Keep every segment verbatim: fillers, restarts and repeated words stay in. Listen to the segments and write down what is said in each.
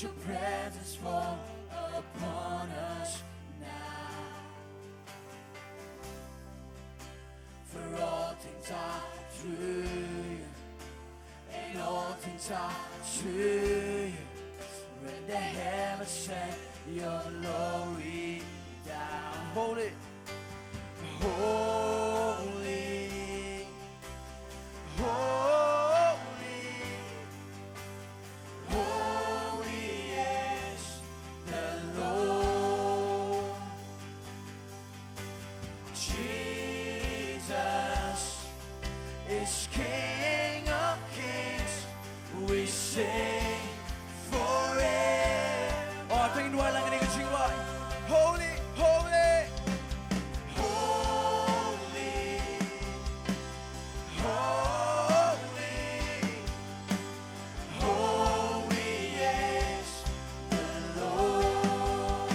Your presence fall upon us now. For all things are through you, and all things are to you. Let the heavens send your glory down. Holy, holy, holy, holy is the Lord. Jesus is King of kings. We sing forever. Oh, tang duwai lang ïa kane ka jingduwai. Holy, holy, holy, holy, holy is the Lord.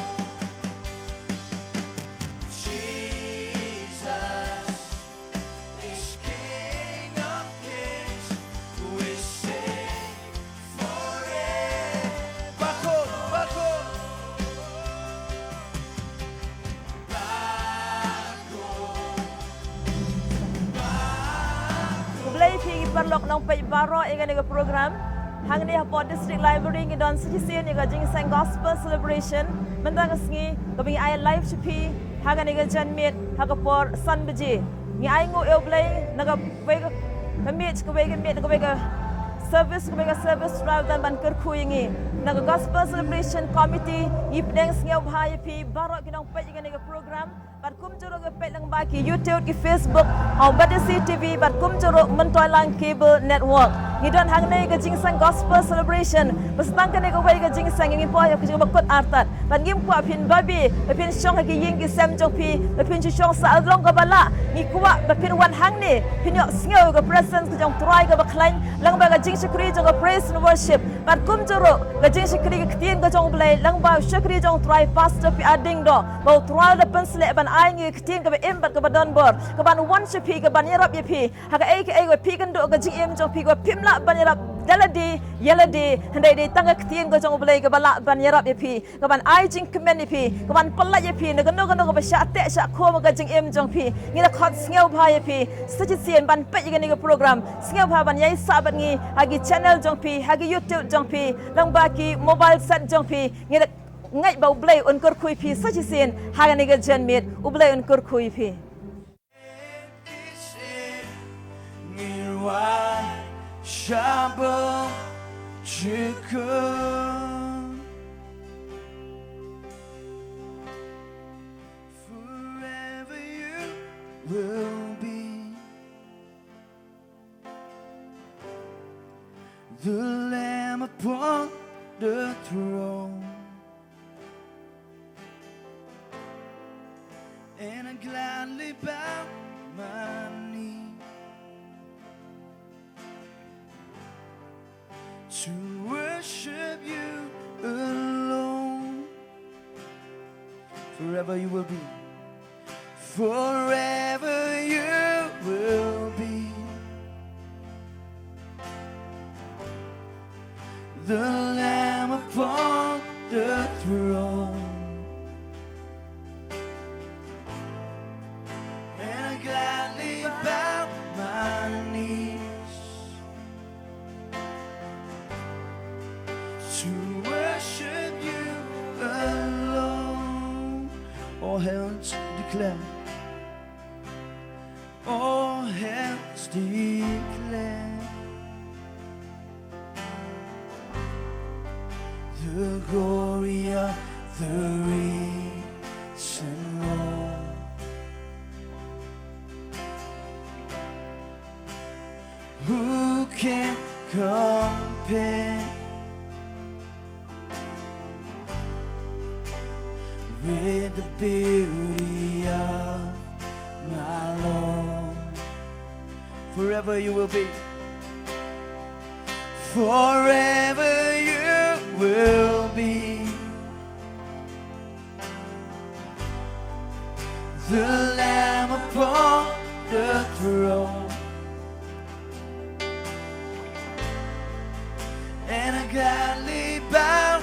Jesus is King of kings. We sing forever. Bakol, bakol. Khublei ïa phi ki paralok nongpeit baroh ïa kane ka program. Hangne hapoh District Library ngi don sa shisien ïa ka jingïaseng Gospel Celebration mynta ka sngi kaba ngi ai live sha phi ha kane ka janmiet ha ka por san baje. Ngi ai nguh ïa U Blei na kawei ka, ka miet, kawei ka miet, kawei ka service, kawei ka service, U Trai u dang ban kyrkhu ïa ngi. Na ka Gospel Celebration Committee ngi pdiang sngewbha ïa phi baroh ki nongpeit ïa kane ka program. Bad kumjuh ruh ki peit lyngba ki YouTube, ki Facebook, ha Batesi TV, bad kumjuh ruh Myntoi Lang Cable Network. Ngi don hangne ka jingïaseng Gospel Celebration. Bad tang kane kawei ka jingïaseng ngi poi ha ka jingba kut artat. Bad ngim kwah phin babe, ba phin shong ha ki ïing ki sem jong phi, ba phin shu shong sa la long kaba lah. Ngi kwah ba phin wan hangne, phin ïohsngew ïa ka presence ka jong U Trai kaba khlaiñ, lyngba ka jingshakri jong ka praise and worship. Bad kumjuh ruh ka jingshakri ka ktien ka jong U Blei, lyngba u shakri jong U Trai Pastor P R Diengdoh, ba U Trai u la pynshlur ban ai ngi ka ktien kaba im bad kaba donbor, kaban wan sha phi, kaban ïarap ïa phi ha kaei kaei kaba phi kynduh ka jingim jong phi, kaba phim lah ban ïarap da lade ïa lade, hynrei dei tang ka ktien ka jong U Blei kaba lah ban ïarap ïa phi, kaban ai jingkmen ïa phi, kaban pyllait ïa phi na kano kano kaba shah teh shah khum ha ka jingim jong phi. Ngi la khot sngewbha ïa phi sa shisien ban peit ïa kane ka program. Sngewbha ban ïaisah bad ngi ha ki channel jong phi, ha ki YouTube jong phi, lyngba ki mobile set jong phi. Ngi la ngeit ba U Blei un kyrkhu ïa phi sa shisien ha kane ka janmiet. U Blei un kyrkhu ïa phi. Ngin wan shabar jukut. Forever you will be the Lamb upon the throne. And I gladly bow my knee to worship you alone. Forever you will be. Forever you will be the Lamb upon the throne. And I gladly bow my knees to worship you alone. All hands declare. All hands declare the glory of the risen Lord. Who can compare with the beauty of my Lord? Forever you will be. Forever you will be the Lamb upon the throne. And I gladly bow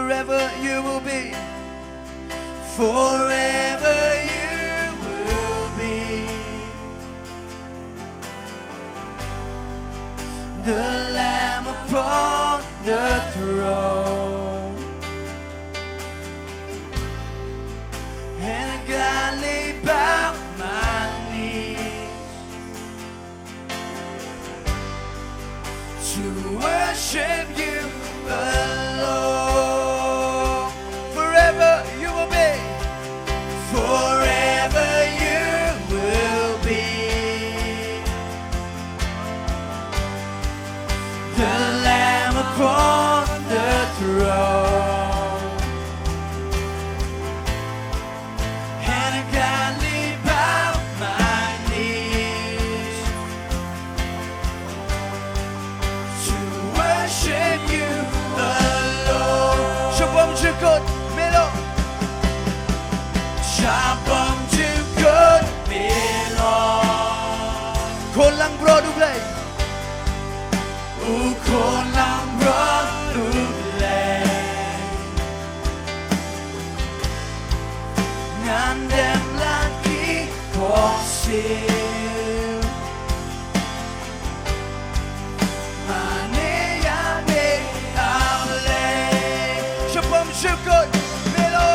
Forever you will be. Forever you will be the Lamb upon the throne. And I gladly bow my knees to worship you alone. Forever you will be. Forever you will be the Lamb upon the throne. And I gladly bow my knees to worship you alone. Sha bymjukut, melo. Sha bymjukut, melo. Khun langbrot U Blei. U khun langbrot U Blei. Ngan dem la ki khohsiew. Mane ïa me A Blei. Sha bymjukut, melo.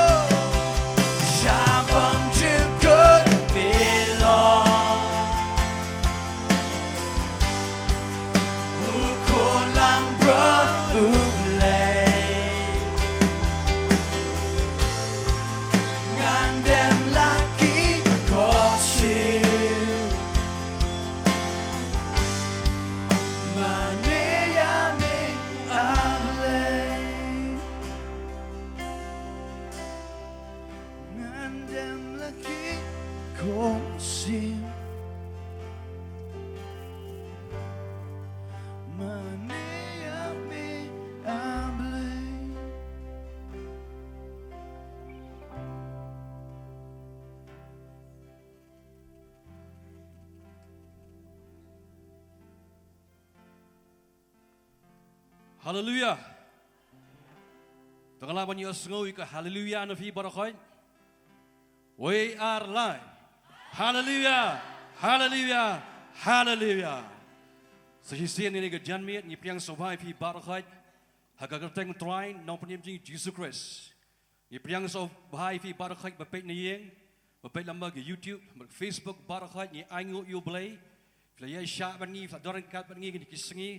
Sha bymjukut, melo. U khun langbrot U Blei. Ngan dem la ki khohsiew. Mane ïa me A Blei. Ngan dem la ki khohsiew. Mane ïa me A Blei. Haleluia. To ngin lah ban ïohsngew ïa ka haleluia na phi baroh khoit. We are live. Haleluia. Haleluia. Haleluia. Sa shisien ïa kane ka janmiet ngi pdiang sngewbha ïa phi baroh khoit ha ka kyrteng U Trai Nongpynim jong ngi Jisu Khrist. Ngi pdiang sngewbha ïa phi baroh khoit ba peit na ïing, ba peit lyngba ka YouTube, lyngba ka Facebook, baroh khoit ngi ainguh ïa U Blei. Phi la ïaishah bad ngi, phi la don ryngkat bad ngi kine ki sngi.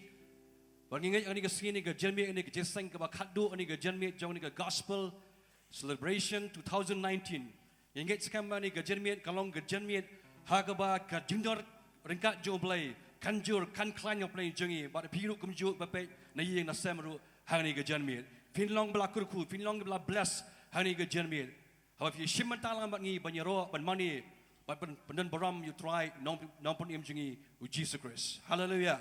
Bad ngi ngeit ha kane ka sngi, kane ka janmiet, kane ka jingïaseng kaba khatduh, kane ka janmiet jong kane ka Gospel Celebration two thousand nineteen. Ngi ngeit skhem ba kane ka janmiet ka long ka janmiet ha kaba ka jingdon ryngkat jong U Blei kan jur kan khlaiñ ha pdeng jong ngi, bad phi ruh kumjuh ba peit na ïing na sem ruh ha kane ka janmiet. Phin long ba la kyrkhu, phin long ba la bless ha kane ka janmiet. Haba phi shim bynta lang bad ngi ban ïaroh, ban mane, ban pyn-, pyndonburom ïa U Trai Nong, Nongpynim jong ngi U Jisu Khrist. Haleluia.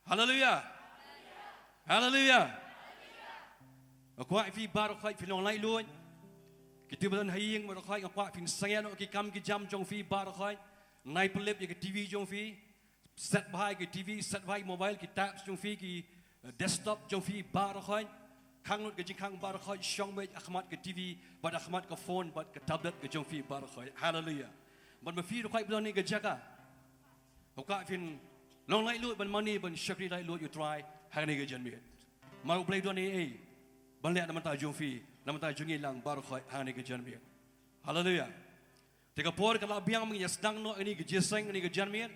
Haleluia. Haleluia. Nga kwah ïa phi baroh khoit phin long laitluid. Kito kiba don ha ïing baroh khoit nga kwah phin sangeh noh ki kam ki jam jong phi baroh khoit. Nai pynlip ïa ka TV jong phi. Set bha ïa ka TV, set bha ïa ki mobile, ki tabs jong phi, ki, eh, desktop jong phi baroh khoit. Khang lut ka jingkhang baroh khoit, shong beit ha khmat ka TV, bad ha khmat ka phone, bad ka tablet ka jong phi baroh khoit. Haleluia. Bad ma phi ruh khoit ba don ha kane ka jaka, nga kwah phin long laitluid ban mane ban shakri laitluid ïa U Trai ha kane ka janmiet. Namar U Blei u don ei ei ban leh na ka bynta jong phi, na ka bynta jong ngi lang baroh khoit ha kane ka janmiet. Haleluia. Te ka por ka la biang, ngin ïa sdang noh ïa kane ka jingïaseng, ïa kane ka janmiet.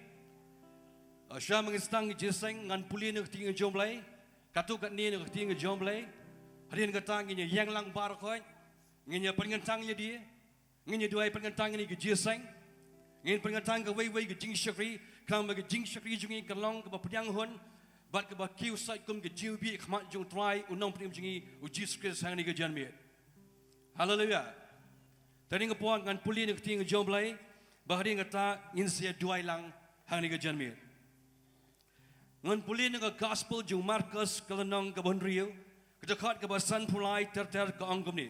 Shuwa ba ngin sdang ïa ka jingïaseng ngan pule na ka ktien ka jong U Blei. Katto katne na ka ktien ka jong U Blei. Hadien kata ngin ïa ïeng lang baroh khoit. Ngin ïa pynkyntang ïa lade. Ngin ïa duwai pynkyntang ïa kane ka jingïaseng. Ngin pynkyntang kawei kawei ka jingshakri, khnang ba ka jingshakri jong ngi kan long kaba pdiang hun bad kaba kiew sait kum ka jingïakhmat jong U Trai U Nongpynim jong ngi U Jisu Khrist ha kane ka janmiet. Haleluia. Te hadien ka por ngan pule na ka ktien ka jong U Blei, bad hadien kata ngin sa ïa duwai lang ha kane ka janmiet. Ngan pule na ka Gospel jong u Markos ka lynnong kaba hynriew, ka dkhot kaba sanphew lai ter ter, ka ong kumne.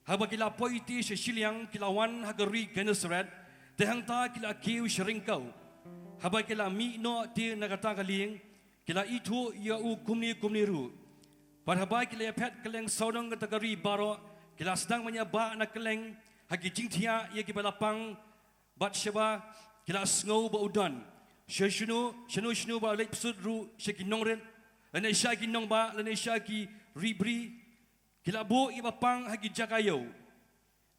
Haba ki la poi ïa lade sha shiliang ki la wan ha ka ri Gennesaret, te hangta ki la kiew sha ryngkew. Haba ki la mih noh ïa lade na kata ka lieng, ki la ithuh ïa u kumne kumne ruh. Bad haba ki la ïaphet kylleng sawdong kata ka ri baroh, ki la sdang ban ïabah na kylleng ha ki jingthiah ïa kiba la pang, bad shaba ki la sngew ba u don. Sha shano shano shano ba leit pyrshut ruh sha ki nongrit, lane sha ki nongbah, lane sha ki ri bri, ki la buh ïa ba pang ha ki jaka ïew.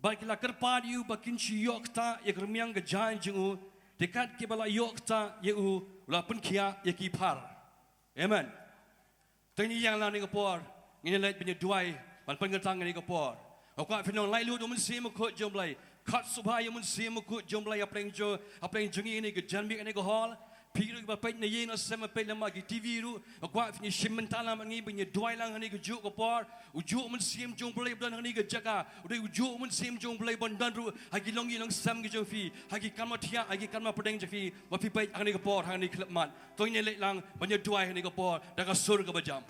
Bad ki la kyrpad ïa u ba kin shu ïoh ktah ïa ka rmiang ka jaiñ jong u, te kat kiba la ïoh ktah ïa u, u la pynkhiah ïa ki phar. Amen. Te ngi ïeng lang kane ka por, ngin ïa leit ban ïa duwai ban pynkyntang kane ka por. Nga kwah phin long laitluid ïa u Mynsiem Bakhuid jong U Blei. Khot sngewbha ïa u Mynsiem Bakhuid jong U Blei ha pdeng jong, ha pdeng jong ngi kane ka janmiet kane ka hall. Phi ruh kiba peit na ïing na sem, peit lyngba ki T V ruh, nga kwah phin ïa shim bynta lang bad ngi ban ïa duwai lang ha kane kajuh ka por. Ujuh u Mynsiem jong U Blei ba don ha kane ka jaka. U dei ujuh u Mynsiem jong U Blei ban don ruh ha ki longïing longsem ki jong phi, ha ki kam thiah, ha ki kam pdeng jong phi, ba phi peit ha kane ka por, ha kane ka khyllipmat. To ngin ïa leit lang ban ïa duwai ha kane ka por da ka sur kaba jam.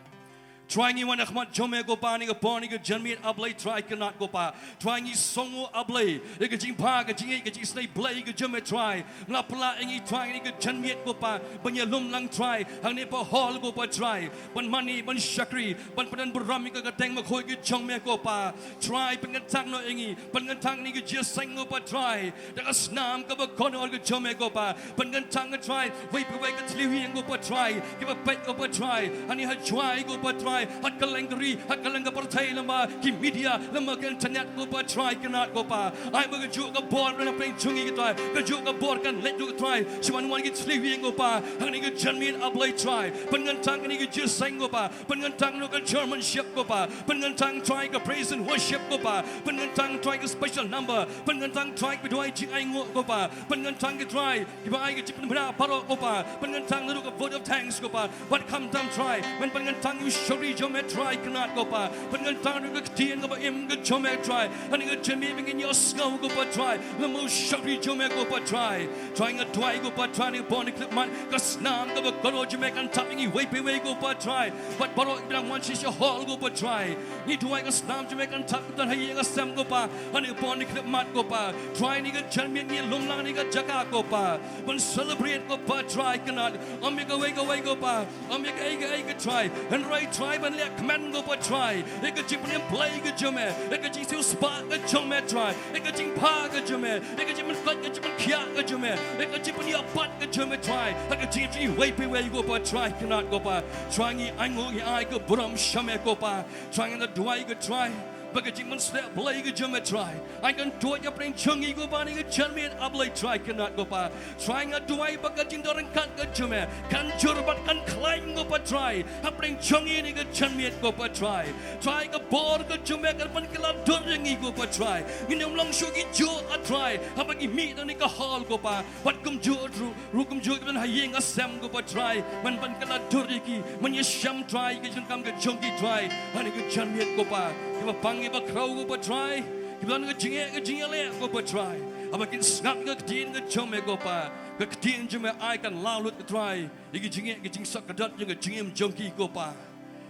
Trai, ngi wan ha khmat jong me ko Pa, ha kane ka por, ha kane ka janmiet, A Blei Trai kyrnat ko Pa. Trai, ngi sngewnguh, A Blei, ïa ka jingbha, ka jingïeit, ka jingisynei Blei ka jong me Trai. Nga pynlah ïa ngi Trai, ha kane ka janmiet ko Pa, ban ïalum lang Trai hangne ha hall ko Pa Trai, ban mane, ban shakri, ban pyndon burom ïa ka kyrteng bakhuid ka jong me ko Pa. Trai, pynkyntang noh ïa ngi, pynkyntang ïa ngi ka jingïaseng ko Pa Trai, da ka snam kaba kordor ka jong me ko Pa. Pynkyntang ko Trai, wei pa wei ka thliew ïing ko Pa Trai, kiba peit ko Pa Trai, hangne ha Jowai ko Pa Trai, ha kylleng ka ri, ha kylleng ka pyrthei, lyngba ki media, lyngba ka internet ko Pa Trai kyrnat ko Pa. Ai ba kajuh ka bor na pdeng jong ngi ko Trai, kajuh ka bor kan leit ruh ko Trai sha ban wan ki thliew ïing ko Pa, ha kane ka janmiet A Blei Trai. Pynkyntang kane ka jingïaseng ko Pa, pynkyntang ruh ka chairmanship ko Pa, pynkyntang Trai ka praise and worship ko Pa, pynkyntang Trai ka special number, pynkyntang Trai ka duwai jingainguh ko Pa, pynkyntang ki Trai kiba ai ka jingpynbna baroh ko Pa, pynkyntang ruh ka vote of thanks ko Pa. Bad khamtam Trai, men pynkyntang ïa u shakri jong me Trai kyrnat ko Pa, pynkyntang ruh ka ktien kaba im ka jong me Trai, ha kane ka janmiet ba ngin ïohsngew ko Pa Trai, lem u shakri jong me ko Pa Trai. Trai, nga duwai ko Pa Trai, ha kane ka por, ha kane ka khyllipmat, ka snam kaba kordor jong me kan thap ïa ngi wei pa wei ko Pa Trai, bad baroh kiba dang wan sha hall ko Pa Trai. Ngi duwai ka snam jong me kan thap, kan don ha ïing ha sem ko Pa, ha kane ka por, ha kane ka khyllipmat ko Pa. Trai, ha kane ka janmiet ngi lum lang ha kane ka jaka ko Pa, ban celebrate ko Pa Trai kyrnat. Ym ïa kawei kawei ko Pa, ym ïa kaei kaei ko Trai, hynrei Trai ban leh kmen ko Pa Trai ïa ka jingpynim Blei ka jong me, ïa ka jingsiewspah ka jong me Trai, ïa ka jingbha ka jong me, ïa ka jingpynkhuid, ka jingpynkhiah ka jong me, ïa ka jingpynïoh pat ka jong me Trai, ha ka jing, jingwei pa wei ko Pa Trai kyrnat ko Pa. Trai, ngi ainguh, ngi ai ka burom sha me ko Pa. Trai, ngi duwai ko Trai ba ka jingpynshlur Blei ka jong me Trai, ai kan tuid ha pdeng jong ngi ko Pa, ha kane ka janmiet A Blei Trai kyrnat ko Pa. Trai, nga duwai ba ka jingdon ryngkat ka jong me kan jur bad kan khlaiñ ko Pa Trai, ha pdeng jong ngi ha kane ka janmiet ko Pa Trai. Trai, ka bor ka jong me kan pynkylla dur ïa ngi ko Pa Trai. Ngin ym long shuh kijuh ah Trai, haba ngi mih na kane ka hall ko Pa. Bad kumjuh ruh, ruh kumjuh kiba don ha ïing ha sem ko Pa Trai, men pynkylla dur ïa ki, men ïashem Trai ïa ka jingdonkam ka jong ki Trai, ha kane ka janmiet ko Pa. Kiba pang kiba khraw ko Pa Trai, kiba don ka jingeh ka jingïaleh ko Pa Trai, haba kin sngap ïa ka ktien ka jong me ko Pa, ka ktien jong me ai kan law lut ko Trai ïa ka jingeh ka jingsakadot ïa ka jingim jong ki ko Pa.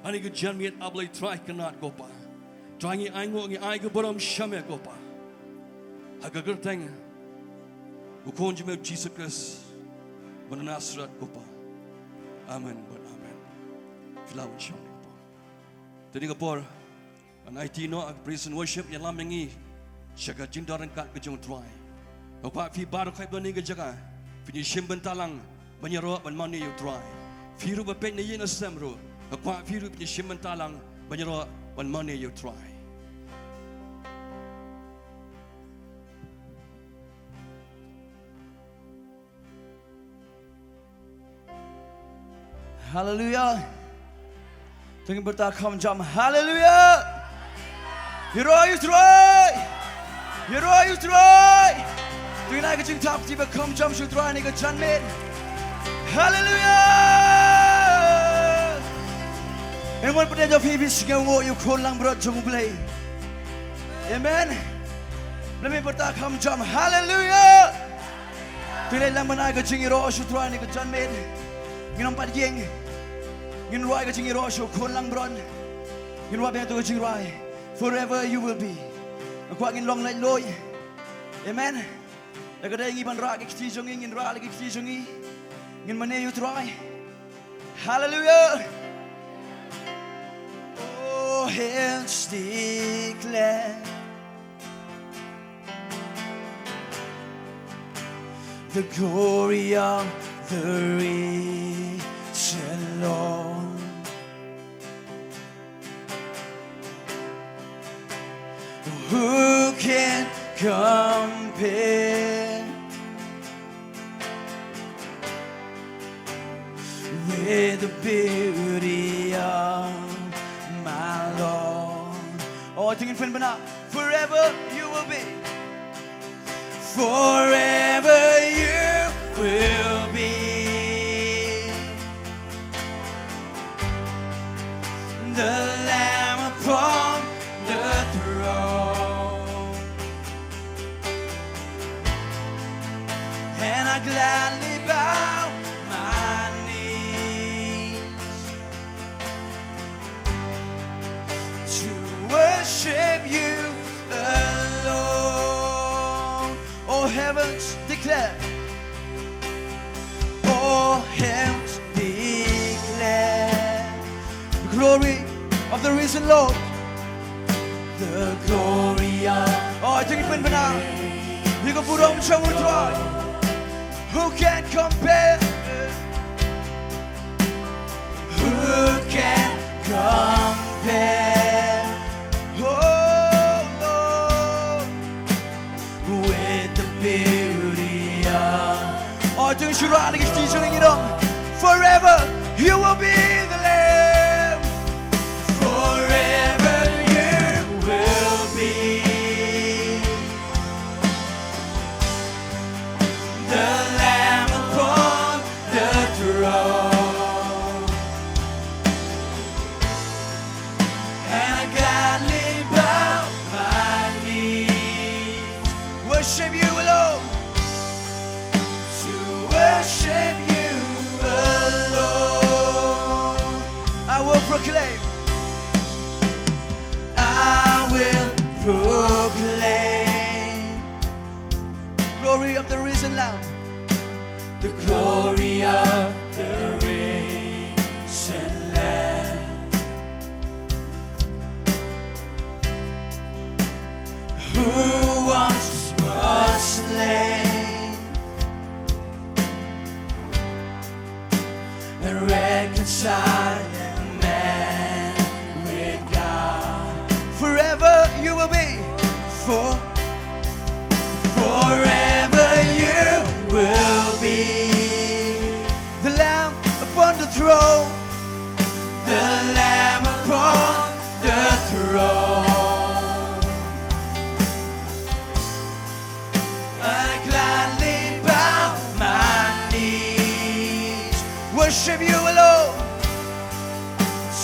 Ha kane ka janmiet A Blei Trai kyrnat ko Pa. Trai, ngi ainguh, ngi ai ka burom sha me ko Pa, ha ka kyrteng u Khun jong me Jisu Khrist uba na Nasareth ko Pa. Amen bad amen. Phi lah ban shong ko Pa. Te ha kane ka por, ngan aiti noh ha ka praise and worship ïalam ïa ngi sha ka jingdon ryngkat ka jong u Trai. Nga kwah phi baroh kiba don ha kane ka jaka phin ïashim bynta lang ban ïaroh ban mane ïa u Trai. Phi ruh ba peit na ïing na sem ruh, nga kwah phi ruh phin ïashim bynta lang ban ïaroh ban mane ïa u Trai. Haleluia. To ngin pyrta kham jam. Haleluia. Ïaroh ïa u Trai. Ïaroh ïa u Trai. To ngin ai ka jingthap kti ba kham jam sha u Trai ha kane ka janmiet. Haleluia. Ngan wan pyneh ïa phi, phi sngewnguh ïa u Khun langbrot jong U Blei. Amen. Lem bad pyrta kham jam. Haleluia. To ngin leit lang ban ai ka jingïaroh sha u Trai ha kane ka janmiet. Ngin ym pat ïeng. Ngin rwai ka jingïaroh sha u Khun langbrot. Ngin rwai biang ïa ka jingrwai Forever You Will Be. Nga kwah ngin long laitluid. Amen. Lada ka dei ngi ban rah ki kti jong ngi, ngin rah ki kti jong ngi. Ngin mane ïa u Trai. Haleluia. Our hands declare the glory of the risen Lord. Who can compare with the beauty of my Lord? Oh, I think it's been enough. Forever you will be. Forever you will be the Lamb upon the throne. And I gladly bow my knees to worship you alone. All heavens declare. All heavens declare the glory of the risen Lord. The glory of Oh, I think it's been enough. You can put on some try. Who can compare? Who can compare? Oh Lord, with the beauty of Oh, to shura ni kisti shura ni dong. Forever you will be the Lamb. Forever you will be the Lamb upon the throne. And I gladly bow my knees. Worship you alone. To worship you alone. I will proclaim. I will proclaim glory of the risen Lamb. The glory of the risen Lamb, who once was slain and reconciling man with God. Forever you will be. For forever you will be the Lamb upon the throne. The Lamb upon the throne. I gladly bow my knees. Worship you alone.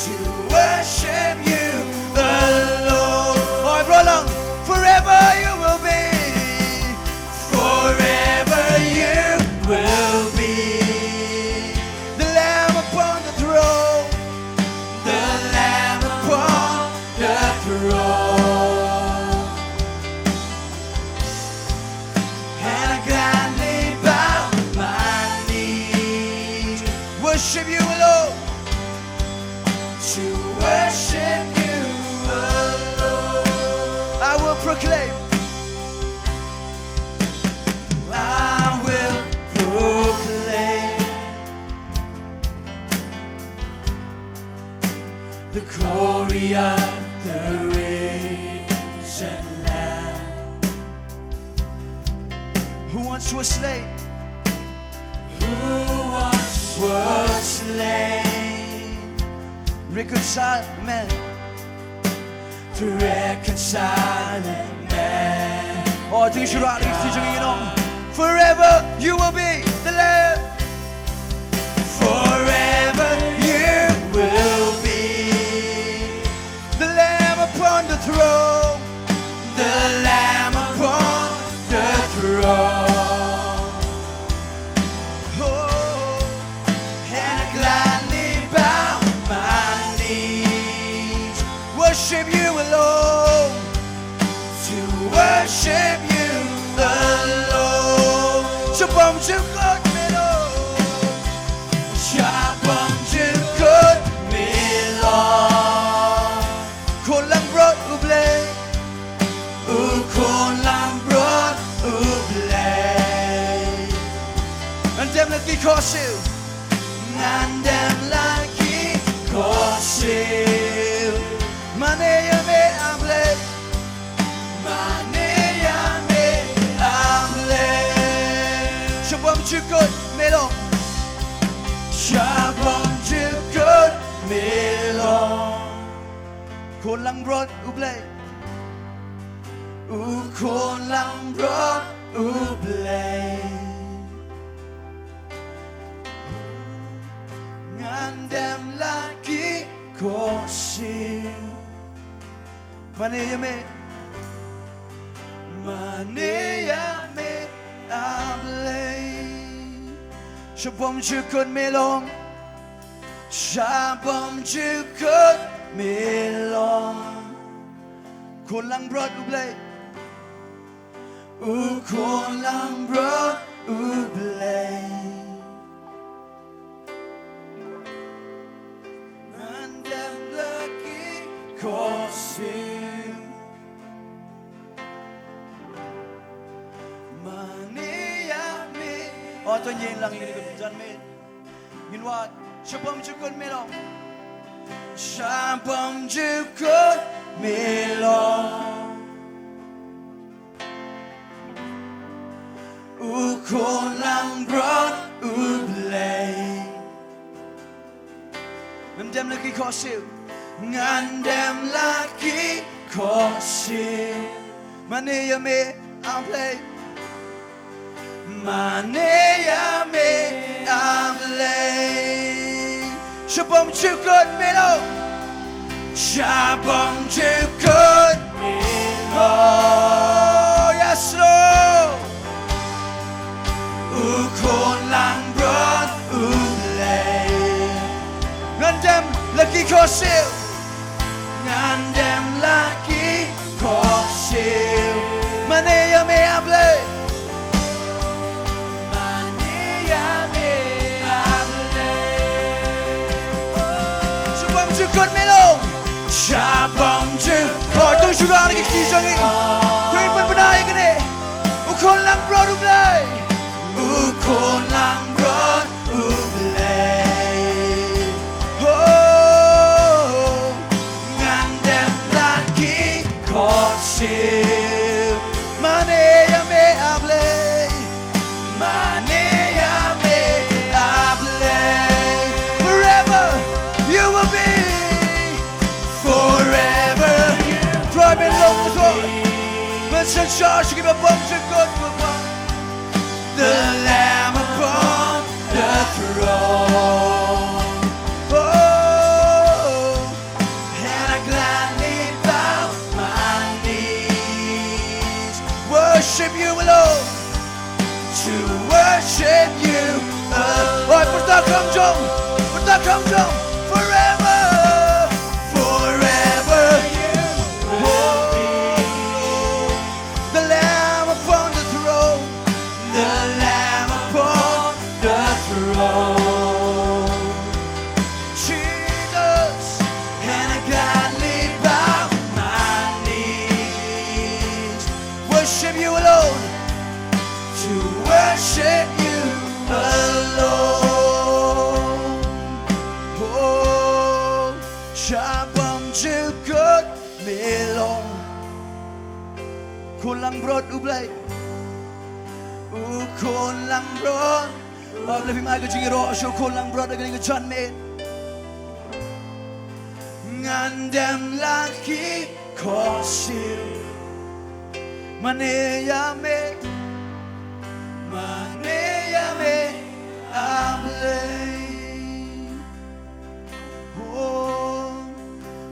To worship you alone. Oh, everyone, forever you will be. Forever you will be. The Lamb upon the throne. The Lamb upon the throne. And I gladly bow my knees. Worship you alone. To worship you alone. I will proclaim. I will proclaim the glory of the risen Lamb. Who once was slain. Who once was slain. Reconcile man. To reconcile man. Oh, to shura ni kisti jong ngi, you know. Forever you will be the Lamb. Forever you will be the Lamb upon the throne. The Lamb upon the throne. Oh, and I gladly bow my knees. Worship you alone. To worship you alone. Shabam shabam. Blei, u khun langbrot u Blei. Ngan dem la ki khohsiew, ngan dem la ki khohsiew. Mane ïa me a Blei, mane ïa me a Blei. Sha bymjukut me long, sha bymjukut me long. Khun langbrot u Blei, u khun langbrot u Blei. Ngan dem la ki khohsiew. Mane ïa me, mane ïa me a Blei. Sha bymjukut me long, sha bymjukut me long. Khun langbrot u Blei, u khun langbrot u Blei. Ngan dem la ki khohsiew. Mane ïa me. O to ngin lang ïa kane ka janmiet. Ngin wad, sha bymjukut me long, sha bymjukut me long. U khun langbrot u Blei. Ngan dem la ki khohsiew, ngan dem la ki khohsiew. Mane ïa me a Blei, mane ïa me a Blei. Sha bymjukut me long, sha bymjukut me long. Oh yes Lord. U khun langbrot u Blei. Ngan dem la ki khohsiew, ngan dem la ki khohsiew. Mane ïa me a Blei, mane ïa me a Blei. Sha bymjukut me long, sha bymjukut. To shu rah ki kti jong ngi, to ngin pynbna ïa kane. U khun langbrot u Blei, u khun langbrot u Blei. Oh, ngan dem la ki khohsiew. Mane ïa me a Blei, mane ïa me a Blei. Forever you will be, forever. Trai me long to, men sha sha shi ki ba bymjukut. The Lamb upon the throne. Oh, and I gladly bow my knees. Worship you alone. To worship you alone. Oi, pyrta kham jong, pyrta kham jong. Forever, forever you will be. The Lamb upon the throne, the Lamb upon the throne. Jesus, and I gladly bow my knees. Worship you alone, to worship you alone. Oh, sha bymjukut me long. Khun langbrot u Blei, u khun langbrot. Ba la phim ai ka jingïaroh sha u khun langbrot ha kane ka janmiet. Ngan dem la ki khohsiew. Mane ïa me, mane ïa me a Blei. Oh,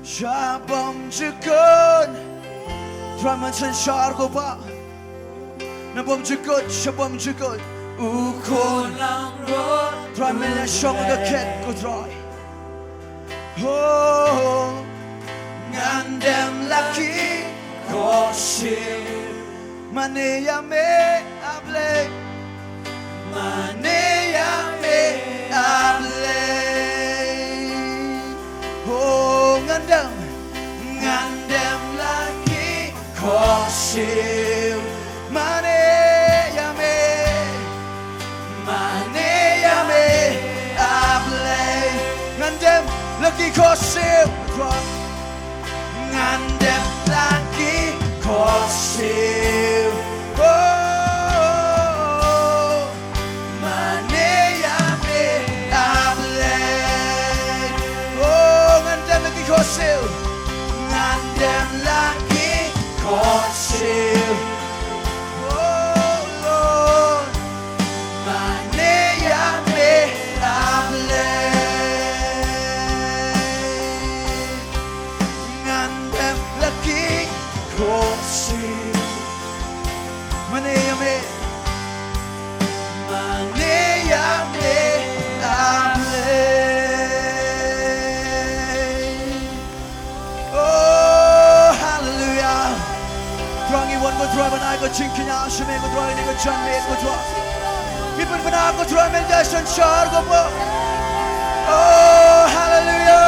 sha bymjukut. Trai, men synshar ko Pa. Na bymjukut, sha bymjukut. U khun langbrot. Trai, men ïa shong ha ka khet ko Trai. Oh, ngan dem la ki khohsiew. Mane ïa me a Blei, mane ïa me a Blei. Oh, ngan dem, ngan dem la Khohsiew, mane ïa me, mane ïa me, A Blei. Ngan dem la ki khohsiew, ngan dem la ki khohsiew. Oh, oh, oh. Mane ïa me, A Blei. Oh, ngan dem la ki khohsiew. Ngan dem la ki khohsiew. Oh, Lord. Mane ïa me, A Blei. Ngan dem la ki khohsiew. Mane ïa me. Mane ïa me, A Blei. Oh, hallelujah. Trai, ngi wan ko Trai ban ai ka jingkñia sha me ko Trai, ne ka jingmut ko Trai. Ngi pynbna ko Trai, men ja synshar ko mo. Oh, hallelujah.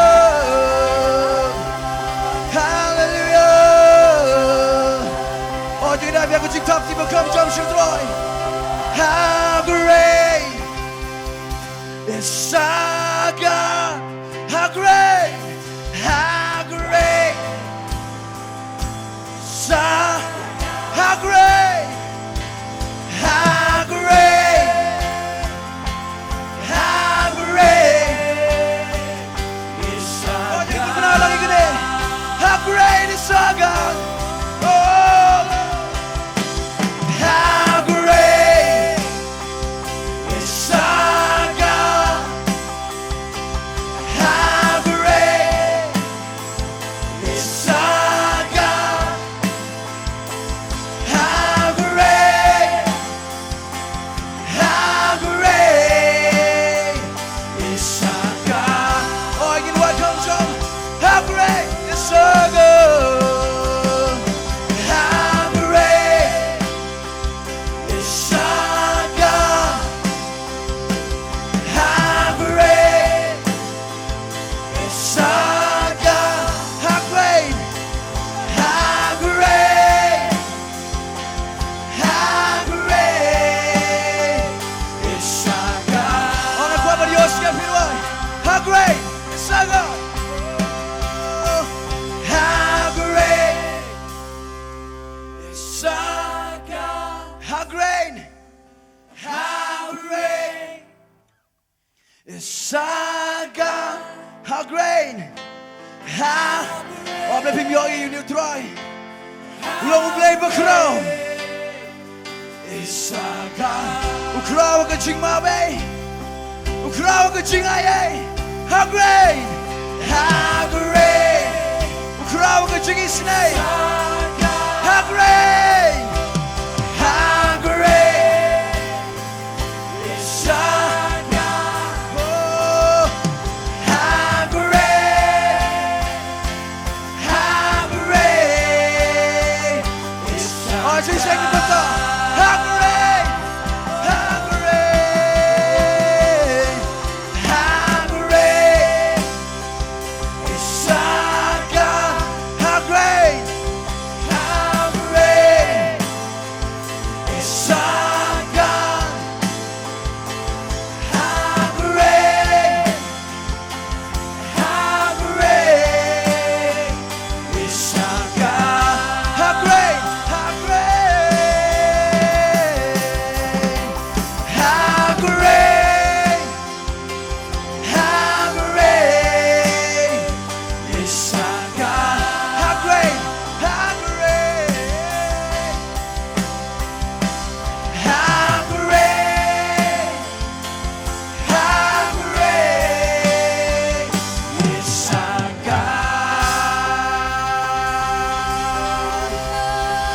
Hallelujah. Oh, jingdap ïa ka jingthap kiba kham jam sha Trai. How great is our God. How great, how great is our, how great, how great, how great is our God. How great is our God. Oh, how great is our God. How great is our God. How great, how great is our God. Oh, you know what comes from? How great is our God. How great is our God. How great is our God. How great, how great, how great is our God. On a kwah ba ïoh skhem phi wai. How great is our God. Oh, how great is our God. How great, how great is our God. How great. How, oh, A Blei, phim ïohi ïa une u Trai. U long U Blei ba khraw. Is our God. U khraw ka jingmawei. U khraw ka jingai ei. How great. How great. U khraw ka jingisynei. How great. How great is our God. Oh, how great, how great is our God. How great, how great, how great is our God. How great, how great is our God. How great, how great is our God. How great, how great, how great. How great is our God. How great, how great, how great, how great is our God.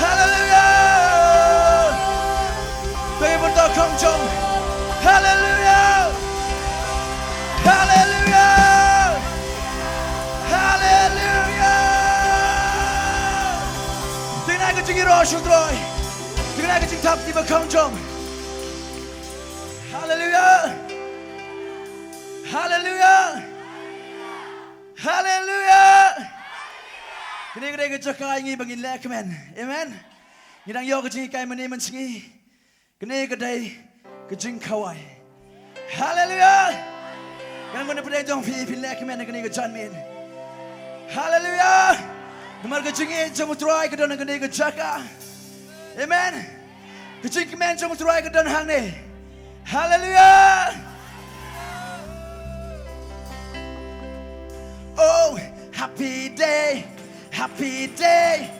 Hallelujah. Phi bun to kham jong. Hallelujah. Hallelujah. Hallelujah. Dei na ka jingïaroh sha U Trai. Dei na ka jingthap kiba kham jong. Hallelujah. Hallelujah. Hallelujah. Kane ka dei ka jaka ïa ngi ba ngin leh kmen. Amen. Ngi dang ïoh ka jinghikai mynne mynsngi. Kane ka dei ka jingkhawai. Haleluya. Kan ngan pynlong jong phi, phi leh kmen kane ka janmiet. Haleluya. Namar ka jingïeit jong U Trai ka don ha kane ka jaka. Amen. Ka jingkmen jong U Trai ka don hangne. Haleluya. Oh, happy day, happy day.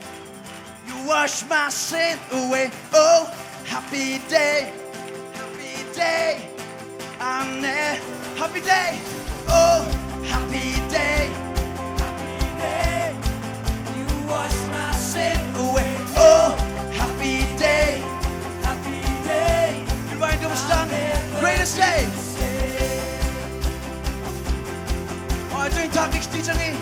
You wash my sin away. Oh, happy day, happy day. I'm there. Happy day. Oh, happy day, happy day. You wash my sin away. Oh, happy day, happy day. You're right, don't stand. Greatest day. Oh, I drink top next teacher me.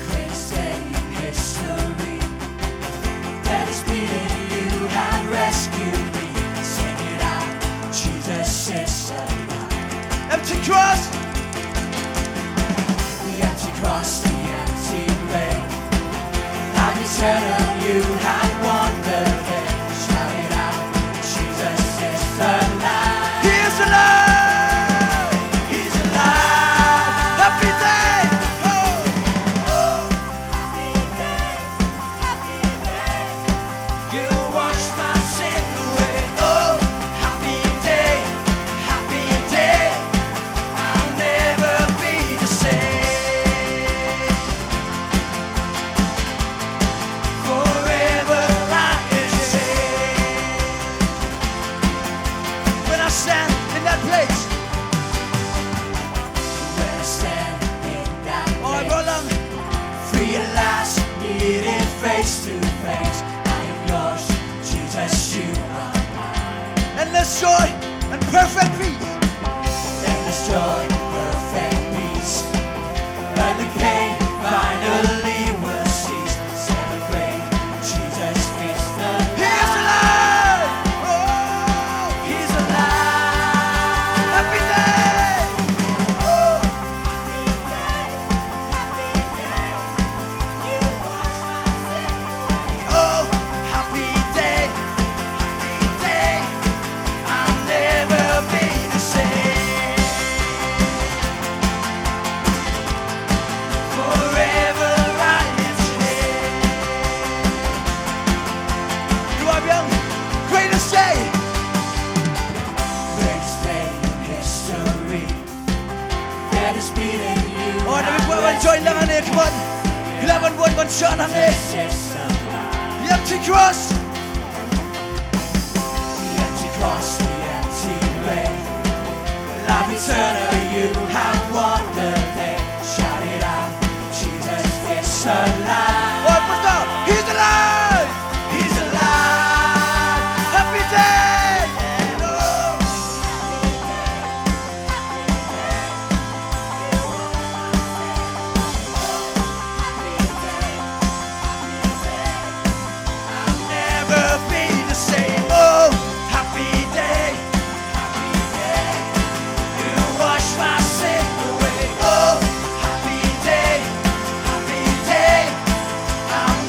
Greatest day in history. That is beating you have rescued me. Sing it out. Jesus is alive. Empty cross. The empty cross, the empty grave. Life eternal, you have won the day. Shout it out. Jesus is alive. He is alive. He's alive. Happy day. Oh. Oh. Happy day. Happy day. You wash my sin away. Oh, happy day, happy day. I'll never be the same. Forever I am changed. When I stand in that place, when I stand in that place, realize, meeting face to face. I am yours, Jesus, you are mine. Endless joy and perfect peace. Endless joy, perfect peace. When the pain finally will cease, celebrate, Jesus is the He is alive! Oh! He's alive! Happy day! Oh! Oh, happy day, happy day. I'll never be the same. Forever I am changed. Greatest day. Greatest day in history. Oh, da phi kwah ban join lang hangne, come on. Phi lah ban bud ban shon hangne. Empty cross. The empty cross, the empty grave. Life eternal, you have won the day. Shout it out, Jesus is alive. Oh, put up. He's alive. He's alive. Happy day. Oh. I'll never be the same. Oh, happy day, happy day. You wash my sin away. Oh, happy day, happy day. I'll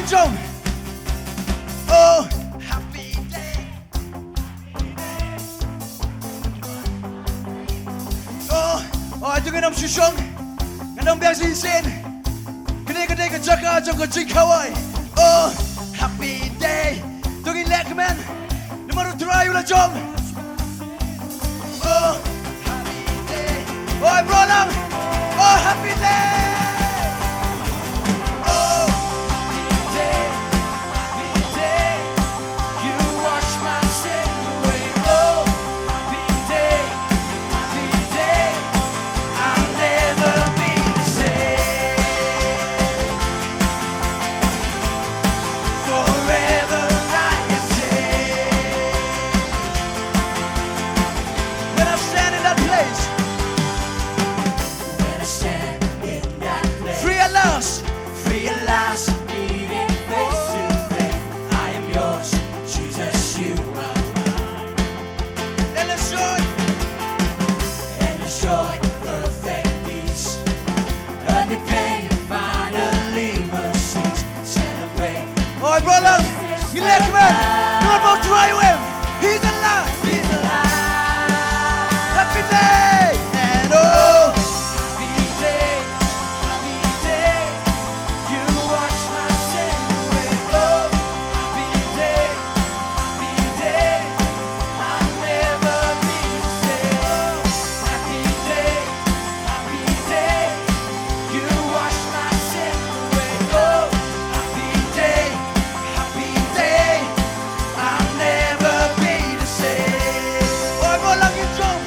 Jong. Oh, happy day. Oh, oh, to ngin ym shu shong. Ngan ym biang shisien. Kane ka dei ka jaka jong ka jingkhawai. Oh, happy day. To ngin leh kmen. Namar U Trai u la jong. Oh, happy day. Oh, bro lang. Oh, happy day. Oh, happy day. Happy day. You wash my sin away. Oh, happy day. Happy day. I'll never be the same. Forever I am changed. When I stand in that place, when I stand in that place, free at last, free at last, meeting face to face. I am yours, Jesus, you are mine. Endless joy. Endless joy, perfect peace. A new pain finally will cease. Celebrate. Oi, bro lang. Relax, man. You're about to ride with him. He's alive. He's alive. Happy day. And oh, happy day. Happy day. You wash my sin away. Oh, happy day. Happy day. I'll never be the same. Happy day. Happy day. You wash my sin away. Oh, happy day. Happy day. I'll never be the same. Oi, mo lang ïa u jong.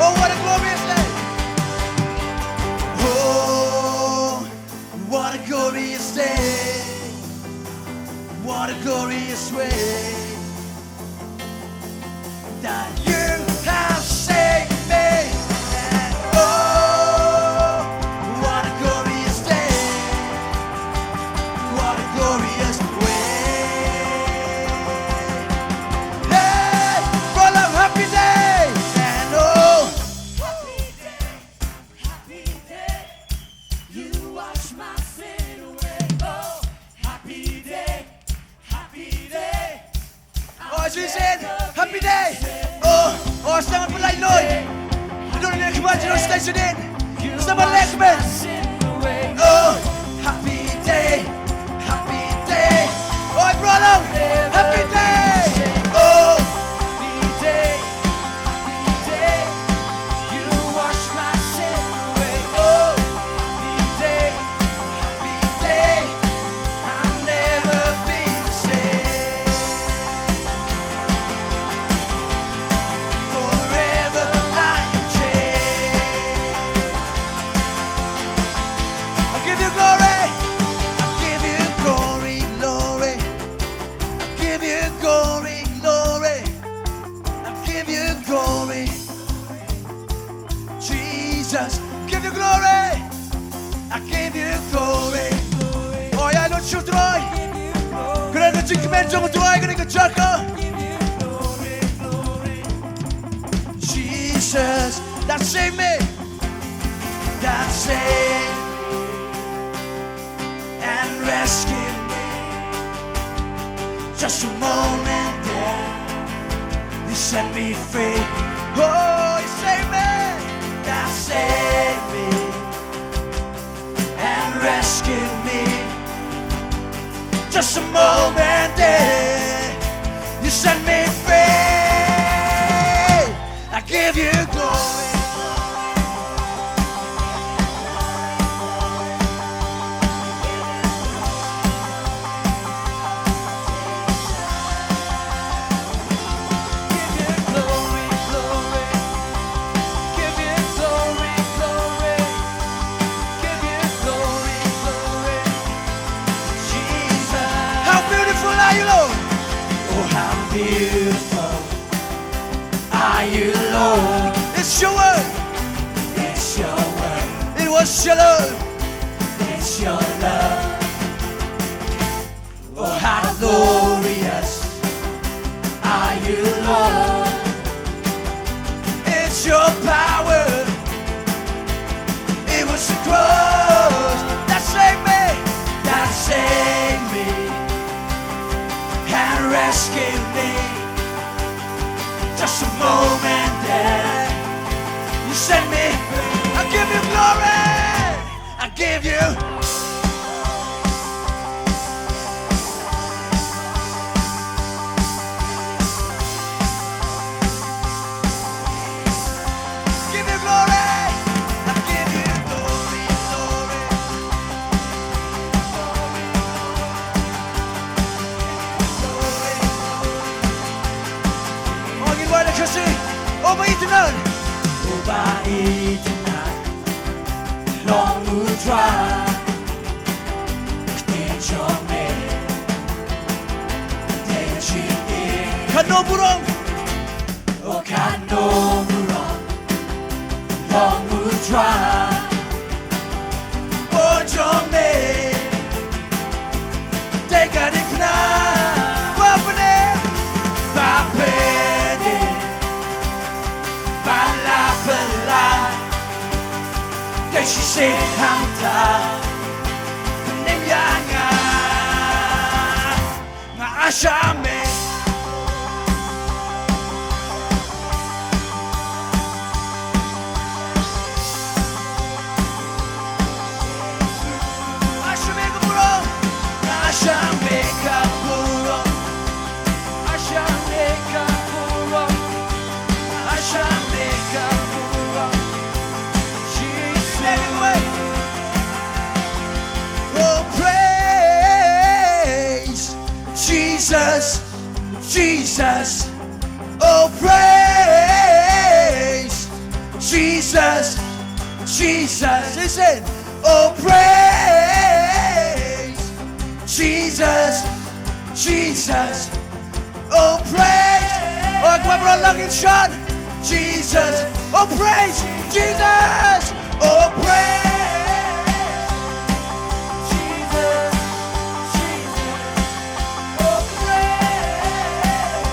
Oh, what a glorious day. Oh, what a glorious day. What a glorious way that you have saved me. And oh, what a glorious day. What a glorious way. Hey, for a happy day. And oh, happy day. Happy day. You wash my sin away. Oh, happy day. Happy day. Oh, as we said, happy day. Oh, oh, stand up like Lloyd. You don't need to come out, you don't stay seated. Stand up like man. Oh, happy day. Happy day. Oh, brother. Happy day. Oh, happy day. Happy day. You wash my sin away. Oh, happy day. Happy day. I'll never be the same. Forever I am changed. I give you glory. I give you glory, glory. I give you glory, glory. I give you glory. Jesus, give you glory. I give you glory. Oh, ïa lut sha U Trai. Kren ka jingkmen jong U Trai ha kane ka jaka. Jesus, that saved me. That saved and rescue me. Just a moment there, you set me free. Oh, you save me, that save me and rescue me. Just a moment there, you set me free. I give you glory. Give you glory, glory. Give you glory, glory. Give you glory, glory. Jesus. How beautiful are you, Lord? Oh, how beautiful are you, Lord? It's your word. It's your word. It was your love. It's your love. Oh, how glorious are you, Lord. It's Your power, it was the cross that saved me, that saved me, and rescued me. Just a moment there, you set me free. I give you glory. I give you. Give you glory. I give you glory, glory. Oh, ngin wan khasi. Oh, ba itynnad. Oh, ba itynnad. Long u Trai. Ktien jong me. Te jingim. Kano burom. O kano burom. Long u Trai. Bun jong me. Te ka dei kane. Ba pyneh. Ba pyneh. Ba la pynlait. Te shisien hangta. Pyneh ïa nga. Nga ash ïa me. Ash ïa me ka burom. Nga ash ïa me ka burom. Ash ïa me ka burom. Ash ïa me ka burom. Jesus. Make it way. Oh, praise Jesus, Jesus. Oh, praise Jesus, Jesus. Listen. Oh, praise Jesus, Jesus. Oh, praise. Oh, clap it out loud and shout. Jesus. Oh, praise Jesus. Oh, praise Jesus. Jesus. Oh, praise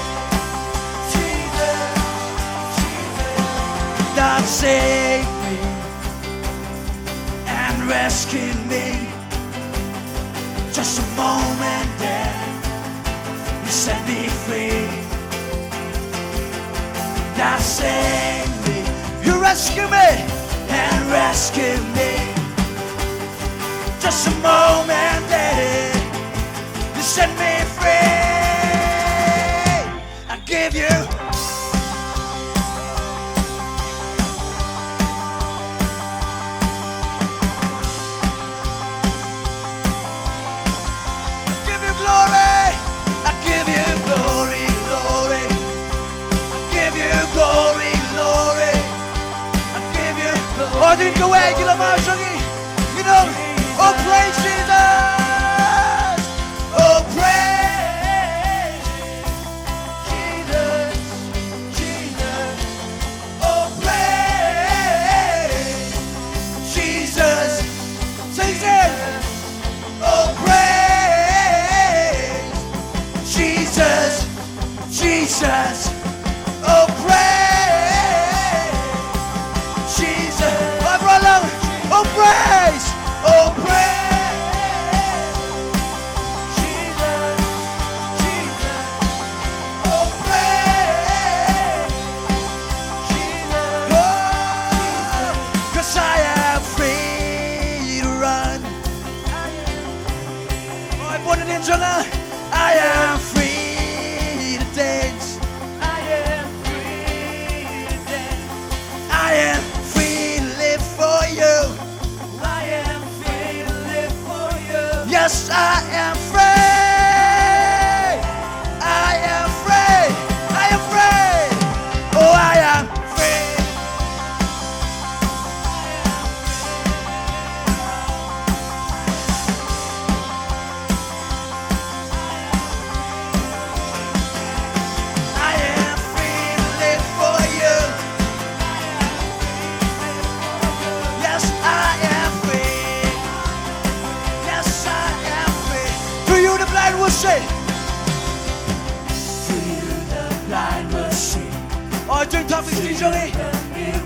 Jesus. Jesus. That saved me and rescued me. Just a moment there, you set me free. That saved me. You rescue me and rescue me. Just a moment there, you set me free. I give you. Give you glory. I give you glory, glory. I give you glory, glory. I give you glory. Oh, did you wait? You know, you know. Oh, praise Jesus. Oh, praise Jesus, Jesus. Oh, praise Jesus, Jesus. Oh, praise Jesus, Jesus. Oh, praise Jesus. Oh, brother. Oh, praise. Oh, praise. Jesus, Jesus, oh praise, Jesus, oh, 'cause I am free to run. Oh, I am free to dance. I am free to dance. I am free to live for you. I am free to live for you. Yes, I am free. I am free. I am free. Oh, I am free. I am free to live for you. Yes, I am free. Yes, I am free. To you the blind will see. To you the blind will see. Oh, to you the blind will see.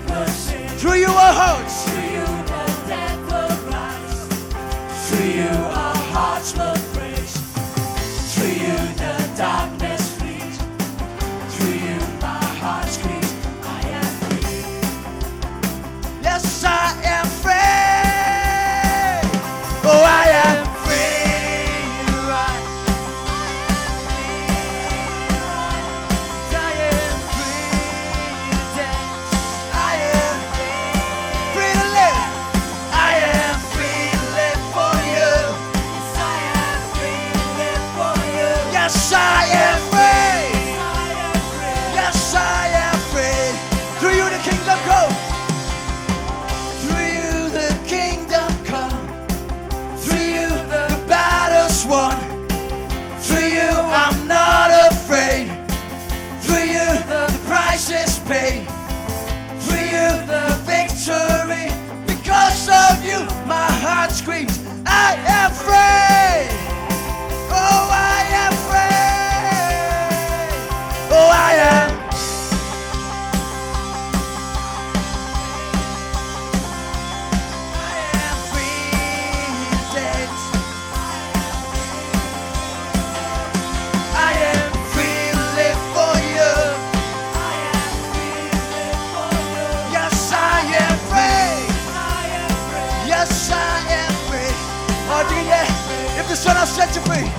Son has set you free.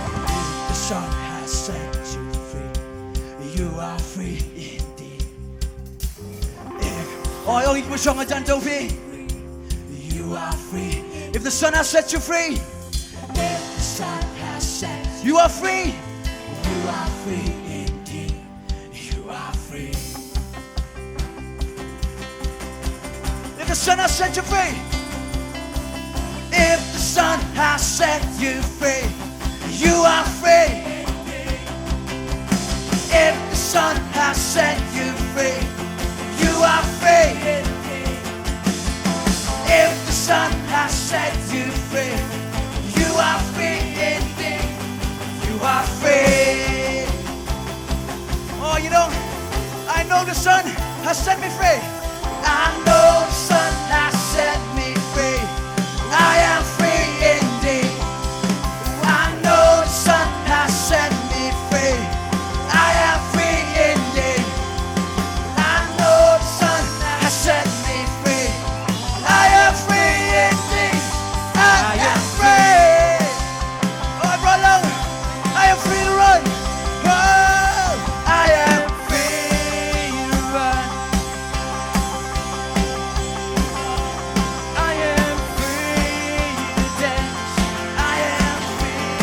The Son has set you free. You are free indeed. If, oh, ong ïa ki ba shong hajan jong phi. You are free. If the Son has set you free. If the Son has set you free. You are free indeed. You are free. If the Son has set you free. If the Son has set you free. You are free. If the Son has set you free. You are free. If the Son has set you free. You are free indeed. You are free. Oh, you know, I know the Son has set me free. I know the Son has set me free. I am free indeed. I know the Son has set me free. I am free indeed. I know the Son has set me free. I am free indeed. I am free. Oh, brother, I am free to run. Oh, I am free to run. I am free to dance. I am free.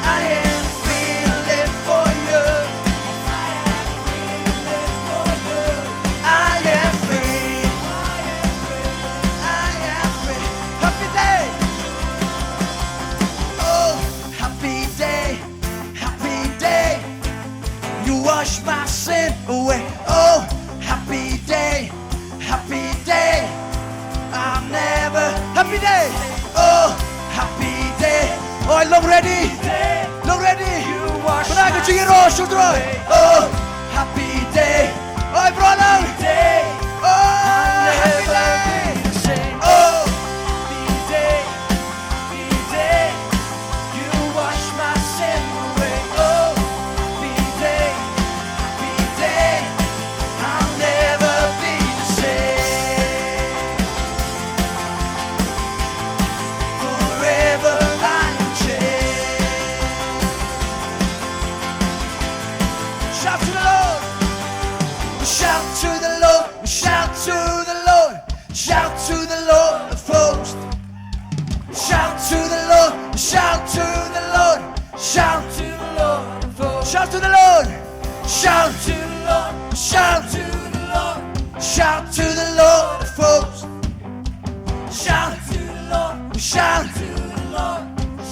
I am free to live for you. I am free to live for you. I am free. I am free. Happy day. Oh, happy day. Happy day. You wash my sin away. Oh, happy day. Happy day. I'm never happy day. Oh, happy day. Oh, long ready. Long ready. Pynai ka jingïaroh shuh trai. Oh, happy day. Oh, bro, long. Oh, happy day. Oh, happy day. Happy day. You wash my sin away. Oh, happy day, happy day. I'll never be the same. Forever I am changed. Shout to the Lord. Shout to the Lord. Shout to the Lord. Shout to the Lord of hosts. Shout to the Lord. Shout to the Lord. Shout to the Lord of hosts. Shout to the Lord. Shout to the Lord. Shout to the Lord. Shout to the Lord of hosts. Shout to the Lord. Shout to the Lord.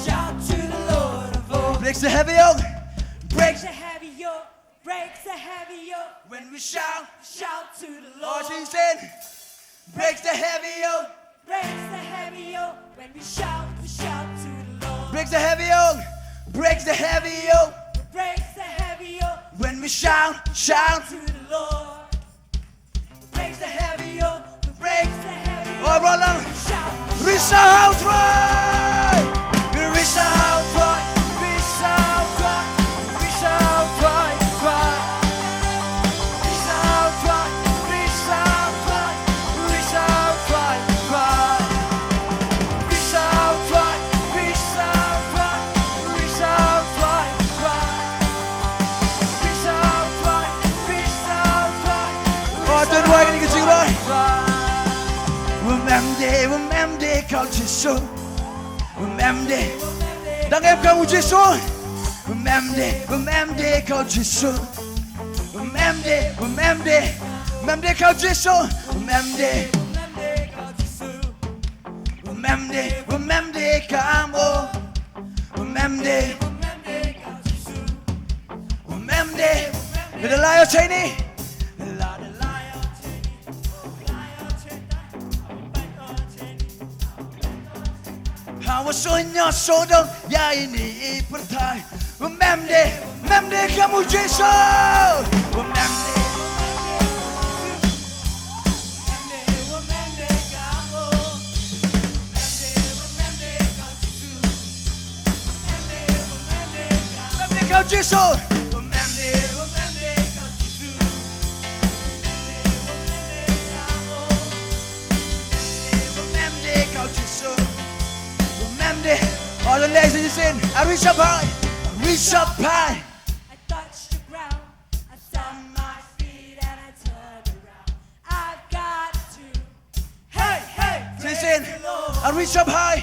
Shout to the Lord of hosts. Breaks the heavy yoke. Breaks the heavy yoke. Breaks the heavy yoke. When we shout. Shout to the Lord. Oh, she said. Breaks the heavy yoke. Breaks the heavy yoke. When we shout, we shout to the Lord. Breaks the heavy yoke. Breaks the heavy yoke. Breaks the heavy yoke. When we shout, shout to the Lord. Breaks the heavy yoke. Breaks the heavy yoke. Oh, brother. Shout. Risa House Roy. Risa House Roy. Risa House Roy. Risa House Roy. Risa House Roy. Oh, don wai kane ka jingrwai. Wym em de, wym em de ka u Jisu. Wym em de. Dang em ka u Jisu. Wym em de, wym em de ka u Jisu. Wym em de, wym em de. Wym em de ka u Jisu. Wym em de. Wym em de, wym em de ka mo. Wym em de. Wym em de. Ngi da la ïoh shane. Hawa shuh ïa shuh dong ïa ine i pyrthei. Wym em de, wym em de ka mo Jisu. Wym em de. Wym em de ka u Jisu. Wym em de ka u Jisu. Wym em de. All the ladies in the scene, I reach up high, I reach up high. I touch the ground, I stamp my feet and I turn around. I've got to. Hey, hey, praise the Lord. I reach up high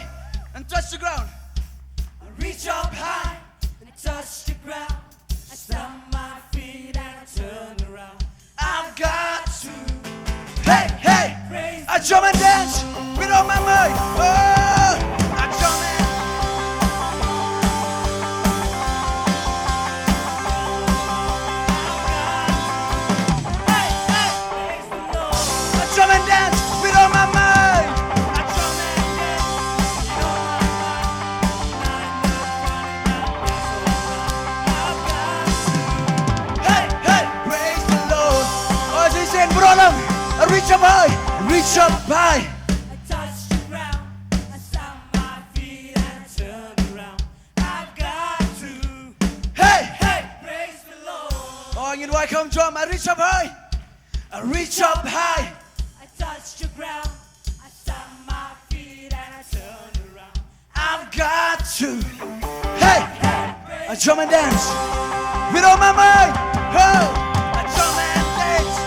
and touch the ground. I reach up high and touch the ground. I stamp my feet and I turn around. I've got to. Hey, hey, praise the Lord. I jump and dance with all my might. Oh, I jump and Hey, hey, praise the Lord. I jump and dance with all my might. I jump and dance with all my might. Hey, hey, praise the Lord. Oh, as he said, bro, I reach up high, reach up high. I touch the ground, I stamp my feet and I turn around. I've got to. Hey, hey, praise the Lord. Oh, ngin wai kham jam, I reach up high. I reach up high. I touch the ground. I stamp my feet and I turn around. I've got to. Hey! I jump and dance. With all my might. Ho! I jump and dance.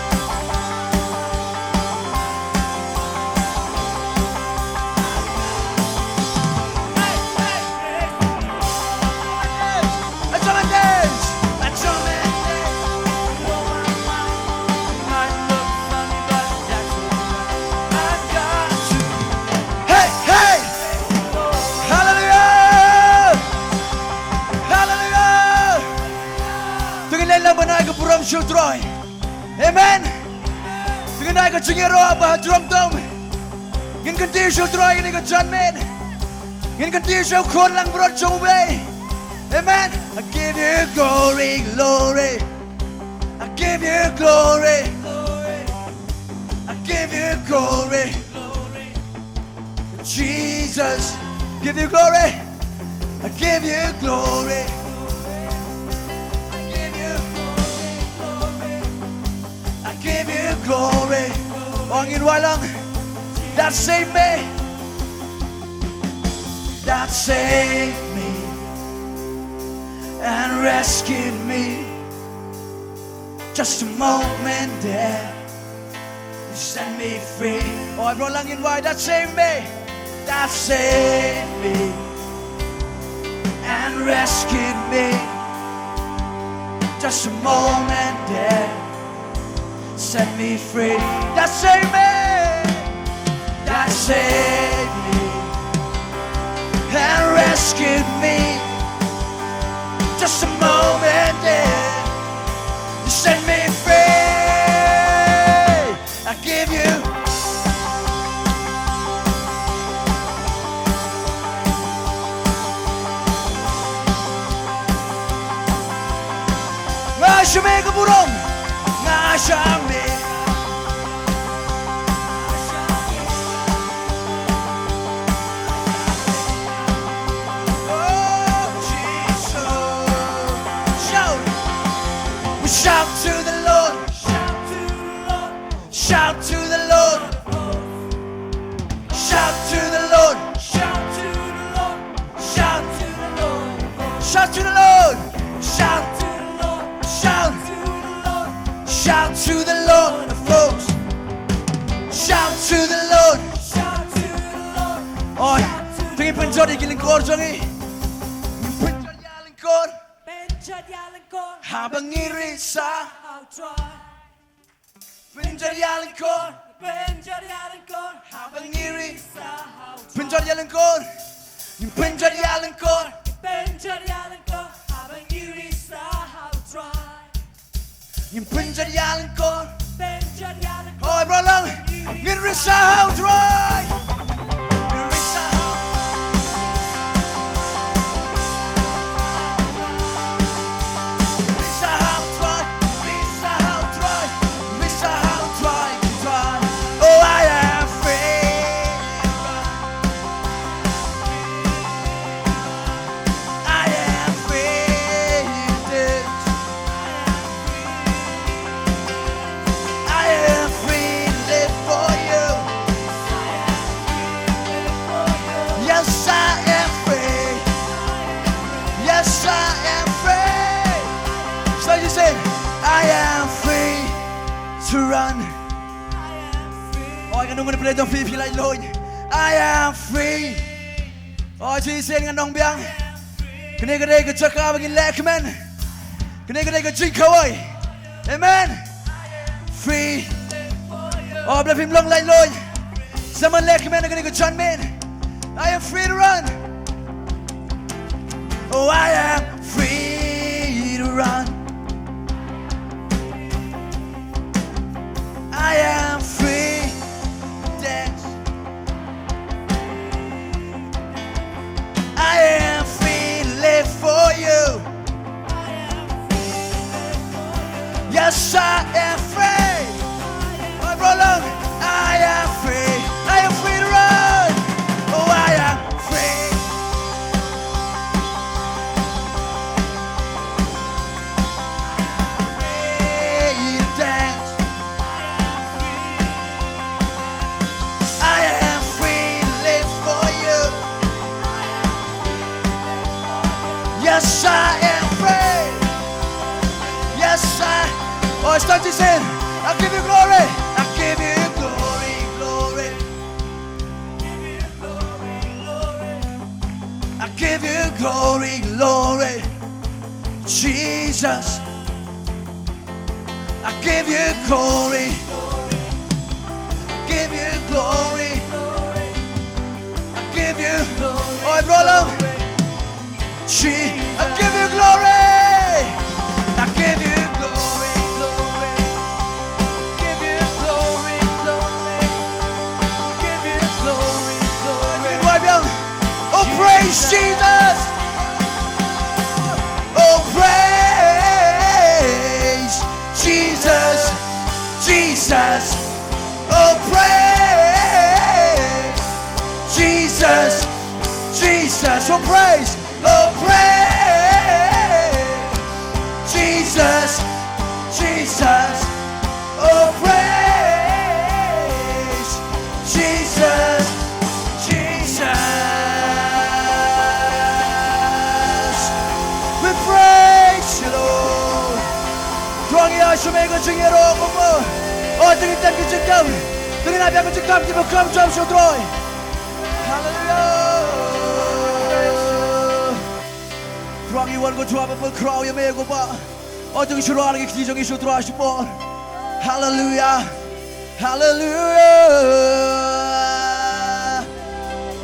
Hey, hey, hey. I jump and dance. I jump and dance. With all my might. Might look funny, but that's alright. I've got to. Hey, hey! Hallelujah! Hallelujah! To ngin leit lang ban ai ka burom sha U Trai. Amen. To ngin ai ka jingïaroh ba ha jrong dong. Ngin kyntiew sha U Trai kane ka janmiet. Ngin kyntiew sha U Khun Langbrot jong U Blei. Amen. I give you glory, glory. I give you glory. I give you glory. Jesus, give you glory. I give you glory. I give you glory, glory. I give you glory. Ong in walang. That saved me. That saved me and rescued me. Just a moment there. You set me free. Oh, I brought lang in wide. That saved me. That saved me and rescued me. Just a moment there. Set me free. That saved me. That saved me and rescued me. Just a moment there. You set me free. I give you. Nga sha me ka burom. Nga sha me. Oh, Jesus. Shout. We shout to the Lord. Shout to the Lord. Shout to the Lord. Shout to the Lord. Shout to the Lord. Shout to the Lord. Shout to the Lord. Shout to the Lord. Shout. Shout to the Lord. Shout to the Lord, folks. Shout to the Lord. Shout to the Lord. Oi, to ngin pynjot ïa ki lyngkor jong ngi. Ngin pynjot ïa lyngkor. Pynjot ïa lyngkor. Haba ngi risa. How dry. Pynjot ïa lyngkor. Pynjot ïa lyngkor. Haba ngi risa. Pynjot ïa lyngkor. Pynjot ïa lyngkor. Pynjot ïa lyngkor. Haba ngi risa. How dry. Ngin pynjot ïa lyngkor. Pynjot ïa lyngkor. Oi, bro lang. Ngin risa how dry. Ngin risa how. Risa how dry. Risa how dry. Risa how dry, dry. Oh, I am free. I am free indeed. I am free to live for you. Ngan ong ngan pynleit jong phi, phi laitluid. I am free. O Jisu, ngan ong biang. Kane ka dei ka jaka ba ngin lehkmen. Kane ka dei ka jingkhawai. Amen. Free. O, balei phim long laitluid? Sa man lehkmen ha kane ka janmiet. I am free to run. Oh, I am free to run. I am free to dance. I am free to live for you. Yes, I am free. I am free. I am free to run. Oh, I am free. Free to dance. I am free to live for you. Yes, I am free. Yes, I. Oh, it's time to sing. I give you glory. I give you glory, glory. I give you glory, glory. Jesus. I give you glory. I give you glory. I give you. Oh, bro, love. She, I give you glory. I give you glory, glory. Give you glory, glory. Give you glory, glory. Oh, praise Jesus. Oh, praise Jesus. Jesus. Oh, praise Jesus. Jesus. Oh, praise. Oh, praise Jesus. Jesus. Oh, praise Jesus. Jesus. We praise you, Lord. Trai, ïa shu mih ka jingïaroh kumno. Oh, to ngin tap ka jingkam. To ngin ap ïa ka jingkam kiba khlem jam sha u Trai. Hallelujah. Trai, ngi wan ko Trai ban pynkhraw ïa me ko Kpa. Oh, to ngin shu rah ïa ki kti jong ngi sha u Trai shipor. Hallelujah. Hallelujah.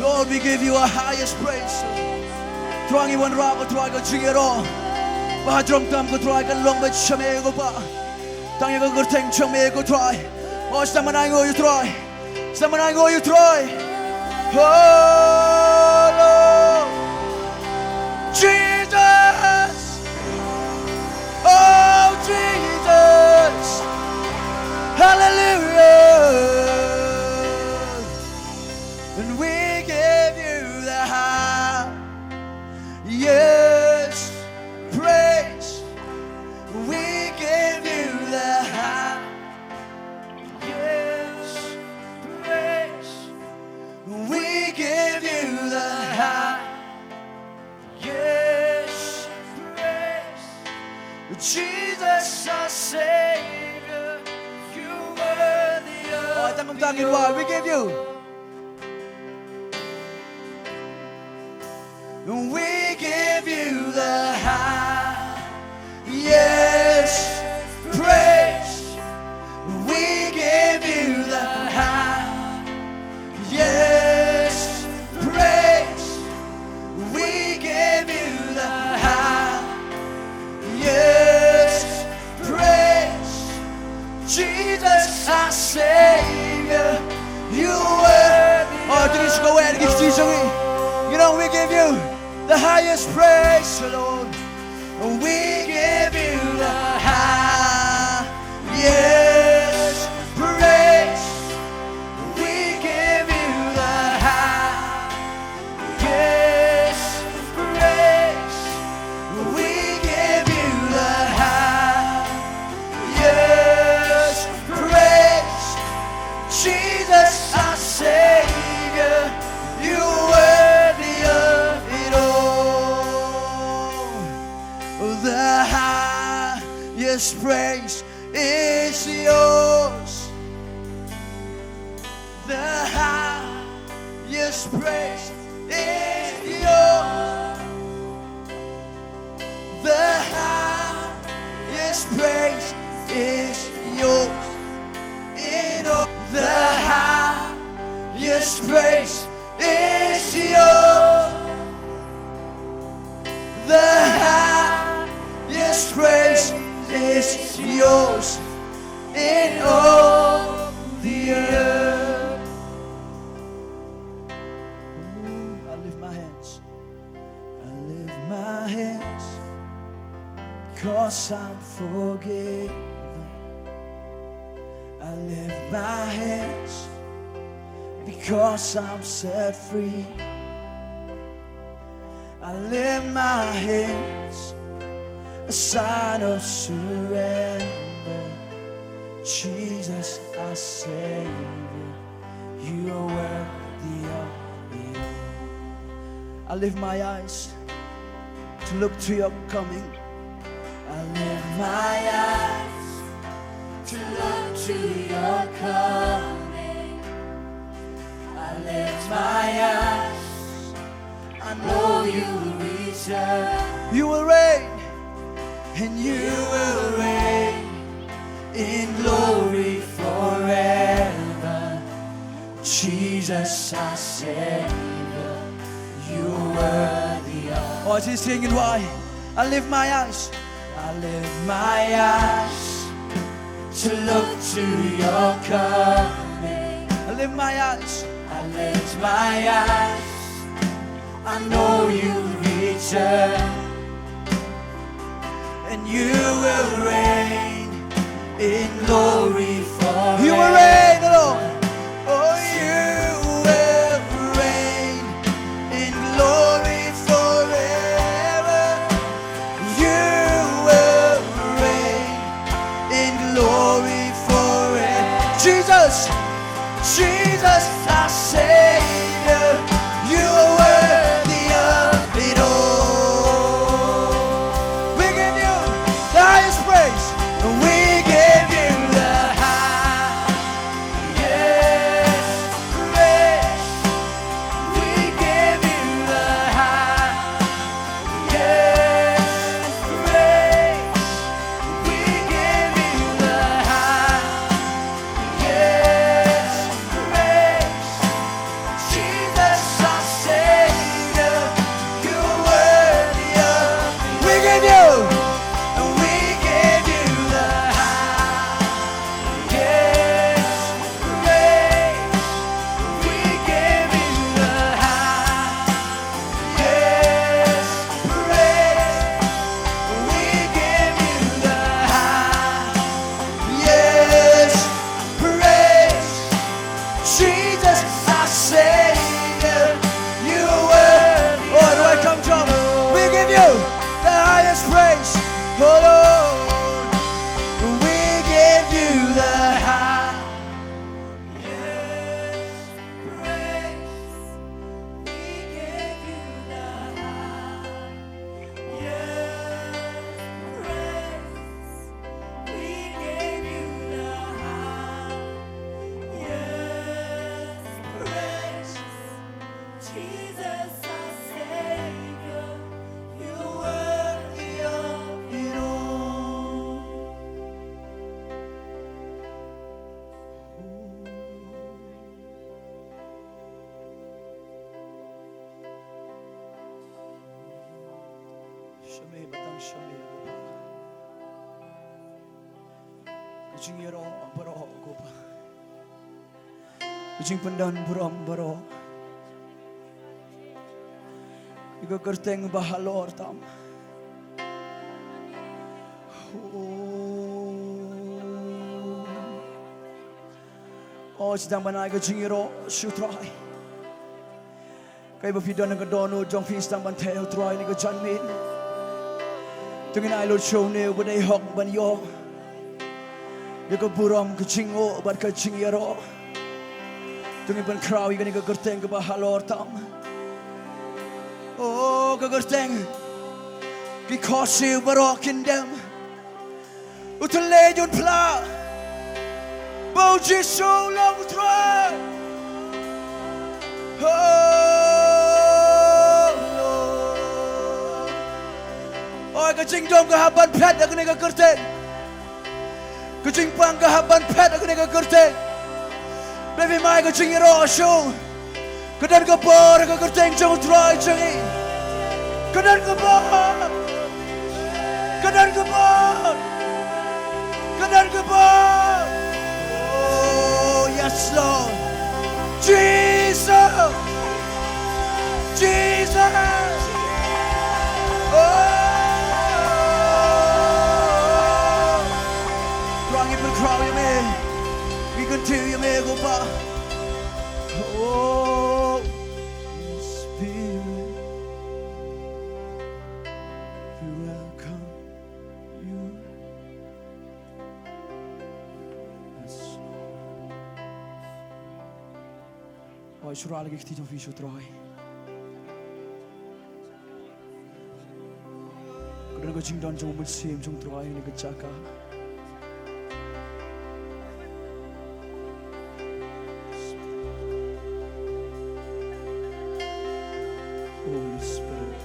Lord, we give you our highest praise. Trai, ngi wanrah ko Trai ka jingïaroh ba hajrong tam ko Trai kan long beit sha me ko Kpa. Tang ïa ka kyrteng jong me ko Trai. Oh, sdang ban ainguh ïa u Trai. Sdang ban ainguh ïa u Trai. Oh Lord Jesus. Oh Jesus. Hallelujah. And we give you the highest praise. We give you the highest praise. We give you the highest praise. Jesus, our Savior, you worthy of. Oh, tang kumta ngin wad. We give you. We give you the highest praise. We give you the highest praise. We give you the highest praise. Jesus, our Savior, you worthy. Oh, to ngin shu kaweh da ki kti jong ngi. You know, we give you the highest praise, Lord. We give you the highest praise. We give you the highest praise. We give you the highest praise. Jesus, our Savior, you worthy of it all. The highest praise is yours. Praise is yours. The highest praise is yours. In all the highest praise is yours. The highest praise is yours in all the earth. I lift my hands. I lift my hands because I'm forgiven. I lift my hands because I'm set free. I lift my hands, a sign of surrender. Jesus, our Savior, you are worthy of it all. I lift my eyes to look to your coming. I lift my eyes to look to your coming. I lift my eyes, I know you will return. You will reign, and you will reign in glory forever. Jesus, our Savior, you are worthy of. Oh, just sing it, why? I lift my eyes. I lift my eyes to look to your coming. I lift my eyes. I lift my eyes, I know you return, and you will reign in glory forever. You will reign, Lord. Oh, you will reign in glory forever. You will reign in glory forever. Jesus, Jesus, our Savior, you are worthy of it all. We give you the highest praise. We give you the highest praise. We give you the highest praise. We give you the highest praise. Jesus, our Savior, you're worthy of. We give you, we give you the highest praise. We give you the highest praise. We give you the highest praise. Jesus, our Savior, you are worthy. Oh, do I come to? We give you the highest praise. Oh Lord, we give you the highest praise. We give you the highest praise. We give you the highest praise. Jesus, our Savior, you're worthy of it all. Shame, batang shame. Ka jingïaroh baroh, ko Pa. Ka jingpyndonkam baroh. Ïa ka kyrteng ba halor tam. Oh. Oh, sdang ban ai ka jingïaroh sha u Trai. Kaei ba phi don ha ka dohnud jong phi, sdang ban theh ïa u Trai ha kane ka janmiet. To ngin ai lut sha une uba dei hok ban ïoh ïa ka burom, ka jingnguh bad ka jingïaroh. To ngin pynkhraw ïa kane ka kyrteng kaba halor tam. Oh, ka kyrteng ki khohsiew baroh kin dem. U thylliej un phla ba U Jisu u long U Trai. Oh, Lord. Oi, ka jingdom ka hap ban phet ha kane ka kyrteng. Ka jingpang ka hap ban phet ha kane ka kyrteng. Baby, mai ka jingïaroh shuh. Ka don ka bor ha ka kyrteng jong U Trai jong ngi. Ka don ka bor. Ka don ka bor. Ka don ka bor. Oh, yes, Lord. Jesus. Jesus. Oh. Trai, ngi pynkhraw ïa me. Ngi kyntiew ïa me, ko Pa. Oh, Spirit, we welcome you. Yes, Lord. Oi, shu rah la ki kti jong phi sha U Trai. Ka don ka jingdon jong U Mynsiem jong U Trai ha kane ka jaka. Holy Spirit.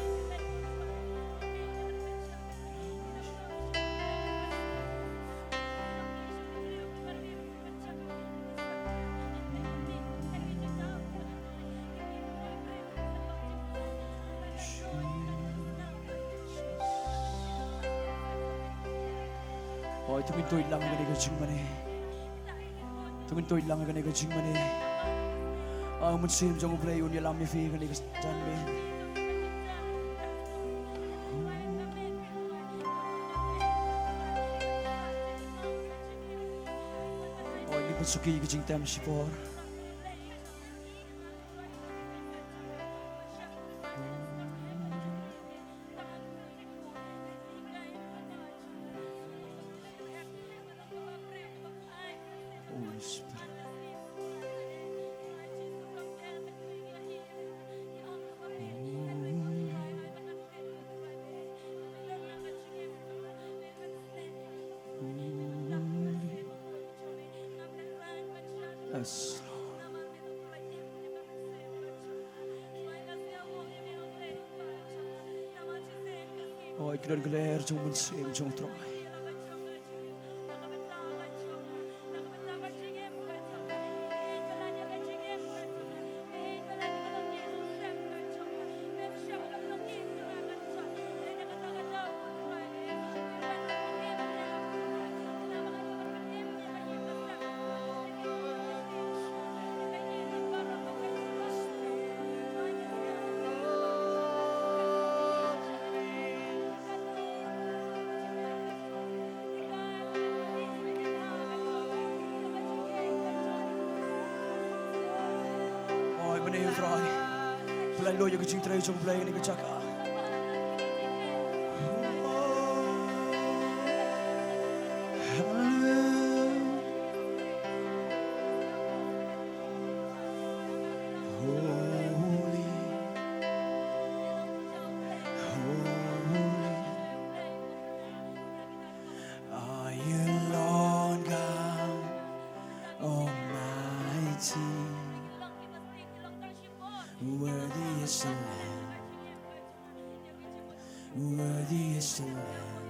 Oi, to ngin tuid lang ha kane ka jingmane. To ngin tuid lang ha kane ka jingmane. Ah, U Mynsiem jong U Blei un ïalam ïa phi ha kane ka janmiet. Oi, ngin pynsuki ka jingtem shipor. Holy Spirit. Yes, Lord. Oi, ka don ka lyer jong U Mynsiem jong U Trai. Oi, bad ïa U Trai. Pynlait lut ïa ka jingtrei jong U Blei ha kane ka jaka. Hallelujah. Holy, holy are you, Lord God Almighty. Worthy is the Lamb. Worthy is the Lamb.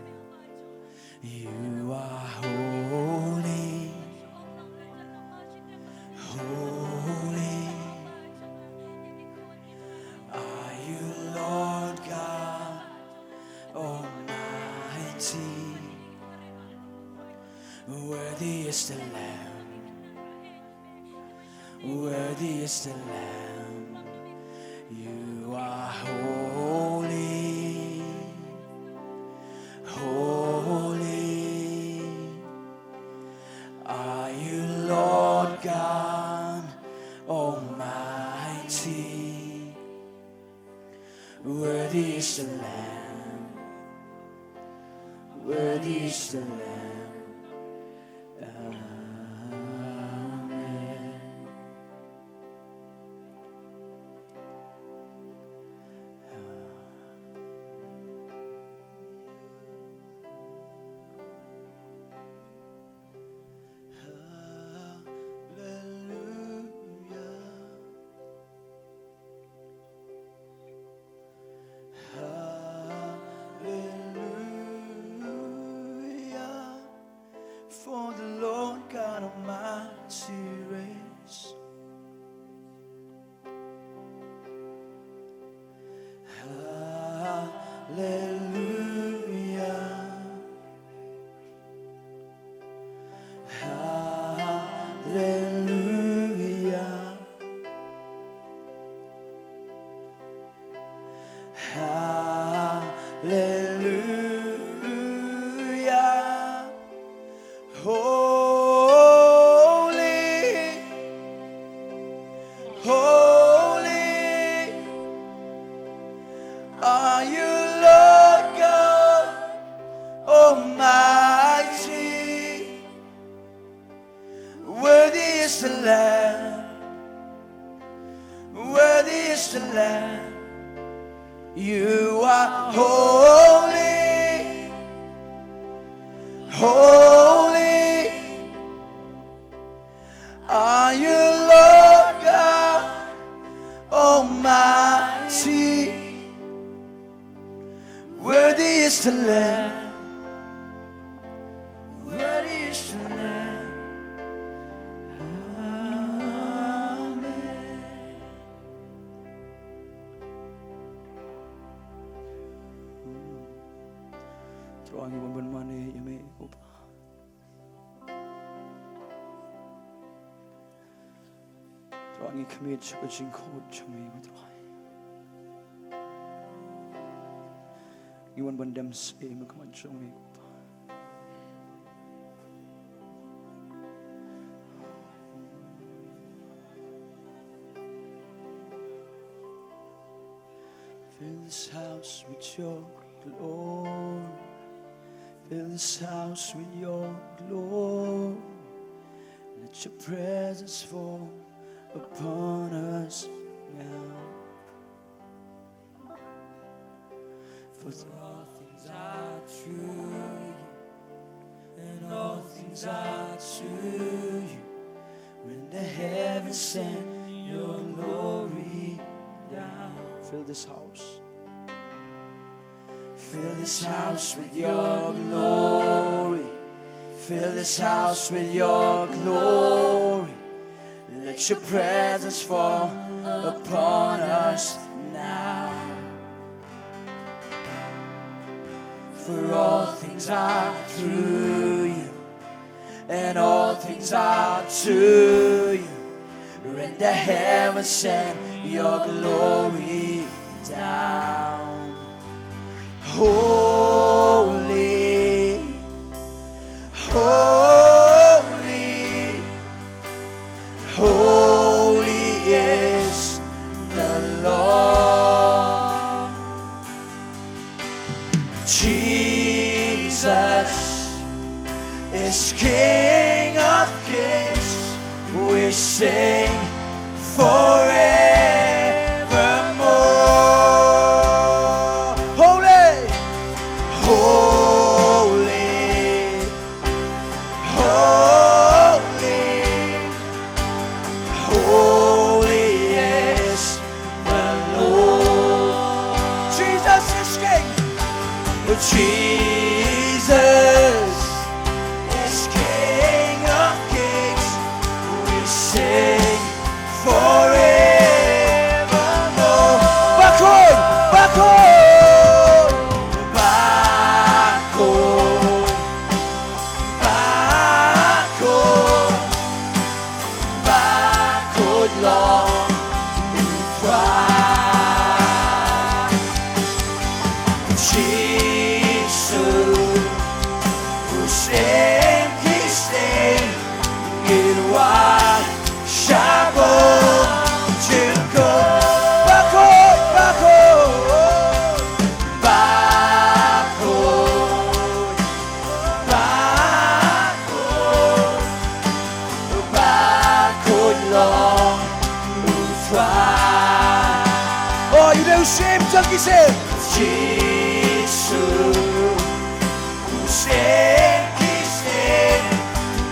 You are holy, holy are you, Lord God Almighty. Worthy is the Lamb. Worthy is the Lamb. You are holy, holy are you, Lord God Almighty. Worthy is the Lamb. Worthy is the Lamb. Amen. Hallelujah. To raise. Hallelujah. Hallelujah. Hallelujah. Holy, holy are you, Lord God Almighty. Worthy is the Lamb. Worthy is the Lamb. You are holy, holy are you, Lord God Almighty. Worthy is the Lamb. Worthy is the Lamb. Amen. Trai, ngi wan ban mane ïa me, Kpa. Trai, ngi khmih sha ka jingkhot jong me, Trai. Ngi wan ban dem sha me, Kpa jong me, Kpa. Fill this house with your glory. Fill this house with your glory. Let your presence fall upon us now. For all things are through you, and all things are to you. When the heavens send your glory down. Fill this house. Fill this house with your glory. Fill this house with your glory. Let your presence fall upon us now. For all things are through you, and all things are to you. When the heavens send your glory down. Holy, holy, holy is the Lord. Jesus is King of kings. We sing forevermore. Holy, holy, holy, holy is the Lord. Jesus is King. Jesus is King of kings. We sing forevermore. Bakun, bakun, bakun, bakun. Bakut long u Trai. Jisu u stem ki stem, ngin wan sha bor jingkut. Bakut, bakut, bakut. Bakut, bakut long u Trai. Oh, ïa u stem jong ki stem. Jisu u stem ki stem,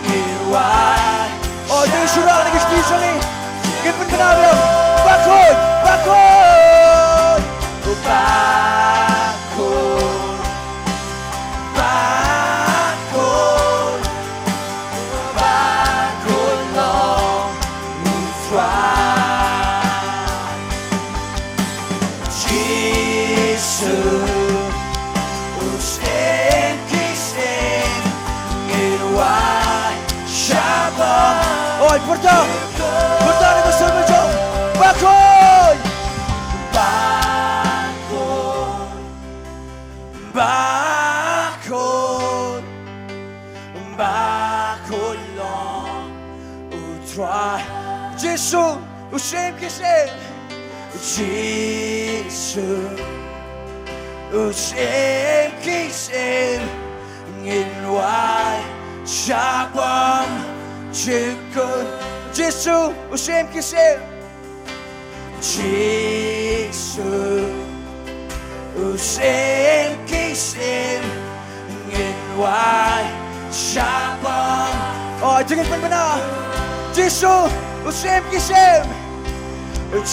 ngin wan. Oh, ïa u stem jong ki stem. Ngin pynbna ïa u. Bakut, bakut, bakut. Bakut, bakut, bakut, Pyrta, pyrta ïa ka sulmiljam. Bakhuid. Bakhuid. Bakhuid. Bakhuid long U Trai. Jisu, u Syiem ki syiem. Jisu, u Syiem ki syiem. Ngin wai shaphang jingkut. Jisu, u Syiem ki syiem. Jisu, u Syiem ki syiem. Ngin wai shaphang. Oh, jingin pynbna. Jisu, u Syiem ki syiem.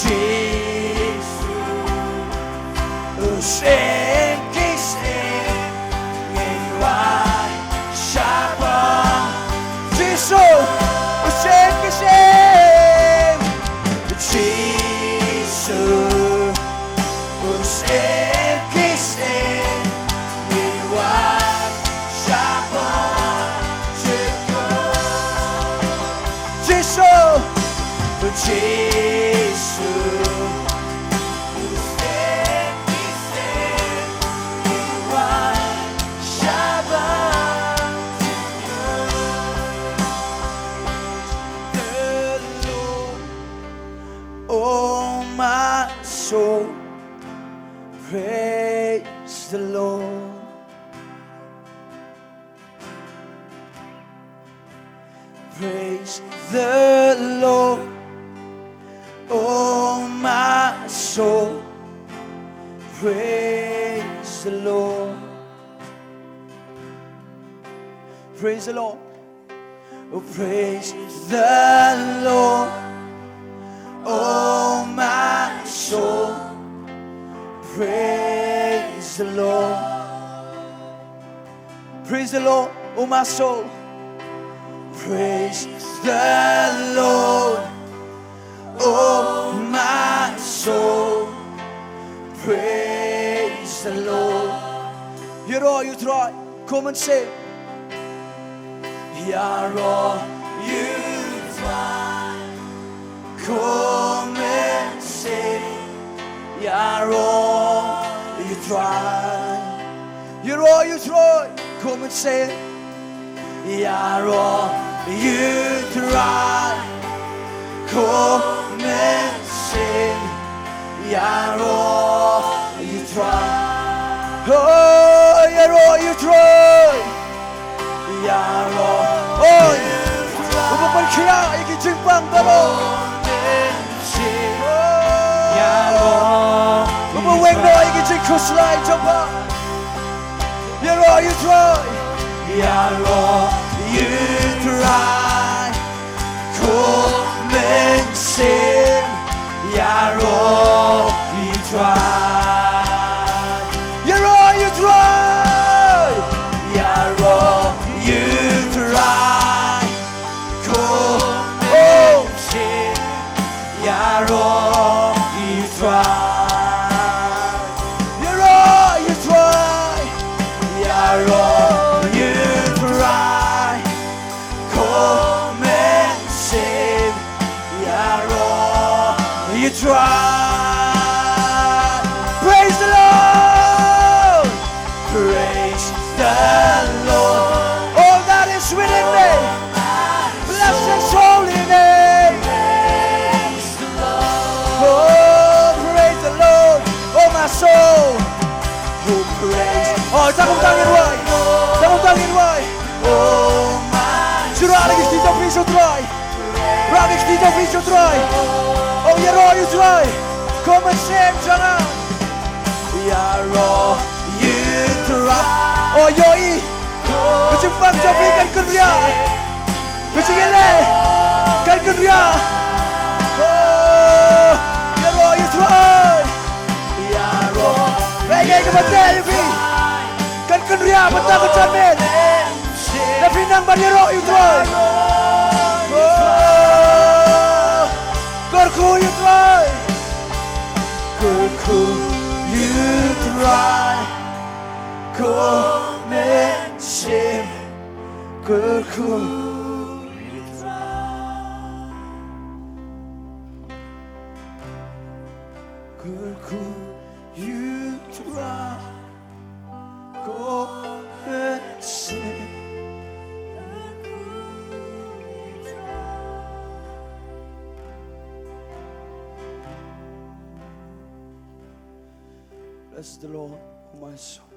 Jisu, u Syiem ki syiem. Ngin wai shaphang. Jisu, u Syiem ki syiem. Jisu, u Syiem ki syiem. Ngin wai shaphang jingkut. Jisu, Jisu, u Syiem ki syiem. Ngin wai shaphang jingkut. The Lord, oh my soul, praise the Lord. Praise the Lord, oh my soul. Praise the Lord. Praise the Lord. Oh, praise the Lord, oh my soul. Praise the Lord. Praise the Lord, oh my soul. Praise the Lord, oh my soul. Praise the Lord. Ïaroh ïa U Trai, come and sing. Ïaroh ïa U Trai, come and sing. Ïaroh ïa U Trai. Ïaroh ïa U Trai, come and sing. Ïaroh ïa U Trai, come and sing. Ïaroh ïa U Trai. Oh, ïaroh ïa U Trai. Ïaroh. Oh, uba pynkhiah ïa ki jingpang baroh. Ïaroh. Uba weng noh ïa ki jingkhuslai jong pha. Ïaroh ïa U Trai. Ïaroh ïa U Trai. Come and sing. Ïaroh ïa U Trai. Ïaroh ïa U Trai. Ïaroh ïa U Trai. Come and sing. Ïaroh ïa U Trai. Ïaroh ïa U Trai. Ïaroh ïa U Trai. Come and sing. Ïaroh ïa U Trai. Praise the Lord. Praise the Lord. All that is within me, bless His holy name. Oh, praise the Lord, oh my soul. Oh, praise. Oh, tang tang ïa U Trai. Tang tang ïa U Trai. Oh, my. Shu rah da ki kti jong phi sha U Trai. Rah da ki kti jong phi sha U Trai. Oh, ïaroh ïa U Trai. Come and sing, jana. Ïaroh ïa U Trai. Oh, ïohi. Ka jingpang jong phi kan kynriah. Ka jingïaleh kan kynriah. Oh, ïaroh ïa U Trai. Ïaroh. Kaei kaei kaba teh ïa phi kan kynriah bad ka jingmut. Lada phi nang ban ïaroh ïa U Trai. Oh, kyrkhu ïa U Trai. Kyrkhu ïa U Trai. Come and sing. Kyrkhu ïa U Trai. Kyrkhu ïa u Trai, ko mynsiem. Bless the Lord, oh my soul.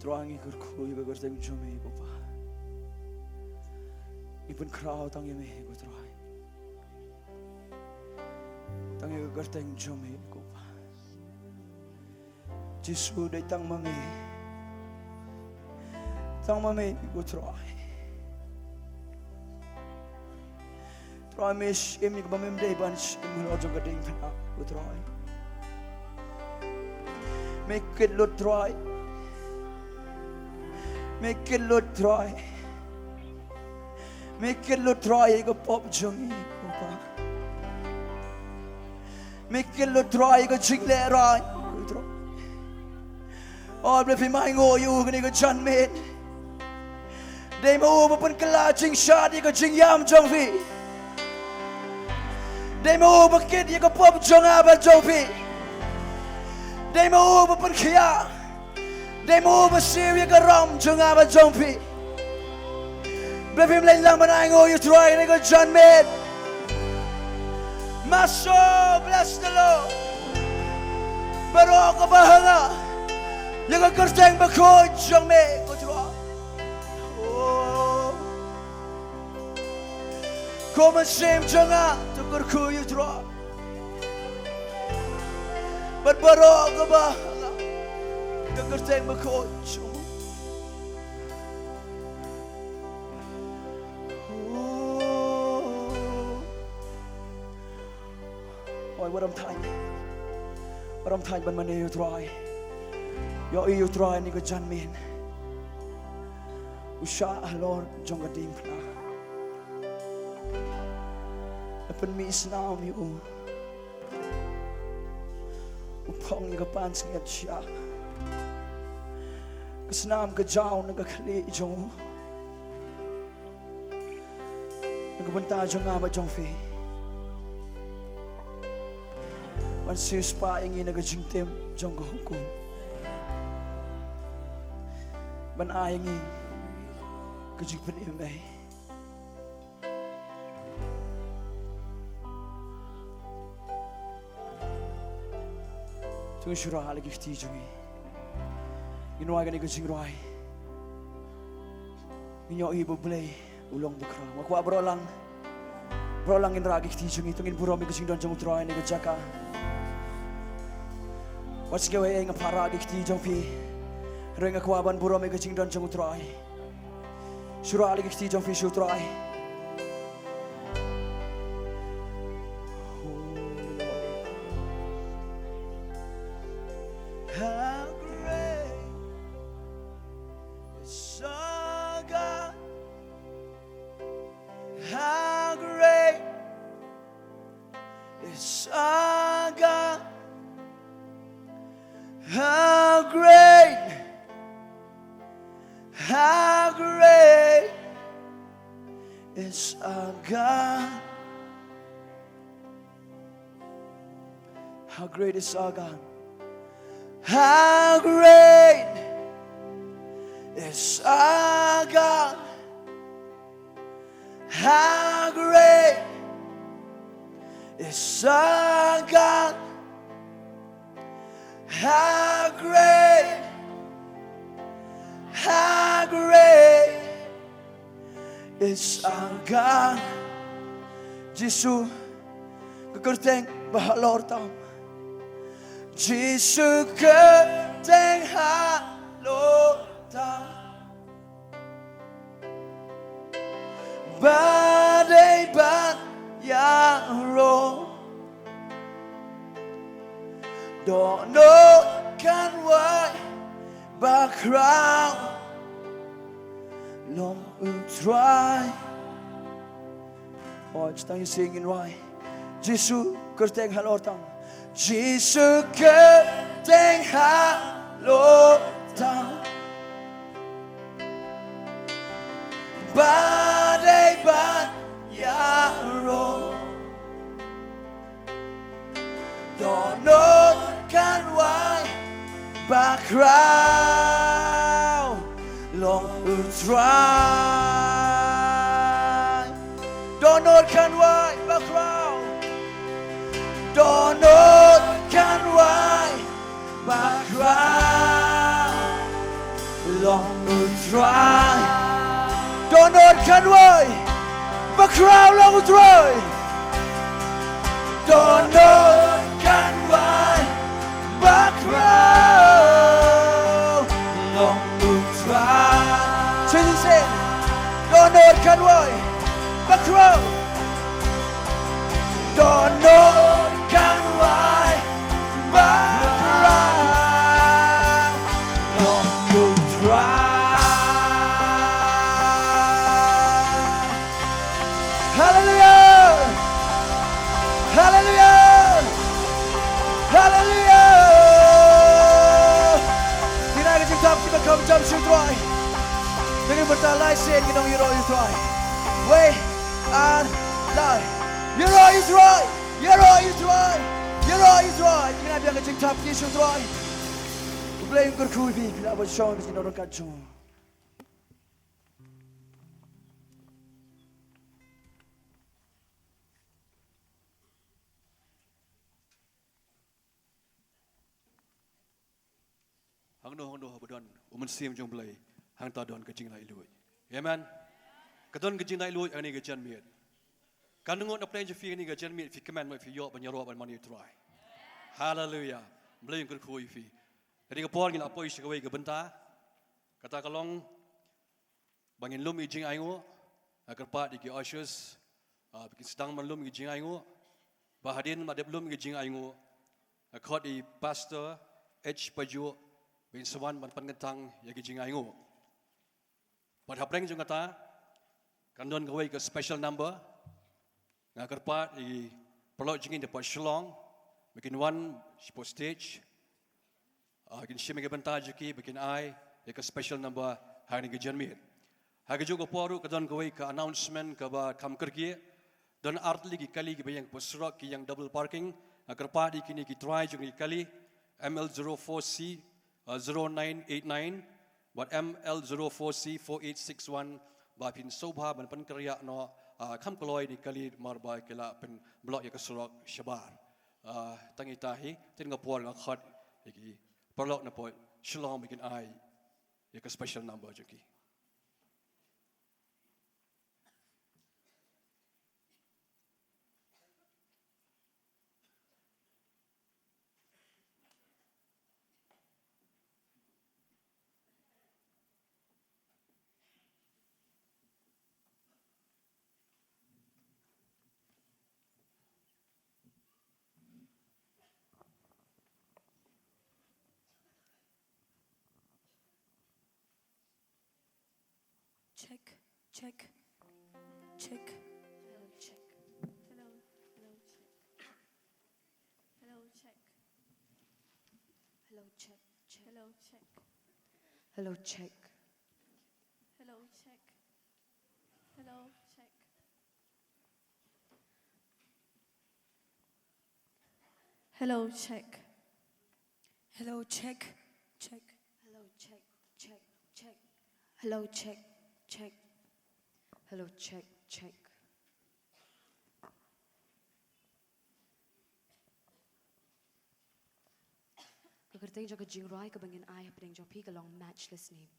Trai, ngi kyrkhu ïa ka kyrteng jong me, ko Pa. Ngi pynkhraw tang ïa me, ko Trai. Tang ïa ka kyrteng jong me, ko Pa. Jisu, dei tang ma me. Tang ma me, ko Trai. Trai, me shim ïa kaba mem dei ban shim halor jong ka diengphna, ko Trai. Me kit lut, Trai. Me kit lut, Trai. Me kit lut, Trai, ïa ka pop jong ngi, ko Pa. Me kit lut, Trai, ïa ka jinglehrain, ko Trai. Oh, bad phim ainguh ïa u kane ka janmiet. Dei ma u ba pynkylla jingshad ïa ka jingïam jong phi. Dei ma u ba kit ïa ka pop jong nga bad jong phi. Dei ma u ba pynkhia. Dei ma u ba siew ïa ka ram jong nga bad jong phi. Bad phim leit lang ban ainguh ïa u Trai ha kane ka janmiet. My soul, bless the Lord. Baroh kaba ha nga, ïa ka kyrteng bakhuid jong me, ko Trai. Oh. Ko mynsiem jong nga, to kyrkhu ïa u Trai. Bad baroh kaba ha nga, ïa ka kyrteng bakhuid jong me. Oh. Oi, wat ym thait. Wat ym thait ban mane ïa u Trai. Ïohi ïa u Trai ha kane ka janmiet. U shah halor jong ka diengphna. Pynmih snam ïa u. U phong ïa ka pansngiat sha ka snam ka jaw na ka khlieh jong u. Na ka bynta jong nga bad jong phi. Ban siewspah ïa ngi na ka jingtim jong ka hukum. Ban ai ïa ngi ka jingpynim eh. To ngin shu rah la ki kti jong ngi. Ngin rwai kane ka jingrwai. Ngin ïohi ba U Blei u long bakhraw. Nga kwah baroh lang, baroh lang ngin rah ki kti jong ngi. To ngin burom ïa ka jingdon jong U Trai ha kane ka jaka. Wat sngew ei ei, nga phah rah ki kti jong phi. Hynrei nga kwah ban burom ïa ka jingdon jong U Trai. Shu rah la ki kti jong phi sha U Trai. How great is our God. How great is our God. How great, how great is our God. How great is our God. How great is our God. How great is our God. How great, how great is our God. Jisu, ka kyrteng ba halor tam. Jisu, kyrteng halor tam. Ba dei ban ïaroh. Dohnud kan wai bakhraw. Long U Trai. Oh, just tang ïa sing in wai. Jisu, kyrteng halor tam. Jisu, kyrteng halor tam. Ba dei ban Bakhraw long U Trai. Dohnud kynwai, bakhraw. Dohnud kynwai, bakhraw long U Trai. Dohnud kynwai, bakhraw long U Trai. Dohnud kynwai, bakhraw long U Trai. Sing, sing. Dohnud kynwai, bakhraw. Dohnud kynwai, bakhraw long U Trai. Haleluya. Haleluya. Haleluya. Kine ki jingthoh kiba kham jam sha U Trai. Kine ki bynta lai sien ki nong ïaroh ïa U Trai. Wei, ar, lai. Ïaroh ïa U Trai. Ïaroh ïa U Trai. Ïaroh ïa U Trai. Kine biang ki jingthoh ki sha U Trai. U Blei un kyrkhu ïa phi, phi lah ban shong ka jingdonkam jong u. Hangno hangno haba don u Mynsiem jong U Blei, hangta don ka jinglaitluid. Amen. Ka don ka jinglaitluid ha kane ka janmiet. Kan ngut na pdeng jong phi ha kane ka janmiet, phi kmen bad phi ïoh ban ïaroh ban mane U Trai. Haleluya. U Blei un kyrkhu ïa phi. Kane ka por ngi la poi sha kawei ka bynta. Kata ka long ba ngin lum ïa ki jingainguh. Nga kyrpad ïa ki ushers, ah, ba kin sdang ban lum ïa ki jingainguh. Ba hadien ba dep lum ïa ki jingainguh, nga khot ïa i Pastor H Pajuk ba in sa wan ban pynkyntang ïa ki jingainguh. Bad hapdeng jong kata kan don kawei ka special number. Nga kyrpad ïa ki paralok jong ngi na pdeng Shillong ba kin wan shapoh stage. Ah, kin shim ïa ka bynta jong ki ba kin ai ïa ka special number ha kane ka janmiet. Ha kajuh ka por ruh ka don kawei ka announcement kaba kham kyrkieh. Don artylli ki kali kiba ïeng hapoh surok, ki ïeng double parking. Nga kyrpad ïa kine ki trai jong ki kali, M L zero four C, ah, zero nine eight nine bad M L zero four C four eight six one, ba phin sngewbha ban pynkynriah noh, ah, kham kloi ïa kine ki kali namar ba ki la pynblock ïa ka surok shabar. Ah, tang ita hi, te nga por nga khot ïa ki paralok na pdeng Shillong ba kin ai ïa ka special number jong ki. Check, check, check. Hello, check. Hello, hello, check. Hello, check. Hello, check, check. Hello, check. Hello, check. Hello, check. Hello, check. Hello, check. Hello, check, check. Hello, check, check, check. Hello, check, check. Hello, check, check. Ka kyrteng jong ka jingrwai kaba ngin ai hapdeng jong phi ka long Matchless Name.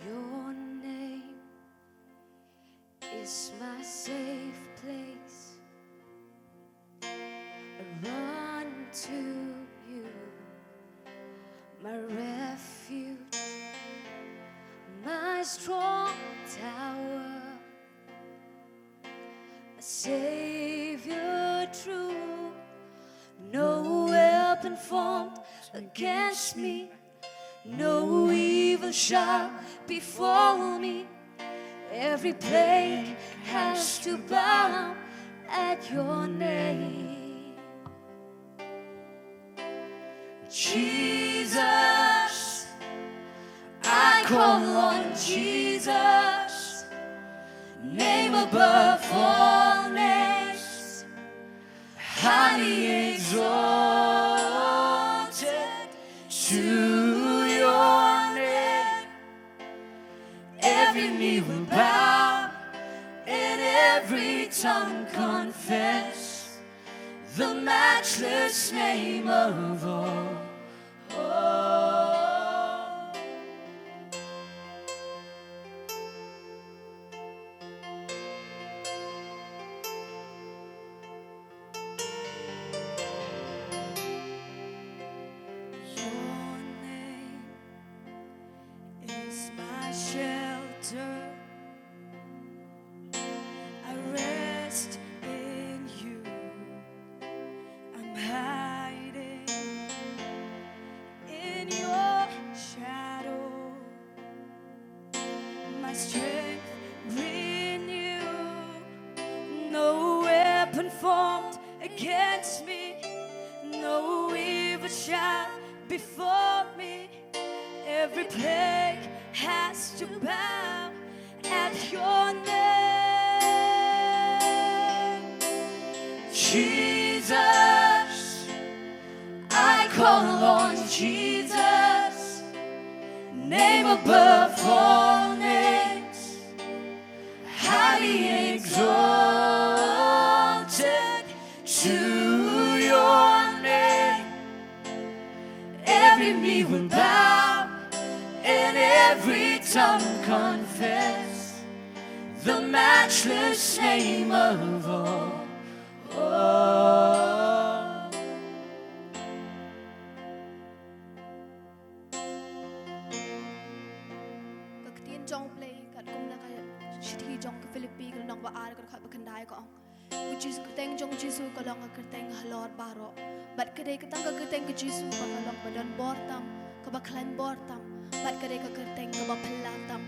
Your name is my safe place. I run to you, my refuge, my strong tower, a Savior true. No weapon formed against me, no evil shall befall me. Every plague has to bow at your name. Jesus, I call on Jesus, name above all names, highly exalted to your name. Every knee will bow and every tongue confess the matchless name of all. Oh. Your name is my shelter. I rest in you. I'm hiding in your shadow. My strength renew. No weapon formed against me, no evil shall befall me. Every plague has to bow at your name. Jesus, I call on Jesus, name above all names, highly exalted to your name. Every knee will bow and every tongue confess the matchless name of all. Oh. Ka ktien jong U Blei katkum na ka shithi jong ka Philippi ka lynnong ba ar ka dkhot ba khyndai ka ong. U Jisu, kyrteng jong u Jisu ka long ka kyrteng halor baroh. Bad ka dei ka tang ka kyrteng ka Jisu ba ka long ba don bor tam, kaba khlaiñ bor tam. Bad ka dei ka kyrteng kaba phylla tam.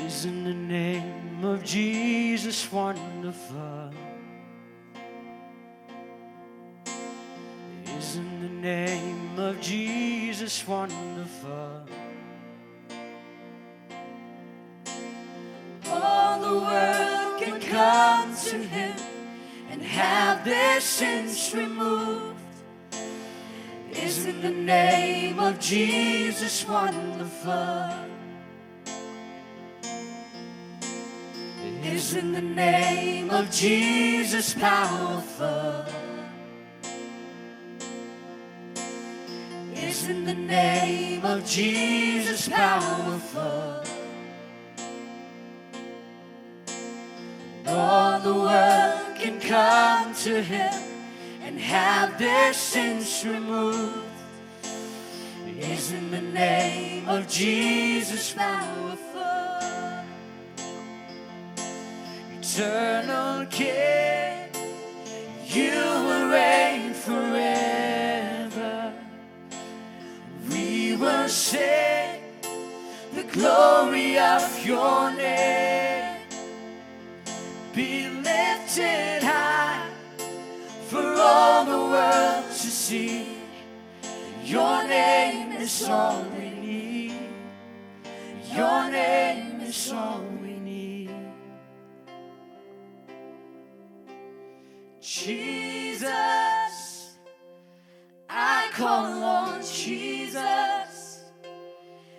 Isn't the name of Jesus wonderful? Isn't the name of Jesus wonderful? All the world can come to him and have their sins removed. Isn't the name of Jesus wonderful? Isn't the name of Jesus powerful? Isn't the name of Jesus powerful? All the world can come to him and have their sins removed. Isn't the name of Jesus powerful? Eternal King, you will reign forever. We will sing the glory of your name. Be lifted high for all the world to see. Your name is all we need. Your name is all we need. Jesus, I call on Jesus,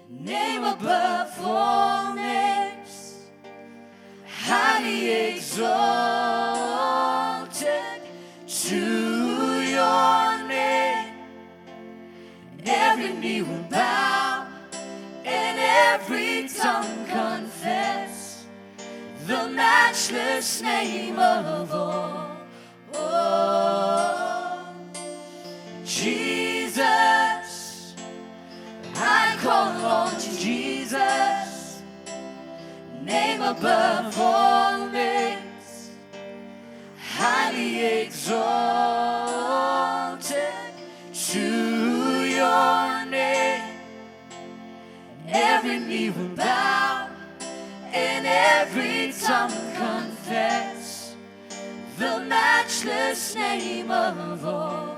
name above all names, highly exalted to your name. Every knee will bow and every tongue confess the matchless name of all. Oh, Jesus, I call on Jesus, name above all names, highly exalted to your name. Every knee will bow and every tongue confess the matchless name of all.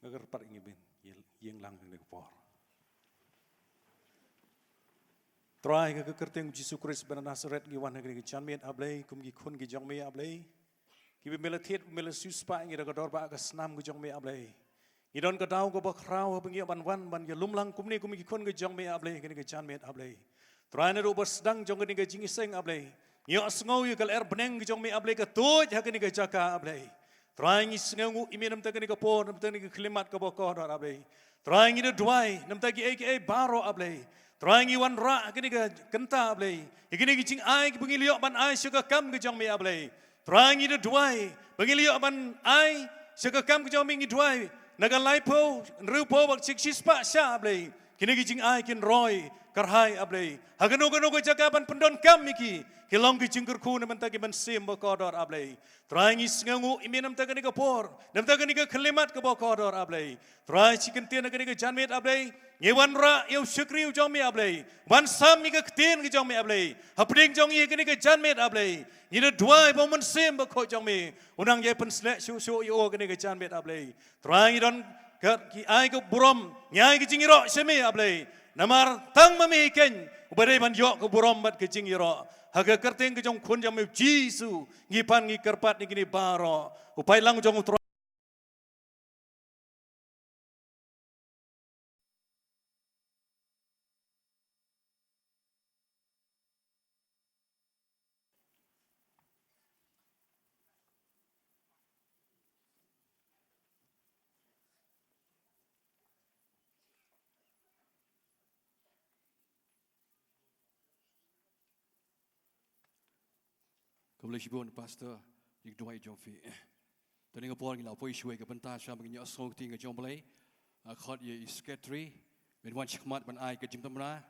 Nga kyrpad ïa ngi ban ïeng lang ha kane ka por. Trai, ha ka kyrteng Jisu Khrist ba na Nasaret ngi wan ha kane ka janmiet, A Blei, kum ki khun ki jong me, A Blei. Kiba me la thied, me la siewspah ïa ngi da ka dor bad ka snam ka jong me, A Blei. Ngi don ka daw kaba khraw haba ngi ïoh ban wan ban ïalum lang kumne kum ki khun ki jong me, A Blei, ha kane ka janmiet, A Blei. Trai, naduh ba sdang jong kane ka jingïaseng, A Blei, ngi ïohsngew ïa ka lyer bneng ka jong me, A Blei, ka tuid ha kane ka jaka, A Blei. Trai, ngi sngewnguh ïa me namar kane ka por, namar kane ka khyllipmat kaba kordor, A Blei. Trai, ngi da duwai namar kiei kiei baroh, A Blei. Trai, ngi wanrah ha kane ka kynta, A Blei, ïa kine ki jingai kiba ngi la ïoh ban ai sha ka kam ka jong me, A Blei. Trai, ngi da duwai ba ngi la ïoh ban ai sha ka kam ka jong me, ngi duwai na ka laiphew, hynriewphew bad shi, shispah shah, A Blei, kine ki jingai kin roi kyrhai, A Blei, ha kano kano ka jaka ban pyndonkam ïa ki, ki long ki jingkyrkhu na ka bynta ki mynsiem ba kordor, A Blei. Trai, ngi sngewnguh ïa me namar kane ka por, namar kane ka khyllipmat kaba kordor, A Blei. Trai, shi kyntien ha kane ka janmiet, A Blei, ngi wanrah ïa u shakri u jong me, A Blei, ban sam ïa ka ktien ka jong me, A Blei, hapdeng jong ngi ha kane ka janmiet, A Blei. Ngi da duwai ba u Mynsiem Bakhuid jong me un nang ïai pynsleh shuh shuh ïa u ha kane ka janmiet, A Blei. Trai, ngi don ka, ngi ai ka burom, ngi ai ka jingïaroh sha me, A Blei, namar tang ma me hi keiñ uba dei ban ïoh ka burom bad ka jingïaroh. Ha ka kyrteng ka jong u Khun jong me Jisu ngi pan ngi kyrpad ïa kine baroh. U paidlang jong u Trai. Khublei shibun Pastor, ïa ka duwai jong phi. Te ha kane ka por ngi la poi shuwa ka bynta sha ba ngin ïohsngew ka ktien ka jong U Blei. Nga khot ïa i Secretary ban wan shakhmat ban ai ka jingtymna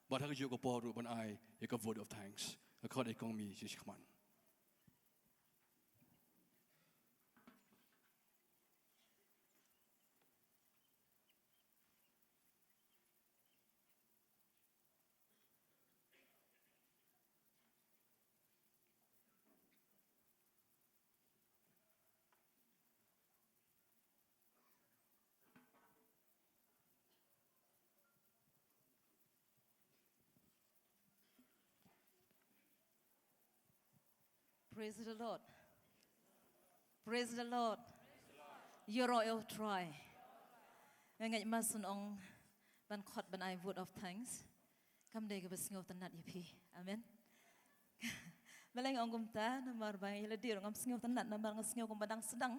bad ha kajuh ka por ruh ban ai ïa ka vote of thanks. Nga khot ïa i Kong Mih sha shakhmat. Praise the Lord. Praise the Lord. Ïaroh ïa U Trai. Nga ngeit ma shu ong ban khot ban ai vote of thanks kam dei kaba sngewtynnat ïa phi. Amen. Balei nga ong kumta, namar ba ïa lade ruh ngam sngewtynnat, namar nga sngew kumba dang sdang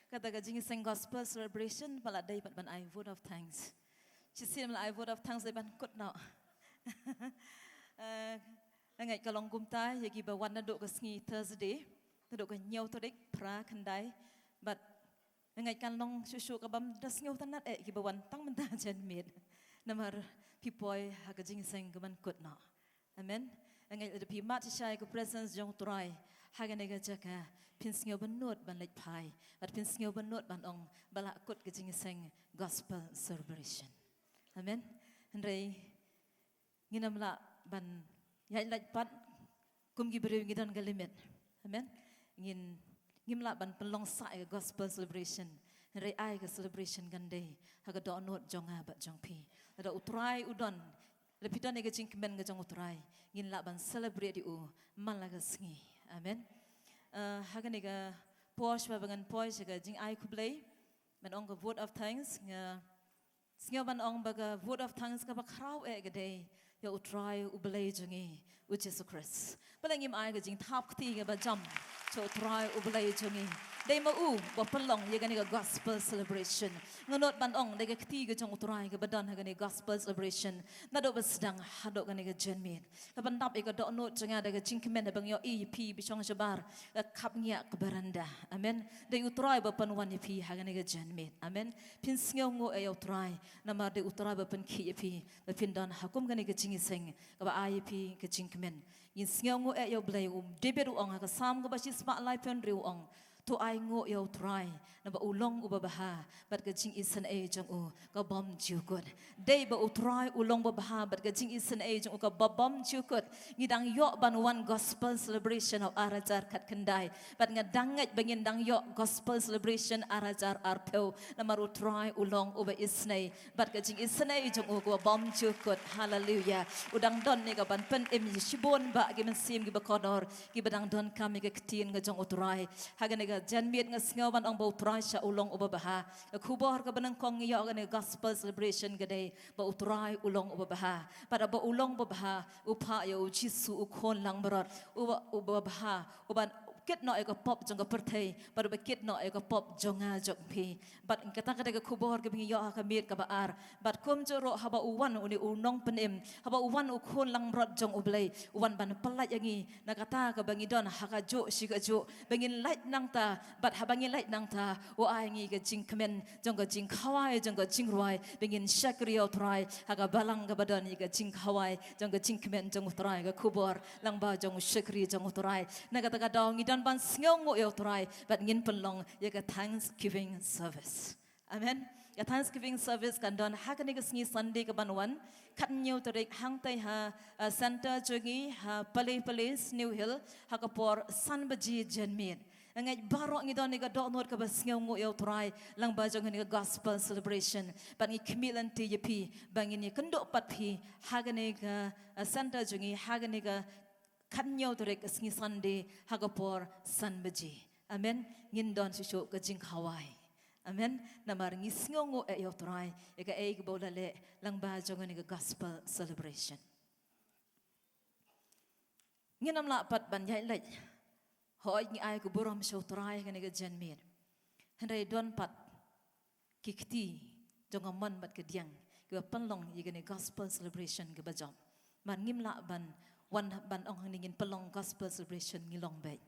kata ka jingïaseng gospel celebration, ba la dei pat ban ai vote of thanks. Shisien ba la ai vote of thanks dei ban kut noh. Eh, nga ngeit ka long kumta ïa kiba wan naduh ka sngi Thursday, naduh ka hynñiew tarik, phra, khyndai, bad nga ngeit kan long shuh shuh kabym da sngewtynnat eh kiba wan tang mynta janmiet. Namar phi poi ha ka jingïaseng kaban kut noh. Amen. Nga ngeit lada phi mad shisha ïa ka presence jong U Trai ha kane ka jaka, phin sngew bynnud ban leit phai bad phin sngew bynnud ban ong ba la kut ka jingïaseng gospel celebration. Amen. Hynrei ngin ym lah ban ïaid lait pat kum ki briew, ngi don ka limit. Amen. Ngin, ngim lah ban pynlong sah ïa ka gospel celebration, hynrei ai ka celebration kan dei ha ka dohnud jong nga bad jong phi. Lada U Trai u don, lada phi don ïa ka jingkmen ka jong U Trai, ngin lah ban celebrate ïa u man la ka sngi. Amen. Eh, ha kane ka por shuwa ba ngan poi sha ka jingai khublei, ban ong ka vote of thanks, nga sngew ban ong ba ka vote of thanks kaba khraw eh ka dei ïa U Trai U Blei jong ngi U Jisu Khrist. Balei ngim ai ka jingthap kti kaba jam sha U Trai U Blei jong ngi? Dei ma u ba pynlong ïa kane ka gospel celebration. Nga nud ban ong dei ka kti ka jong U Trai kaba don ha kane gospel celebration naduh ba sdang haduh kane ka janmiet. Kaban dap ïa ka dohnud jong nga da ka jingkmen haba nga ïohi ïa phi ba shong shabar ka khapngiah ka baranda. Amen. Dei U Trai ba pynwan ïa phi ha kane ka janmiet. Amen. Phin sngewnguh eh ïa U Trai namar dei U Trai ba pynkhih ïa phi ba phin don ha kum kane ka jingïaseng kaba ai ïa phi ka jingkmen. Ngin sngewnguh eh ïa U Blei. U David u ong ha ka Salm kaba shispah laiphew hynriew u ong, To ai nguh ïa u Trai, naba u long uba bha, bad ka jingisynei jong u ka bym jukut. Dei ba u Trai u long uba bha, bad ka jingisynei jong u ka bym jukut. Ngi dang ïoh ban wan gospel celebration of ar hajar khatkhyndai. Bad nga dang ngeit ba ngin dang ïoh gospel celebration ar hajar arphew. Namar u Trai u long uba isynei. Bad ka jingisynei jong u ka bym jukut. Haleluia. U dang don ïa ka ban pynim ïa shibun bah ki mynsiem kiba kordor, kiba dang donkam ïa ka ktien ka jong u Trai. Ha kane ka janmiet nga sngew ban ong ba u Trai sha u long uba bha. Ka khubor kaba nyngkong ngi ïoh ha kane ka gospel celebration ka dei ba u Trai u long uba bha. Bad ba u long uba bha, u phah ïa u Jisu u khun langbrot. Uba, uba bha, uban kit noh ïa ka pop jong ka pyrthei, bad uba kit noh ïa ka pop jong nga jong phi. Bad kata ka dei ka khubor kaba ngi ïoh ha ka miet kaba ar. Bad kumjuh ruh haba u wan une u nongpynim, haba u wan u khun langbrot jong U Blei, u wan ban pyllait ïa ngi na kata kaba ngi don ha kajuh shi kajuh, ba ngin lait nangta, bad haba ngi lait nangta, u ai ngi ka jingkmen jong ka jingkhawai, jong ka jingrwai, ba ngin shakri ïa u Trai ha ka balang kaba don ïa ka jingkhawai jong ka jingkmen jong u Trai, ka khubor lyngba jong u shakri jong u Trai. Na kata ka daw ngi don ban sngewnguh ïa u Trai, bad ngin pynlong ïa ka Thanksgiving service. Amen. Ka Thanksgiving service kan don ha kane ka sngi Sunday kaban wan, khathynñiew tarik, hangtai ha, uh, center jong ngi ha Paley Place, New Hill, ha ka por san baje janmiet. Nga ngeit baroh ngi don ïa ka dohnud kaba sngewnguh ïa u Trai lyngba jong kane ka gospel celebration. Bad ngi khmih lynti ïa phi ba ngin ïakynduh pat phi ha kane ka, uh, center jong ngi ha kane ka khathynñiew tarik ka sngi Sunday ha ka por san baje. Amen. Ngin don shuh shuh ka jingkhawai. Amen. Namar ngi sngewnguh eh ïa u Trai ïa kaei kaba u la leh lyngba jong kane ka gospel celebration. Ngin ym lah pat ban ïaid leit. Hooid, ngi ai ka burom sha u Trai ha kane ka janmiet. Hynrei don pat ki kti jong ka mon bad ka diang kiba pynlong ïa kane gospel celebration kaba jop. Namar ngim lah ban wan ban ong hangne ngin pynlong gospel celebration, ngi long beit.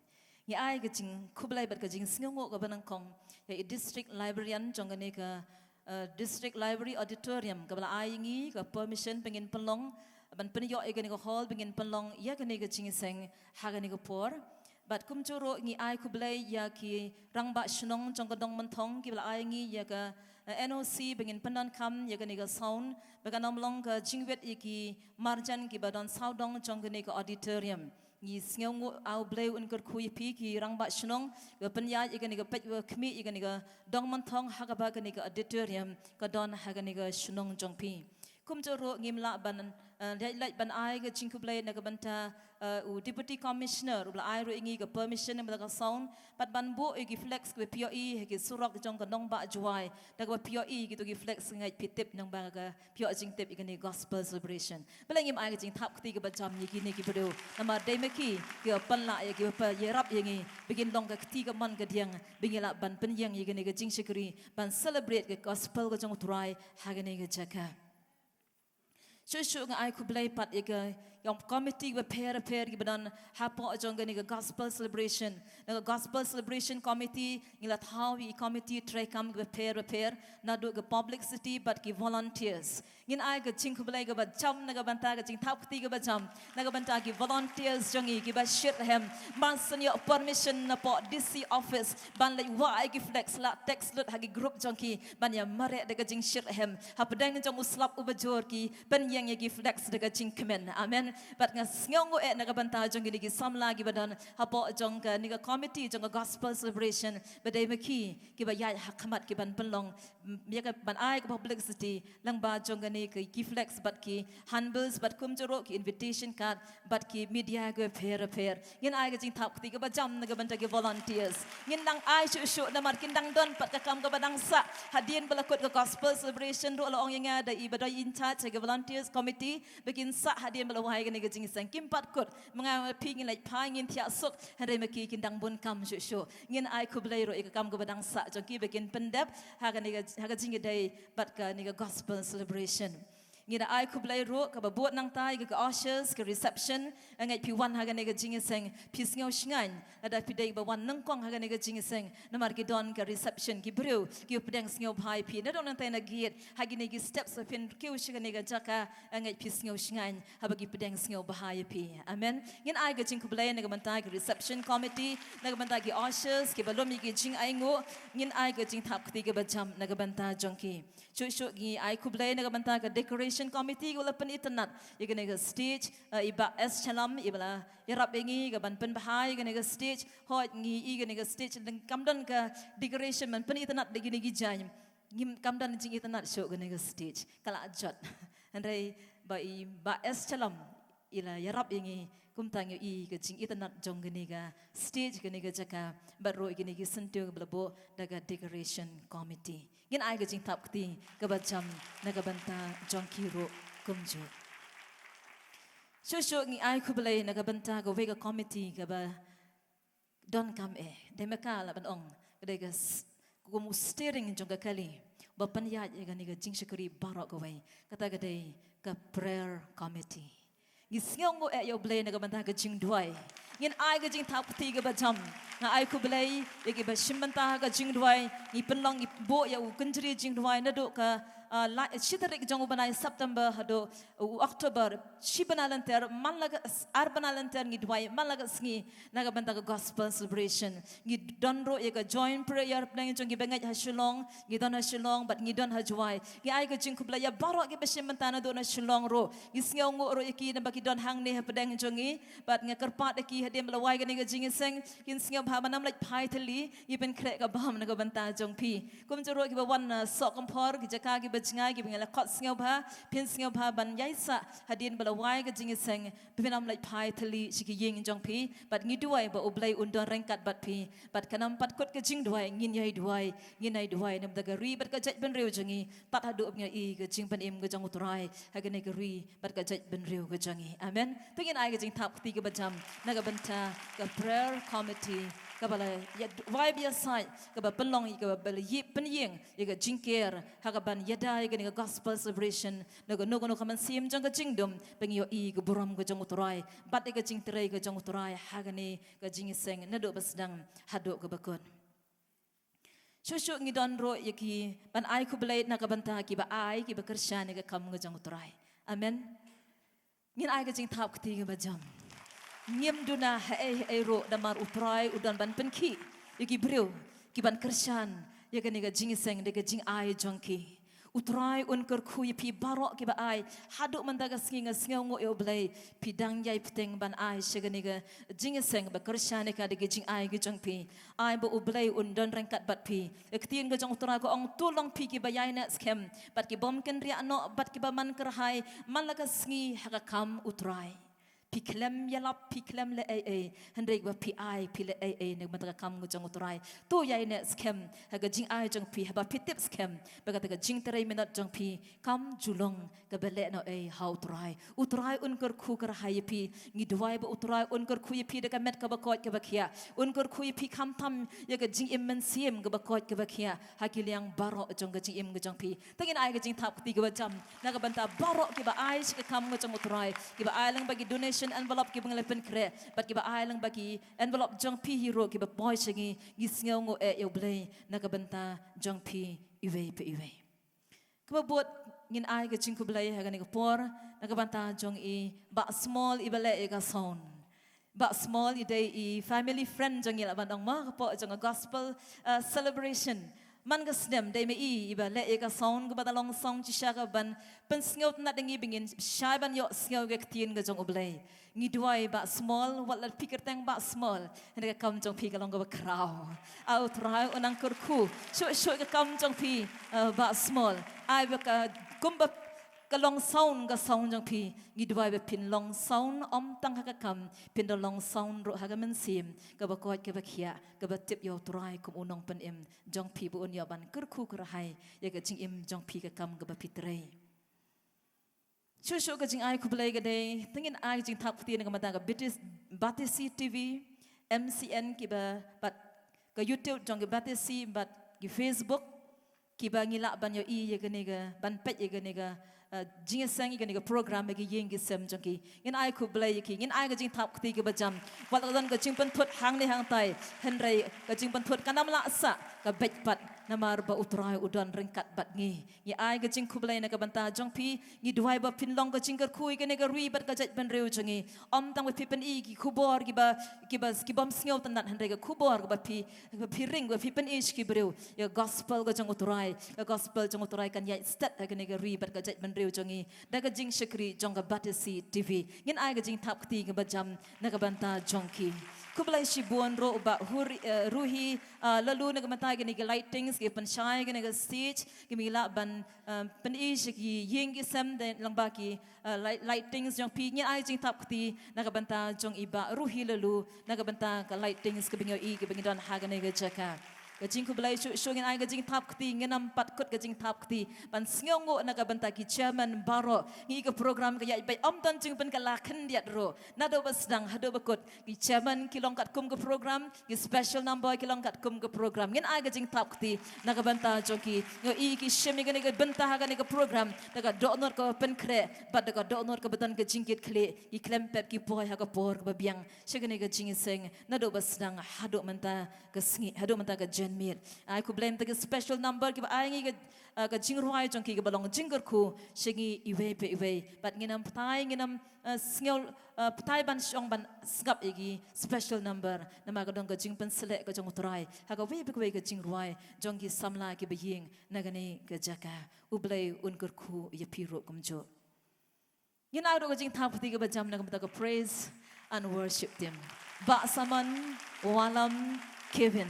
Ngi ai ka jingkhublei bad ka jingsngewnguh kaba nyngkong ïa i district librarian jong kane ka, uh, district library auditorium kaba la ai ïa ngi ka permission ba ngin pynlong, ban pynïoh ïa kane ka hall ba ngin pynlong ïa kane ka jingïaseng ha kane ka por. Bad kumjuh ruh ngi ai khublei ïa ki rangbah shnong jong ka Dongmynthong kiba la ai ïa ngi ïa ka, eh, N O C ba ngin pyndonkam ïa kane ka sound, ba kan ym long ka jingwit ïa ki marjan kiba don sawdong jong kane ka auditorium. Ngi sngewnguh, ah, U Blei un kyrkhu ïa phi ki rangbah shnong ba pynïaid ïa kane ka peit ba khmih ïa kane ka Dongmynthong ha kaba kane ka auditorium ka don ha kane ka shnong jong phi. Kumjuh ruh ngim lah ban, eh, ïaid leit ban ai ka jingkhublei na ka bynta, eh, u Deputy Commissioner uba la ai ruh ïa ngi ka permission namar ka sound, bad ban buh ïa ki flex kiba pynïoh ïa ki surok jong ka nongbah Jowai, da kaba pynïoh ïa kito ki flex. Nga ngeit phi tip nangba ka pynïoh jingtip ïa kane gospel celebration. Balei ngim ai ka jingthap kti kaba jam ïa kine ki briew? Namar dei ma ki kiba pynlah ïa, kiba pynïarap ïa ngi ba ngin long ka kti ka mon ka diang, ba ngin lah ban pynïeng ïa kane ka jingshakri ban celebrate ka gospel ka jong u Trai ha kane ka jaka. Shuh shuh nga ai khublei pat ïa ka, ïa ki committee kiba pher pher kiba don hapoh jong kane ka gospel celebration. Na ka gospel celebration committee ngi la thaw ïa ki committee treikam kiba pher pher, naduh ka publicity bad ki volunteers. Ngin ai ka jingkhublei kaba jam na ka bynta, ka jingthap kti kaba jam na ka bynta ki volunteers jong ngi kiba shitrhem ban sa ïoh permission napoh D C office ban leit wah ïa ki flex, la text lut ha ki group jong ki ban ïa mareh da ka jingshitrhem. Hapdeng jong u slap uba jur ki pynïeng ïa ki flex da ka jingkmen. Amen. Bad nga sngewnguh eh na ka bynta jong kine ki samla kiba don hapoh jong kane ka committee jong ka gospel celebration, ba dei ma ki kiba ïaid ha khmat kiban pynlong, mm, ïa kaban ai ka publicity lyngba jong kane ka, ki flex bad ki handbills bad kumjuh ruh ki invitation card bad ki media kiba pher pher. Ngin ai ka jingthap kti kaba jam na ka bynta ki volunteers. Ngin dang ai shuh shuh namar kin dang don pat ka kam kaba dang sah hadien ba la kut ka gospel celebration ruh, la ong ïa nga da i ba dei in charge ka volunteers committee ba kin sah hadien ba la wai kane ka jingïaseng. Kim pat kut, ma nga ma phi ngin leit phai ngin thiah suk, hynrei ma ki kin dang bun kam shuh shuh. Ngin ai khublei ruh ïa ka kam kaba dang sah jong ki ba kin pyndep ha kane ka, ha ka jingïadei bad kane ka gospel celebration. Ngi da ai khublei ruh kaba bud nangta ïa ka ushers, ka reception. Nga ngeit phi wan ha kane ka jingïaseng phi sngew shngaiñ lada phi dei ba wan nyngkong ha kane ka jingïaseng, namar ki don ka reception, ki briew ki pdiang sngewbha ïa phi. Naduh nangta na gate ha kine ki steps ba phin kiew sha kane ka jaka, nga ngeit phi sngew shngaiñ haba ki pdiang sngewbha ïa phi. Amen. Ngin ai ka jingkhublei na ka bynta ka reception committee, na ka bynta ki ushers kiba lum ïa ki jingainguh. Ngin ai ka jingthap kti kaba jam na ka bynta jong ki. Shuh shuh ngi ai khublei na ka bynta ka decoration committee kaba la pynitynnad ïa kane ka stage, eh, i Bah S Shalom iba la ïarap ïa ngi ka ban pynbha ïa kane ka stage. Hooid, ngi i kane ka stage leng kam don ka decoration ban pynitynnad da kine ki jaiñ. Ngim, kam don jingitynnad shuh kane ka stage, ka la jot. Hynrei ba i Bah S Shalom i la ïarap ïa ngi, kumta ngi i ka jingitynnad jong kane ka stage, kane ka jaka, bad ruh kine ki syntiew ba la buh da ka decoration committee. Ngin ai ka jingthap kti kaba jam na ka bynta jong ki ruh kumjuh. Shuh shuh ngi ai khublei na ka bynta kawei ka committee kaba donkam eh, dei ma ka lah ban ong, ka dei ka s-, kum u steering jong ka kali ba pynïaid ïa kane ka jingshakri baroh kawei, kata ka dei ka prayer committee. Ngi sngewnguh eh ïa U Blei na ka bynta ka jingduwai. Ngin ai ka jingthap kti kaba jam. Nga ai khublei ïa kiba shim bynta ha ka jingduwai. Ngi pynlong, ngi buh ïa u kynjri jingduwai naduh ka, ah, la, shi tarik jong u bnai September haduh u October, shi bnai lynter, man la ka s-, ar bnai lynter ngi duwai man la ka sngi na ka bynta ka gospel celebration. Ngi don ruh ïa ka joint prayer hapdeng jong kiba ngeit ha Shillong, ngi don ha Shillong bad ngi don ha Jowai. Ngi ai ka jingkhublei ïa baroh kiba shim bynta naduh na Shillong ruh. Ngi sngewnguh ruh ïa ki naba ki don hangne hapdeng jong ngi, bad nga kyrpad ïa ki hadien ba la wai kane ka jingïaseng, kin sngewbha ban ym leit phai thylli, ngi pynkhreh ka bam na ka bynta jong phi. Kumjuh ruh kiba wan na Sohkymphor, ki jaka kiba jngai kiba ngi la khot sngewbha, phin sngewbha ban ïaisah hadien ba la wai ka jingïaseng, phin ym leit phai thylli sha ki ïing jong phi. Bad ngi duwai ba U Blei un don ryngkat bad phi. Bad kan ym pat kut ka jingduwai, ngin ïai duwai, ngin ïai duwai na ka bynta ka ri bad ka jaitbynriew jong ngi, tad haduh ba ngi ïohi ka jingpynim ka jong U Trai ha kane ka ri bad ka jaitbynriew ka jong ngi. Amen. To ngin ai ka jingthap kti kaba jam na ka bynta ka prayer committee kaba la ïa-, wai ba ïasaid, kaba pynlong, kaba la ïa pynïeng ïa ka jingker ha kaban ïada ïa kane ka gospel celebration na kano kano ka mynsiem jong ka jingdum, ba ngin ïohi ka burom ka jong U Trai bad ïa ka jingtrei ka jong U Trai ha kane ka jingïaseng naduh ba sdang haduh kaba kut. Shuh shuh ngi don ruh ïa ki ban ai khublei na ka bynta kiba ai, kiba kyrshan ïa ka kam ka jong U Trai. Amen. Ngin ai ka jingthap kti kaba jam. Ngim duna haei haei ruh, namar U Trai u don ban pynkhih ïa ki briew ki ban kyrshan ïa kane ka jingïaseng da ka jingai jong ki. U Trai un kyrkhu ïa phi baroh kiba ai. Haduh mynta ka sngi nga sngewnguh ïa U Blei, phi dang ïai bteng ban ai sha kane ka jingïaseng ba kyrshan ïa ka da ka jingai ka jong phi. Ai ba U Blei un don ryngkat bad phi. Ka ktien ka jong U Trai ka ong, to long phi kiba ïaineh skhem bad ki bym kynriah noh bad kiba man kyrhai man la ka sngi ha ka kam U Trai. Phi khlem ïalap, phi khlem leh ei ei, hynrei ba phi ai, phi leh ei ei na ka bynta ka kam ka jong U Trai. To ïaineh skhem ha ka jingai jong phi, haba phi tip skhem ba kata ka jingtrei minot jong phi kam ju long kaba lehnohei ha U Trai. U Trai un kyrkhu kyrhai ïa phi. Ngi duwai ba U Trai un kyrkhu ïa phi da ka met kaba koit kaba khiah. Un kyrkhu ïa phi khamtam ïa ka jingim mynsiem kaba koit kaba khiah ha ki liang baroh jong ka jingim ka jong phi. To ngin ai ka jingthap kti kaba jam na ka bynta baroh kiba ai sha ka kam ka jong U Trai, kiba ai lyngba ki donation envelope kiba ngi la pynkhreh, bad kiba ai lyngba ki envelope jong phi hi ruh kiba poi sha ngi. Ngi sngewnguh eh ïa U Blei na ka bynta jong phi iwei pa iwei. Kaba bud ngin ai ka jingkhublei ha kane ka por na ka bynta jong i Bah Small iba leh ïa ka sound. Bah Small i dei i family friend jong ngi lah ban ong mo, hapoh jong ka gospel, uh, celebration. Man ka snem dei ma i iba leh ïa ka sound kaba da long sound shisha kaban pynsngewtynnad ïa ngi ba ngin shai ban ïohsngew ïa ka ktien ka jong U Blei. Ngi duwai Bah Small, wat la phi kyrteng Bah Small, hynrei ka kam jong phi ka long kaba khraw. A U Trai un nang kyrkhu shuh shuh ïa ka kam jong phi, uh, Bah Small. Ai ba ka kumba ka long sound, ka sound jong phi, ngi duwai ba phin long sound ym tang ha ka kam, phin da long sound ruh ha ka mynsiem kaba koit kaba khiah, kaba tip ïa U Trai kum u nongpynim jong phi, ba un ïoh ban kyrkhu kyrhai ïa ka jingim jong phi, ka kam kaba phi trei. Shuh shuh ka jingai khublei ka dei, to ngin ai ka jingthap kti na ka bynta ka Batesi, Batesi T V, M C N kiba, bad ka YouTube jong ka Batesi bad ki Facebook, kiba ngi lah ban ïohi ïa kane ka, ban peit ïa kane ka uh, jingïaseng ïa kane ka program ha ki ïing ki sem jong ki. Ngin ai khublei ïa ki, ngin ai ka jingthap kti kaba jam. Wat la don ka jingpynthut hangne hangtai, hynrei ka jingpynthut kan ym lah sah ka beit pat, namar ba U Trai u don ryngkat bad ngi. Ngi ai ka jingkhublei na ka bynta jong phi, ngi duwai ba phin long ka jingkyrkhu ïa kane ka ri bad ka jaitbynriew jong ngi. Ym tang ba phi pyni ki khubor kiba, kiba, ki bym sngewtynnat, hynrei ka khubor kaba phi, kaba phi ring, ba phi pyni sha ki briew ïa ka gospel ka jong U Trai. Ka gospel jong U Trai kan ïaid stet ha kane ka ri bad ka jaitbynriew jong ngi da ka jingshakri jong ka Batesi T V. Ngin ai ka jingthap kti kaba jam na ka bynta jong ki. Khublei shibun ruh u Bah Huri-, eh, Ruhi, ah, Lalu na ka bynta kane ka lightings, ki pynshai kane ka stage, kiba ngi lah ban, eh, pyni sha ki ïing ki sem da lyngba ki, eh, light-, lightings jong phi. Ngin ai jingthap kti na ka bynta jong i Bah Ruhi Lalu na ka bynta ka lightings kaba ngi ïohi kaba ngi don ha kane ka jaka. Ka jingkhublei shuh shuh, ngin ai ka jingthap kti, ngin ym pat kut ka jingthap kti ban sngewnguh na ka bynta ki chairman baroh. Ngi, ka program ka ïaid beit, ym don jingpynkylla khyndiat ruh. Naduh ba sdang haduh ba kut, ki chairman ki long katkum ka program, ki special number ki long katkum ka program. Ngin ai ka jingthap kti na ka bynta jong ki. Ngi ïohi ki shim ïa kane ka bynta ha kane ka program da ka dohnud kaba pynkhreh bad da ka dohnud kaba don ka jingkitkhlieh. Ki khlem pep ki poi ha ka por kaba biang sha kane ka jingïaseng, naduh ba sdang haduh mynta ka sngi, haduh mynta ka janmiet. Ai khublei mynta ki special number kiba ai ngi ka, ah, ka jingrwai jong ki kaba long jingkyrkhu sha ngi iwei pa iwei. Bad ngin ym batai, ngin ym, ah, sngew, ah, batai ban shong ban sngap ïa ki special number, namar ka don ka jingpynsleh ka jong U Trai ha kawei pa kawei ka jingrwai jong ki samla kiba ïeng na kane ka jaka. U Blei un kyrkhu ïa phi ruh kumjuh. Ngin ai ruh ka jingthap kti kaba jam na ka bynta ka praise and worship team, Bah Saman, Wallam, Kevin.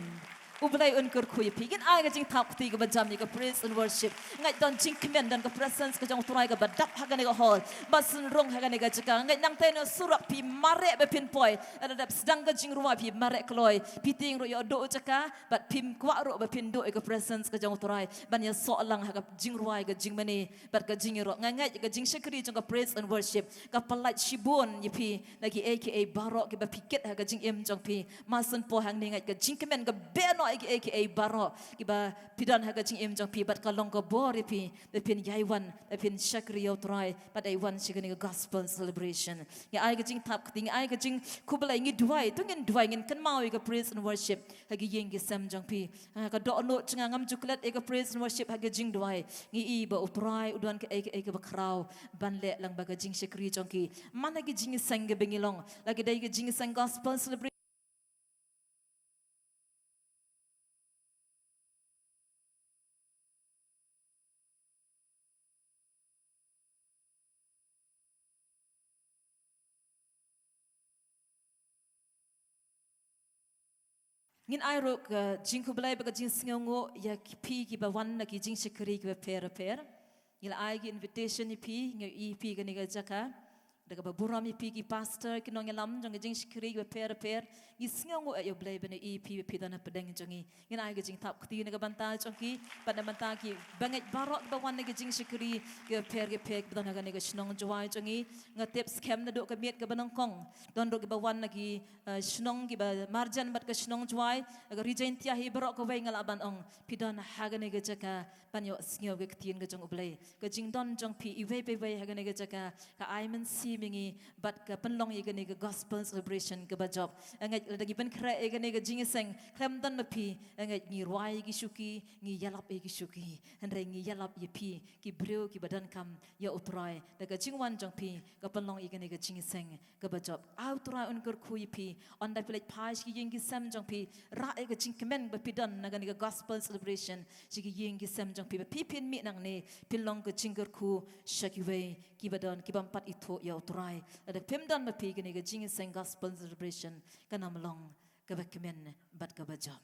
U Blei un kyrkhu ïa phi. Ngin ai ka jingthap kti kaba jam ïa ka praise and worship. Ngeit don jingkmen, don ka presence ka jong U Trai kaba dap ha kane ka hall, ba synrung ha kane ka jaka. Ngeit nangta na surok phi mareh ba phin poi, lada dep sdang ka jingrwai phi mareh kloi. Phi tieng ruh ïoh duh jaka bad phim kwah ruh ba phin duh ïa ka presence ka jong U Trai ban ïasoh lang ha ka jingrwai, ka jingmane bad ka jingïaroh. Nga ngeit ka jingshakri jong ka praise and worship ka pynlait shibun ïa phi na kiei kiei baroh kiba phi kit ha ka jingim jong phi. Mar shen poi hangne ngeit ka jingkmen ka beh noh ïa kiei kiei baroh kiba phi don ha ka jingim jong phi, bad ka long ka bor ïa phi ba phin ïai wan, ba phin shakri ïa U Trai, bad ïai wan sha kane ka gospel celebration. Ngi ai ka jingthap kti, ngi ai ka jingkhublei, ngi duwai, to ngin duwai, ngin kynmaw ïa ka praise and worship ha ki ïing ki sem jong phi. Ha ka dohnud jong nga ngam ju klet ïa ka praise and worship ha ka jingduwai. Ngi i ba U Trai u don kaei kaei kaba khraw ban leh lyngba ka jingshakri jong ki. Man la ki jingïaseng kiba ngi long, la ki dei ki jingïaseng gospel celebration. Ngin ai ruh ka jingkhublei bad ka jingsngewnguh ïa ki, phi kiba wan na ki jingshakri kiba pher bapher. Ngi la ai ki invitation ïa phi, ngi ïohi phi kane ka jaka. Da kaba burom ïa phi ki pastor, ki nongïalam jong ki jingshakri kiba pher bapher. Ngi sngewnguh ïa U Blei ban ïohi phi ba phi don hapdeng jong ngi. Ngin ai ka jingthap kti na ka bynta jong ki bad na ka bynta ki bangeit baroh kiba wan na ki jingshakri kiba pher bapher kiba don ha kane ka shnong Jowai jong ngi. Nga tip skhem naduh ka miet kaba nyngkong don ruh kiba wan na ki, eh, shnong kiba marjan bad ka shnong Jowai, ka Ri Jaiñtia hi baroh kawei nga lah ban ong phi don ha kane ka jaka ban ïohsngew ka ktien ka jong U Blei. Ka jingdon jong phi iwei pa iwei ha kane ka jaka ka ai mynsiem ïa ngi bad ka pynlong ïa kane ka gospel celebration kaba jop. Nga ngeit lada ngi pynkhreh ïa kane ka jingïaseng khlem don ma phi, nga ngeit ngi rwai ïa ki shuki, ngi ïalap ïa ki shuki, hynrei ngi ïalap ïa phi ki briew kiba donkam ïa U Trai. Da ka jingwan jong phi ka pynlong ïa kane ka jingïaseng kaba jop. Ai U Trai un kyrkhu ïa phi. Ynda phi leit phai sha ki ïing ki sem jong phi, rah ïa ka jingkmen ba phi don na kane ka gospel celebration sha ki ïing ki sem jong phi, ba phi phin mih nangne phin long ka jingkyrkhu sha kiwei kiba don, ki bym pat ithuh ïa U Trai. Lada phim don ma phi kane ka jingïaseng gospel celebration kan ym long kaba kmen bad kaba jop.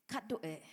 Katto eh,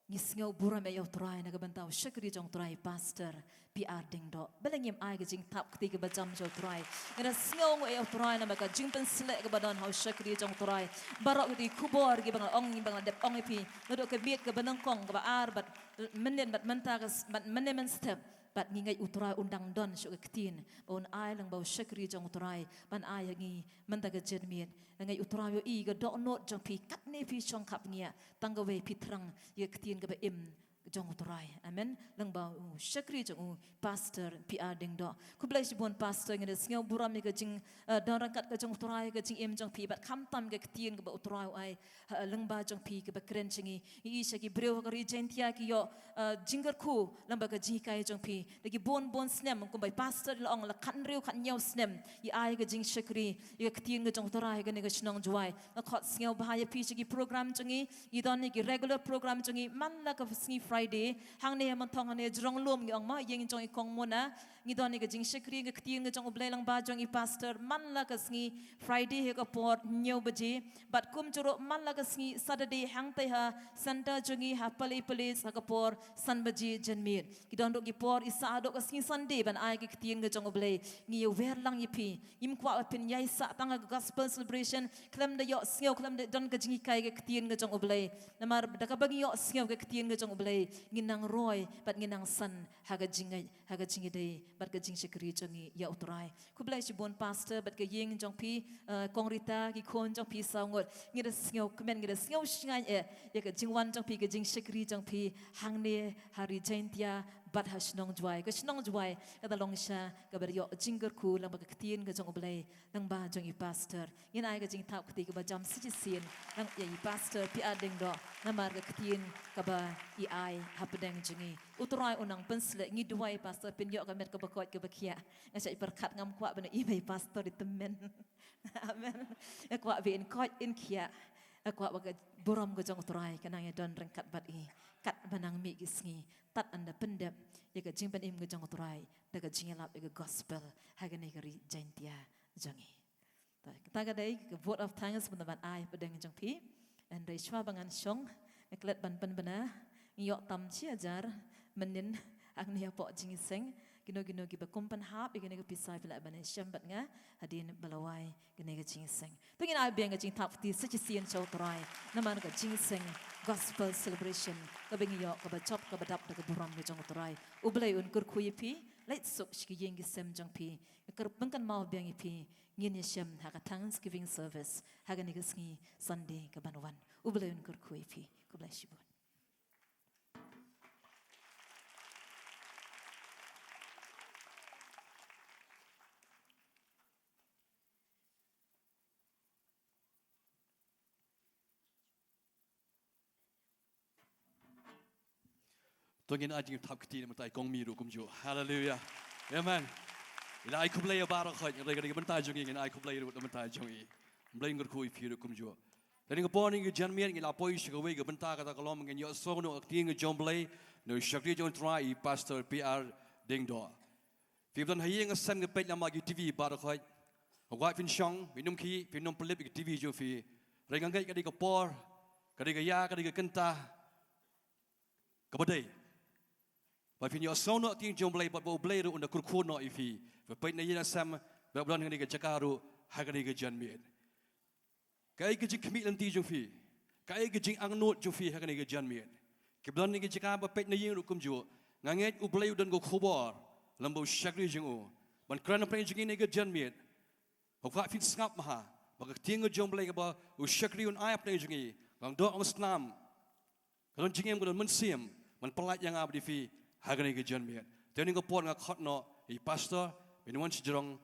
ngi sngew burom ïa U Trai na ka bynta u shakri jong U Trai, Pastor P R Diengdoh. Balei ngim ai ka jingthap kti kaba jam sha U Trai? Ngi da sngewnguh ïa U Trai namar ka jingpynsleh kaba don ha u shakri jong U Trai. Baroh kito ki khubor kiba nga la ong, ba nga la dep ong ïa phi naduh ka miet kaba nyngkong, kaba ar, bad mynnin, bad mynta ka s-, bad mynne mynstep. Bad ngi ngeit U Trai un dang don shuh ka ktien ba un ai lyngba u shakri jong U Trai ban ai ha ngi mynta ka janmiet. Nga ngeit U Trai u ïohi ka dohnud jong phi katne phi shong khapngiah, tang kawei phi thrang ïa ka ktien kaba im, ka jong u Trai. Amen. Lyngba u shakri jong u Pastor P R Diengdoh. Khublei shibun Pastor, ngi da sngew burom ïa ka jing, eh, don ryngkat ka jong u Trai, ka jingim jong phi bad khamtam ka ktien kaba u Trai u ai, eh, lyngba jong phi kaba kren jong ngi. Ngi ïohi sha ki briew ha ka ri Jaintia ki ïoh, eh, jingkyrkhu lyngba ka jinghikai jong phi. Da ki bun bun snem kumba i Pastor la ong la khathynriew khathynñiew snem i ai ka jingshakri ïa ka ktien ka jong u Trai ha kane ka shnong Jowai. Nga khot sngewbha ïa phi sha ki program jong ngi, ngi don ïa ki regular program jong ngi man la ka sngi Friday, hangne ha Mynthong hangne jrong lum ngi ong ma ïing jong i Kong Mona, ngi don ïa ka jingshakri ïa ka ktien ka jong u Blei lyngba jong i Pastor man la ka sngi Friday ha ka por hynñiew baje, bad kumjuh ruh man la ka sngi Saturday hangtai ha center jong ngi ha Paley Place ha ka por san baje janmiet. Ki don ruh ki por i sah haduh ka sngi Sunday ban ai ka ktien ka jong u Blei. Ngi ïawer lang ïa phi. Ngim kwah ba phin ïai sah tang ha ka gospel celebration khlem da ïoh sngew, khlem da don ka jinghikai ka ktien ka jong u Blei. Namar da kaba ngi ïoh sngew ka ktien ka jong u Blei, ngin nang roi bad ngin nang san ha ka jingngeit, ha ka jingïadei bad ka jingshakri jong ngi ïa u Trai. Khublei shibun Pastor bad ka ïing jong phi, eh, Kong Rita, ki khun jong phi saw ngut. Ngi da sngewkmen, ngi da sngew shngaiñ eh ïa ka jingwan jong phi, ka jingshakri jong phi hangne ha ri Jaintia bad ha shnong Jowai. Ka shnong Jowai ka da long sha kaba da ïoh jingkyrkhu lyngba ka ktien ka jong u Blei lyngba jong i Pastor. Ngin ai ka jingthap kti kaba jam sa shisien lang ïa i Pastor P R Diengdoh namar ka ktien kaba i ai hapdeng jong ngi. U Trai u nang pynsleh, ngi duwai Pastor phin ïoh ka met kaba koit kaba khiah. Nga shait pyrkhat, ngam kwah ban ïohi ba i Pastor i tymmen. Amen. Nga kwah ba in koit in khiah. Nga kwah ba ka burom ka jong u Trai ka nang ïadon ryngkat bad i katba nang mih ki sngi, tad ynda pyndep ïa ka jingpynim ka jong u Trai da ka jingïalap ïa ka gospel ha kane ka ri Jaintia jong ngi. Ta, kata ka dei ka vote of thanks ban, ban ai hapdeng jong phi. Hynrei shuwa ba ngan shong, nga klet ban pynbna, ngi ïoh tam shi hajar mynnin hangne hapoh jingïaseng. Kino kino kiba kum pynhap ïa kane ka pisa phi lah ban ïashem bad nga hadien ba la wai kane ka jingïaseng. To ngin ai biang ka jingthap kti sa shisien sha u Trai namar ka jingïaseng gospel celebration kaba ngi ïoh kaba jop kaba dap da ka burom ka jong u Trai. U Blei un kyrkhu ïa phi, leit suk sha ki ïing ki sem jong phi. Nga kyrpang kynmaw biang ïa phi, ngin ïashem ha ka Thanksgiving service ha kane ka sngi Sunday kaban wan. U Blei un kyrkhu ïa phi. Khublei shibun. To ngin ai jingthap kti na bynta i Kong Mi ruh kumjuh. Haleluia. Amen. Ngi la ai khublei ïa baroh khoit, hynrei ka dei ka bynta jong ngi, ngin ai khublei ruh na bynta jong i. Blei un kyrkhu ïa phi ruh kumjuh. Te ha kane ka por, ha kane ka janmiet ngi la poi sha kawei ka bynta kata ka long, ngin ïohsngew noh ka ktien ka jong u Blei na u shakri jong u Trai i Pastor P R Diengdoh. Phi ba don ha ïing ha sem, nga peit lem ha ki T V baroh khoit. Nga kwah phin shong, phin ym khih, phin ym pynlip ïa ki T V jong phi. Hynrei nga ngeit ka dei ka por, ka dei ka ïa, ka dei ka kynta kaba dei ba phin ïohsngew noh ka ktien jong u Blei bad ba u Blei ruh un da kyrkhu noh ïa phi. Ba peit na ïing na sem, ba don ha kane ka jaka ruh ha kane ka janmiet. Kaei ka jingkhmih lynti jong phi? Kaei ka jingangnud jong phi ha kane ka janmiet? Kiba don ha kane ka jaka ba peit na ïing ruh kumjuh, nga ngeit u Blei u don ka khubor lem bad u shakri jong u ban kren hapdeng jong ngi ha kane ka janmiet. Nga kwah phin sngap bha ba ka ktien ka jong u Blei kaba u shakri un ai hapdeng jong ngi, ka ong doh ong snam, ka don jingim, ka don mynsiem ban pyllait ïa nga bad ïa phi ha kane ka janmiet. Te ha kane ka por nga khot noh ïa i Pastor ban wan shajrong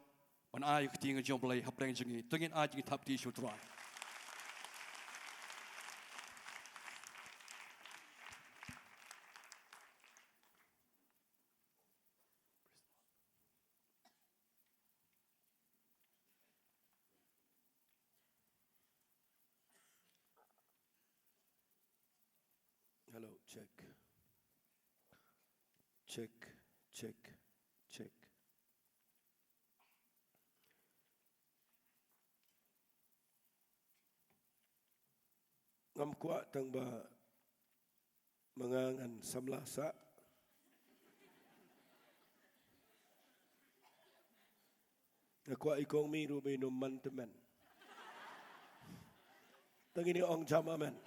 ban ai ka ktien ka jong u Blei hapdeng jong ngi. To ngin ai jingthap kti sha u Trai. Hello, check. Check, check, check. Ngam kwah tang ba ma nga ngan samla sah. Nga kwah i Kong Mi ruh ba in ym man tymmen. To ngin ong jam amen.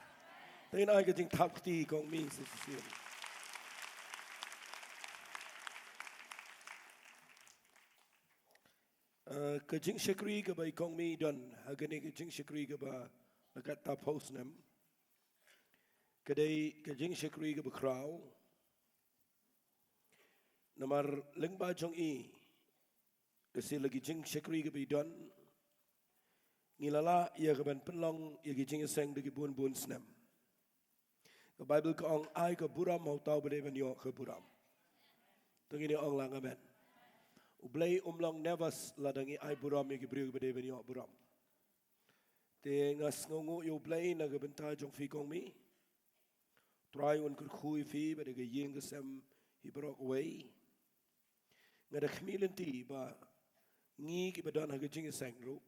To ngin ai ka jingthap kti i Kong Mi sa shisien. Eh, ka jingshakri kaba i Kong Mi i don ha kane ka jingshakri kaba la kat ta phew snem, ka dei ka jingshakri kaba khraw, Namar lyngba jong i, da shisha la ki jingshakri kiba i don, ngi la lah ïa ka ban pynlong ïa ki jingïaseng da ki bun bun snem. Ka Baibl ka ong, ai ka burom ha uta uba dei ban ïoh ka burom. To ngin ïa ong lang amen. U Blei um long nervous lada ngi ai burom ïa ki briew kiba dei ban ïoh burom. Te nga sngewnguh ïa U Blei na ka bynta jong phi kong mi. Trai un kyrkhu ïa phi bad ïa ka ïing ka sem hi baroh kawei. Nga da khmih lynti ba ngi kiba don ha ka jingïaseng ruh,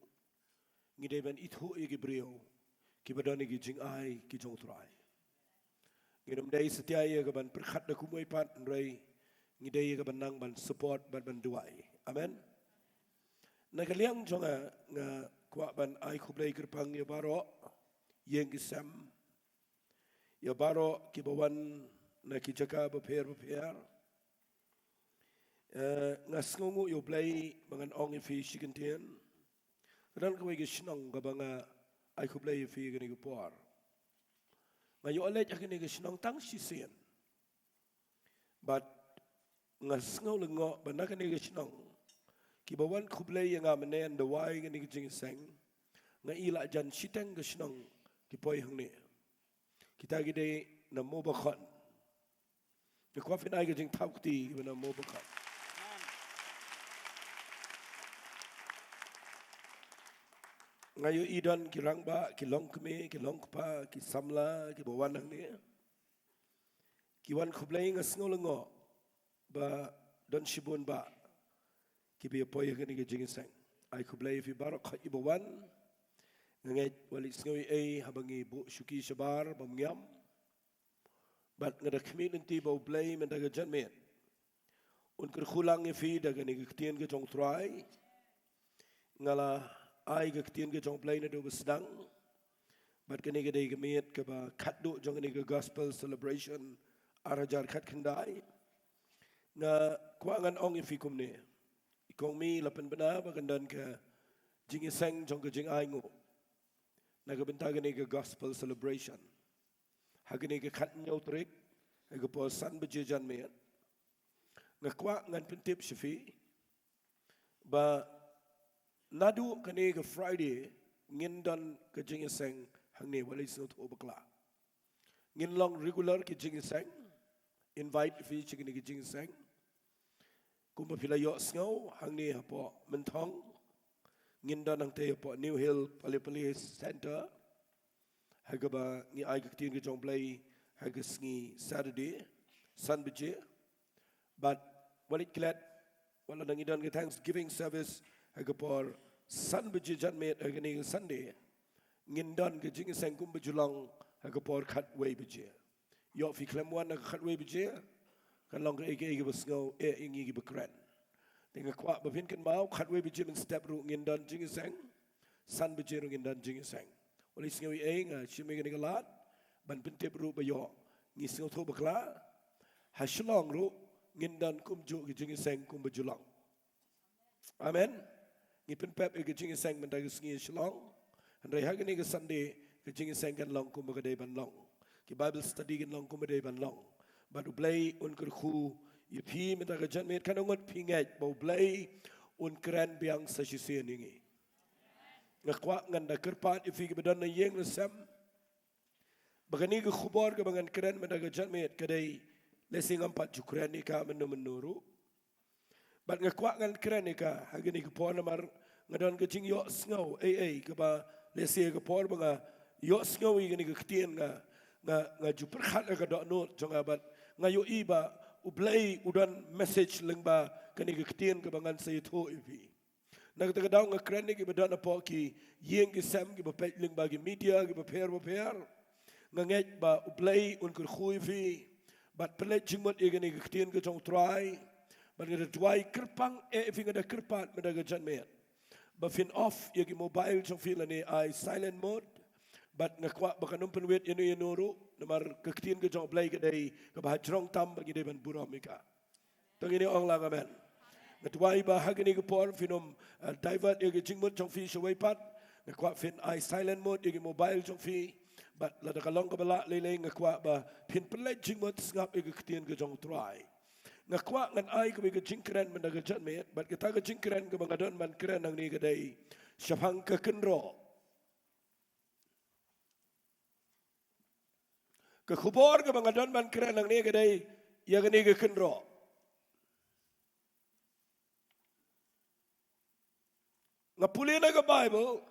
ngi dei ban ithuh ïa ki briew kiba don ïa ki jingai ki jong U Trai. Ngin ym dei satia ïa ka ban pyrkhat da kumwei pat, hynrei ngi dei ïa ka ban nang ban support bad ban duwai. Amen. Na ka liang jong nga, nga kwah ban ai khublei kyrpang ïa baroh ïing ki sem, ïa baroh kiba wan na ki jaka bapher bapher. Eh, nga sngewnguh ïa U Blei ba ngan ong ïa phi shi kyntien. Ka don kawei ka shnong kaba nga ai khublei ïa phi kane ka por. Nga ïoh leit ha kane ka shnong tang shisien. Bad nga sngew lyngngoh ba na kane ka shnong, kiba wan khublei ïa nga mynne, ynda wai kane ka jingïaseng, nga i la jan shiteng ka shnong ki poi hangne. Kita ki dei na Mobakhon. Nga kwah phin ai ka jingthaw kti kiba na Mobakhon. Nga ïohi don ki rangbah, ki longkmie, ki longkpa, ki samla kiba wan hangne. Ki wan khublei, nga sngew lyngngoh ba don shibun bah kiba ïa poi ha kane ka jingïaseng. Ai khublei ïa phi baroh khoit iba wan. Nga ngeit wat leit sngew ei ei haba ngi buh shuki shabar bymngiam. Bad nga da khmih lynti ba U Blei mynta ka janmiet un kyrkhu lang ïa phi da kane ka ktien ka jong U Trai. Nga la ai ka ktien ka jong U Blei naduh ba sdang. Bad kane ka dei ka miet kaba khatduh jong kane ka gospel celebration ar hajar khatkhyndai. Nga kwah ngan ong ïa phi kumne. I kong mi la pynbna ba kan don ka jingïaseng jong ka jingainguh na ka bynta kane ka gospel celebration ha kane ka khathynñiew tarik, ha ka por san baje janmiet. Nga kwah ngan pyntip sha phi ba naduh kane ka Friday ngin don ka jingïaseng hangne, wat leit sngewthuh bakla. Ngin long regular ki jingïaseng, invite phi sha kine ki jingïaseng. Kumba phi la ïohsngew hangne hapoh Mynthong, ngin don hangtei hapoh New Hill Pali Police Center, ha kaba ngi ai ka ktien ka jong U Blei ha ka sngi Saturday, san baje. Bad wat leit klet, wat la ngi don ka Thanksgiving service ha ka por san baje janmiet ha kane ka Sunday, ngin don ka jingïaseng kumba ju long ha ka por khatwei baje. Ïoh phi khlem wan ha ka khatwei baje, kan long kaei kaei kaba sngew eh ïa ngi kiba kren. Te nga kwah ba phin kynmaw, khatwei baje mynstep ruh ngin don jingïaseng, san baje ruh ngin don jingïaseng. Wat leit sngew ei ei, nga shim ïa kane ka lad ban pyntip ruh ba ïoh ngi sngewthuh bakla. Ha Shillong ruh ngin don kumjuh ka jingïaseng kumba ju long. Amen. Ngi pynpep ïa ka jingïaseng mynta ka sngi ha Shillong. Hynrei ha kane ka Sunday ka jingïaseng kan long kumba ka dei ban long. Ki Bible study kan long kumba dei ban long. Bad U Blei un kyrkhu ïa phi mynta ka janmiet, katno ngut phi ngeit ba U Blei un kren biang sa shisien ïa ngi. Nga kwah ngan da kyrpad ïa phi kiba don na ïing na sem ba kane ka khubor kaba ngan kren mynta ka janmiet ka dei, lehse ngam pat ju kren ïa ka mynno mynno ruh. Bad nga kwah ngan kren ïa ka ha kane ka por namar nga don ka jingïohsngew ei ei kaba lehse ka por ba nga ïohsngew ïa kane ka ktien nga, nga, nga ju pyrkhat ha ka dohnud jong nga bad nga ïohi ba U Blei u don message lyngba kane ka ktien kaba ngan sa ïathuh ïa phi. Na kata ka daw nga kren ïa kiba don hapoh ki ïing ki sem, kiba peit lyngba ki media kiba pher ba pher. Nga ngeit ba U Blei un kyrkhu ïa phi bad pynleit jingmut ïa kane ka ktien ka jong U Trai. Bad nga da duwai kyrpang eh ïa phi, nga da kyrpad mynta ka janmiet ba phin off ïa ki mobile jong phi lane ai silent mode. Bad nga kwah ba kan ym pynwit ïano ïano ruh namar ka ktien ka jong U Blei ka dei kaba hajrong tam bad ngi dei ban burom ïa ka. To ngin ong lang amen. Nga duwai ba ha kane ka por phin ym, eh, divert ïa ka jingmut jong phi shawei pat. Nga kwah phin ai silent mode ïa ka mobile jong phi. Bad lada ka long kaba lah lei lei nga kwah ba phin pynleit jingmut sngap ïa ka ktien ka jong U Trai. Nga kwah ngan ai kawei ka jingkren mynta ka janmiet, bad kata ka jingkren kaba nga don ban kren hangne ka dei shaphang ka kynroh. Ka khubor kaba nga don ban kren hangne ka dei ïa kane ka kynroh. Nga pule na ka Baibl,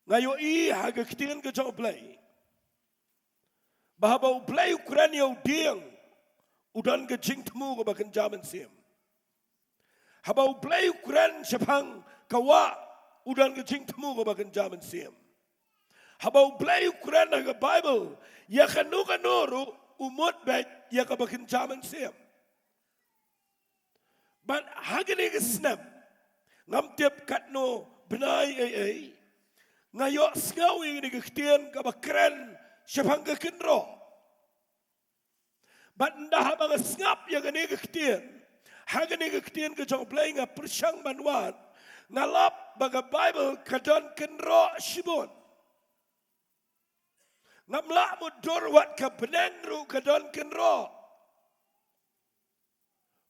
nga ïohi ha ka ktien ka jong U Blei ba haba U Blei u kren ïa u dieng, u don ka jingthmu kaba kynja mynsiem. Haba U Blei u kren shaphang ka wah, u don ka jingthmu kaba kynja mynsiem. Haba U Blei u kren ha ka Baibl ïa kano kano ruh, u mut beit ïa kaba kynja mynsiem. Bad ha kane ka snem, ngam tip katno bnai ei ei, nga ïohsngew ïa kane ka ktien kaba kren shaphang ka kynroh. Bad ynda haba nga sngap ïa kane ka ktien, ha kane ka ktien ka jong U Blei nga pyrshang ban wad, nga lap ba ka Baibl ka don kynroh shibun. Ngam lah mutdur, wat ka bneng ruh ka don kynroh.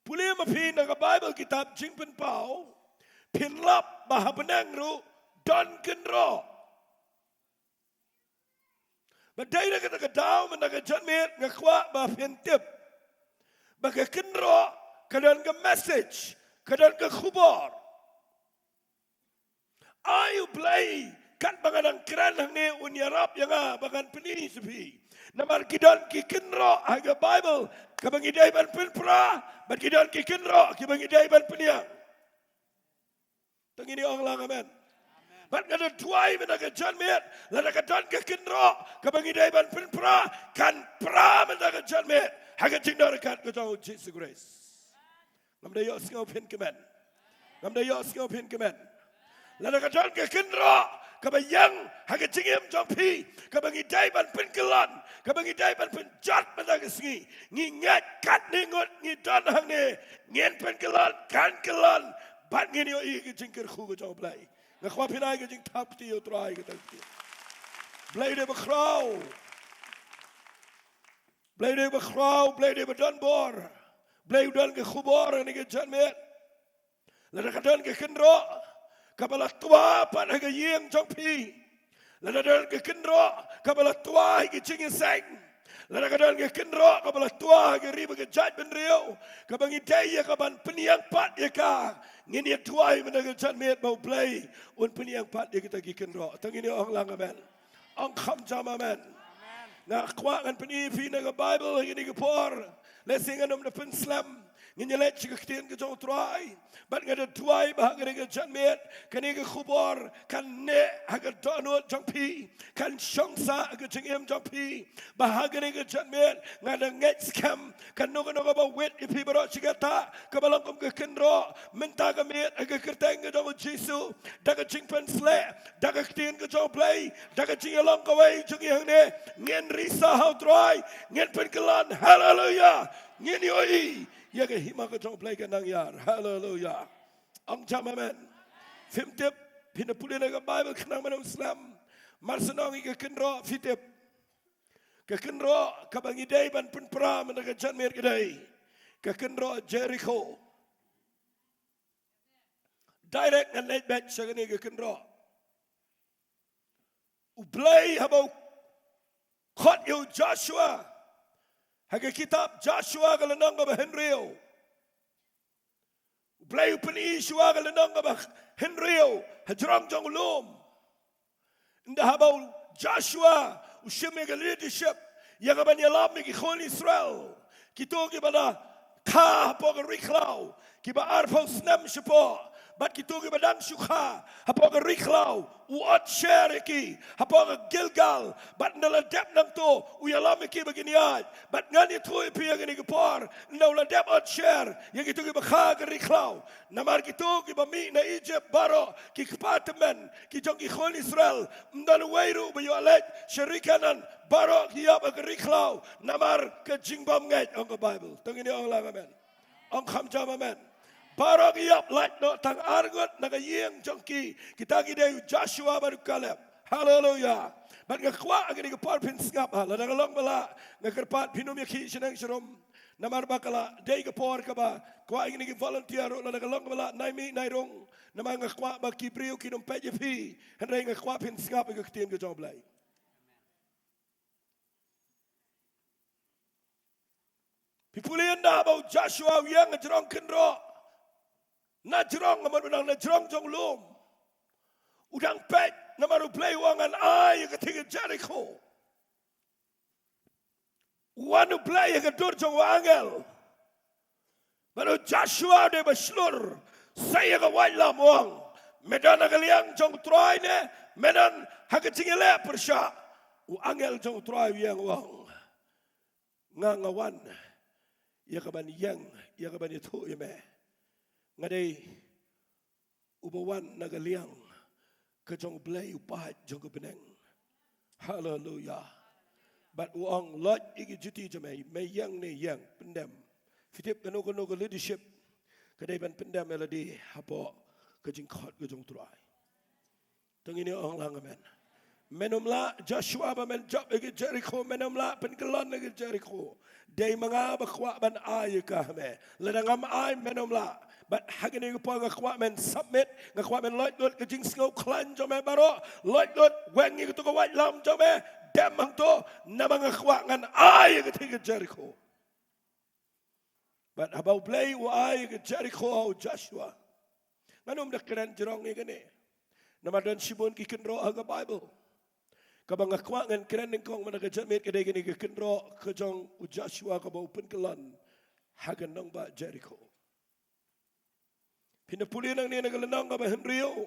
Pule ma phi na ka Baibl kitab Jingpynpaw, phin lap ba ha bneng ruh don kynroh. Bad dei na kata ka daw mynta ka janmiet nga kwah ba phin tip ba ka kynroh ka don ka message, ka don ka khubor. Ai U Blei, katba nga dang kren hangne un ïarap ïa nga ba ngan pyni sha phi. Namar ki don ki kynroh ha ka Baibl kaba ngi dei ban pynpra, bad ki don ki kynroh kiba ngi dei ban pynïang. To ngin ïa ong lang amen. Bad nga da duwai mynta ka janmiet, lada ka don ka kynroh kaba ngi dei ban pynpra, kan pra mynta ka janmiet ha ka jingdonkam ka jong U Jisu Khrist. Ngam da ïohsngew phin kmen. Ngam da ïohsngew phin kmen. Lada ka don ka kynroh kaba ïeng ha ka jingim jong phi, kaba ngi dei ban pynkyllon, kaba ngi dei ban pynjot mynta ka sngi, ngi ngeit katne ngut ngi don hangne, ngin pynkyllon, kan kyllon, bad ngin ïohi ka jingkyrkhu ka jong U Blei. Nga kwah phin ai ka jingthap kti ïa U Trai kata ka kti. Blei dei ba khraw. Blei dei ba khraw, Blei dei ba don bor. Blei u don ka khubor ha kane ka janmiet. Lada ka don ka kynroh kaba la twa pat ha ka ïing jong phi, lada don ka kynroh kaba la twa ha ka jingïaseng, lada ka don ka kynroh kaba la twa ha ka ri bad ka jaitbynriew, kaba ngi dei ïa ka ban pynïeng pat ïa ka, ngin ïa duwai mynta ka janmiet ba U Blei un pynïeng pat ïa kita ki kynroh. To ngin ïa ong lang amen. Ong kham jam amen. Nga kwah ngan pyni ïa phi na ka Baibl ha kine ki por. Lehse ngan ym da pynslem, ngin ïa leit sha ka ktien ka jong U Trai. Bad nga da duwai ba ha kane ka janmiet kane ka khubor kan neh ha ka dohnud jong phi, kan shong sah ha ka jingim jong phi. Ba ha kane ka janmiet nga da ngeit skhem kano kano kaba wit ïa phi baroh shi katta kaba long kum ka kynroh mynta ka miet, ha ka kyrteng ka jong U Jisu, da ka jingpynsleh, da ka ktien ka jong U Blei, da ka jingïalong kawei jong ngi hangne, ngin risa ha U Trai, ngin pynkyllon. Haleluya. Ngin ïohi ïa ka hima ka jong U Blei ka nang ïar. Haleluya. Ong jam amen. Phim tip, phin da pule na ka Baibl khnang ban ym slem. Mar shen ong ïa ka kynroh, phi tip. Ka kynroh kaba ngi dei ban pynpra mynta ka janmiet ka dei ka kynroh Jerikho. Direct ngan leit beit sha kane ka kynroh. U Blei haba u khot ïa u Joshua ha ka kitab Joshua ka lynnong kaba hynriew. U Blei u pyni shuwa ka lynnong kaba hynriew hajrong jong u lum. Ynda haba u Joshua u shim ïa ka leadership ïa ka ban ïalam ïa ki khun Israel, kito kiba la kha hapoh ka ri khlaw kiba arphew snem shapoh, bad kito kiba dang shu kha hapoh ka ri khlaw, u ot sher ïa ki hapoh ka Gilgal, bad ynda la dep nangto u ïalam ïa ki ba kin ïaid. Bad ngan ïathuh ïa phi ha kane ka por, ynda u la dep ot sher ïa kito kiba kha ka ri khlaw. Namar kito kiba mih na Egypt baroh ki kpa tymmen ki jong ki khun Israel, ym don uwei ruh ba ïoh leit sha ri Kanaan, baroh ki ïap ha ka ri khlaw namar ka jingbymngeit, ong ka Baibl. To ngin ïa ong lang amen. Ong kham jam amen. Baroh ki ïap lait noh tang ar ngut na ka ïing jong ki. Kita ki dei u Joshua bad u Kaleb. Haleluya. Bad nga kwah ha kane ka por phin sngap ha, lada ka long ba lah, nga kyrpad phin ym ïa khih shaneng sharum. Namar ba ka la dei ka por kaba kwah ïa kine ki volunteer ruh, lada ka long kaba lah, nai mih nai rung. Namar nga kwah ba ki briew kin ym peit ïa phi, hynrei nga kwah phin sngap ïa ka ktien ka jong U Blei. Phi pule ynda ba u Joshua u ïeng ha jrong kynroh. Na jrong, nga mut ba dang na jrong jong u lum. U dang peit, namar U Blei u ong ngan ai ïa ka thik Jeriko. U wan U Blei ha ka dur jong u angel. Bad u Joshua u dei ba shlur, sei ïa ka waitlam, u ong, me don ha ka liang jong U Trai ne me don ha ka jingïaleh pyrshah? U angel jong U Trai u ïeng, u ong, nga, nga wan ïa ka ban ïeng, ïa ka ban ïathuh ïa me. Nga dei uba wan na ka liang ka jong U Blei, u paid jong ka bneng. Haleluya. Bad u ong, loit ïa ki juti jong me, me ïeng ne ïeng, pyndem. Phi tip, kano kano ka leadership ka dei ban pyndem ïa lade hapoh ka jingkhot ka jong U Trai. To ngin ong lang amen. Men ym lah, Joshua, ba men jop ïa ka Jeriko, men ym lah pynkyllon ïa ka Jeriko. Dei ma nga ba kwah ban ai ïa ka ha me. Lada ngam ai, men ym lah. Bad ha kane ka por nga kwah men submit, nga kwah men loit lut ka jingsngew khlaiñ jong me baroh, loit lut, weng ïa kato ka waitlam jong me, dem hangto, namar nga kwah ngan ai ïa ka thik ka Jeriko. Bad haba U Blei u ai ka Jeriko ha u Joshua, ngan ym da kren jrong ïa kane. Namar don shibun ki kynroh ha ka Baibl kaba nga kwah ngan kren nyngkong mynta ka janmiet, ka dei kane ka kynroh ka jong u Joshua kaba u pynkyllon ha ka nongbah Jeriko. Phin da pule nangne na ka lynnong kaba hynriew.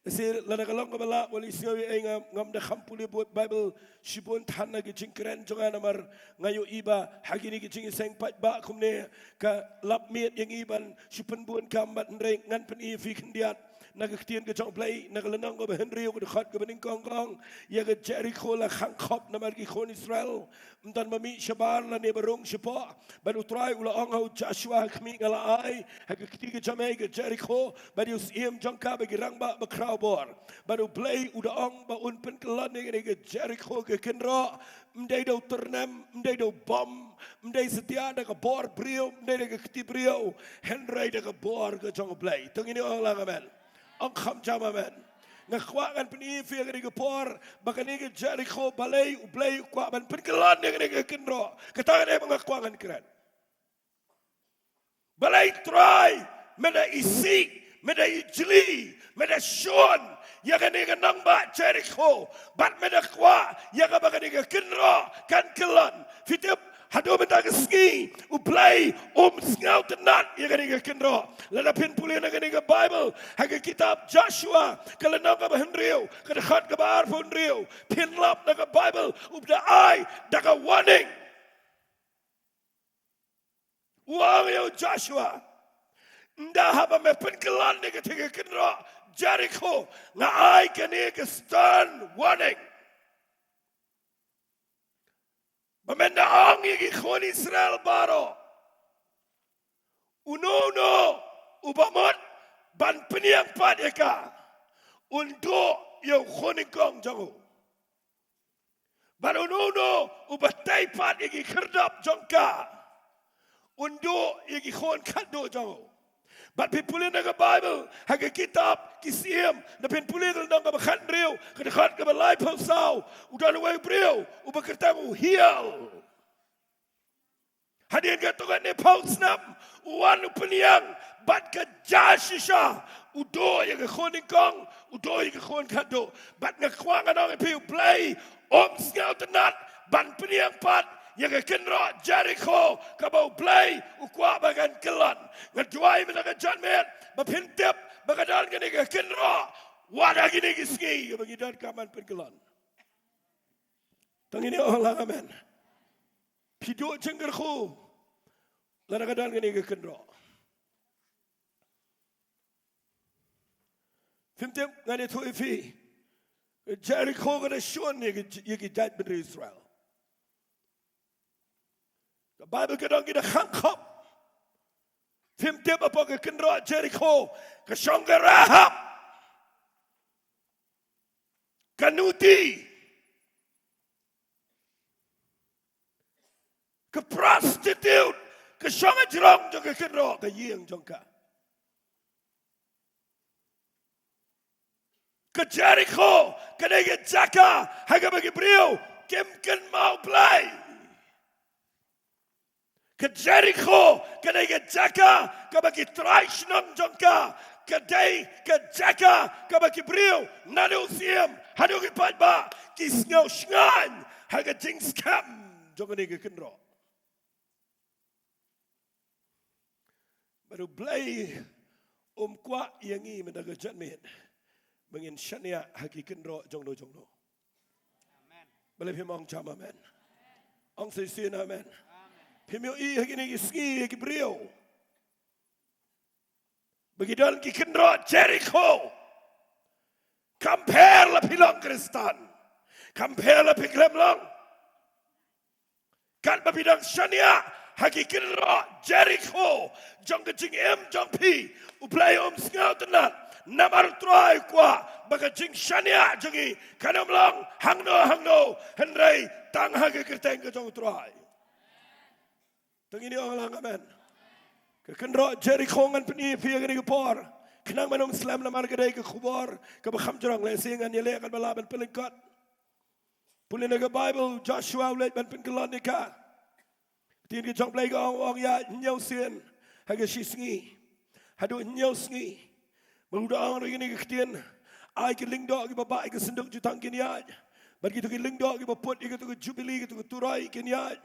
Shi lada ka long kaba lah, wat leh sngew ei, nga, ngam da kham pule bad Baibl shibun than na ki jingkren jong nga, namar nga ïohi ba ha kine ki jingïaseng paidbah kumne ka lap miet ïa ngi ban shu pynbun kam, bad hynrei ngan pyni ïa phi khyndiat na ka ktien ka jong U Blei, na ka lynnong kaba hynriew, ka dkhot kaba nyngkong, ka ong, ïa ka Jeriko la khang khop namar ki khun Israel. Ym don ba mih shabar lane ba rung shapoh. Bad U Trai u la ong ha u Joshua, ha khmih nga la ai ha ka kti ka jong me ka Jeriko, bad ïa u syiem jong ka bad ki rangbah bakhraw bor. Bad U Blei u da ong ba un pynkyllon ïa kane ka Jeriko, ka kynroh, ym dei da u tyrnem, ym dei da u bom, ym dei satia da ka bor briew, ym dei da ka kti briew, hynrei da ka bor ka jong U Blei. To ngin ong lang amen. Ong kham jam amen. Nga kwah ngan pyni ïa phi ha kane ka por ba kane ka Jeriko, balei U Blei u kwah ban pynkyllon ïa kane ka kynroh. Kata kane ba nga kwah ngan kren. Balei Trai, me da isih, me da ijli, me da shun ïa kane ka nongbah Jeriko, bad me da kwah ïa kaba kane ka kynroh kan kyllon. Phi tip, haduh mynta ka sngi U Blei um sngewtynnat ïa kane ka kynroh. Lada phin pule na kane ka Baibl ha ka kitab Joshua, ka lynnong kaba hynriew, ka dkhot kaba arphew hynriew, phin lap na ka Baibl, u da ai da ka warning. U ong ïa u Joshua, ynda haba me pynkyllon ïa kata ka kynroh Jeriko, nga ai kane ka stern warning. Ba men da ong ïa ki khun Israel baroh, uno uno uba mut ban pynïeng pat ïa ka, un duh ïa u khun nyngkong jong u. Bad uno uno uba tei pat ïa ki khyrdop jong ka, un duh ïa ki khun khatduh jong u. Bad phi pule na ka Baibl ha ka kitab Ki Syiem, lada phin pule ka lynnong kaba khathynriew, ka dkhot kaba laiphew saw, u don uwei u briew uba kyrteng u Hiel. Hadien katto katne phew snem u wan u pynïeng, bad ka jia shisha, u duh ïa ka khun nyngkong, u duh ïa ka khun khatduh. Bad nga kwah ngan ong ïa phi, U Blei um sngewtynnat ban pynïeng pat ïa ka kynroh Jeriko kaba U Blei u kwah ba kan kyllon. Nga duwai mynta ka janmiet ba phin tip ba ka don kane ka kynroh wat ha kine ki sngi kaba ngi donkam ban pynkyllon. To ngin ong lang amen. Phi duh jingkyrkhu lada ka don kane ka kynroh. Phim tip, ngan ïathuh ïa phi, Jeriko ka da shun ïa ki, ïa ki jaitbynriew Israel. Ka Baibl ka ong ki da khang khop. Phim tip, hapoh ka kynroh Jeriko ka shong ka Rahab, ka nuti. Ka prostitute ka shong hajrong jong ka kynroh, ka ïing jong ka. Ka Jerikho ka dei ka jaka ha kaba ki briew kim kynmaw Blei. Ka Jerikho ka dei ka jaka kaba ki trai shnong jong ka, ka dei ka jaka kaba ki briew naduh syiem haduh ki paidbah ki sngew shngaiñ ha ka jingskhem jong kane ka kynroh. Bad U Blei um kwah ïa ngi mynta ka janmiet ba ngin shaniah ha ki kynroh jongno jongno. Balei phim ong jam amen? Ong shisien amen. Phim ïohi ha kine ki sngi ïa ki briew ba ki don ki kynroh Jerikho? Kam pher la phi long Khristan, kam pher la phi khlem long, katba phi dang shaniah ha ki kynroh Jerikho jong ka jingim jong phi, U Blei um sngewtynnat. Namar U Trai u kwah ba ka jingshaniah jong ngi kan ym long hangno hangno, hynrei tang ha ka kyrteng ka jong U Trai. To ngin ong lang amen. Ka kynroh Jerikho, ngan pyni ïa phi ha kane ka por. Khnang ban ym slem namar ka dei ka khubor kaba kham jrong, lehse ngan ïaleh katba lah ban pynlyngkot. Pule na ka Baibl, Joshua u leit ban pynkyllon ïa ka. Ktien ka jong U Blei ka ong, ong ïaid hynñiew sien ha ka shi sngi. Haduh hynñiew sngi. Bad u da ong ruh ïa kine ki ktien: Ai ki lyngdoh kiba bah ïa ka synduk jutang kin ïaid. Bad kito ki lyngdoh kiba put ïa kato ka jubili, kato ka turoi kin ïaid.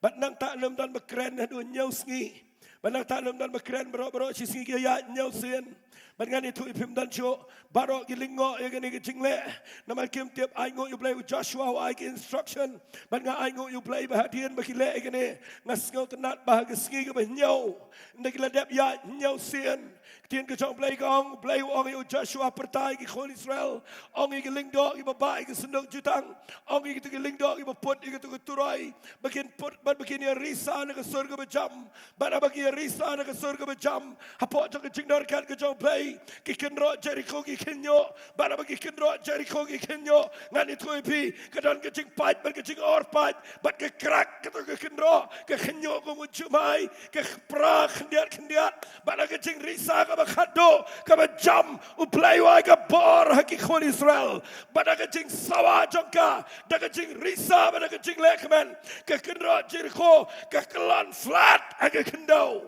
Bad nangta lymne don ba kren haduh hynñiew sngi. Bad nangta lymne don ba kren baroh baroh shi sngi, ki ïaid hynñiew sien. Bad ngan ïathuh ïa phi mynta shuh baroh ki lyngngoh ïa kane ka jingleh. Namar kim tip, ainguh ïa U Blei, u Joshua u ai ki instruction. Bad nga ainguh ïa U Blei ba hadien ba ki leh ïa kane, nga sngewtynnat ba ha ka sngi kaba hynñiew, ynda ki la dep ïaid hynñiew sien, ktien ka jong U Blei ka ong, U Blei u ong ïa u Joshua, pyrta ïa ki khun Israel, ong ïa ki lyngdoh kiba bah ïa ka synduk jutang, ong ïa kito ki lyngdoh kiba put ïa kato ka turoi, ba kin put bad ba kin ïa risa na ka sur kaba jam. Bad haba ki ïa risa na ka sur kaba jam, hapoh jong ka jingdonkam ka jong U Blei, ki kynroh Jerikho ki khynñiuh. Bad haba ki kynroh Jerikho ki khynñiuh, ngan ïathuh ïa phi, ka don ka jingpait bad ka jingor pait. Bad ka krak kato ka kynroh, ka khynñiuh kum u jumai, ka pra khyndiat khyndiat. Bad ha ka jingrisa kaba khatduh kaba jam, U Blei u ai ka bor ha ki khun Israel. Bad ha ka jingsawa jong ka, da ka jingrisa bad da ka jinglehkmen, ka kynroh Jerikho ka kyllon flat ha ka khyndew.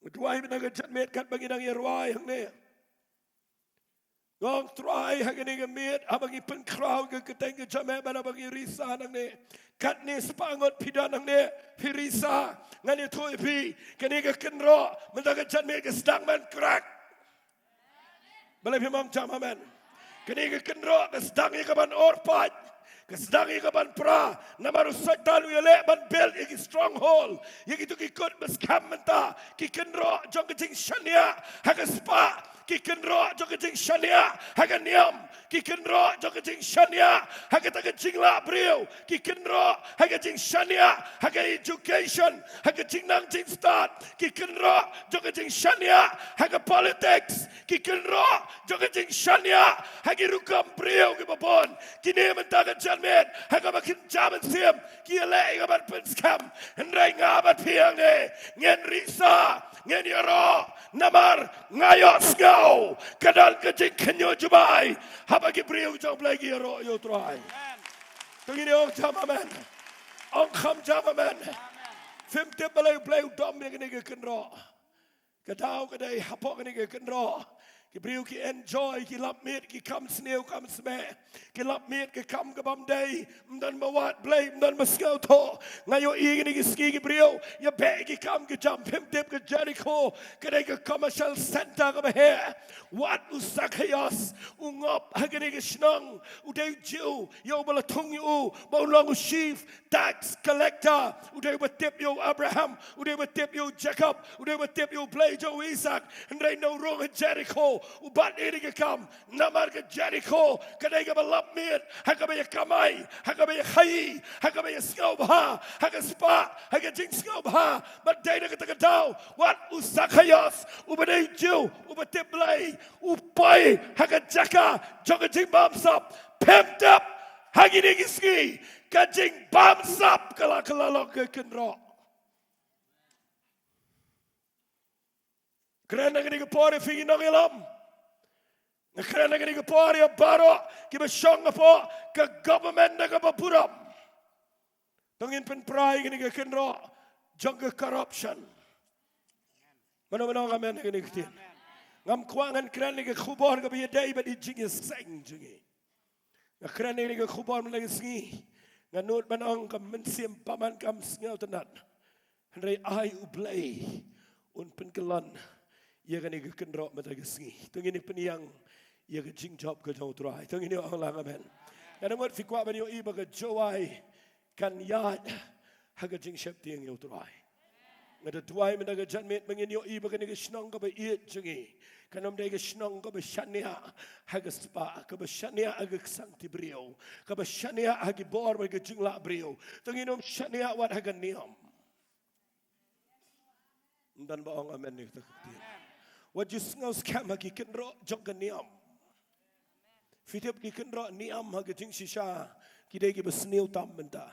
Nga duwai mynta ka janmiet katba ngi dang ïa rwai hangne, nga ong, Trai, ha kane ka miet, haba ngi pynkhraw ïa ka kyrteng ka jong me bad haba ngi risa nangne, katne spah ngut phi don hangne, phi risa, ngan ïathuh ïa phi, kane ka kynroh mynta ka janmiet ka sdang ban krak. Balei phim ong jam amen? Kane ka kynroh ka sdang ïa ka ban or pait, ka sdang ïa ka ban pra. Namar u Soitan u ïaleh ban build ïa ki stronghold, ïa kito ki kut ba skhem mynta. Ki kynroh jong ka jingshaniah ha ka spah, ki kynroh jong ka jingshaniah ha ka niam, ki kynroh jong ka jingshaniah ha kata ka jinglah briew, ki kynroh ha ka jingshaniah ha ka education, ha ka jingnang jingstad, ki kynroh jong ka jingshaniah ha ka politics, ki kynroh jong ka jingshaniah ha ki rukom briew kiba bun. Kine mynta ka janmiet, ha kaba kynja mynsiem, ki ïaleh ïa ka ban pynskhem. Hynrei nga bad phi hangne, ngin risa, ngin ïaroh, namar nga ïohsngew ka don ka jingkhynñiuh jubab haba ki briew jong U Blei ki ïaroh ïa U Trai. To ngin ong jam amen. Ong kham jam amen. Phim tip balei U Blei u dom ïa kane ka kynroh. Ka daw ka dei hapoh kane ka kynroh, ki briew ki enjoy, ki lap miet ki kam sniew kam smeh, ki lap miet ki kam ka bym dei, ym don ba wad Blei, ym don ba sngewthuh. Nga ïohi kine ki sngi ki briew ïa beh ki kam ki jam. Phim tip, ka Jerikho ka dei ka commercial center kaba heh. Wat u Sakhaios, u ngop ha kane ka shnong, u dei u Jiw, ïa uba la thung ïa u ba un long u chief tax collector, u dei uba tip ïa u Abraham, u dei uba tip ïa u Jakob, u dei uba tip ïa U Blei jong u Isaak. Hynrei na u rung ha Jerikho, u bat ïa kane ka kam. Namar ka Jerikho ka dei kaba lap miet ha kaba ïa kamai, ha kaba ïa khaïi, ha kaba ïa sngewbha, ha ka spah, ha ka jingsngewbha. Bad dei na kata ka daw, wat u Sakhaios, uba dei u Jiw, uba tip Blei, u poi ha ka jaka jong ka jingbamsap. Phim tip, Ha kine ki sngi, ka jingbamsap ka la kylla long ka kynroh. Kren ha kane ka por ïa phi ki nongïalam. Nga kren ha kane ka por ïa baroh kiba shong hapoh ka government da kaba burom. To ngin pynpra ïa kane ka kynroh jong ka corruption. Mano mano ong amen ha kane ka ktien? Ngam kwah ngan kren ïa ka khubor kaba ïadei bad i jingïaseng jong ngi. Nga kren ïa ka khubor mynta ka sngi. Nga nud ban ong ka mynsiem bymman kam sngewtynnat. Hynrei ai U Blei un pynkyllon ïa kane ka kynroh mynta ka sngi. To ngin ïa pynïang ïa ka jingjop ka jong U Trai. To ngin ïa ong lang amen. Nga da mut phi kwah ban ïohi ba ka Jowai kan ïaid ha ka jingsheptieng ïa U Trai. Nga da duwai mynta ka janmiet ba ngin ïohi ba kane ka shnong kaba ïeit jong ngi kan ym dei ka shnong kaba shaniah ha ka spah, kaba shaniah ha ka ksangti briew, kaba shaniah ha ki bor bad ka jinglah briew. To ngin ym shaniah wat ha ka niam. Ym don ba ong amen ïa kata ka ktien. Wat ju sngew skhem ha ki kynroh jong ka niam. Phi tip ki kynroh niam ha ka jingshisha ki dei kiba sniew tam mynta.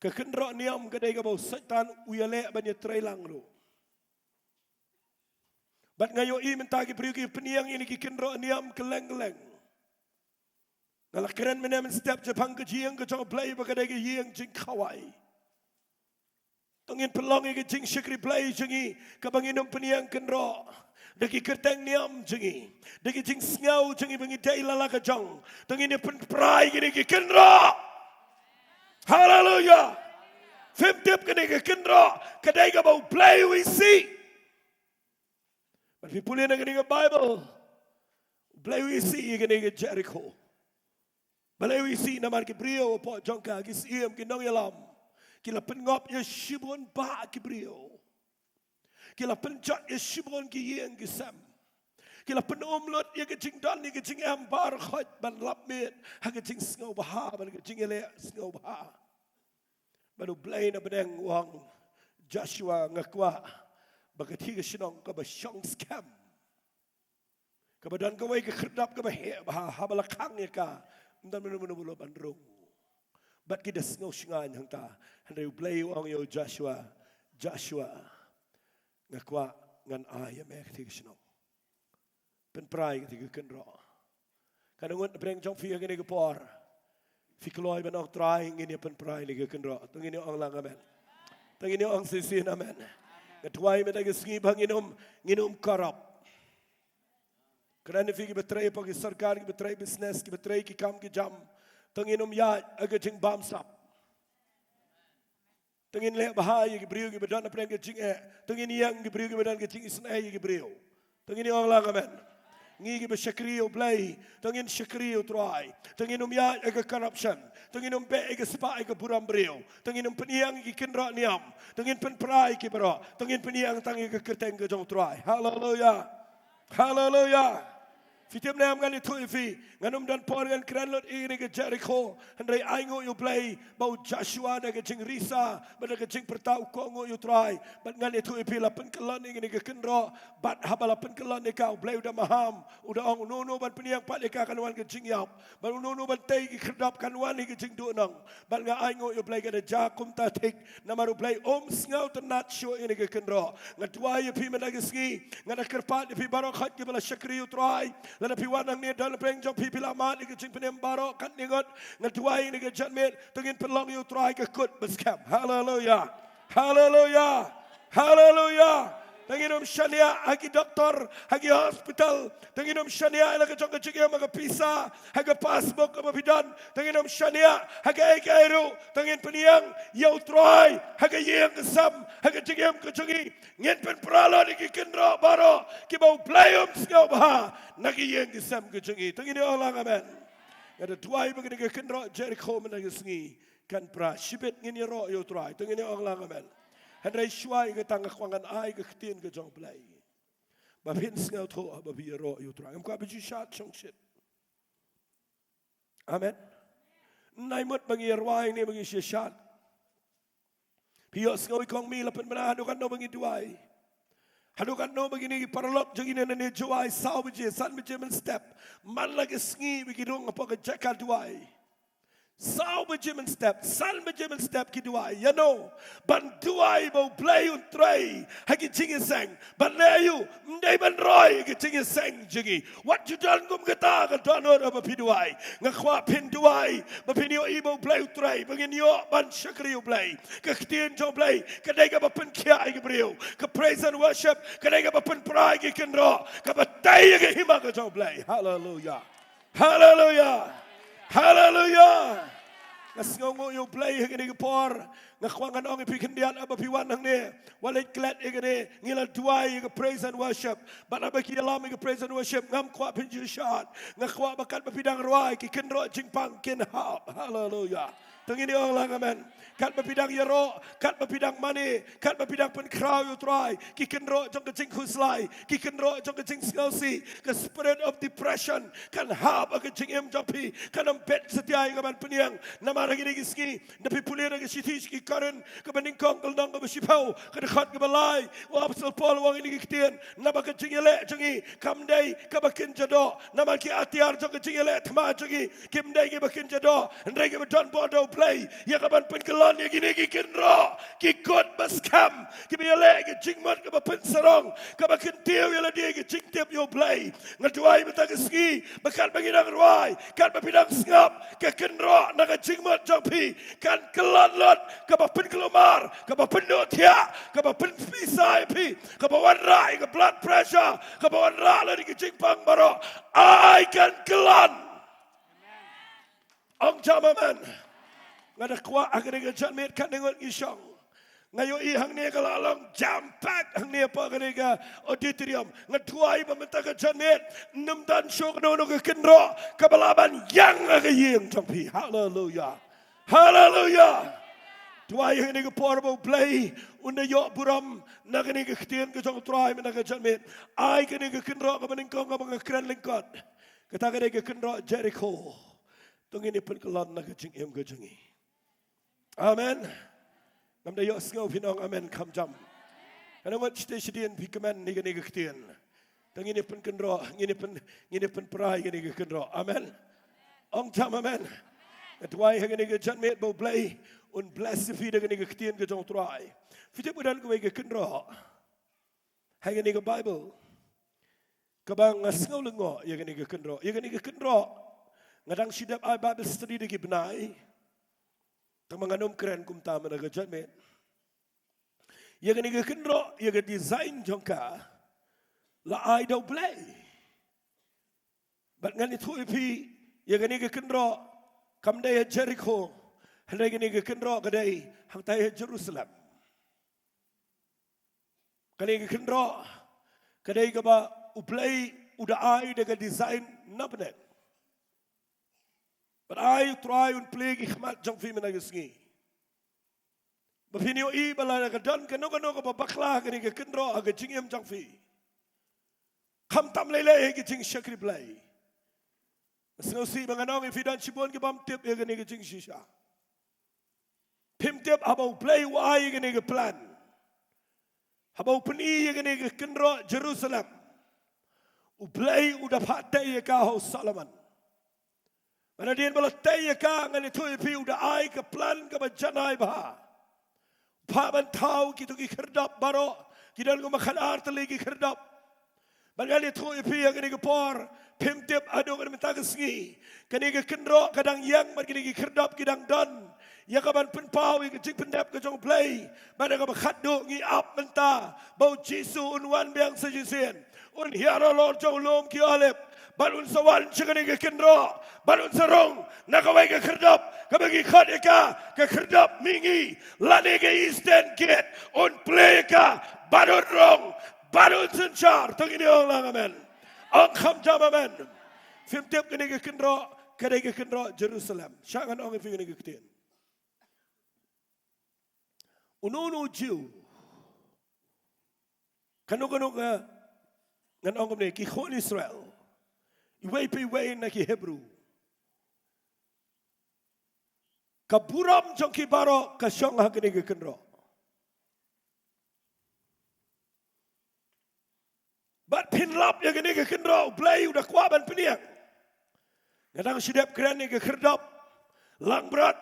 Ka kynroh niam ka dei kaba u Soitan u ïaleh ban ïatreilang ruh. Bad nga ïohi mynta ki briew ki pynïeng ïa kine ki kynroh niam kylleng kylleng. Nga la kren mynne mynstep shaphang ka jingïeng ka jong U Blei ba ka dei ka ïing jingkhawai. To ngin pynlong ïa ka jingshakri Blei jong ngi kaba ngin ym pynïeng kynroh da ki kyrteng niam jong ngi, da ki jingsngew jong ngi ba ngi dei la la ka jong. To ngin ïa pynpra ïa kine ki kynroh. Haleluya. Phim tip kane ka kynroh ka dei kaba U Blei u isih. Bad phi pule na kane ka Baibl, U Blei u isih ïa kane ka Jerikho. Balei u isih? Namar ki briew hapoh jong ka, ki syiem, ki nongïalam, ki la pynngop ïa shibun bah ki briew. Ki la pynjot ïa shibun ki ïing ki sem. Ki la pynum lut ïa ka jingdon ïa ka jingem baroh khoit ban lap miet ha ka jingsngewbha bad ka jingïaleh sngewbha. Bad U Blei na bneng u ong, Joshua, nga kwah ba kata ka shnong kaba shong skhem, kaba don kawei ka khyrdop kaba heh bha, haba la khang ïa ka, ym don mano mano ba lah ban rung. Bad ki da sngew shngaiñ hangta. Hynrei U Blei u ong ïa u Joshua, Joshua, nga kwah ngan ai ïa me kata ka shnong. Pynpra ïa kata ka kynroh. Ka ngut na pdeng jong phi ha kane ka por, phi kloi ban ong, Trai, ngin ïa pynpra ïa kane ka kynroh. To ngin ïa ong lang amen. To ngin ïa ong shisien amen. Nga duwai mynta ka sngi ba ngin ym, ngin ym corrupt. Kren ïa phi kiba trei hapoh ki sorkar, kiba trei business, kiba trei ki kam ki jam. To ngin ym ïaid ha ka jingbamsap. To ngin leh bha ïa ki briew kiba don na pdeng ka jingeh. To ngin ïeng ki briew kiba don ka jingisynei ïa ki briew. To ngin ïa ong lang amen. Ngi kiba shakri ïa U Blei, to ngin shakri ïa U Trai. To ngin ym ïaid ha ka corruption. To ngin ym beh ïa ka spah ïa ka burom briew. To ngin ym pynïeng ïa ki kynroh niam. To ngin pynpra ïa ki baroh. To ngin pynïeng tang ïa ka kyrteng ka jong U Trai. Haleluya. Haleluya. Phi tip ne em, ngan ïathuh ïa phi, ngan ym don por ngan kren lut ïa kane ka Jerikho. Hynrei ai nguh ïa U Blei ba u Joshua da ka jingrisa bad da ka jingpyrta u kohnguh ïa U Trai. Bad ngan ïathuh ïa phi, la pynkyllon ïa kane ka kynroh. Bad haba la pynkyllon ïa ka, U Blei u da maham, u da ong, uno uno ban pynïeng pat ïa ka kan wan ka jingïap. Bad uno uno ban tei ki khyrdop kan wan ïa ka jingduhnong. Bad nga ai nguh ïa U Blei, ka da jia kumta thik. Namar U Blei um sngewtynnat shuh ïa kane ka kynroh. Nga duwai ïa phi mynta ka sngi. Nga da kyrpad ïa phi baroh khoit kiba la shakri ïa U Trai. Lada phi wan hangne, don na pdeng jong phi, phi la mad ïa ka jingpynim baroh katne ngut. Nga duwai ïa kane ka janmiet, to ngin pynlong ïa U Trai ka kut ba skhem. Haleluya. Haleluya. Haleluya. To ngin ym shaniah ha ki doktor, ha ki hospital. To ngin ym shaniah ïa la ka jong ka jingim ha ka pisa, ha ka passbook kaba phi don. To ngin ym shaniah ha kaei kaei ruh. To ngin pynïeng ïa U Trai ha ka ïing ka sem, ha ka jingim ka jong ngi. Ngin pynpra lut ïa ki kynroh baroh kiba U Blei um sngewbha na ka ïing ka sem ka jong ngi. To ngin ïa ong lang amen. Nga da duwai ba kane ka kynroh Jerikho mynta ka sngi kan pra. Shibit ngin ïaroh ïa U Trai. To ngin ïa ong lang amen. Hynrei shuwa ïa kata nga kwah ngan ai ka ktien ka jong U Blei ba phin sngewthuh haba phi ïaroh ïa U Trai. Ngam kwah ba ju shad shongshit. Amen. Nai mut ba ngi ïa rwai ne ba ngi shishat. Phi ïohsngew i kong Mi la pynbna haduh katno ba ngi duwai. Haduh katno ba kine ki paralok jong ngi nangne Jowai, saw baje, san baje mynstep, man la ka sngi ba ki rung hapoh ka jaka duwai. Saw baje mynstep, san baje mynstep ki duwai. Ïa no, ban duwai ba U Blei un trei ha ki jingïaseng. Ban leh aïu? Ym dei ban roi ha ki jingïaseng jong ngi. Wat ju don kum kata ka dohnud haba phi duwai. Nga kwah phin duwai ba phin ïohi ba U Blei u trei, ba ngin ïoh ban shakri U Blei. Ka ktien jong U Blei ka dei kaba pynkhiah ïa ki briew. Ka praise and worship ka dei kaba pynpra ïa ki kynroh, kaba tei ïa ka hima ka jong U Blei. Haleluya. Haleluya. Haleluya. Nga sngewnguh ïa U Blei ha kane ka por. Nga kwah ngan ong ïa phi khyndiat, haba phi wan hangne, wat leit klet ïa kane, ngi la duwai ïa ka praise and worship. Bad haba ki ïalam ïa ka praise and worship, ngam kwah phin ju shad. Nga kwah ba katba phi dang rwai, ki kynroh jingpang kin hap. Haleluya. To ngin ong lang amen. Katba phi dang ïaroh, katba phi dang mane, katba phi dang pynkhraw ïa U Trai, ki kynroh jong ka jingkhuslai, ki kynroh jong ka jingsngewsih, ka spirit of depression kan hap ha ka jingim jong phi. Kan ym bit satia ïa ka ban pynïeng. Namar ha kine ki sngi, da phi pule na ka shithi sha ki Korinth kaba nyngkong, ka lynnong kaba shiphew, ka dkhot kaba lai, u Apostol Paul u ong ïa kine ki ktien: Naba ka jingïaleh jong ngi kam dei kaba kynja doh, namar ki atiar jong ka jingïaleh thma jong ngi kim dei kiba kynja doh, hynrei kiba don bor da U Blei ïa ka ban pynkyllon ïa kine ki kynroh, ki kut ba skhem, kiba ïaleh ïa ka jingmut kaba pynsarong, kaba kyntiew ïa lade ïa ka jingtip ïa U Blei. Nga duwai mynta ka sngi ba katba ngi dang rwai, katba phi dang sngap, ka kynroh na ka jingmut jong phi kan kyllon lut, kaba pynkulmar, kaba pynduh thiah, kaba pynpisa ïa phi, kaba wanrah ïa ka blood pressure, kaba wanrah lade ïa ka jingpang baroh. Ai kan kyllon. Ong jam amen. Nga da kwah ha kane ka janmiet katne ngut ngi shong. Nga ïohi hangne ka la long jam pack hangne hapoh kane ka auditorium. Nga duwai ba mynta ka janmiet ym don shuh kano kano ka kynroh kaba lah ban ïeng ha ka ïing jong phi. Haleluya. Haleluya. Duwai ha kane ka por ba U Blei un da ïoh burom na kane ka ktien ka jong U Trai mynta ka janmiet. Ai kane ka kynroh kaba nyngkong kaba nga kren lyngkot. Kata ka dei ka kynroh Jerikho. To ngin ïa pynkyllon na ka jingim ka jong ngi. Amen. Ngam da ïohsngew phin ong amen kham jam. Katne ngut shiteng shiteng phi kmen ïa kane ka ktien. To ngin ïa pynkynroh, ngin ïa pyn, ngin ïa pynpra ïa kane ka kynroh. Amen. Ong jam amen. Nga duwai ha kane ka janmiet ba U Blei un bless ïa phi da kane ka ktien ka jong U Trai. Phi tip ba don kawei ka kynroh ha kane ka Baibl kaba nga sngew lyngngoh ïa kane ka kynroh. Ïa kane ka kynroh nga dang shu dep ai Bible study da ki bnai. Tangba ngan ym kren kumta mynta ka janmiet. Ïa kane ka kynroh, ïa ka design jong ka la ai da U Blei. Bad ngan ïathuh ïa phi, ïa kane ka kynroh kam dei ha Jerikho, hynrei kane ka kynroh ka dei hangtai ha Jerusalem. Kane ka kynroh ka dei kaba U Blei u da ai da ka design napdeng. Bad ai U Trai un plie ki khmat jong phi mynta ka sngi. Ba phin ïohi ba lada ka don kano kano kaba bakla ha kane ka kynroh ha ka jingim jong phi, khamtam lei lei ha ka jingshakri Blei. Sngewsih ba ngan ong ïa phi, don shibun kibym tip ïa kane ka jingshisha. Phim tip haba U Blei u ai ïa kane ka plan, haba u pyni ïa kane ka kynroh Jerusalem, U Blei u da phah tei ïa ka ha u Solomon. Bad hadien ba la tei ïa ka, ngan ïathuh ïa phi, u da ai ka plan kaba janai bha. Phah ban thaw kito ki khyrdop baroh, ki don kumba khatar tylli ki khyrdop. Bad ngan ïathuh ïa phi ha kane ka por, phim tip haduh mynta ka sngi kane ka kynroh ka dang ïeng bad kine ki khyrdop ki dang don ïa ka ban pynpaw ïa ka jingpyndep ka jong U Blei. Bad ha kaba khatduh ngi ap mynta ba U Jisu un wan biang sa shisien, un hiar halor jong u lum ki Olib, bad un sa wan sha kane ka kynroh, bad un sa rung na kawei ka khyrdop kaba ngi khot ïa ka ka khyrdop mihngi lane ka Eastern Gate. Un plie ïa ka bad un rung bad un synshar. To ngin ong lang amen. Ong kham jam amen. Phim tip kane ka kynroh ka dei ka kynroh Jerusalem. Shah ngan ong ïa phi kane ka ktien. Uno uno u Jiw, kano kano ka, ngan ong kumne, ki khun Israel, iwei pa iwei na ki Hebru, ka burom jong ki baroh ka shong ha kane ka kynroh. Bad phin lap ïa kane ka kynroh U Blei u da kwah ban pynïeng. Nga dang shu dep kren ïa ka khyrdop langbrot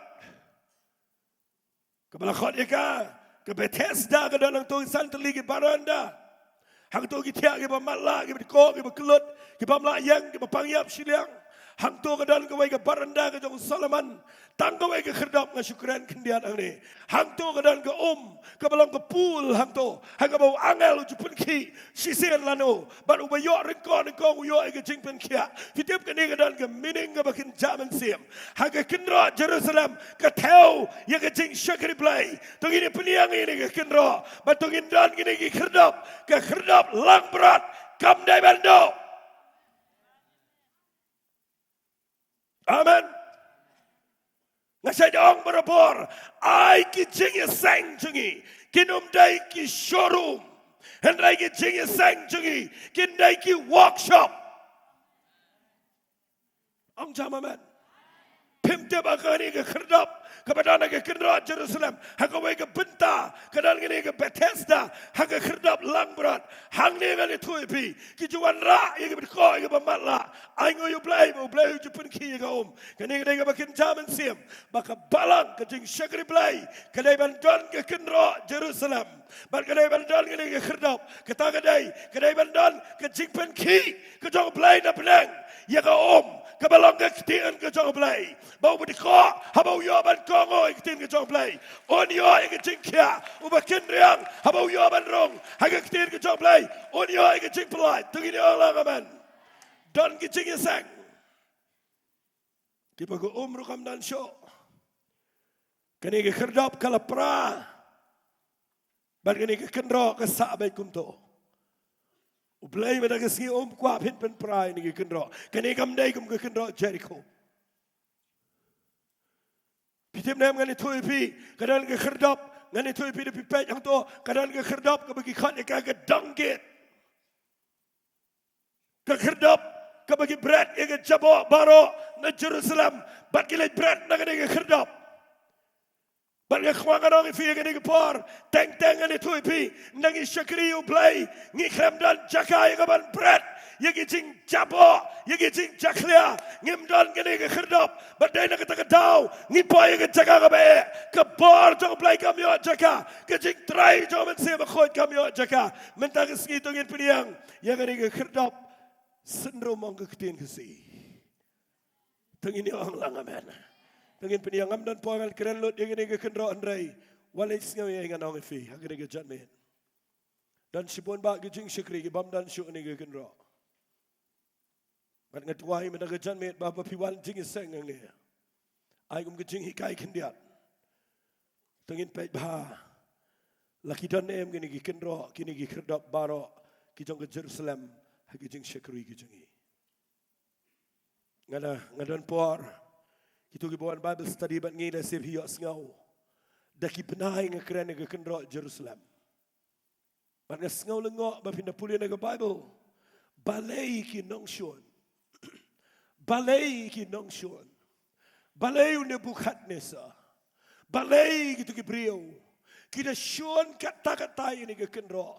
kaba la khot ïa ka, ka Bethesda, ka don hangto ki san tylli ki baranda. Hangto ki thiah kiba matlah, kiba dkoh, kiba kyllut, ki bym lah ïeng, kiba pang ïap shiliang. Hangto ka don kawei ka baranda ka jong u Solomon. Tang kawei ka khyrdop nga shu kren khyndiat hangne. Hangto ka don ka um kaba long ka pool hangto, ha kaba u angel u ju pynkhih shisien lano, bad uba ïoh ryngkong ryngkong u ïoh ïa ka jingpynkhiah. Phi tip kane ka don ka meaning kaba kynja mynsiem. Ha ka kynroh Jerusalem ka thew ïa ka jingshakri Blei. To ngin ïa pynïeng ïa kane ka kynroh, bad to ngin don kine ki khyrdop, ka khyrdop langbrot kam dei ban duh. Amen. Nga sa ong barabor, ai ki jingïaseng jong ngi kin ym dei ki showroom, hynrei ki jingïaseng jong ngi kin dei ki workshop. Ong jam amen. Phim tip ha kane ka khyrdop kaba don ha ka kynroh Jerusalem, ha kawei ka bynta ka don kane ka Bethesda, ha ka khyrdop langbrot. Hangne ngan ïathuh ïa phi, ki ju wanrah ïa kiba dkoh, ïa kiba matlah. Ai nguh ïa U Blei ba U Blei u ju pynkhih ïa ka um. Kane ka dei kaba kynja mynsiem ba ka balang, ka jingshakri Blei, ka dei ban don ka kynroh Jerusalem. Bad ka dei ban don kane ka khyrdop, kata ka dei, ka dei ban don ka jingpynkhih ka jong U Blei na bneng ïa ka um kaba long ka ktien ka jong U Blei. Ba uba dkoh, haba u ïoh ban kohnguh ïa ka ktien ka jong U Blei, un ïoh ïa ka jingkhiah. Uba kynriang, haba u ïoh ban rung ha ka ktien ka jong U Blei, un ïoh ïa ka jingpyllait. To ngin ong lang amen. Don ki jingïaseng. Kiba ka um ruh kam don shuh. Kane ka khyrdop ka la pra. Bad kane ka kynroh ka sah beit kumto. U Blei mynta ka sngi um kwah phin pynpra ïa kane ka kynroh. Kane kam dei kum ka kynroh Jerikho. Phi tip ne em, ngan ïathuh ïa phi, ka don ka khyrdop, ngan ïathuh ïa phi, da phi peit hangto, ka don ka khyrdop kaba ki khot ïa ka ka Dung Gate. Ka khyrdop kaba ki bret ïa ka jaboh baroh na Jerusalem, bad ki leit bret na kane ka khyrdop. Bad nga kwah ngan ong ïa phi ha kane ka por, teng teng ngan ïathuh ïa phi, ynda ngi shakri ïa U Blei, ngi khlem don jaka ïa kaban bret ïa ki jingjaboh, ïa ki jingjakhlia. Ngim don kane ka khyrdop, bad dei na kata ka daw ngi poi ïa ka jaka kaba eh. Ka bor jong U Blei kam ïoh jaka, ka jingtrai jong U Mynsiem Bakhuid kam ïoh jaka. Mynta ka sngi to ngin pynïeng ïa kane ka khyrdop. Syndrome ong ka ktien Khasi. To ngin ïa ong lang amen. To ngin pynïeng. Ngam don por ngan kren lut ïa kane ka kynroh, hynrei wat leit sngew ïa ngan ong ïa phi ha kane ka janmiet. Don shibun bah ki jingshakri ki bym don shuh ha kane ka kynroh. Bad nga duwai mynta ka janmiet ba, ba phi wan jingïaseng hangne, ai kum ka jinghikai khyndiat. To ngin peit bha, la ki don ne em kine ki kynroh, kine ki khyrdop baroh ki jong ka Jerusalem ha ki jingshakri ki jong ngi. Nga da, nga don por, kito kiba wan Bible study bad ngi, lehse phi ïohsngew, da ki bnai nga kren ïa ka kynroh Jerusalem. Bad nga sngew lyngngoh ba phin da pule na ka Bible, balei ki nongshun, balei ki nongshun, balei u Nebukhadnessar, balei kito ki briew ki da shun katta katta ïa kane ka kynroh.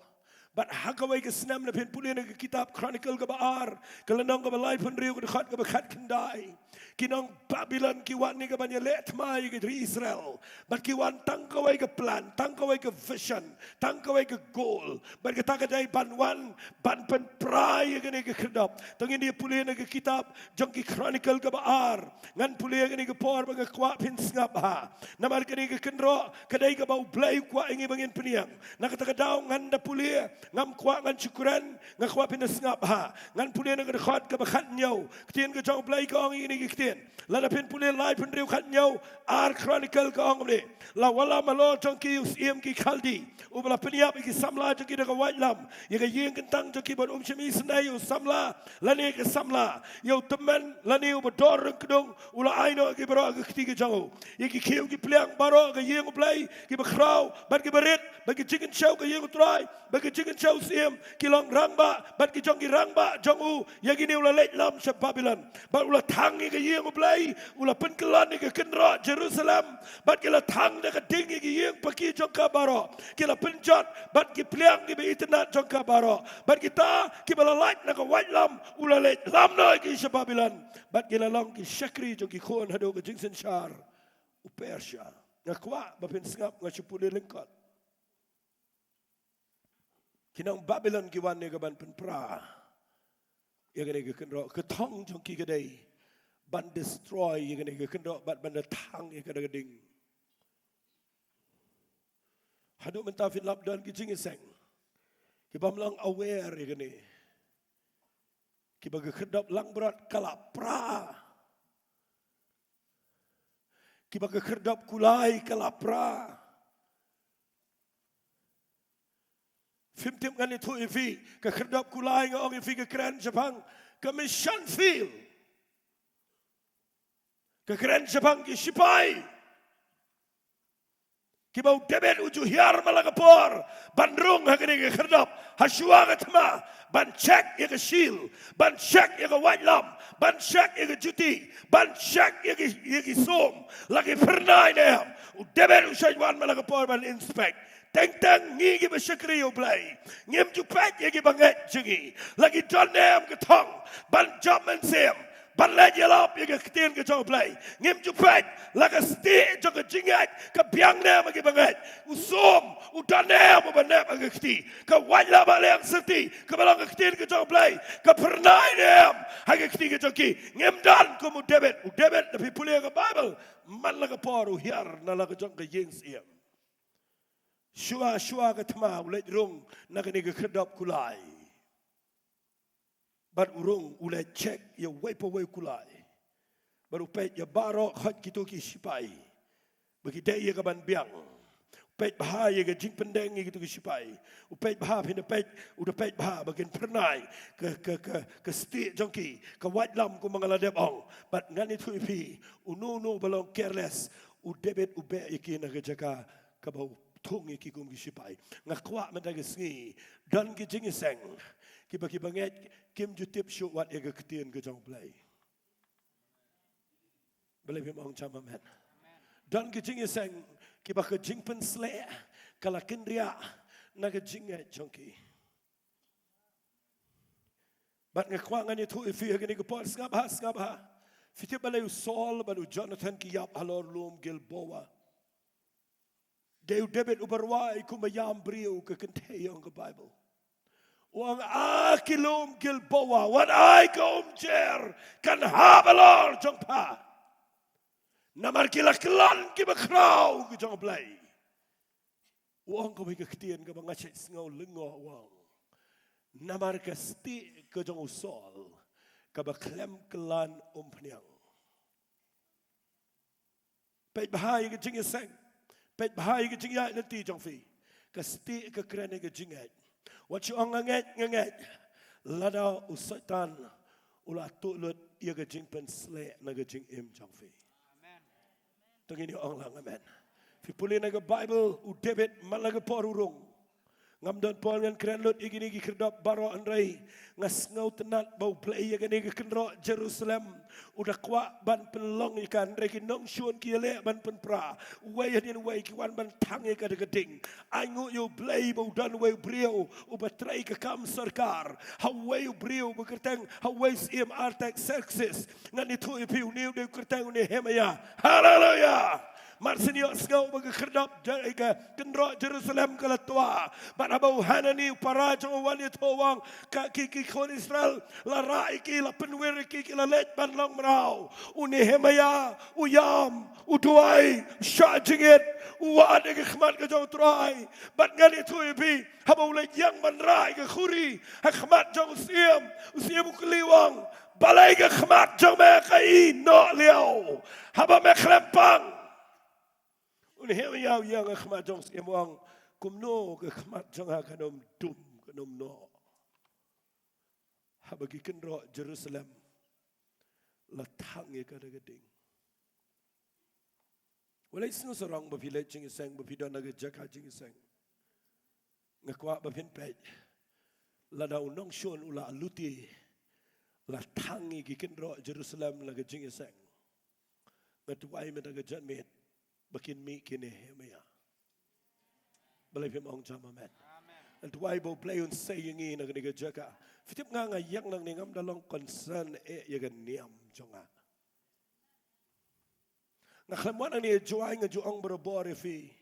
Bad ha kawei ka snem, lada phin pule na ka kitab Chronicle kaba ar, ka lynnong kaba laiphew hynriew, ka dkhot kaba khatkhyndai, ki nong Babilon ki wan ïa kaban ïaleh thma ïa ka ri Israel. Bad ki wan tang kawei ka plan, tang kawei ka vision, tang kawei ka goal. Bad kata ka dei ban wan ban pynpra ïa kane ka khyrdop. To ngin ïa pule na ka kitab jong ki Chronicle kaba ar. Ngan pule ha kane ka por bad nga kwah phin sngap bha. Namar kane ka kynroh ka dei kaba U Blei u kwah ïa ngi ba ngin pynïeng. Na kata ka daw ngan da pule, ngam kwah ngan shu kren, nga kwah phin da sngap bha. Ngan pule na ka dkhot kaba khathynñiew. Ktien ka jong U Blei ka ong ïa kine ki ktien. Lada phin pule laiphew hynriew khathynñiew, ar Chronicle ka ong kumne: La wallam halor jong ki u syiem ki Khaldi, uba la pynïap ïa ki samla jong ki da ka waitlam, ïa ka ïing kyntang jong ki ban ym shim isynei ïa u samla lane ka samla, ïa u tymmen lane uba dor ryngkdung u la ai noh ïa ki baroh ha ka kti ka jong u. Ïa ki khiew ki pliang baroh ka ïing U Blei, ki bakhraw bad ki barit, Bad ki jingkynshew ka ïing u Trai, bad ki jingkynshew u syiem, ki long rangbah, bad ki jong ki rangbah jong u, ïa kine u la leit lam sha Babilon. Bad u la thang ïa ka ïing u Blei, u la pynkylla ïa ka kynroh Jerusalem, bad ki la thang da ka ding ïa ki ïing paki jong ka baroh. Ki la pynjot, bad ki pliang kiba itynnad jong ka baroh. Bad kita, kiba la lait na ka waitlam, u la leit lam noh ïa ki sha Babilon. Bad ki la long ki shakri jong ki khun haduh ka jingsynshar u Persia. Nga kwah ba phin sngap, nga shu pule lyngkot. Ki nong Babilon ki wan ïa ka ban pynpra ïa kane ka kynroh, ka thong jong ki ka dei ban destroy ïa kane ka kynroh bad ban da thang ïa ka da ka ding. Haduh mynta phin lap don ki jingïaseng ki bym long aware ïa kane. Kiba ka khyrdop langbrot ka la pra. Kiba ka khyrdop kulai ka la pra. Phim tip, ngan ïathuh ïa phi, ka khyrdop kulai nga ong ïa phi ka kren shaphang ka mission field. Ka kren shaphang ki shipai. Kiba u David u ju hiar man la ka por ban rung ha kane ka khyrdop, ha shuwa ka thma, ban check ïa ka shield, ban check ïa ka waitlam, ban check ïa ka juti, ban check ïa ki, ïa ki sum, la ki phyrnai ne em. U David u shait wan man la ka por ban inspect. Teng teng ngi kiba shakri ïa u Blei, ngim ju peit ïa kiba ngeit jong ngi, la ki don ne em ka thong ban jop mynsiem, ban leit ïalap ïa ka ktien ka jong u Blei. Ngim ju peit la ka stieh jong ka jingngeit ka biang ne em ha kiba ngeit. U sum u don ne em uba nep ha ka kti. Ka waitlam ba liang syrti kaba long ka ktien ka jong u Blei, ka phyrnai ne em ha ka kti ka jong ki. Ngim don kum u David. U David, da phi pule ka Baibl, man la ka por u hiar na la ka jong ka ïing syiem. Shuwa shuwa ka thma u leit rung na kane ka khyrdop kulai. Bad u rung u leit check ïa uwei pa uwei u kulai. Bad u peit ïa baroh khoit kito ki shipai ba ki dei ïa ka ban biang. U peit bha ïa ka jingpyndeng ïa kito ki shipai. U peit bha, phin da peit, u da peit bha ba kin phyrnai ka, ka, ka, ka stieh jong ki, ka waitlam kumba nga la dep ong. Bad ngan ïathuh ïa phi, uno uno ba long careless, u David u beh ïa ki na ka jaka kaba u thung ïa ki kum ki shipai. Nga kwah mynta ka sngi, don ki jingïaseng kiba, kiba ngeit kim ju tip shuh wat ïa ka ktien ka jong u Blei. Balei phim ong jam amen? Don ki jingïaseng kiba ka jingpynsleh ka la kynriah na ka jingngeit jong ki. Bad nga kwah ngan ïathuh ïa phi ha kane ka por, sngap bha, sngap bha. Phi tip balei u Saul bad u Jonathan ki ïap halor lum Gilboa? Dei u David uba rwai kum ba ïam briew, ka kynthei ong ka Baibl. U ong, a ki lum Gilboa, wat ai ka umjer kan hap halor jong pha. Namar ki la kyllon kiba khraw ki jong u Blei. U ong kawei ka ktien kaba nga shait sngew lyngngoh, u ong, namar ka stieh ka jong u Saul kaba khlem kyllon umphniang. Peit bha ïa ka jingïaseng. Peit bha ïa ka jingïaid lynti jong phi. Ka stieh ka kren ïa ka jingngeit. Wat shu ong nga ngeit, nga ngeit, lada u Soitan u la tuh lut ïa ka jingpynsleh na ka jingim jong phi. Amen. To ngin ïa ong lang amen. Phi pule na ka Baibl, u David man la ka por u rung. Ngam don por ngan kren lut ïa kine ki khyrdop baroh, hynrei nga sngewtynnat ba u Blei ïa kane ka kynroh Jerusalem u da kwah ban pynlong ïa ka, hynrei ki nongshun ki ïaleh ban pynpra. Uwei hadien uwei ki wan ban thang ïa ka da ka ding. Ai nguh ïa u Blei ba u don uwei u briew uba trei ka kam sorkar ha uwei u briew uba kyrteng, ha uwei u syiem Artaxerxes. Ngan ïathuh ïa phi, une u dei u kyrteng u Nehemaïah. Haleluya. Mar shen ïohsngew ba ka khyrdop Jer-, ka kynroh Jerusalem ka la twa, bad haba u Hanani u para jong u wan ïathuh, u ong, ka, ki, ki khun Israel la rah ïa ki, la pynwir ïa ki, ki la leit ban long mraw. U Nehemaïah u ïam, u duwai, u shah jingit, u wad ïa ka khmat ka jong u Trai. Bad ngan ïathuh ïa phi, haba u leit ïeng ban rah ïa ka khuri ha khmat jong u syiem, u syiem u kylli, u ong, balei ka khmat jong me ka ïeh noh liaw haba me khlem pang? U Nehemaïah u ïeng ha khmat jong u syiem, u ong, kumno ka khmat jong nga kan ym dum, kan ym noh haba ki kynroh Jerusalem la thang ïa ka da ka ding? Wat leit sngewsarong ba phi leit jingïaseng, ba phi don ha ka jaka jingïaseng. Nga kwah ba phin peit, lada u nongshun u la luti, la thang ïa ki kynroh Jerusalem na ka jingïaseng. Nga duwai mynta ka janmiet ba kin mih ki Nehemiah. Balei phim ong jam amen? Nga duwai ba U Blei un sei ïa ngi na kane ka jaka. Phi tip nga, nga ïeng nangne ngam da long concern eh ïa ka niam jong nga. Nga khlem wan nangne Jowai, nga ju ong barabor ïa phi.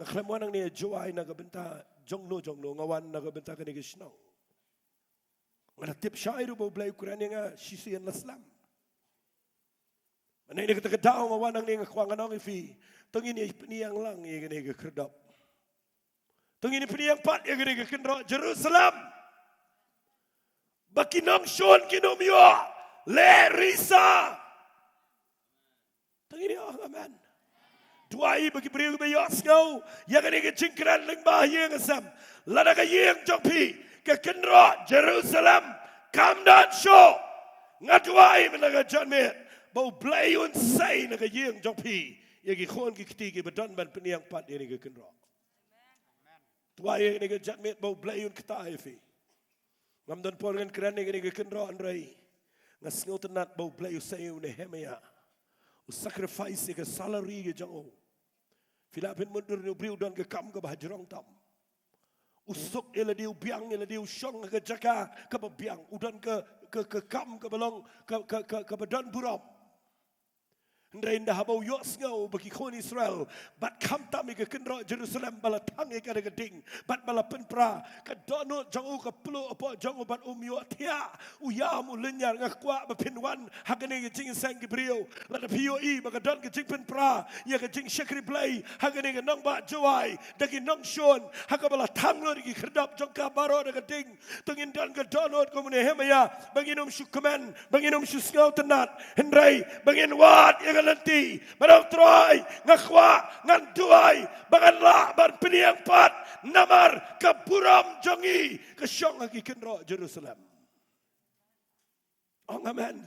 Nga khlem wan nangne Jowai na ka bynta jongno jongno, nga wan na ka bynta kane ka shnong. Nga da tip shai ruh ba U Blei u kren ïa nga shisien la slem. Mynta kata ka daw nga wan nangne, nga kwah ngan ong ïa phi, to ngin ïa pynïeng lang ïa kane ka khyrdop. To ngin ïa pynïeng pat ïa kane ka kynroh Jerusalem. Ba ki nongshun kin ym ïoh leh risa. To ngin ïa ong amen. Duwai ba ki briew kiba ïohsngew ïa kane ka jingkren lyngba ïing sem, lada ka ïing jong phi, ka kynroh Jerusalem, kam don shuh, nga duwai mynta ka janmiet ba U Blei un sei na ka ïing jong phi ïa ki khun ki kti kiba don ban pynïeng pat ïa kane ka kynroh. Duwai ïa kane ka janmiet ba U Blei un kta ïa phi. Ngam don por ngan kren ïa kane ka kynroh, hynrei nga sngewtynnat ba U Blei u sei ïa u Nehemiah, u sacrifice ïa ka salary ka jong u. Phi lah ban mutdur, une u briew u don ka kam kaba hajrong tam. U suk ïa lade, u biang ïa lade, u shong ha ka jaka kaba biang, u don ka, ka, ka kam kaba long, ka, ka, ka, kaba don burom. Hynrei ynda haba u ïohsngew ba ki khun Israel, bad khamtam ïa ka kynroh Jerusalem ba la thang ïa ka da ka ding, bad ba la pynpra, ka dohnud jong u ka pluh hapoh jong u bad um ïohthiah, u ïam u lynñiar. Nga kwah ba phin wan ha kane ka jingïaseng ki briew, lada phi ïohi ba ka don ka jingpynpra ïa ka jingshakri Blei ha kane ka nongbah Jowai da ki nongshun, ha kaba la thang lut ïa ki khyrdop jong ka baroh da ka ding, to ngin don ka dohnud kum u Nehemiah, ba ngin ym shu kmen, ba ngin ym shu sngewtynnat, hynrei ba ngin wad ïa ka lynti, ba dang Trai, nga kwah, ngan duwai ba ngan lah ban pynïeng pat, namar ka burom jong ngi ka shong ha ki kynroh Jerusalem. Ong amen.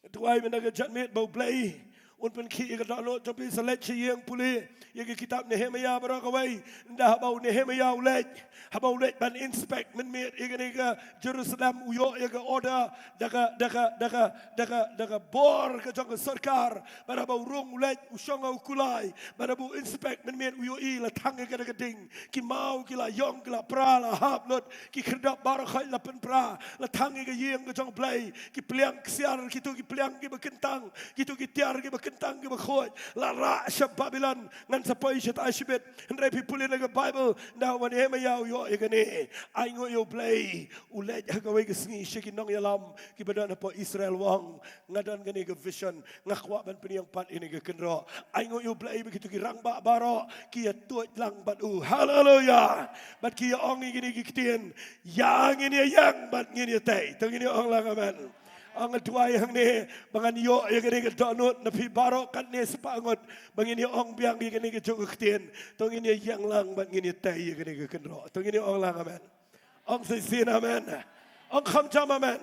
Duwai mynta ka janmiet ba U Blei un pynkhih ïa ka dohnud jong phi. Sa leit sha ïing pule ïa ka kitab Nehemiah baroh kawei. Ynda haba u Nehemiah u leit, haba u leit ban inspect mynmiet ïa kane ka Jerusalem, u ïoh ïa ka order da ka, da ka, da ka, da ka, da ka bor ka jong ka sorkar. Bad haba u rung u leit, u shong ha u kulai, bad haba u inspect mynmiet u ïohi la thang ïa ka da ka ding. Ki maw ki la ïong, ki la pra, la hap lut. Ki khyrdop baroh khoit la pynpra, la thang ïa ka ïing ka jong U Blei. Ki pliang ksiar, kito ki pliang kiba kyntang, kito ki tiar kiba kyntang kiba khuid, la rah sha Babilon. Ngan sa poi shatai shibit. Hynrei phi pule na ka Baibl, ynda u Nehemiah u ïoh ïa kane, ainguh ïa U Blei, u leit ha kawei ka sngi sha ki nongïalam kiba don hapoh Israel, u ong, nga don kane ka vision. Nga kwah ban pynïeng pat ïa kane ka kynroh. Ainguh ïa U Blei ba kito ki rangbah baroh ki ïa tuid lang bad u. Haleluya. Bad ki ïa ong ïa kine ki ktien, ïa ngin ïa ïeng bad ngin ïa tei. To ngin ïa ong lang amen. Ong, nga duwai hangne ba ngan ïoh ïa kane ka dohnud na phi baroh katne spah ngut, ba ngin ïa ong biang ïa kane ka jong ka ktien. To ngin ïa ïeng lang bad ngin ïa tei ïa kane ka kynroh. To ngin ïa ong lang amen. Ong shisien amen. Ong kham jam amen.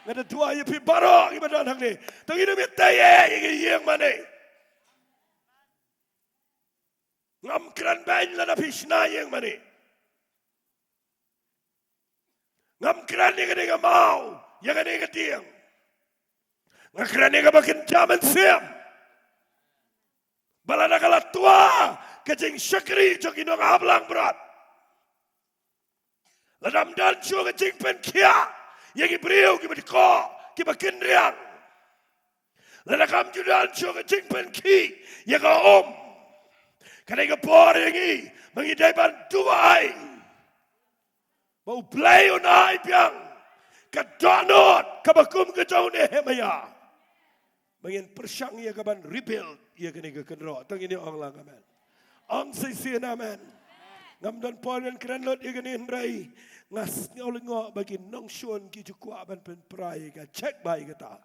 Nga da duwai ïa phi baroh kiba don hangne, to ngin ym ïa tei ïa ka ïing mane. Ngam kren beiñ lada phi shna ïing mane. Ngam kren ïa kane ka maw, ïa kane ka dieng. Nga kren ïa kaba kynja mynsiem. Ba lada ka la twa ka jingshakri jong ki nonghaplang brat, lada ym don shuh ka jingpynkhiah ïa ki briew kiba dkoh, kiba kynriang, lada kam ju don shuh ka jingpynkhih ïa ka um, ka dei ka por ïa ngi ba ngi dei ban duwai ba U Blei un ai biang ka dohnud kaba kum ka jong u Nehemiah, ba ngin pyrshang ïa ka ban rebuild ïa kane ka kynroh. To ngin ïa ong lang amen. Ong shisien amen. Ngam don por ngan kren lut ïa kane, hynrei nga sngew lyngngoh ba ki nongshun ki ju kwah ban pynpra ïa ka. Check ba ïa kata.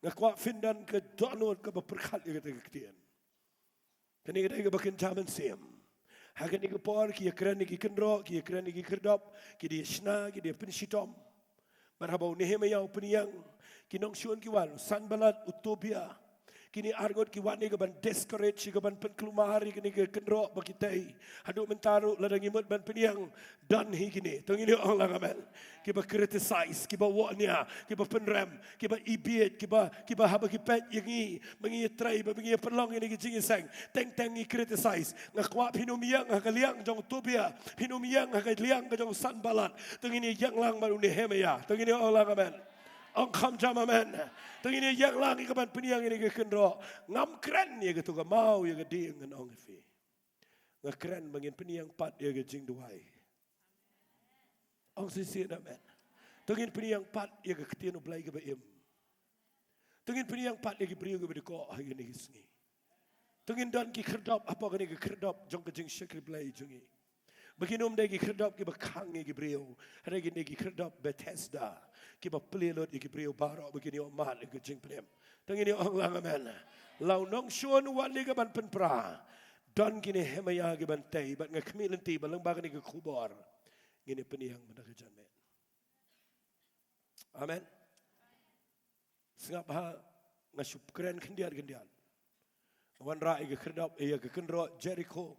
Nga kwah phin don ka dohnud kaba pyrkhat ïa kata ka ktien. Kane ka dei kaba kynja mynsiem. Ha kane ka por ki ïa kren ïa ki kynroh, ki ïa kren ïa ki khyrdop, ki dei ïa shna, ki dei ïa pynshitom. Bad haba u Nehemiah u pynïeng, ki nongshun ki wan, u Sanballat, u Tobiah, Kine arngut ki wan ïa ka ban discourage, ïa ka ban pynkulmar ïa kine ki kynroh ba ki tei. Haduh mynta ruh lada ngi mut ban pynïeng, don hi kine. To ngin ong lang amen. Kiba criticize, kiba wahnia, kiba pynrem, kiba ibiej, kiba, kiba haba ki peit ïa ngi ba ngi ïatrei, ba ngi ïapynlong ïa kine ki jingïaseng, teng teng ngi criticize. Nga kwah phin ym ïeng ha ka liang jong u Tobia, phin ym ïeng ha ka liang ka jong u Sanballat. To ngin ïeng lang bad u Nehemiah. To ngin ong lang amen. Ong kham jam amen. To ngin ïeng lang ïa ka ban pynïeng ïa kine ki kynroh. Ngam kren ïa kato ka maw ïa ka dieng, ngan ong ïa phi. Nga kren ba ngin pynïeng pat ïa ka jingduwai. Ong shisien amen. To ngin pynïeng pat ïa ka ktien u Blei kaba im. To ngin pynïeng pat ïa ki briew kiba dei koh ha kine ki sngi. To ngin don ki khyrdop hapoh kane ka khyrdop jong ka jingshakri Blei jong ngi. Ba kin ym dei ki khyrdop kiba khang ïa ki briew. Hynrei kin dei ki khyrdop Bethesda, kiba plie lut ïa ki briew baroh ba kin ïoh mad ïa ka jingpynim. To ngin ong lang amen. La u nongshun u wan ïa ka ban pynpra. Don ki Nehemiah ki ban tei, bad nga khmih lynti ba lyngba kane ka khubor ngin ïa pynïeng mynta ka janmiet. Amen. Sngap ha, nga shu kren khyndiat khyndiat. Nga wanrah ïa ka khyrdop, ïa ka kynroh Jerikho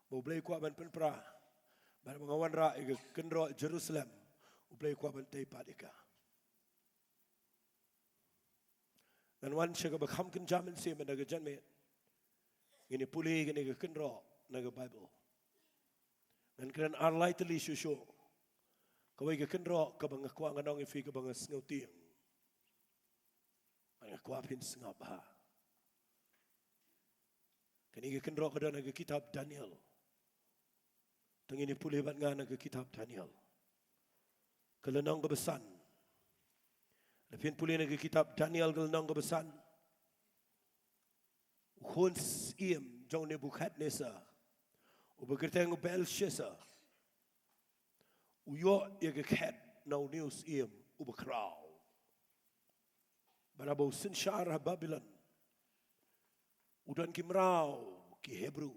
ba u Blei u kwah ban pynpra. Bad nga wanrah ïa ka kynroh Jerusalem, u Blei u kwah ban tei pat ïa ka. Ngan wan sha kaba kham kynja mynsiem na ka janmiet. Ngin ïa pule kane ka kynroh na ka Baibl. Ngan kren ar lai tylli shuh shuh. Kawei ka kynroh kaba nga kwah ngan ong ïa phi, kaba nga sngewtieng. Nga kwah phin sngap ha. Kane ka kynroh ka don ha ka kitab Daniel. To ngin ïa pule bad nga na ka kitab Daniel, ka lynnong kaba san. Lada phin pule na ka kitab Daniel, ka lynnong kaba san. U khun syiem jong u Nebukhadnessar, uba kyrteng u Belshassar, u ïoh ïa ka khet na une u syiem uba khraw. Bad haba u synshar ha Babilon, u don ki mraw ki Hebru.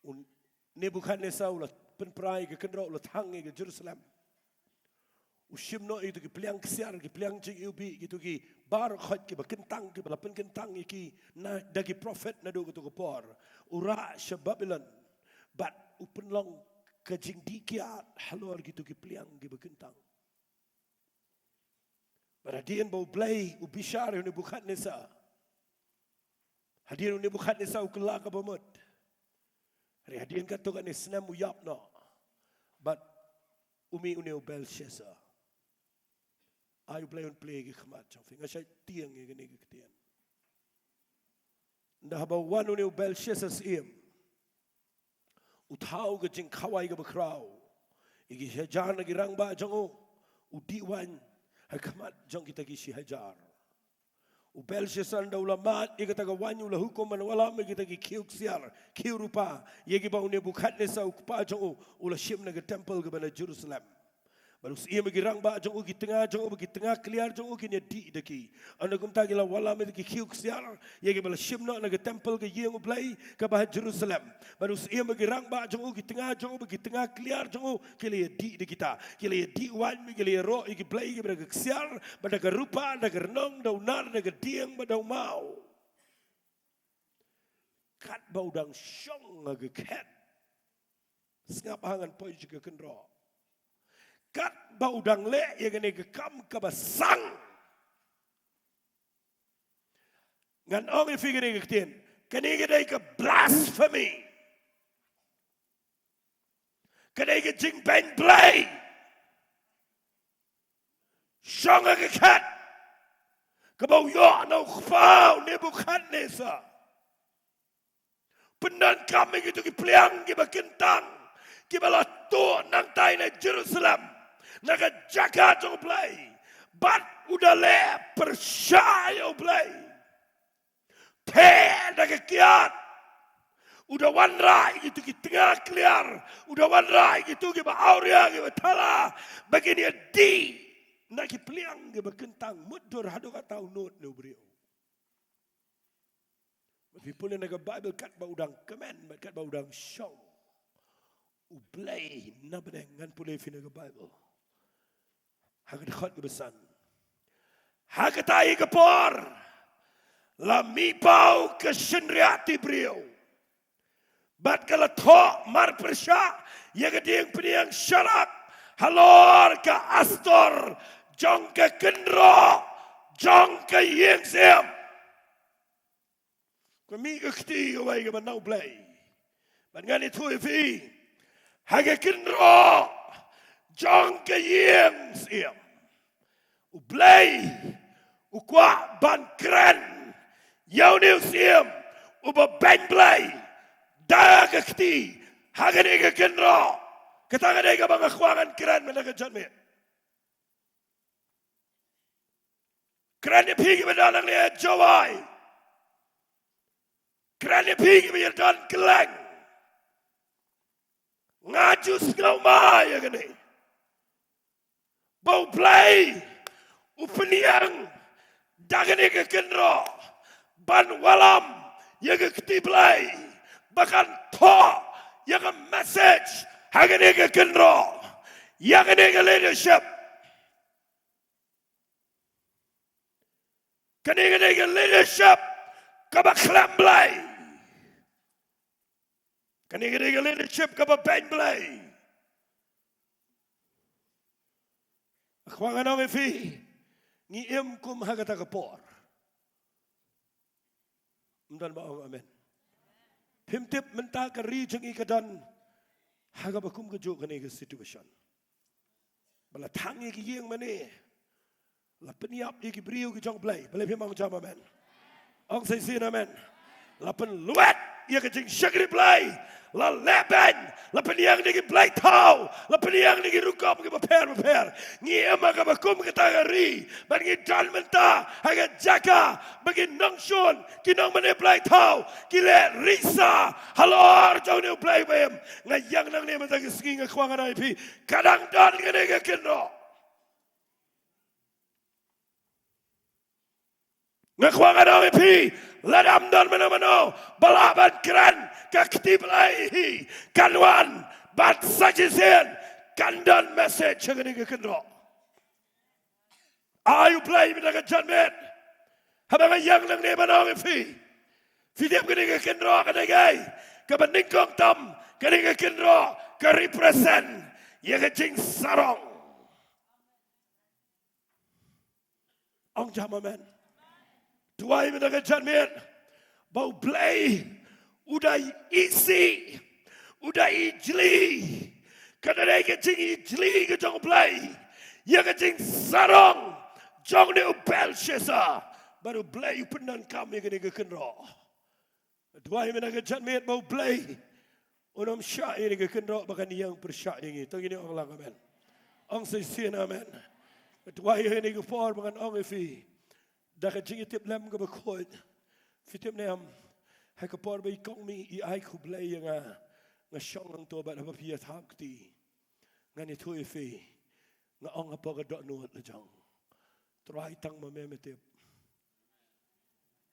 U Nebukhadnessar u la pynpra ïa ka kynroh, u la thang ïa ka Jerusalem. U shim noh ïa kito ki pliang ksiar, ki pliang jingiwbih, kito ki bar khoit kiba kyntang, kiba la pynkyntang ïa ki na, da ki prophet naduh kato ka por. U rah sha Babilon. Bad u pynlong ka jingdih kiad halor kito ki pliang kiba kyntang. Bad hadien ba U Blei u bishar ïa u Nebukhadnessar, hadien u Nebukhadnessar u kylla kaba mut, hynrei hadien katto katne snem u ïap noh. Bad u mih une u Belshassar. Ai U Blei un plie ïa ki khmat jong phi. Nga shait tieng ïa kane ka ktien. Ynda haba u wan une u Belshassar syiem, u thaw ka jingkhawai kaba khraw ïa ki hajar na ki rangbah jong u, u dih waiñ ha khmat jong kita ki shi hajar. U Belshassar ynda u la mad ïa kata ka waiñ, u la hukum ban wallam ïa kita ki khiew ksiar, khiew rupa, ïa kiba u Nebukhadnessar u kpa jong u u la shim na ka temple kaba na Jerusalem. Bad u syiem ïa ki rangbah jong u, ki tnga jong u bad ki tnga kliar jong u kin ïa dih da ki. Ynda kumta ki la wallam ïa ki khiew ksiar ïa kiba la shim noh na ka temple, ka ïing U Blei kaba ha Jerusalem. Bad u syiem ïa ki rangbah jong u, ki tnga jong u bad ki tnga kliar jong u ki la ïa dih da kita. Ki la ïa dih waiñ, ki la ïaroh ïa ki blei kiba da ka ksiar bad da ka rupa, da ka rnong, da u nar, da ka dieng bad da u maw. Katba u dang shong ha ka khet. Sngap ha, ngan poi sha ka kynroh. Katba u dang leh ïa kane ka kam kaba sang, ngan ong ïa phi kane ka ktien, kane ka dei ka blasphemy. Ka dei ka jingbeiñ Blei. Shong ha ka khet kaba u ïoh na u kpa u Nebukhadnessar. Pyndonkam ïa kito ki pliang kiba kyntang, kiba la tuh nangtai na Jerusalem, na ka jaka jong U Blei. Bad u da leh pyrshah ïa U Blei. Te da ka kiad, u da wanrah ïa kito ki tnga kliar, u da wanrah ïa kito kiba awria, kiba thala, ba kin ïa dih na ki pliang kiba kyntang. Mutdur haduh katta u nud ne u briew. Bad phi pule na ka Baibl, katba u dang kmen bad katba u dang shong, U Blei na bneng, ngan pule ïa phi na ka Baibl, ha ka dkhot kaba san. Ha kata hi ka por, la mih paw ka shynriahti briew. Bad ka la thoh marpyrshah ïa ka diengphniang sharak halor ka astor jong ka kynroh jong ka ïing syiem. Ka mih ka kti kawei kaba na U Blei. Bad ngan ïathuh ïa phi, ha ka kynroh jong ka ïing syiem, U Blei u kwah ban kren ïa une u syiem uba beiñ blei da ka kti ha kane ka kynroh. Kata ka dei kaba nga kwah ngan kren mynta ka janmiet. Kren ïa phi kiba don hangne ha Jowai. Kren ïa phi kiba ïadon kylleng. Nga ju sngewma ïa kane, ba U Blei u pynïeng da kane ka kynroh ban wallam ïa ka kti Blei ba kan thoh ïa ka message ha kane ka kynroh, ïa kane ka leadership. Kane ka dei ka leadership kaba khlem blei. Kane ka dei ka leadership kaba beiñ blei. Nga kwah ngan ong ïa phi, ngi im kum ha kata ka por. Ym don ba ong amen. Phim tip mynta ka ri jong ngi ka don ha kaba kum kajuh kane ka situation. Ba la thang ïa ki ïing mane, la pynïap ïa ki briew ki jong U Blei. Balei phim ong jam amen? Ong sa shisien amen. La pynlwet ïa ka jingshakri Blei. La leh beiñ, la pynïeng da ki blei thaw, la pynïeng da ki rukom kiba pher bapher. Ngi im ha kaba kum kata ka ri, bad ngi don mynta ha ka jaka ba ki nongshun, ki nongmane blei thaw ki leh risa halor jong une U Blei ba im. Nga ïeng nangne mynta ka sngi, nga kwah ngan ong ïa phi, ka dang don kane ka kynroh. Nga kwah ngan ong ïa phi, lada ym don mano mano ba lah ban kren ka kti Blei hi, kan wan bad sa shisien kan don message ha kane ka kynroh. Ai U Blei mynta ka janmiet, haba nga ïeng nangne ban ong ïa phi, phi tip kane ka kynroh ka dei kaei kaba nyngkong tam? Kane ka kynroh ka represent ïa ka jingsarong. Ong jam amen. Duwai mynta ka janmiet ba U Blei u da isih, u da ijli. Ka da dei ka jingijli ka jong U Blei ïa ka jingsarong jong une u Belshassar, bad U Blei u pyndonkam ïa kane ka kynroh. Duwai mynta ka janmiet ba U Blei un ym shah ïa kane ka kynroh ba kan ïeng pyrshah ïa ngi. To ngin ong lang amen. Ong sa shisien amen. Duwai ha kane ka por ba ngan ong ïa phi da ka jingïatiplem kaba khuid. Phi tip ne em, ha ka por ba i kong Mih i ai khublei ïa nga, nga shong hangto bad haba phi ïa thap kti, ngan ïathuh ïa phi, nga ong hapoh ka dohnud la jong, Trai, tang ma me me tip.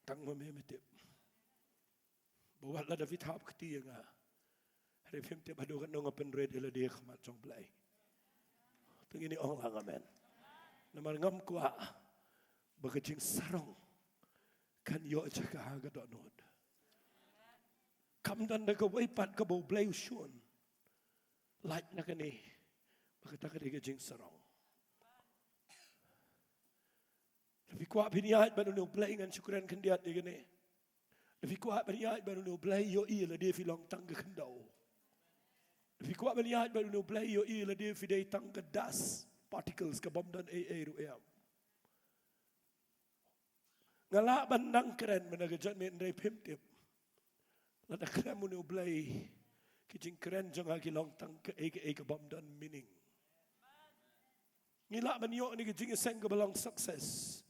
Tang ma me me tip. Ba wat lada phi thap kti ïa nga, hynrei phim tip haduh katno nga pynrit ïa lade ha khmat jong U Blei. To ngin ong lang amen. Namar ngam kwah ba ka jingsarong kan ïoh jaka ha ka dohnud. Kam don da kawei pat kaba U Blei u shun. Lait na kane, ba kata ka dei ka jingsarong. Lada phi kwah phin ïaid bad une U Blei, ngan shu kren khyndiat ïa kane. Lada phi kwah phin ïaid bad une U Blei, ïohi lade phi long tang ka khyndew. Lada phi kwah phin ïaid bad une U Blei, ïohi lade phi dei tang ka dust particles kaba ym don ei ei ruh em. Nga lah ban nang kren mynta ka janmiet, hynrei phim tip lada khlem une U Blei, ki jingkren jong nga ki long tang kaei kaei kaba ym don meaning. Ngi lah ban ïoh ïa ka jingïaseng kaba long success,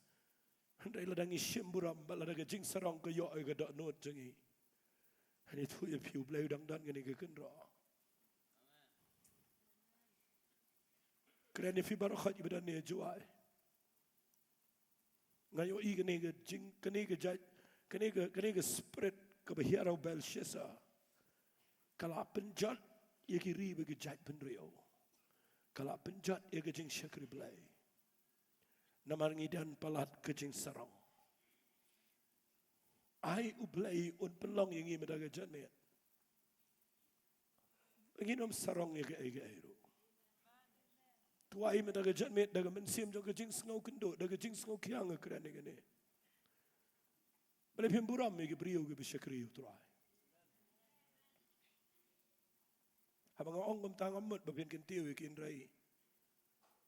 hynrei lada ngi shim burom bad lada ka jingsarong ka ïoh ïa ka dohnud jong ngi, ngan ïathuh ïa phi, U Blei u dang don kane ka kynroh. Kren ïa phi baroh khoit kiba don ha Jowai. Nga ïohi kane ka jing, kane ka jait, kane ka, kane ka spirit kaba hiar u Belshassar ka la pynjot ïa ki ri bad ki jaitbynriew. Ka la pynjot ïa ka jingshakri Blei. Namar ngi don palat ka jingsarong. Ai U Blei un pynlong ïa ngi mynta ka janmiet. Ngin ym sarong ïa kaei kaei ruh. Duwai mynta ka janmiet da ka mynsiem jong ka jingsngew kynduh, da ka jingsngew khia nga kren ïa kane. Balei phim burom ïa ki briew kiba shakri ïa U Trai? Haba nga ong kumta ngam mut ba phin kyntiew ïa ki hynrei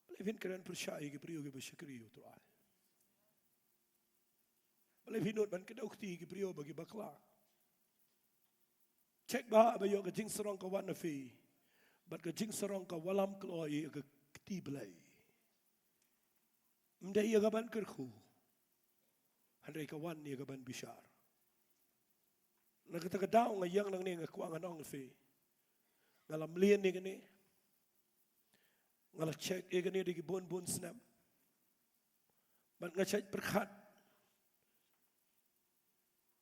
balei phin kren pyrshah ïa ki briew kiba shakri ïa U Trai? Balei phi nud ban kdew kti ki briew ba ki bakla? Check ba, ba ïoh ka jingsarong ka wan na phi, bad ka jingsarong ka wallam kloi ïa ka kti Blei. Ym dei ïa ka ban kyrkhu, hynrei ka wan ïa ka ban bishar. Na kata ka daw nga ïeng nangne nga kwah ngan ong ïa phi, nga la mlien ïa kane, nga la check ïa kane da ki bun bun snem. Bad nga check pyrkhat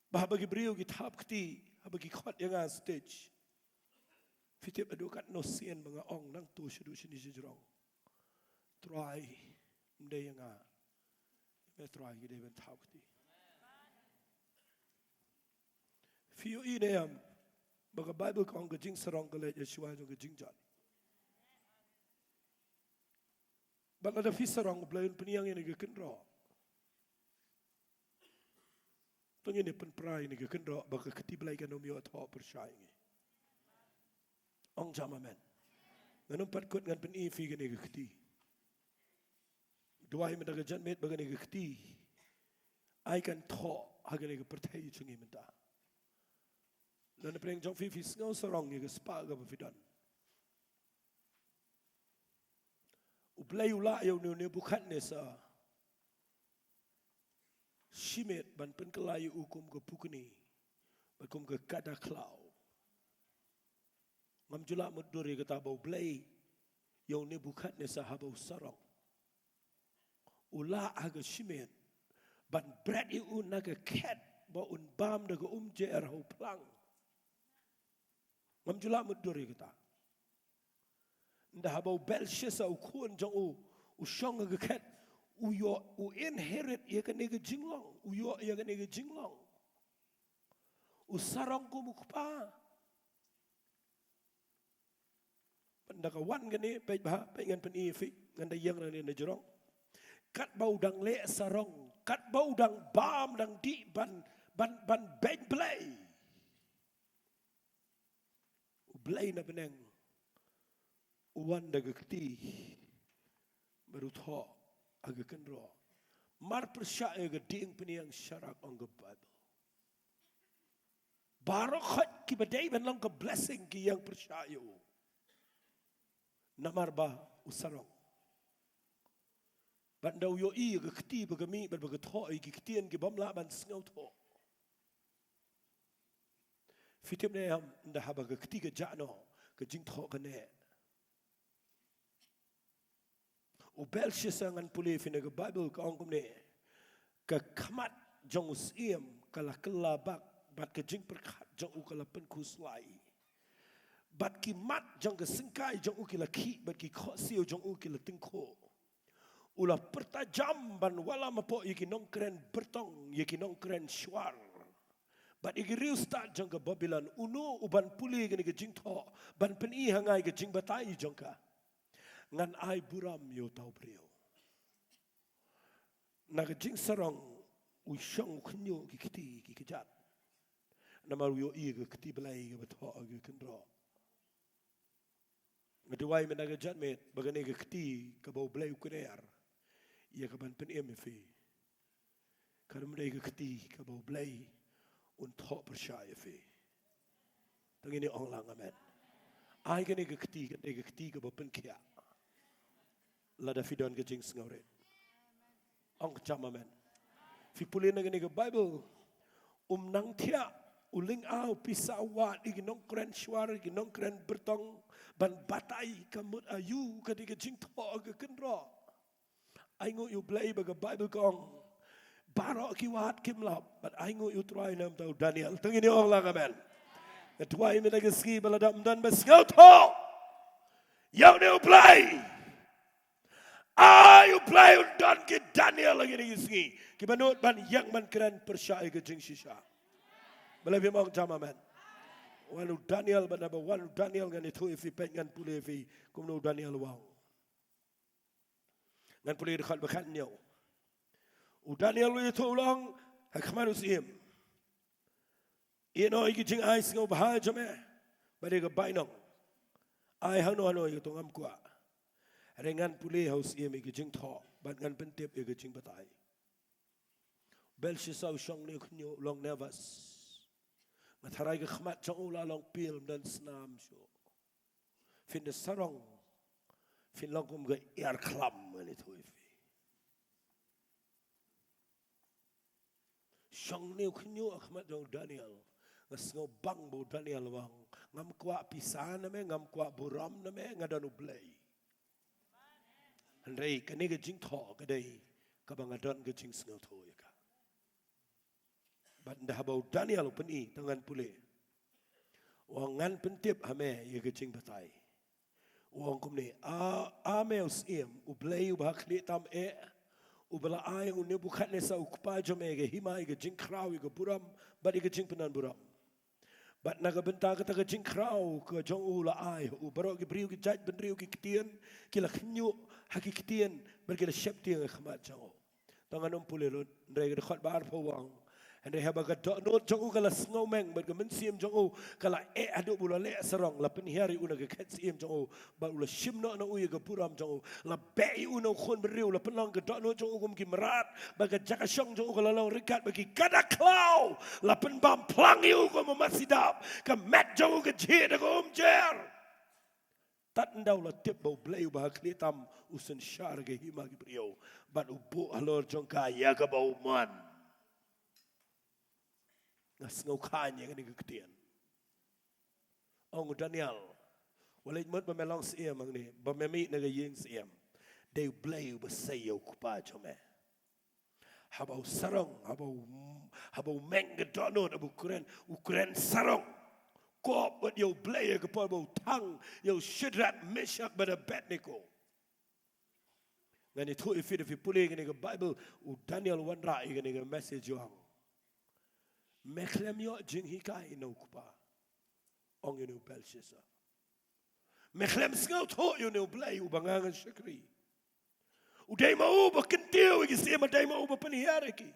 ba haba ki briew ki thap kti, haba ki khot ïa nga stage, phi tip haduh katno sien ba nga ong nangto shaduh shini shajrong, Trai, ym dei ïa nga, ïa me Trai ki dei ban thap kti. Phi ïohi ne em ba ka Baibl ka ong ka jingsarong ka leit shuwa jong ka jingjot? Bad lada phi sarong, U Blei un pynïeng ïa kane ka kynroh. To ngin ïa pynpra ïa kane ka kynroh ba ka kti Blei kan ym ïoh thoh pyrshah ïa ngi. Ong jam amen. Ngan ym pat kut, ngan pyni ïa phi kane ka kti. Duwai mynta ka janmiet ba kane ka kti ai kan thoh ha kane ka pyrthei jong ngi mynta. Lada pyrshang jong phi, phi sngew sarong ïa ka spah kaba phi don. U Blei u lah ïa u Nebukadnesar shimet ban pynkylla ïa u kum ka pukni bad kum ka kada khlaw. Ngam ju lah mutdur ïa kata ba U Blei ïa u Nebukadnesar haba u sarong, u lah ha ka shimet ban bret ïa u na ka khet ba un bam da ka umjer ha u phlang. Ngam ju lah mutdur ïa kata. Ynda haba u Belshassar u khun jong u, u shong ha ka khet, u ïoh, u inherit ïa kane ka jinglong, u ïoh ïa kane ka jinglong. U sarong kum u kpa. Ynda ka wan kane, peit bha, peit, ngan pyni ïa phi, ngan da ïeng nangne na jrong. Katba u dang leh sarong, katba u dang bam, dang dih ban, ban, ban beiñ Blei, U Blei na bneng u wan da ka kti bad u thoh ha ka kynroh. Mar pyrshah ïa ka dieng pynïeng sharak, ong ka Baibl. Baroh khoit kiba dei ban long ka blessing ki ïeng pyrshah ïa u. Namar ba u sarong. Bad ynda u ïohi ïa ka kti ba ka mih bad ba ka thoh ïa ki ktien ki bym lah ban sngewthuh. Phi tip ne em, ynda haba ka kti ka jah noh, ka jingthoh ka neh. U Belshassar, ngan pule ïa phi na ka Baibl, ka ong kumne: Ka khmat jong u syiem ka la kylla bak, bad ka jingpyrkhat jong u ka la pynkhuslai. Bad ki mat jong ka syngkai jong u ki la khih, bad ki khohsiew jong u ki la tyngkhuh. U la pyrta jam ban wallam hapoh ïa ki nongkren byrtong, ïa ki nongkren shuar bad ïa ki riewstad jong ka Babilon. Uno uban pule ïa kane ka jingthoh, ban pyni ha nga ïa ka jingbatai jong ka? Ngan ai burom ïa uta u briew. Na ka jingsarong u shong u khynñiuh ki kti ki kjat. Namar u ïohi ïa ka kti Blei kaba thoh ha ka kynroh. Nga duwai mynta ka janmiet ba kane ka kti kaba U Blei u kner ïa ka ban pynim ïa phi, kan ym dei ka kti kaba U Blei un thoh pyrshah ïa phi. To ngin ong lang amen. Ai kane ka kti kan dei ka kti kaba pynkhiah lada phi don ka jingsngewrit. Ong ka jam amen. Phi pule na kane ka Baibl, um nang thiah, u lynga u pisa, u wad ïa ki nongkren shuar, ki nongkren byrtong ban batai ka mut aïu ka dei ka jingthoh ka kynroh. Ainguh ïa U Blei ba ka Baibl ka ong, baroh ki wad kim lap, bad ainguh ïa U Trai namar uta u Daniel. To ngin ong lang amen. Nga duwai mynta ka sngi ba lada ym don ba sngewthuh ïa une U Blei, ai U Blei un don ki Daniel ha kine ki sngi kiba nud ban ïeng ban kren pyrshah ïa ka jingshisha. Balei phim ong jam amen? Wan u Daniel, bad haba wan u Daniel ngan ïathuh ïa phi, peit ngan pule ïa phi kumno u Daniel u ong. Ngan pule dkhot ba khathynñiew. U Daniel u ïathuh u ong ha khmat u syiem. Ïehnoh ïa ki jingai sngewbha jong me bad ïa ka bainong. Ai hangno hangno ïa kato ngam kwah. Hynrei ngan pule ha u syiem ïa ki jingthoh bad ngan pyntip ïa ki jingbatai. Belshassar u shong ne u khynñiuh, u long nervous. Nga tharai ka khmat jong u la long pil, ym don snam shuh. Phin da sarong, phin long kum ka ïar khlam, ngan ïathuh ïa phi. Shong ne u khynñiuh ha khmat jong u Daniel. Nga sngewbang ba u Daniel u ong, ngam kwah pisa na me, ngam kwah burom na me, nga don U Blei. Hynrei kane ka jingthoh ka dei kaba nga don ka jingsngewthuh ïa ka. Bad ynda haba u Daniel u pyni, tang ngan pule. U ong, ngan pyntip ha me ïa ka jingbatai. U ong kumne, a, a me u syiem, U Blei uba ha khlieh tam eh, uba la ai ïa u Nebukadnesar u kpa jong me ïa ka hima, ïa ka jingkhraw, ïa ka burom bad ïa ka jingpyndonkam burom. Bad na ka bynta kata ka jingkhraw ka jong u la ai ha u, baroh ki briew, ki jaitbynriew, ki ktien, ki la khynñiuh ha ki ktien bad ki la sheptieng ha khmat jong u. Tang ngan ym pule lut, hynrei ka dkhot ba arphew u ong, hynrei haba ka dohnud jong u ka la sngewmeng bad ka mynsiem jong u ka la eh haduh ba u la leh sarong, la pynhiar ïa u na ka khet syiem jong u, bad u la shim noh na u ïa ka burom jong u, la beh ïa u na u khun bynriew, la pynlong ka dohnud jong u kum ki mrad, bad ka jaka shong jong u ka la long ryngkat bad ki kada khlaw, la pynbam phlang ïa u kum u masi dap, ka met jong u ka jhieh da ka umjer. Tad ynda u la tip ba U Blei uba ha khlieh tam u synshar ka hima ki briew, bad u buh halor jong ka ïa kaba u mon. Nga sngewkha ïa kane ka ktien. Ong u Daniel, wat leit mut ba me long syiem hangne, ba me mih na ka ïing syiem. Dei U Blei uba sei ïa u kpa jong me. Haba u sarong, haba u, haba u meng ka dohnud, haba u kren, u kren sarong. Kop bad ïa U Blei ha ka por ba u thang ïa u Shadrak, Meshak bad Abednego. Ngan ïathuh ïa phi, da phi pule ïa kane ka Baibl, u Daniel u wanrah ïa kane ka message, u ong, me khlem ïoh jinghikai na u kpa, ong ïa une u Belshassar. Me khlem sngewthuh ïa une U Blei uba nga ngan shakri. U dei ma u ba kyntiew ïa ki syiem, u dei ma u ba pynhiar ïa ki.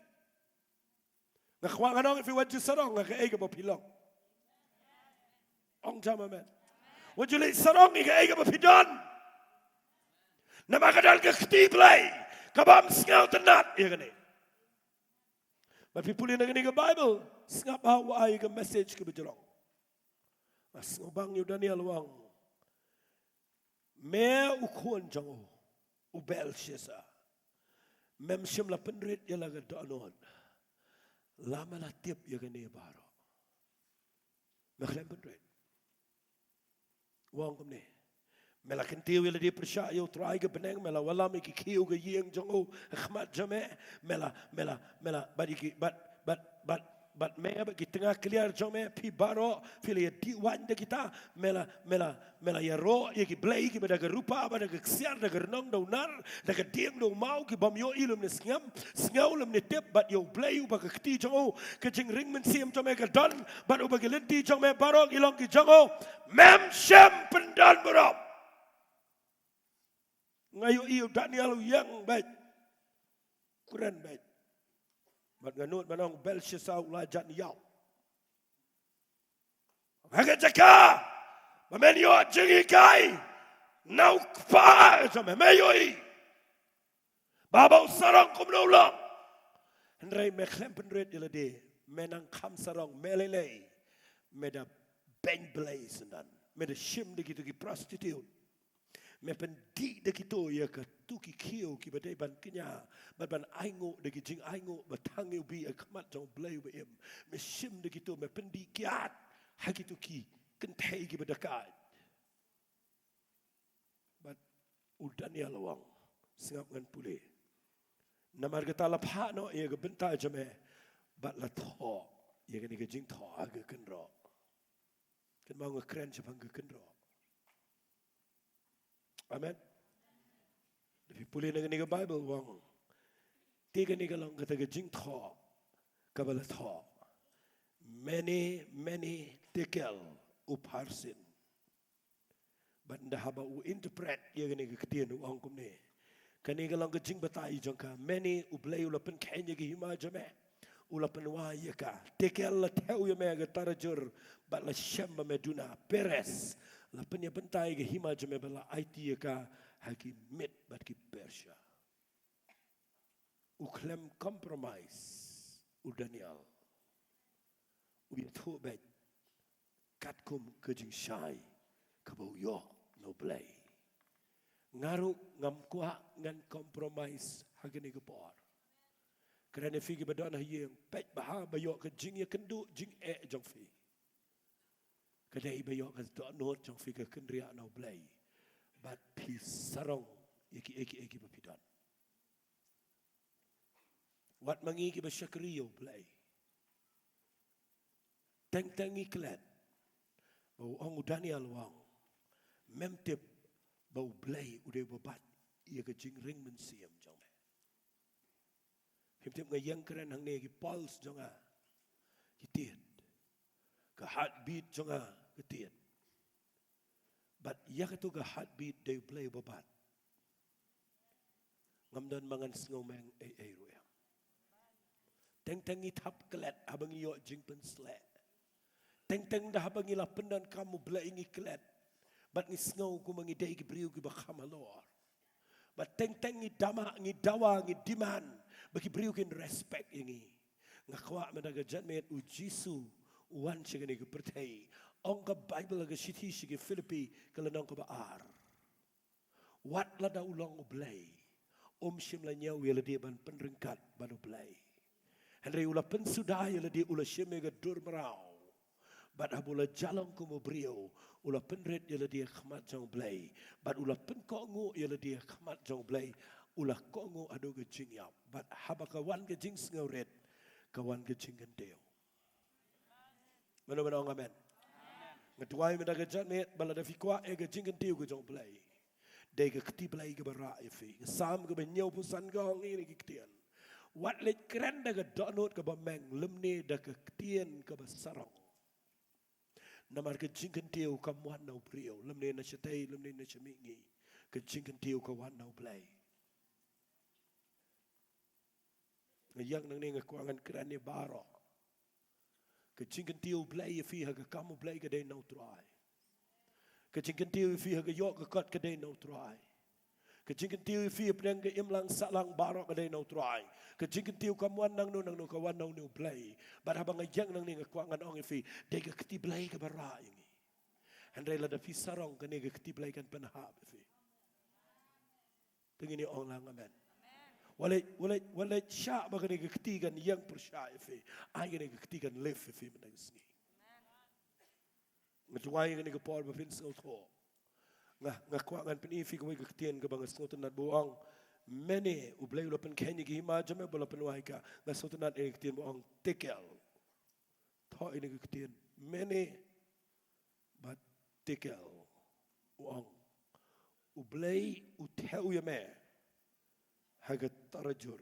Nga kwah ngan ong ïa phi, wat ju sarong ïa kaei kaba phi long. Ong jam amen. Wat ju leit sarong ïa kaei kaba phi don. Namar ka don ka kti Blei kaba ym sngewtynnad ïa kane. Bad phi pule na kane ka Baibl, sngap hawa ai ka message kaba jrong. Nga sngewbang ïa u Daniel, u ong, me u khun jong u, u Belshassar, mem shym la pynrit ïa la ka dohnud. La me la tip ïa kane baroh. Me khlem pynrit. U ong kumne, me la kyntiew ïa lade pyrshah ïa U Trai ka bneng, me la wallam ïa ki khiew ka ïing jong u ha khmat jong me, me la, me la, me la, bad ïa ki, bad, bad, bad, bad me, bad ki tnga kliar jong me, phi baroh phi la ïadih waiñ da kita, me la, me la, me la ïaroh ïa ki blei kiba da ka rupa, bad da ka ksiar, da ka rnong, da u nar, da ka dieng, da u maw, ki bym ïohi lymne sngem, sngew lymne tip, bad ïa U Blei uba ka kti jong u, ka jingring mynsiem jong me ka don, bad uba ki lynti jong me baroh ki long ki jong u, mem shym pyndon burom. Nga ïohi u Daniel u ïeng beit, kren beit. Bad nga nud ban ong u Belshassar u la jan ïaw. Ha ka jaka ba men ïoh jinghikai na u kpa jong me, me ïohi ba haba u sarong kumno u long. Hynrei me khlem pynrit ïa lade, me nang kham sarong, me lei lei, me da beiñ blei syndon, me da shim da kito ki prostitute. Me pyndih da kito ïa kito ki khiew kiba dei ban kñia bad ban ainguh da ki jingainguh ba thang ïa u bih ha khmat jong U Blei uba im. Me shim da kito, me pyndih kiad ha kito ki kynthei kiba dakaid. Bad u Daniel u ong, sngap ngan pule. Namar kata la phah noh ïa ka bynta jong me bad la thoh ïa kane ka jingthoh ha ka kynroh. Kynmaw nga kren shaphang ka kynroh. Amen. Da phi pule na kane ka Baibl u ong, te kane ka long kata ka jingthoh kaba la thoh. Mene, mene, tekel, upharsin. Bad ynda haba u interpret ïa kane ka ktien u ong kumne. Kane ka long ka jingbatai jong ka. Mene, U Blei u la pynkheiñ ïa ka hima jong me. U la pynwai ïa ka. Tekel, la thew ïa me ha ka tarajur. Bad la shem ba me duna. Peres, la pynïa bynta ïa ka hima jong me bad la aiti ïa ka ha ki Med bad ki Persia. U khlem compromise u Daniel. U ïathuh beit katkum ka jingshai kaba u ïoh na U Blei. Nga ruh ngam kwah ngan compromise ha kane ka por. Kren ïa phi kiba don ha ïing, peit bha ba ïoh ka jingïakynduh jingeh jong phi. Ka dei ba ïoh ka dohnud jong phi ka kynriah na U Blei. Bad phi sarong ïa kiei kiei kiba phi don. Wat ma ngi kiba shakri ïa U Blei. Teng teng ngi klet ba u ong u Daniel u ong, mem tip ba U Blei u dei uba bat ïa ka jingring mynsiem jong me. Phim tip, nga ïeng kren hangne ki pulse jong nga ki tied. Ka heartbeat jong nga ka tied. Bad ïa katu ka heartbeat dei U Blei uba bat. Ngam don ba ngan sngew meng ei ei ruh ïa. Teng teng ngi thap klet haba ngi ïoh jingpynsleh. Teng teng da haba ngi la pyndonkam U Blei ngi klet. Bad ngi sngew kumba ngi dei ki briew kiba kham halor. Bad teng teng ngi dama, ngi dawa, ngi demand ba ki briew kin respect ïa ngi. Nga kwah mynta ka janmiet, U Jisu u wan sha kane ka pyrthei. Ong ka Baibl ha ka shithi sha ki Philippi ka lynnong kaba ar. Wat lada u long U Blei, um shym la ñiew ïa lade ban pynryngkat bad U Blei. Hynrei u la pynsuda ïa lade, u la shim ïa ka dur mraw. Bad haba u la jalong kum u briew, u la pynrit ïa lade ha khmat jong U Blei. Bad u la pynkohnguh ïa lade ha khmat jong U Blei. U la kohnguh haduh ka jingïap. Bad haba ka wan ka jingsngewrit, ka wan ka jingkyntiew. Mano mano ong amen. Nga duwai mynta ka janmiet ba lada phi kwah ïa ka jingkyntiew ka jong U Blei, dei ka kti Blei kaba rah ïa phi. Ka Salm kaba hynñiewphew san ka ong ïa kine ki ktien. Wat leit kren da ka dohnud kaba meng lymne da ka ktien kaba sarong. Namar ka jingkyntiew kam wan na u briew lymne na shatei lymne na shamihngi. Ka jingkyntiew ka wan na U Blei. Nga ïeng nangne, nga kwah ngan kren ïa baroh. Ka jingkyntiew U Blei ïa phi ha ka kam U Blei ka dei na U Trai. Ka jingkyntiew ïa phi ha ka ïoh ka kot ka dei na U Trai. Ka jingkyntiew ïa phi hapdeng ka imlang sahlang baroh ka dei na U Trai. Ka jingkyntiew kam wan nangno nangno, ka wan na une U Blei. Bad haba nga ïeng nangne nga kwah ngan ong ïa phi, dei ka kti Blei kaba rah ïa ngi. Hynrei lada phi sarong, kane ka kti Blei kan pynhap ïa phi. To ngin ong lang amen. Wat leit, wat leit, wat leit shah ba kane ka kti kan ïeng pyrshah ïa phi. Ai kane ka kti kan lift ïa phi mynta ka sngi. Nga duwai kane ka por ba phin sngewthuh. Nga, nga kwah ngan pyni ïa phi kawei ka ktien kaba nga sngewtynnat ba u ong, mene, U Blei u la pynkheiñ ïa ka hima jong me, ba la pynwai ïa ka. Nga sngewtynnat ïa ka ktien ba u ong tekel. Thoh ïa kane ka ktien, mene bad tekel. U ong, U Blei u thew ïa me ha ka tarajur.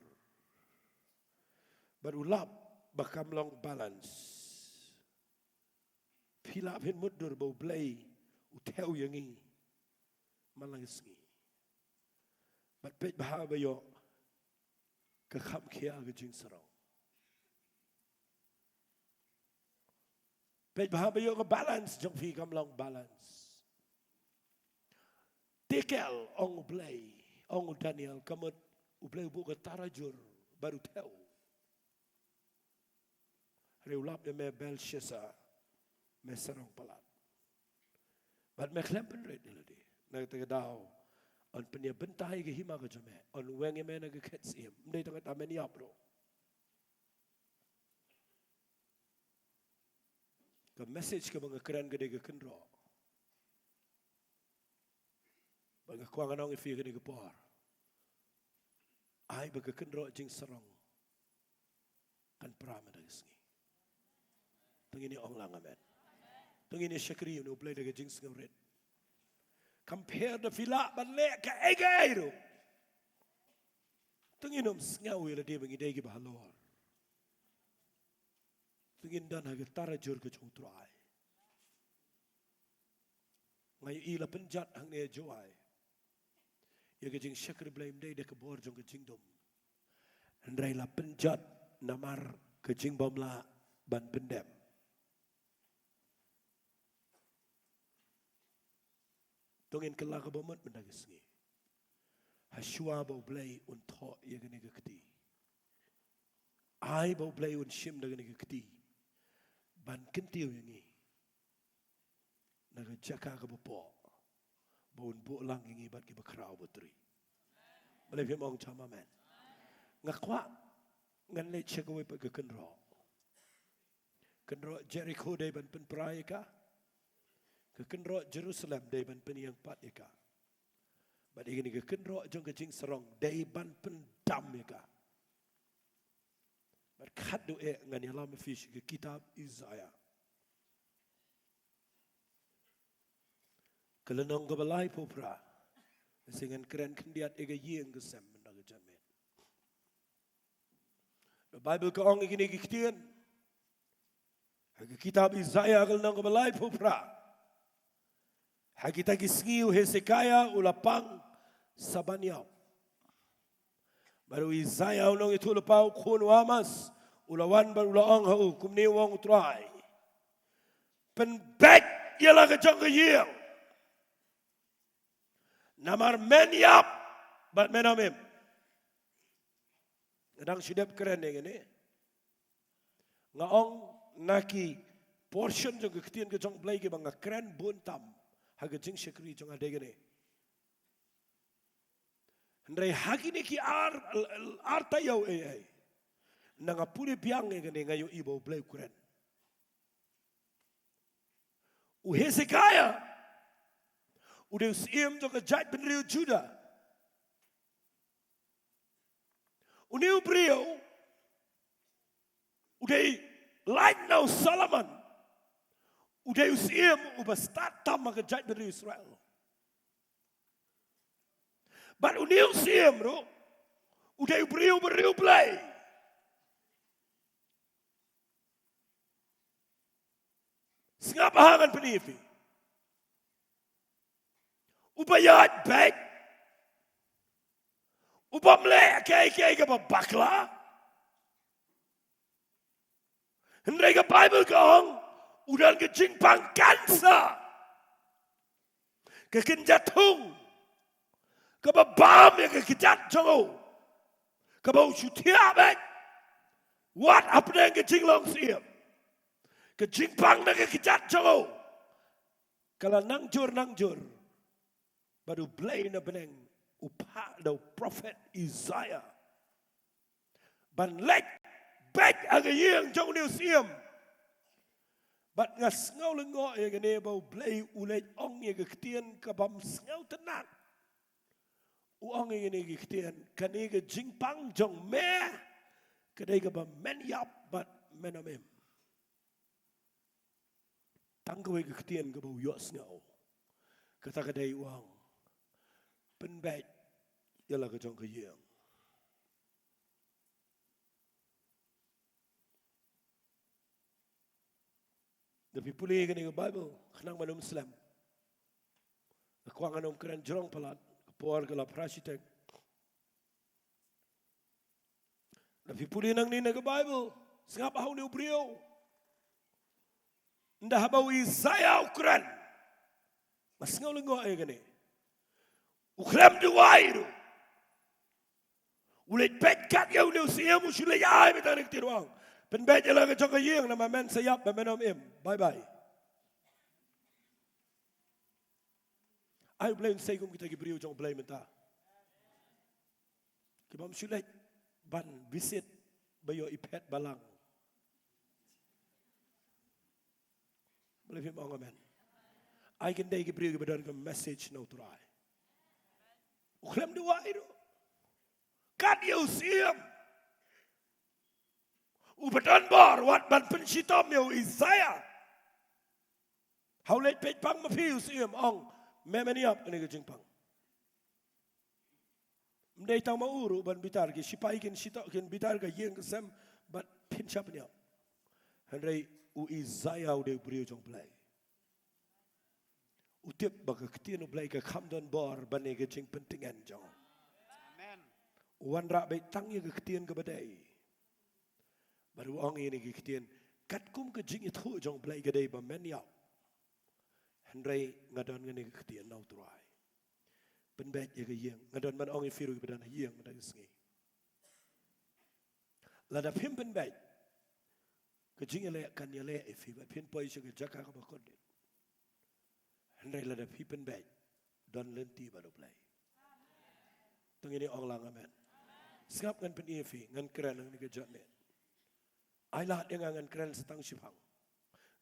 Bad u lap ba kam long balance. Phi lah phin mutdur ba U Blei u thew ïa ngi man la ka sngi. Bad peit bha ba ïoh ka kham khia ka jingsarong. Peit bha ba ïoh ka balance jong phi kam long balance. Tekel, ong U Blei, ong u Daniel, ka mut U Blei u buh ka tarajur bad u thew. Hynrei u lap ïa me Belshassar, me sarong palat. Bad me khlem pynrit ïa lade. Na kata ka daw yn pynïabynta ïa ka hima ka jong me, yn weng ïa me na ka khet syiem. Ym dei tang kata, men ïap ruh. Ka message kaba nga kren ka dei ka kynroh. Bad nga kwah ngan ong ïa phi kane ka por, ai ba ka kynroh jingsarong kan pra mynta ka sngi. To ngin ïa ong lang amen. To ngin ïa shakri ïa une U Blei da ka jingsngewrit. Kam pher da phi lah ban leh kaei kaei ruh. To ngin ym sngew ïa lade ba ngi dei kiba halor. Te ngin don ha ka tarajur ka jong U Trai. Nga ïohi la pynjot hangne ha Jowai. Ïa ka jingshakri Blei ym dei da ka bor jong ka jingdum. Hynrei la pynjot namar ka jingbym lah ban pyndem. To ngin kylla kaba mut mynta ka sngi. Hashwa ba U Blei un thoh ïa kane ka kti. Ai ba U Blei un shim da kane ka kti ban kyntiew ïa ngi na ka jaka kaba poh, ba un buh lang ïa ngi bad kiba khraw ba tri. Balei phim ong jam amen? Nga kwah ngan leit sha kawei pat ka kynroh. Kynroh Jerikho dei ban pynpra ïa ka. Ka kynroh Jerusalem dei ban pynïeng pat ïa ka. Bad ïa kane ka kynroh jong ka jingsarong dei ban pyndam ïa ka. Bad khadduh eh ngan ïalam ïa phi sha ka kitab Isaiah. Ka lynnong kaba laiphew phra. Lehse ngan kren khyndiat ïa ka ïing ka sem mynta ka janmiet. The Bible ka ong ïa kine ki ktien ha ka kitab Isaiah ka lynnong kaba laiphew phra. Ha kita ki sngi u Hezekiah u la pang sa ban ïap. Bad u Isaiah u nongïathuhlypa u khun u Amoz u la wan bad u la ong ha u, kumne u ong U Trai. Pynbeit ïa la ka jong ka ïing. Namar men ïap bad men ym im. Nga dang shu dep kren ïa kane. Nga ong na ki portion jong ka ktien ka jong U Blei kiba nga kren bun tam ha ka jingshakri jong nga dei kane. Hynrei ha kine ki ar, ar taïew ei ei. Na nga pule biang ïa kane nga ïohi ba U Blei u kren. U Hezekiah u dei u syiem jong ka jaitbynriew Judah. Une u briew u dei lait na u Solomon. U dei u syiem uba stad tam ha ka jaitbynriew Israel. Bad une u syiem ruh u dei u briew ba riewblei. Sngap ha ngan pyni ïa phi. Uba ïaid beit. Uba ym leh kaei kaei kaba bakla. Hynrei ka Baibl ka ong u don ka jingpang cancer. Ka kynja thung kaba bam ïa ka kjat jong u, kaba u shu thiah beit wat hapdeng ka jinglong syiem. Ka jingpang na ka kjat jong u ka la nang jur nang jur. Bad U Blei na bneng u phah da u prophet Isaiah ban leit beit ha ka ïing jong une u syiem. Bad nga sngew lyngngoh ïa kane ba U Blei u leit ong ïa ka ktien kabym sngewtynnat. U ong ïa kane ka ktien, kane ka jingpang jong me ka dei kaba men ïap bad men ym im. Tang kawei ka ktien kaba u ïohsngew. Kata ka dei u ong, pynbeit ïa la ka jong ka ïing. Da phi pule kane ka Baibl, khnang ban ym slem, nga kwah ngan ym kren jrong palat, ka por ka la phra shiteng. Da phi pule nangne na ka Baibl, sngap ha une u briew. Ynda haba u Isaiah u kren, nga sngew lyngngoh ïa kane. U khlem duwai ruh, u leit peit kat ïa une u syiem, u shu leit ai beit tang ïa ka ktien, u ong, pynbeit ïa la ka jong ka ïing namar men sa ïap bad men ym im. Bye bye. Ai U Blei un sei kum kita ki briew jong U Blei mynta. Kibym shu leit ban visit ba ïoh i phet balang. Balei phim ong amen? Ai kin dei ki briew kiba don ka message na U Trai. U khlem duwai ruh, kat ïa u syiem uba don bor wat ban pynshitom ïa u Isaiah. Ha u leit peit pang ma phi u syiem, ong, me men ïap kane ka jingpang. Ym dei tang ma u ruh ban bitar, ki shipai kin shitom, kin bitar ka ïing ka sem bad phin shah pynïap. Hynrei u Isaiah u dei u briew jong Blei. U tip ba ka ktien u Blei ka kham don bor ban ïa ka jingpyntngen jong. Amen. U wanrah beit tang ïa ka ktien kaba dei. Bad u ong ïa kane ka ktien, katkum ka jingïathuh jong Blei ka dei ba men ïap. Hynrei nga don kane ka ktien na u Trai. Pynbeit ïa ka ïing, nga don ban ong ïa phi ruh kiba don ha ïing mynta ka sngi. Lada phim pynbeit, ka jingïaleh kan ïaleh ïa phi bad phin poi sha ka jaka kaba kordit. Hynrei lada phi pynbeit, don lynti bad u Blei. To ngin ong lang amen. Sngap, ngan pyni ïa phi, ngan kren hangne ka janmiet. Ai lad ïa nga, ngan kren sa tang shiphang.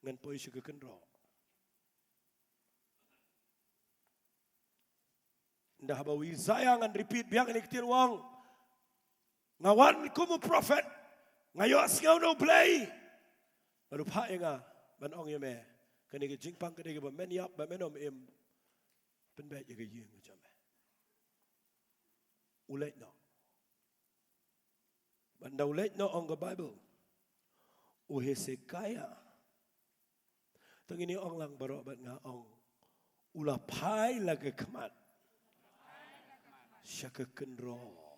Ngan poi sha ka kynroh. Ynda haba u Isaiah, ngan repeat biang ïa kane ka ktien, u ong, nga wan kum u prophet, nga ïohsngew na u Blei. Bad u phah ïa nga ban ong ïa me, kane ka jingpang ka dei kaba men ïap, ba men ym im. Pynbeit ïa ka ïing ka jong me. U leit noh. Bad ynda u leit noh, ong ka Baibl, u Hesekiah, to ngin ong lang baroh bad nga, ong, u la phai la ka khmat sha ka kynroh.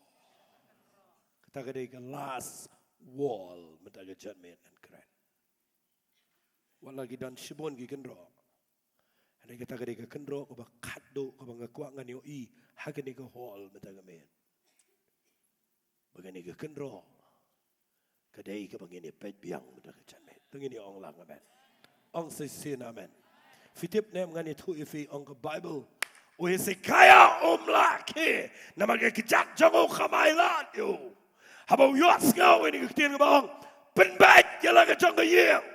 Kata ka dei ka last wall mynta ka janmiet, ngan kren. Wat la ki don shibun ki kynroh, hynrei kata ka dei ka kynroh kaba khatduh kaba nga kwah ngan ïohi ha kane ka hall mynta ka miet. Ba kane ka kynroh ka dei kaba ngin ïa peit biang mynta ka janmiet. To ngin ïa ong lang amen. Ong shisien amen. Phi tip ne em, ngan ïathuh ïa phi, ong ka Baibl, u Hesekiah um lah khie namar ka kjat jong u kam ailad ïa u. Haba u ïohsngew ïa kane ka ktien kaba ong, pynbeit ïa la ka jong ka ïing,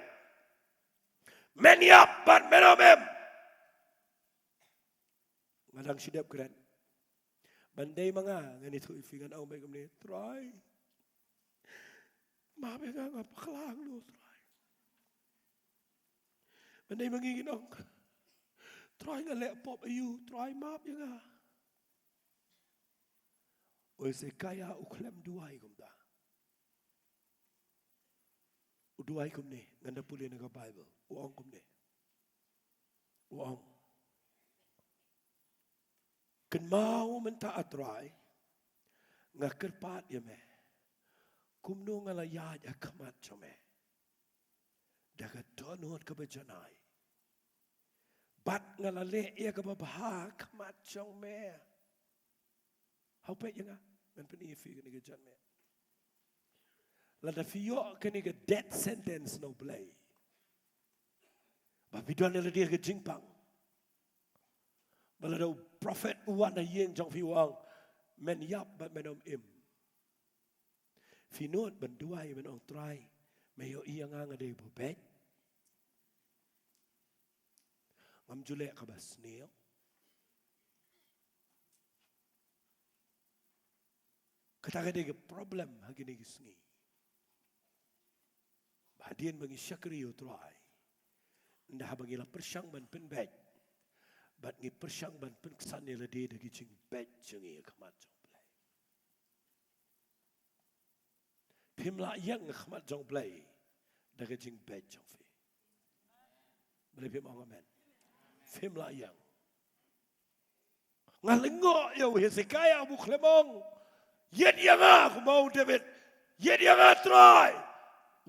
men ïap bad men ym im. Nga dang shu dep kren. Ban dei ma nga, ngan ïathuh ïa phi, ngan ong beit kumne, Trai, map ïa nga, nga bakla noh, Trai. Ban dei ma ngi, ngin ong, Trai, nga leh pop aïu, Trai, map ïa nga. U Hesekiah u khlem duwai kumta. U duwai kumne, ngan da pule na ka Baibl. U ong kumne. U ong, kynmaw mynta, A Trai, nga kyrpad ïa me, kumno nga la ïaid ha khmat jong me da ka dohnud kaba janai, bad nga la leh ïa kaba bha ha khmat jong me. Haoid peit ïa nga, ngan pyni ïa phi kane ka janmiet. Lada phi ïoh kane ka death sentence na u Blei, ba phi don ïa lade ka jingpang, ba lada u prophet u wan ha ïing jong phi u ong, men ïap bad men ym im, phi nud ban duwai, men ong, Trai, me ïohi ïa nga, nga dei ba beit, ngam ju leh kaba sniew. Kata ka dei ka problem ha kine ki sngi. Ba hadien ba ngi shakri ïa u Trai, ynda haba ngi la pyrshang ban pynbeit, bad ngi pyrshang ban pynksan ïa lade da ki jingbeit jong ngi ha khmat jong u Blei. Phim lah ïeng ha khmat jong u Blei da ka jingbeit jong phi. Balei phim ong amen? Phim lah ïeng. Nga lyngngoh ïa u Hesekiah, u khlem ong, ïeit ïa nga, kumba ong u David, ïeit ïa nga Trai.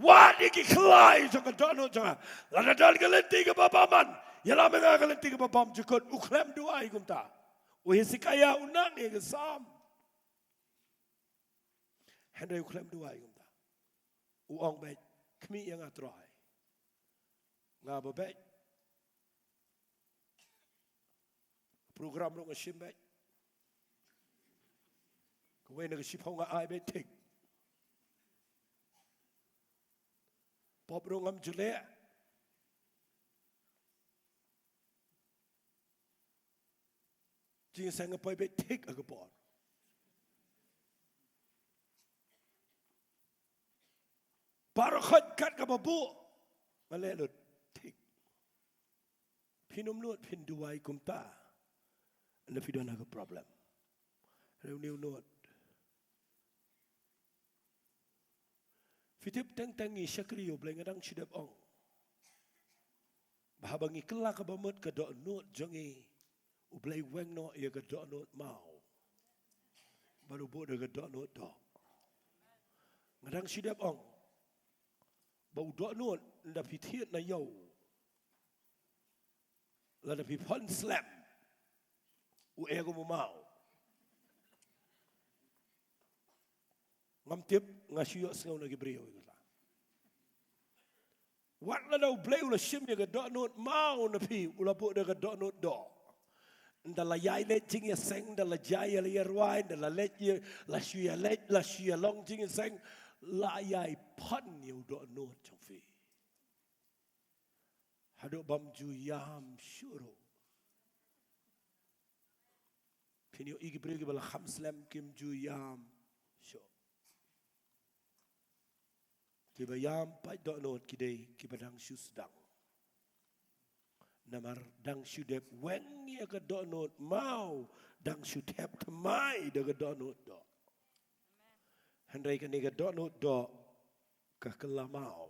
Wad ïa ki khlai jong ka dohnud jong nga. Lada don ka lynti kaba bymman, ïalam ïa nga ha ka lynti kaba bymjukut. U khlem duwai kumta. U Hesekiah u nang ïa ka Salm. Hynrei u khlem duwai kumta. U ong beit, khmih ïa nga Trai, nga ba beit. Program ruh nga shim beit. Kawei na ka shiphew nga ai beit, thik. Pop ruh ngam ju leh. Jingïaseng nga poi beit thik ha ka por. Baroh khoit kat kaba buh nga leh lut thik. Phin ym nud phin duwai kumta, ynda phi don ha ka problem. Hynrei une u nud. Phi tip teng teng ngi shakri ïa U Blei, nga dang shu dep ong ba haba ngi kylla kaba mut ka dohnud jong ngi, U Blei u weng noh ïa ka dohnud maw bad u buh da ka dohnud doh. Nga dang shu dep ong ba u dohnud, ynda phi thied na ïew lada phi phon slem, u e kum u maw. Ngam tip, nga shu ïohsngew na ki briew ïa kata. Wat lada U Blei u la shim ïa ka dohnud maw na phi, u la buh da ka dohnud doh. Ynda la ïai leit jingïaseng, ynda la jia ïa la ïarwai, ynda la leit ïa, la shu ïaleit, la shu ïalong jingïaseng, la ïai phon ïa u dohnud jong phi. Haduh bam ju ïam shuh ruh. Phin ïohi ki briew kiba la kham slem kim ju ïam shuh. Kiba ïam pait dohnud ki dei kiba dang shu sdang. Namar dang shu dep weng ïa ka dohnud maw, dang shu thep thymmai da ka dohnud doh. Hynrei kane ka dohnud doh ka kylla maw.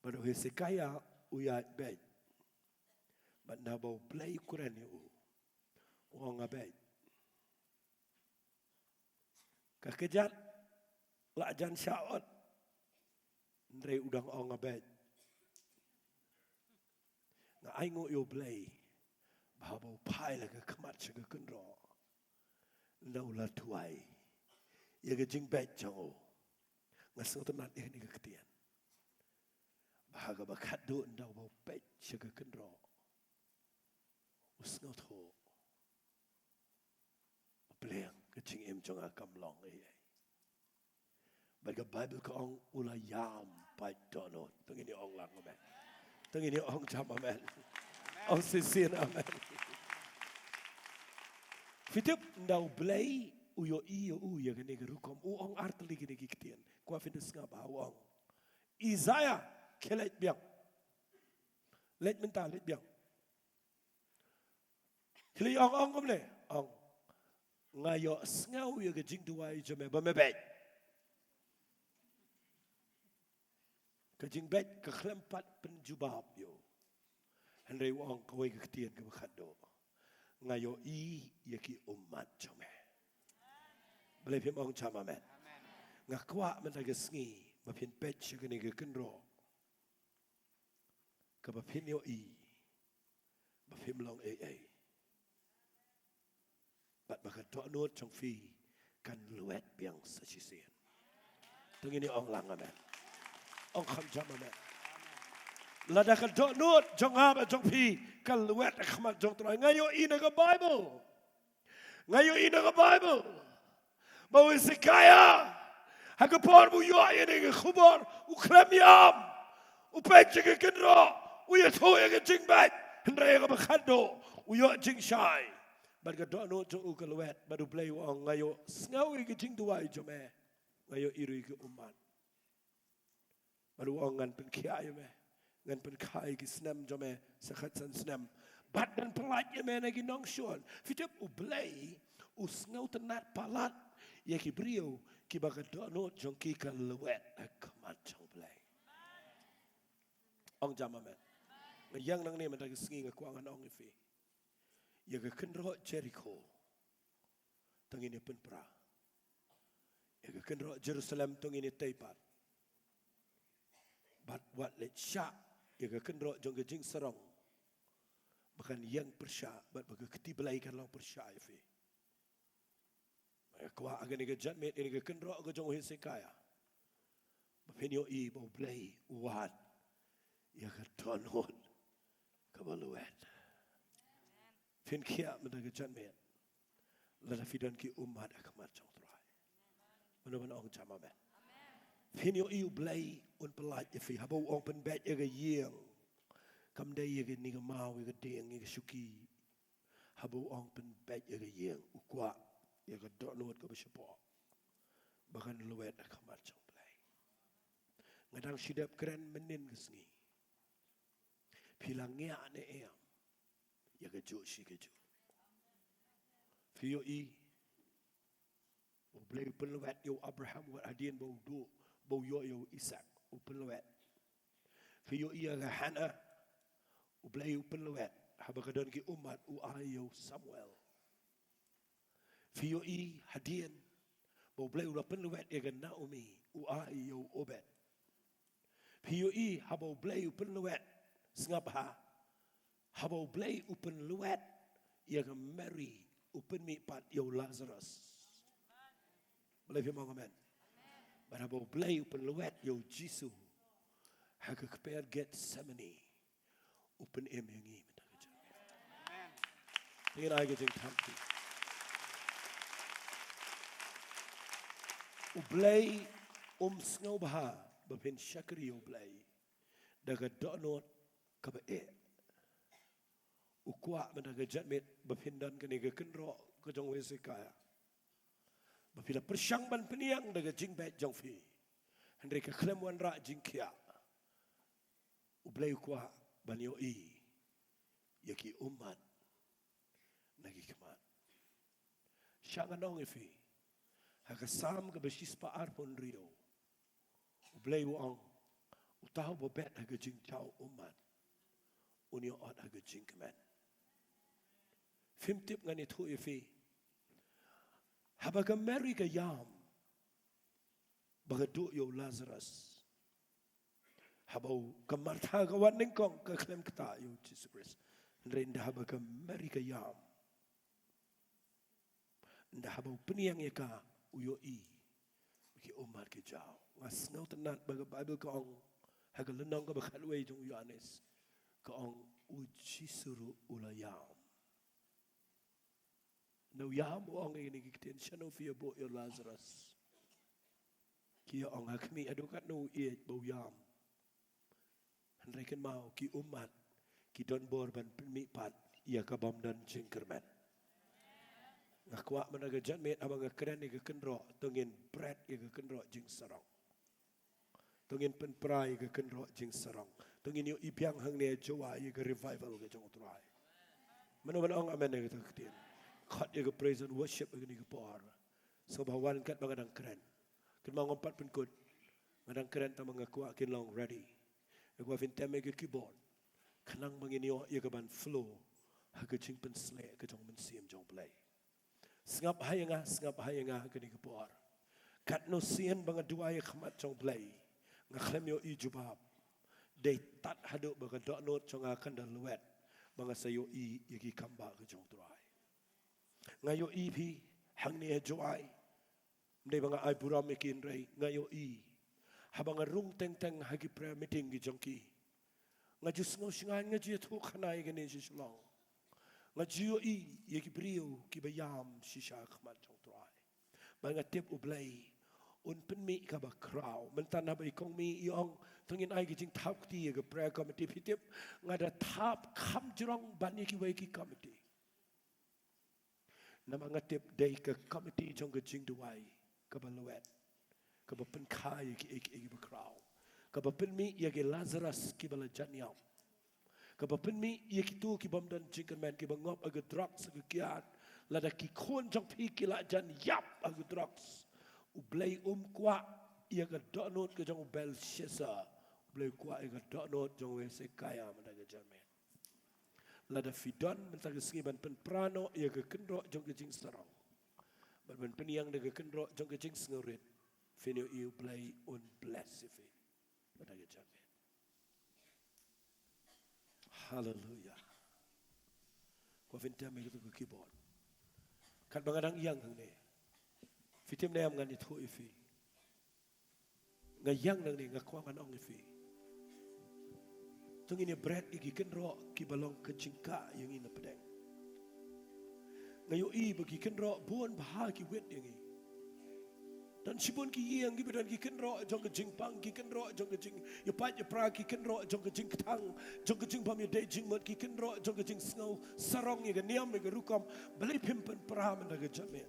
Bad u Hesekiah u ïaid beit. Bad naba U Blei u kren ïa u, u ong nga beit. Ka kjat la jan shah ot, hynrei u dang ong nga beit. Nga ainguh ïa U Blei ba haba u phai la ka khmat sha ka kynroh, ynda u la duwai ïa ka jingbeit jong u. Nga sngewtynnat ïa kane ka ktien ba ha kaba khatduh ynda uba u peit sha ka kynroh, u sngewthuh, u pleng, ka jingim jong nga kam long ei ei. Bad ka Baibl ka ong u la ïam pait dohnud. To ngin ïa ong lang amen. To ngin ïa ong jam amen. Ong shisien amen. Phi tip ynda U Blei u ïohi ïa u ïa kane ka rukom, u ong artylli kine ki ktien. Kwah phin da sngap ha u ong, Isaiah, khie leit biang. Leit mynta, leit biang. Khie leit, ong, ong kumne, ong, nga ïohsngew ïa ka jingduwai jong me ba me beit. Ka jingbeit ka khlem pat pynjubab ïa u. Hynrei u ong kawei ka ktien kaba khatduh, nga ïohi ïa ki ummat jong me. Balei phim ong jam amen? Nga kwah mynta ka sngi ba phin peit sha kane ka kynroh kaba phin ïohi ba phim long ei ei, bad ba ka dohnud jong phi kan lwet biang sa shisien. To ngin ïa ong lang amen. Ong kham jam amen. Lada ka dohnud jong nga bad jong phi kan lwet ha khmat jong U Trai, nga ïohi na ka Baibl, nga ïohi na ka Baibl ba u Hesekiah, ha ka por ba u ïoh ïa kane ka khubor, u khlem ïam, u peit sha ka kynroh, u ïathuh ïa ka jingbeit, hynrei ha kaba khatduh u ïoh jingshai. Bad ka dohnud jong u ka lwet, bad U Blei u ong, nga ïohsngew ïa ka jingduwai jong me, nga ïohi ruh ïa ki ummat. Bad u ong, ngan pynkhiah ïa me, ngan pynkha ïa ki snem jong me sa khatsan snem, bad ngan pyllait ïa me na ki nongshun. Phi tip, U Blei u sngewtynnat palat ïa ki briew kiba ka dohnud jong ki ka lwet ha khmat jong U Blei. Ong jam amen. Nga ïeng nangne mynta ka sngi, nga kwah ngan ong ïa phi, ïa ka kynroh Jerikho to ngin ïa pynpra. Ïa ka kynroh Jerusalem to ngin ïa tei pat. Bad wat leit shah ïa ka kynroh jong ka jingsarong ba kan ïeng pyrshah, bad ba ka kti Blei kan long pyrshah ïa phi. Nga kwah ha kane ka janmiet, kane ka kynroh ka jong u Hesekiah, ba phin ïohi ba U Blei u wad ïa ka dohnud kaba lwet. Phin khiah mynta ka janmiet, lada phi don ki ummat ha khmat jong U Trai. Mano mano ong jam amen. Phin ïohi U Blei un pyllait ïa phi. Haba u ong pynbeit ïa ka ïing, kam dei ïa kane ka maw, ïa ka dieng, ïa ka shuki. Haba u ong pynbeit ïa ka ïing, u kwah ïa ka dohnud kaba shapoh ba kan lwet ha khmat jong U Blei. Nga dang shu dep kren mynnin ka sngi. Phi la ngiah ne em ïa kajuh shi kajuh? Phi ïohi, U Blei u pynlwet ïa u Abraham wat hadien ba u duh ba u ïoh ïa u Isaak, u pynlwet. Phi ïohi ïa ka Hannah, U Blei u pynlwet, haba ka don ki ummat u ai ïa u Samuel. Phi ïohi hadien, ba U Blei u la pynlwet ïa ka Naomi, u ai ïa u Obed. Phi ïohi haba U Blei u pynlwet, sngap ha, haba U Blei u pynlwet ïa ka Mary, u pynmih pat ïa u Lazarus. Balei phim ong amen? Bad haba U Blei u pynlwet ïa u Jisu ha ka kper Gethsemane, u pynim ïa ngi mynta ka jingim. Te ngin ai ka jingthankti. U Blei um sngewbha ba phin shakri ïa U Blei da ka dohnud kaba eh. U kwah mynta ka janmiet ba phin don kane ka kynroh ka jong u Hesekiah, ba phi la pyrshang ban pynïeng da ka jingbeit jong phi, hynrei ka khlem wanrah jingkhiah. U Blei u kwah ban ïohi ïa ki ummat na ki khmat. Sha ngan ong ïa phi, ha ka Salm kaba shispah arphew hynriew, U Blei u ong, uta uba bet ha ka jingjaw ummat, un ïoh ot ha ka jingkmen. Phim tip, ngan ïathuh ïa phi, haba ka Mary ka ïam ba ka duh ïa u Lazarus, haba u, ka Martha ka wan nyngkong, ka khlem ktah ïa u Jisu Khrist. Hynrei ynda haba ka Mary ka ïam, ynda haba u pynïeng ïa ka, u ïohi ba ki ummat ki jaw. Nga sngewtynnat ba ka Baibl ka ong, ha ka lynnong kaba khatwei jong u Ïoannis, ka ong, u Jisu ruh u la ïam. Ynda u ïam u ong ïa kine ki ktien, shano phi ïa buh ïa u Lazarus? Ki ïa ong, ha khmih, haduh katno u ïeit ba u ïam. Hynrei kynmaw, ki ummat ki don bor ban pynmih pat ïa ka bym don jingkyrmen. Nga kwah mynta ka janmiet, haba nga kren ïa ka kynroh, to ngin bret ïa ka kynroh jingsarong. To ngin pynpra ïa ka kynroh jingsarong. To ngin ïohi biang hangne ha Jowai ïa ka revival ka jong u Trai. Mano ban ong amen ïa kata ka ktien? Khot ïa ka praise and worship ïa kane ka por. Sngewbha wan katba nga dang kren. Kynmaw, ngam pat pynkut. Nga dang kren tang ba nga kwah kin long ready. Nga kwah phin tem ïa ka keyboard, khnang ba ngin ïoh ïa ka ban flow ha ka jingpynshlur ka jong u Mynsiem jong u Blei. Sngap ha ïa nga, sngap ha ïa nga ha kane ka por. Katno sien ba nga duwai ha khmat jong u Blei, nga khlem ïohi jubab. Dei tad haduh ba ka dohnud jong nga kan da lwet, ba nga sa ïohi ïa ki kambah ka jong u Trai. Nga ïohi phi hangne ha Jowai. Ym dei ba nga ai burom ïa ki, hynrei nga ïohi, haba nga rung teng teng ha ki prayer meeting ki jong ki, nga ju sngew shngaiñ, nga ju ïathuh khana ïa kane sha Shillong. Nga ju ïohi ïa ki briew kiba ïam shisha ha khmat jong u Trai. Bad nga tip U Blei un pynmih kaba khraw. Mynta haba i Kong Mih i ong, to ngin ai ka jingthap kti ïa ka prayer committee, phi tip, nga da thap kham jrong ban ïa kiwei ki committee. Namar nga tip dei ka committee jong ka jingduwai kaba lwet, kaba pynkha ïa kiei kiei kiba khraw, kaba pynmih ïa ki Lazarus kiba la jan ïap, kaba pynmih ïa kito ki bym don jingkyrmen, kiba ngop ha ka drugs ha ka kiad. Lada ki khun jong phi ki la jan ïap ha ka drugs, U Blei um kwah ïa ka dohnud ka jong u Belshazzar. U Blei u kwah ïa ka dohnud jong u Hezekiah mynta ka janmiet. Lada phi don mynta ka sngi ban pynpra noh ïa ka kynroh jong ka jingsarong, bad ban pynïeng da ka kynroh jong ka jingsngewrit, phin ïohi U Blei un bless ïa phi mynta ka janmiet. Haleluia. Kwah phin tem ïa kato ka keyboard. Katba nga dang ïeng hangne, phi tip ne em, ngan ïathuh ïa phi. Nga ïeng nangne, nga kwah ngan ong ïa phi, to ngin ïa bret ïa ki kynroh kiba long ka jingkah ïa ngi na pdeng. Nga ïohi ba ki kynroh bun bha ki wit ïa ngi. Don shibun ki ïing kiba don ki kynroh jong ka jingpang, ki kynroh jong ka jingïapait ïapra, ki kynroh jong ka jingkthang, jong ka jingbym ïadei jingmut, ki kynroh jong ka jingsngew sarong ïa ka niam ïa ka rukom. Balei phim pynpra mynta ka janmiet?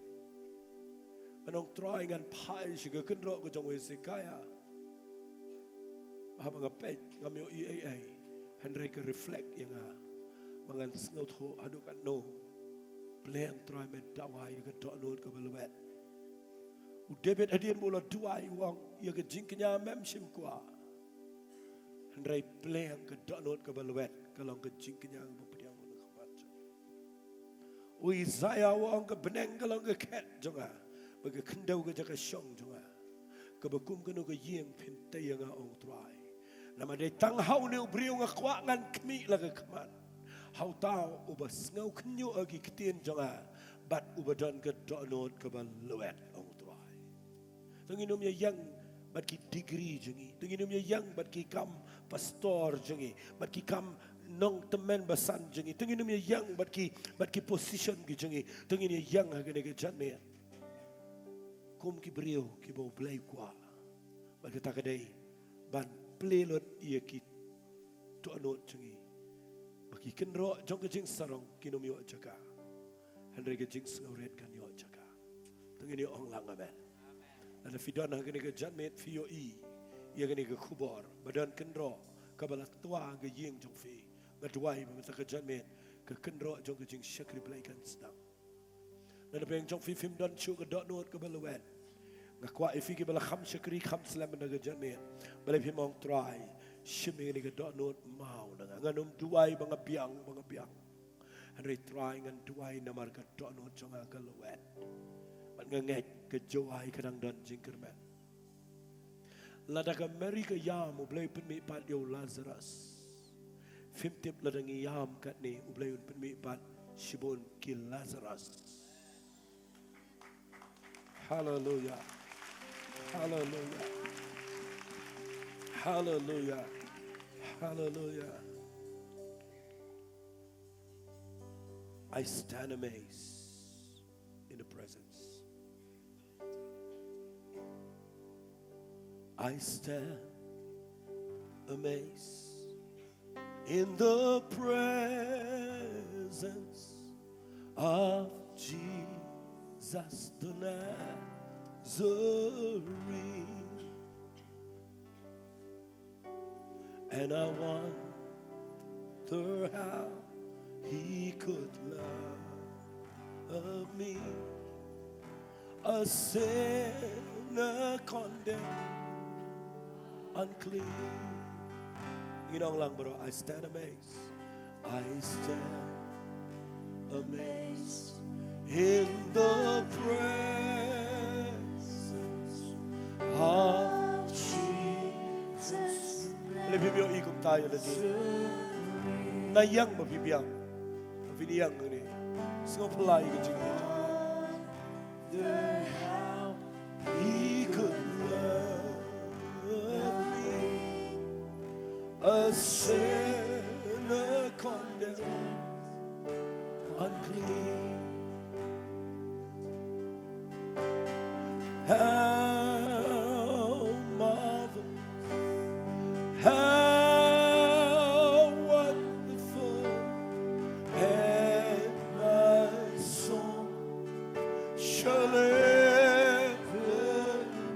Ngan ong, Trai, ngan phai sha ka kynroh ka jong u Hezekiah. Haba nga peit, ngam ïohi ei ei, hynrei ka reflect ïa nga ba ngan sngewthuh haduh katno Blei, Trai, me dawa ïa ka dohnud kaba lwet. U David hadien ba u la duwai u ong, ïa ka jingkñia mem shym kwah. Hynrei pleng ka dohnud kaba lwet ka long ka jingkñia ba pdiang na ka khmat jong nga. U Isaiah u ong ka bneng ka long ka khet jong nga, bad ka khyndew ka jaka shong jong nga. Kaba kum kano ka ïing phin tei ïa nga, ong Trai. Namar dei tang ha une u briew nga kwah, ngan khmih la ka khmat. Ha uta uba sngew khynñiuh ïa ki ktien jong nga, bad uba don ka dohnud kaba lwet, ong Trai. To ngin ym ïa ïeng bad ki degree jong ngi. To ngin ym ïa ïeng bad ki kam pastor jong ngi, bad ki kam nongtymmen basan jong ngi. To ngin ym ïa ïeng bad ki, bad ki position ki jong ngi. To ngin ïa ïeng ha kane ka janmiet kum ki briew kiba U Blei u kwah. Bad kata ka dei ban plie lut ïa ki dohnud jong ngi, ba ki kynroh jong ka jingsarong kin ym ïoh jaka, hynrei ka jingsngewrit kan ïoh jaka. To ngin ïa ong lang amen. Lada phi don ha kane ka janmiet phi ïohi ïa kane ka khubor ba don kynroh kaba la twa ha ka ïing jong phi, nga duwai ba mynta ka janmiet ka kynroh jong ka jingshakri Blei kan sdang. Lada phi jong phi phim don shuh ka dohnud kaba lwet, nga kwah ïa phi kiba la kham shakri kham slem na ka janmiet, balei phim ong, Trai, shim ïa kane ka dohnud maw na nga. Ngan ym duwai ba nga biang, ba nga biang. Hynrei Trai, ngan duwai namar ka dohnud jong nga ka lwet. Bad nga ngeit ka jowai ka dang don jingkyrmen. Lada ka Mary ka ïam, U Blei u pynmih pat ïa u Lazarus. Phim tip lada ngi ïam katne, U Blei un pynmih pat shibun ki Lazarus. Hallelujah. Hallelujah. Hallelujah. Hallelujah. I stand amazed in the presence. I stand amazed in the presence of Jesus the Nazarene. And I wonder how he could love me, a sinner condemned, unclean. Ngin ong lang baroh, I stand amazed. I stand amazed in the presence of Jesus. Lei phi biang i kumta ïa lade. Na ïang ba phi biang. Phi ïang ne. Sngewphylla ïa ka jingïa. He could love me, a sinner condemned, unclean. How marvelous, how wonderful, and my soul shall ever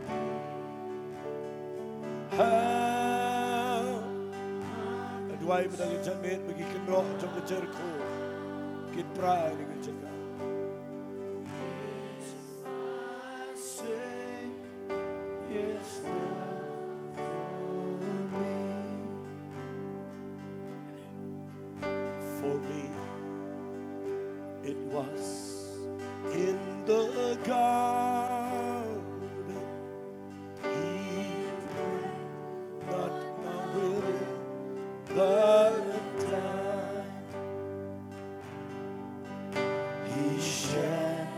be. How. Nga duwai mynta ka janmiet ba ki kynroh jong ka Jeriko kin pra ïa ka jaka. Yes, Lord, for me. For me, it was in the garden. He prayed, "Not my will, but thine." He shed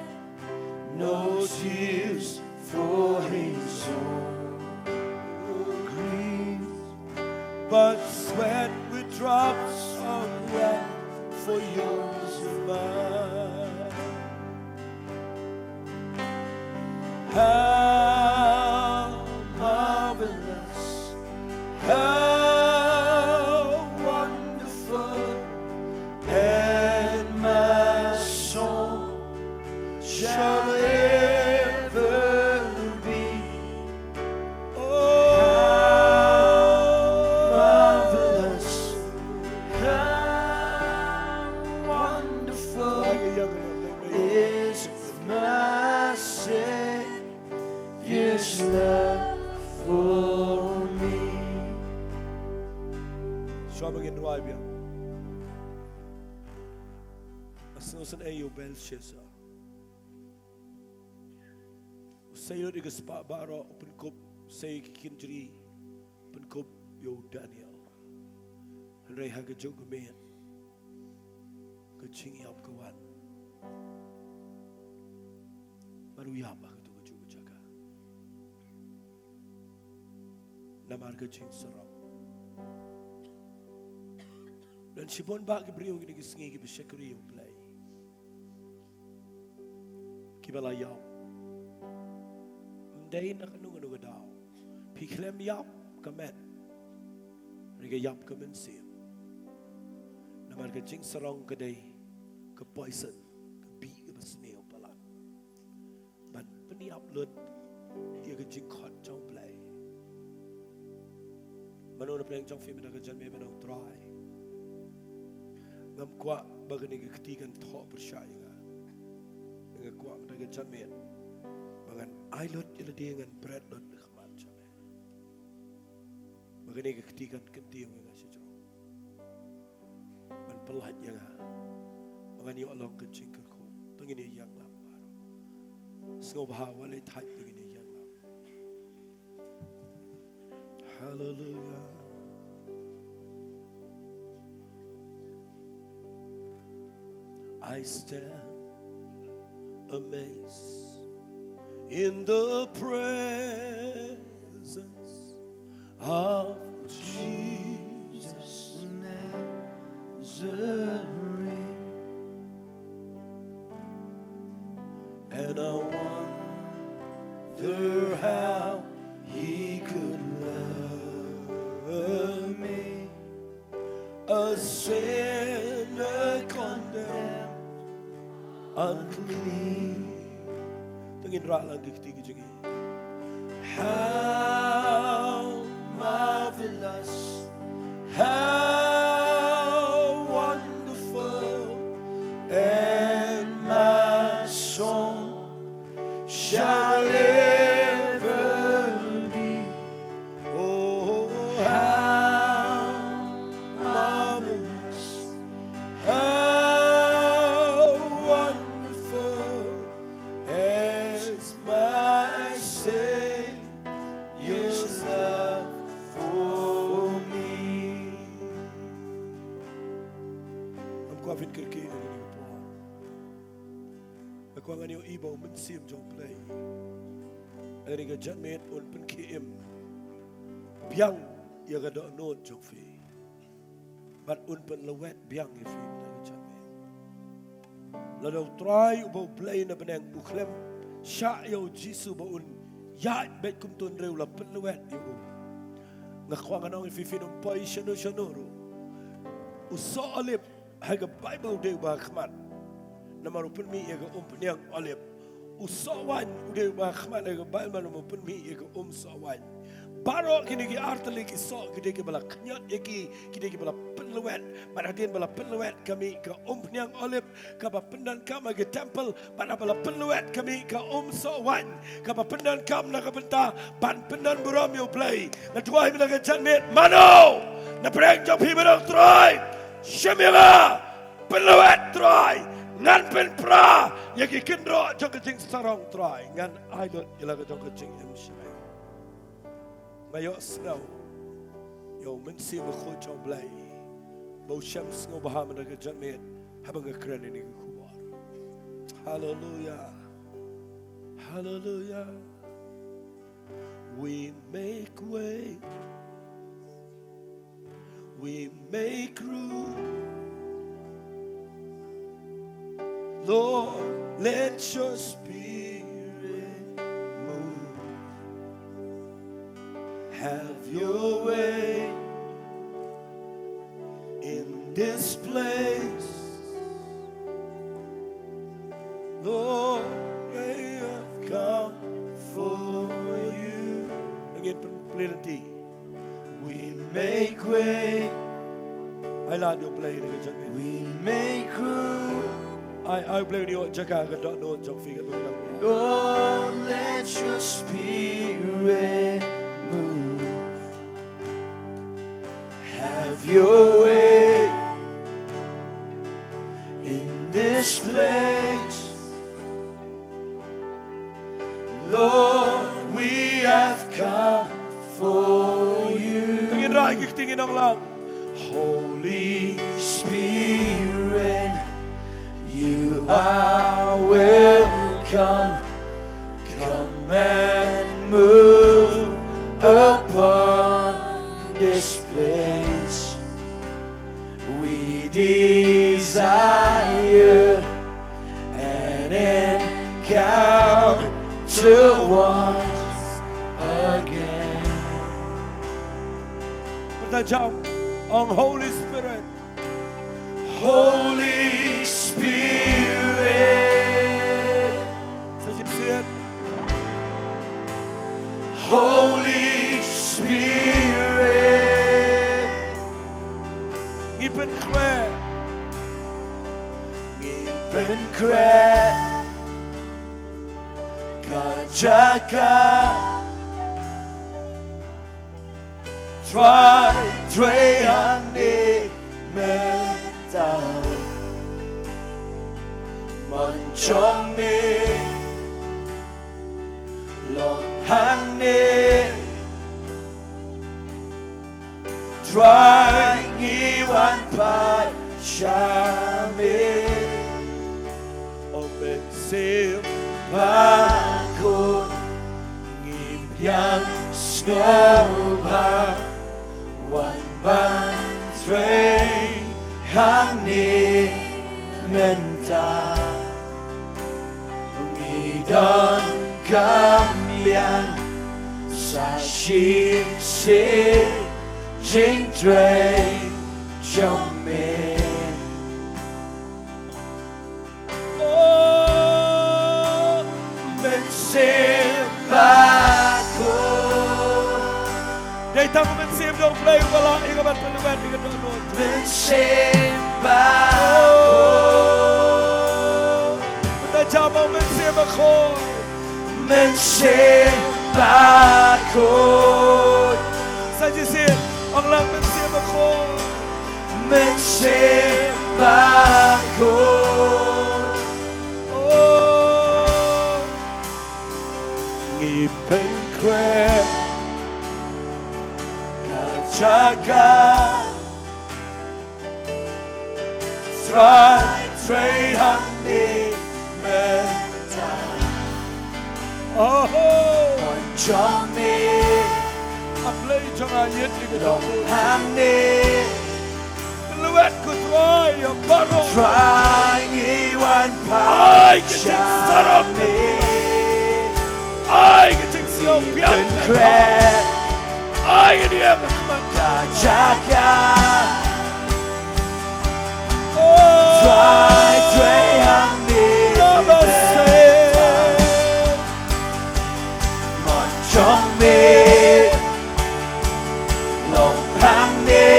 no tears for his own grief, but sweat with drops of wrath for yours and mine. How marvelous, how wonderful, and my soul shall ever be. Oh, how marvelous, how wonderful is my Savior. Love for me. Shuwa ba ngin duwai biang, nga sngewsynei ïa u Belshassar. U sei lut ïa ka spah baroh, u pynkup, u sei ïa ki kynjri, pynkup ïa u Daniel. Hynrei ha kajuh ka miet ka jingïap ka wan. Bad u ïap ha kato kajuh ka jaka. Namar ka jingsarong. Don shibun bah ki briew kine ki sngi kiba shakri ïa u Blei, kiba la ïap. Ym dei na kano kano ka daw. Phi khlem ïap ka met, hynrei ka ïap ka mynsiem. Namar ka jingsarong ka dei ka poison, ka bih kaba sniew palat ban pynïap lut ïa ka jingkhot jong u Blei. Mano na pdeng jong phi mynta ka janmiet, mano u Trai? Ngam kwah ba kane ka kti kan thoh pyrshah ïa nga. Nga kwah mynta ka janmiet ba ngan ai lut ïa lade, ngan bret lut ha khmat jong me. Ba kane ka kti kan kyntiew ïa nga shajrong. Ban pyllait ïa nga ba ngan ïoh long ka jingkyrkhu. To ngin ïa ïalam baroh. Sngewbha, wat leit thait, to ngin ïa ïalam. Hallelujah. I stand amazed in the presence of Jesus Nazarene. And I wonder how he could love me, a sinner condemned, unclean. To ngin rah lang ki kti ki jong ngi. How marvelous, how wonderful, and my song shall ever be. Oh, how marvelous, how wonderful is my Savior's love for me. Ngam kwah phin kyrkieh ha kane ka por. Nga kwah ngan ïohi ba u Mynsiem jong u Blei ha kane ka janmiet un pynkhie im biang ïa ka dohnud jong phi. Bad un pynlwet biang ïa phi ha kane ka janmiet. Lada u Trai uba u Blei na bneng u khlem shah ïa u Jisu ba un ïaid beit kumto, hynrei u la pynlwet ïa u. Nga kwah ngan ong ïa phi, phin ym poi shano shano ruh. U soh olib ha ka Baibl u dei uba ha khmat, namar u pynmih ïa ka umphniang olib. U soh waiñ u dei uba ha khmat ha ka Baibl, namar u pynmih ïa ka um soh waiñ. Baroh kine ki artylli ki soh ki dei kiba la khñiot ïa ki, ki dei kiba la pynlwet. Bad hadien ba la pynlwet ka mih ka umphniang olib kaba pyndonkam ha ka templ, bad haba la pynlwet ka mih ka um soh waiñ kaba pyndonkam na ka bynta ban pyndon burom ïa u Blei. Nga duwai mynta ka janmiet, mano na pdeng jong phi ba dang, Trai, shim ïa nga, pynlwet Trai, ngan pynpra ïa ki kynroh jong ka jingsarong Trai, ngan ai lut ïa la ka jong ka jingim sha me. Nga ïohsngew ïa u Mynsiem Bakhuid jong u Blei ba u shem sngewbha mynta ka janmiet haba nga kren ïa kane ka khubor. Haleluia. Haleluia. We make way. We make room. Lord, let your spirit move. Have your way in this place. Lord, we have come for you. Again, pl-, play the thing. We make way. Ai lad ïa u Blei ha kane ka janmiet. We make room. Ai, ai u Blei un ïoh jaka ha ka dohnud jong phi, ka dohnud. Lord, let your spirit Lord, we have come for you. Ngin rah ïa ki kti, ngin ong lang. Holy Spirit, you are welcome. Come and move upon this place. We desire an encounter once again. Pynta jam, ong Holy Spirit. Holy Spirit. Sa shisien. Holy Spirit. Ngi pynkhreh. Ngi pynkhreh ka jaka. Trai, Trai hangne mynta. Mon jong me long hangne. Trai, ngi wan phai sha me. O Mynsiem Bakhuid, ngi biang sngewbha, wan ban trei hangne mynta. Ngi donkam biang sa shisien jingtrei jong me. O Mynsiem Bakhuid. Dei tang u Mynsiem jong U Blei uba lah ïa ka ban pynlwet ïa ka dohnud. Mynsiem Bakhuid. Pynta jam, ong Mynsiem Bakhuid. Mynsiem Bakhuid. Sa shisien, ong lang, Mynsiem Bakhuid. Mynsiem Bakhuid. O, ngi pynkhreh ka jaka. Trai, trei hangne mynta. Oho. Mon jong me. A Blei jong nga, ïeit ïa ka long hangne. Pynlwet ko Trai ïa baroh. Trai, ngi wan phai. Ai ka jingsarong. Ai ka jingsngew biang. Ai ka niam ka jaka. Trai, trei hangne. Mon jong me long hangne.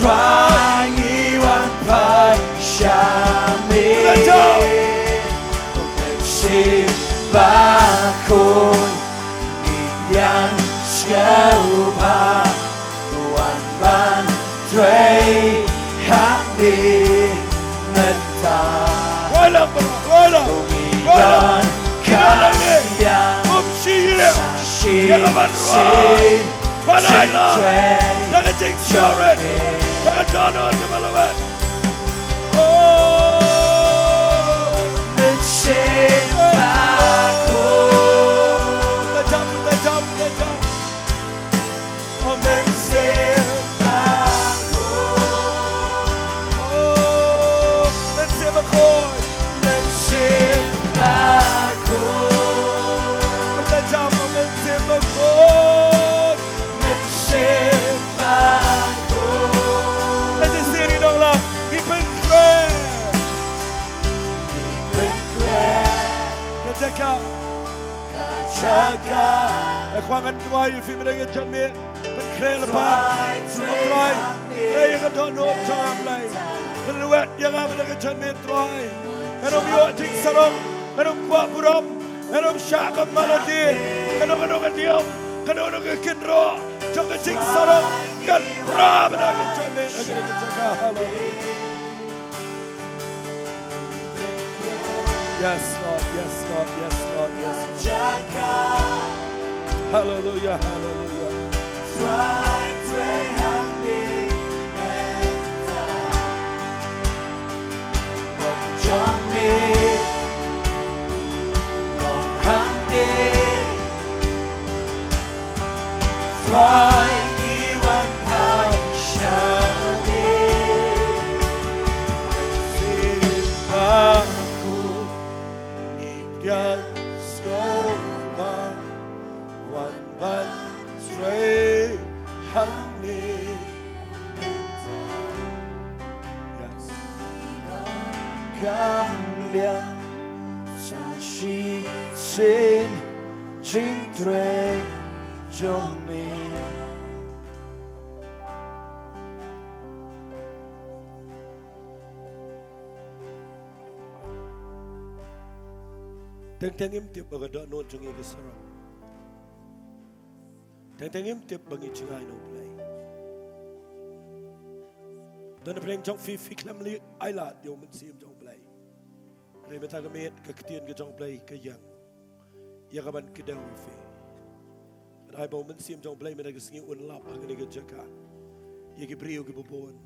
Trai, ngi wan phai sha me. Mynsiem Bakhuid, ngi biang sngewbha, wan ban trei hangne mynta. Rwai lang, rwai lang, rwai lang. Ïa ka ban rwai. Ban ai la da ka jingsngew rit, da ka dohnud kaba lawei. O Mynsiem Bakhuid. Pynta jam, pynta jam, pynta jam. O Mynsiem Bakhuid. O Mynsiem Bakhuid. Mynsiem Bakhuid. Pynta jam, o Mynsiem Bakhuid. Mynsiem Bakhuid. Sa shisien, ong lang, ngi pynkhreh. Ngi pynkhreh ka jaka. Ka jaka. E khwang, ngan duwai ïa phi mynta, ngan jam ïa phi. Pynkhreh lypa, O Trai. Khreh ïa ka dohnud jong nga, Blei. Pynlwet ïa nga mynta ka janmiet, Trai. Ngan ym ïoh jingsarong, ngan ym kwah burom, ngan ym shah kum ma lade. Kano kano ka niam, kano kano ka kynroh jong ka jingsarong, kan pra mynta ka janmiet. Haleluya. Yes, Lord, yes, Lord, yes, Lord, yes, Lord. Hallelujah, hallelujah. Yes. Kam liang sa shi sin jingtrei jong me. Teng teng ngim tip ba ka dohnud jong ngi ka sarong. Teng teng ngim tip ba ngi jngai na U Blei. Don na pdeng jong phi, phi khlem leit ailad ïa u Mynsiem jong U Blei. Hynrei mynta ka miet ka ktien ka jong U Blei ka ïeng ïa ka ban kdew ïa phi. Ai ba u Mynsiem jong U Blei mynta ka sngi un lap ha kane ka jaka ïa ki briew kiba bun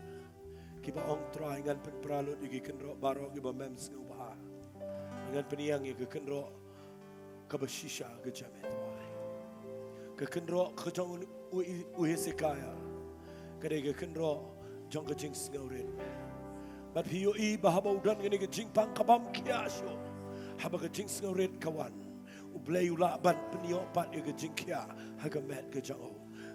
kiba ong, Trai, ngan pynpra lut ïa ki kynroh baroh kiba mem sngewbha. Ngan pynïeng ïa ka kynroh kaba shisha ka jong me, Trai. Ka kynroh ka jong u, u, u Hesekiah ka dei ka kynroh jong ka jingsngewrit. Bad phi ïohi ba haba u don kane ka jingpang kabym khia shuh, haba ka jingsngewrit ka wan, U Blei u lah ban pynïoh pat ïa ka jingkhia ha ka met ka jong u.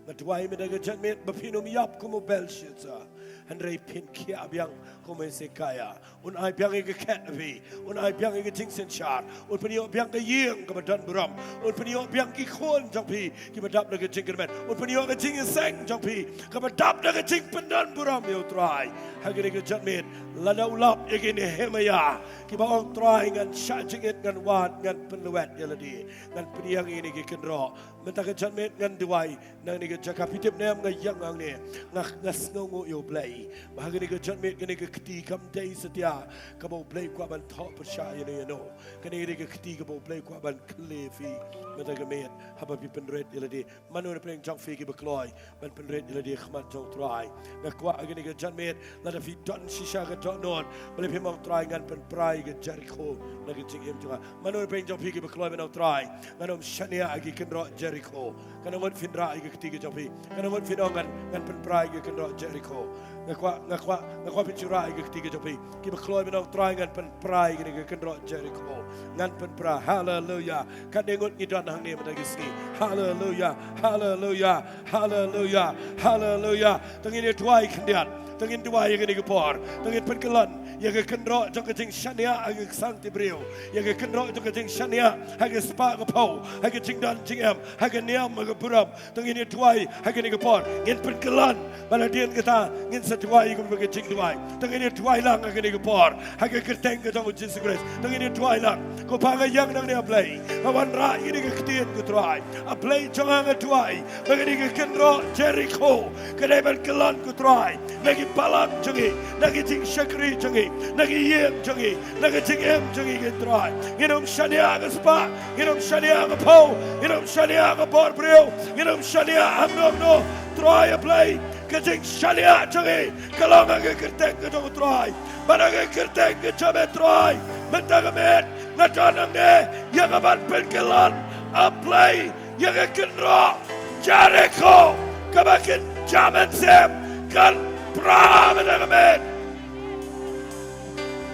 Nga duwai mynta ka janmiet ba phin ym ïap kum u Belshassar, hynrei phin khia biang kum u Hesekiah. Un ai biang ïa ka khet ha phi, un ai biang ïa ka jingsynshar, un pynïoh biang ka ïing kaba don burom, un pynïoh biang ki khun jong phi kiba dap da ka jingkyrmen, un pynïoh ka jingïaseng jong phi kaba dap da ka jingpyndon burom ïa u Trai. Ha kane ka janmiet, lada u lap ïa ki Nehemiah kiba ong, Trai, ngan shah jingit, ngan wad, ngan pynlwet ïa lade, ngan pynïeng ïa kine ki kynroh. Mynta ka janmiet ngan duwai na kane ka jaka, phi tip ne em, nga ïeng hangne, nga, nga sngewnguh ïa u Blei ba ha kane ka janmiet kane ka kti kam dei satia kaba u Blei u kwah ban thoh pyrshah ïano ïano. Kane ka dei ka kti kaba u Blei u kwah ban kylli ïa phi mynta ka miet, haba phi pynrit ïa lade. Mano na pdeng jong phi kiba kloi ban pynrit ïa lade ha khmat jong u Trai? Nga kwah ha kane ka janmiet, lada phi don shisha ka dohnud, balei phim ong, Trai, ngan pynpra ïa ka Jeriko na ka jingim jong nga? Mano na pdeng jong phi kiba kloi ban ong, Trai, ngan ym shaniah ha ki kynroh Jeriko? Katno ngut phin rah ïa ka kti ka jong phi? Katno ngut phin ong, ngan, ngan pynpra ïa ka kynroh Jeriko? Nga kwah, nga kwah, nga kwah phin shu rah ïa ka kti ka jong phi. Kiba kloi ban ong, Trai, ngan pynpra ïa kane ka kynroh Jeriko. Ngan pynpra. Haleluya. Katno ngut ngi don hangne mynta ka sngi? Haleluya, haleluya, haleluya, haleluya. To ngin ïa duwai khyndiat. To ngin duwai ïa kane ka por. To ngin pynkyllon ïa ka kynroh jong ka jingshaniah ha ka ksangti briew, ïa ka kynroh jong ka jingshaniah ha ka spah ka phew, ha ka jingdon jingem, ha ka niam, ha ka burom. To ngin ïa duwai ha kane ka por. Ngin pynkyllon, ba la dien kata ngin sa duwai kum ka jingduwai. To ngin ïa duwai lang ha kane ka por ha ka kyrteng ka jong u Jisu Khrist. To ngin ïa duwai lang. Ko Pa, nga ïeng nangne, A Blei, nga wanrah ïa kane ka ktien, ko Trai. A Blei jong nga, nga duwai ba kane ka kynroh Jeriko ka dei ban kyllon, ko Trai, na ki balang jong ngi, na ki jingshakri jong ngi, na ki ïing jong ngi, na ka jingim jong ngi, ko Trai. Ngin ym shaniah ha ka spah, ngin ym shaniah ha ka phew, ngin ym shaniah ha ka bor briew, ngin ym shaniah hangno hangno. Trai A Blei, ka jingshaniah jong ngi ka long ha ka kyrteng ka jong u Trai, bad ha ka kyrteng ka jong me, Trai. Mynta ka miet nga don hangne ïa ka ban pynkyllon, A Blei, ïa ka kynroh Jeriko kaba kin jam mynsiem, kan pra mynta ka miet,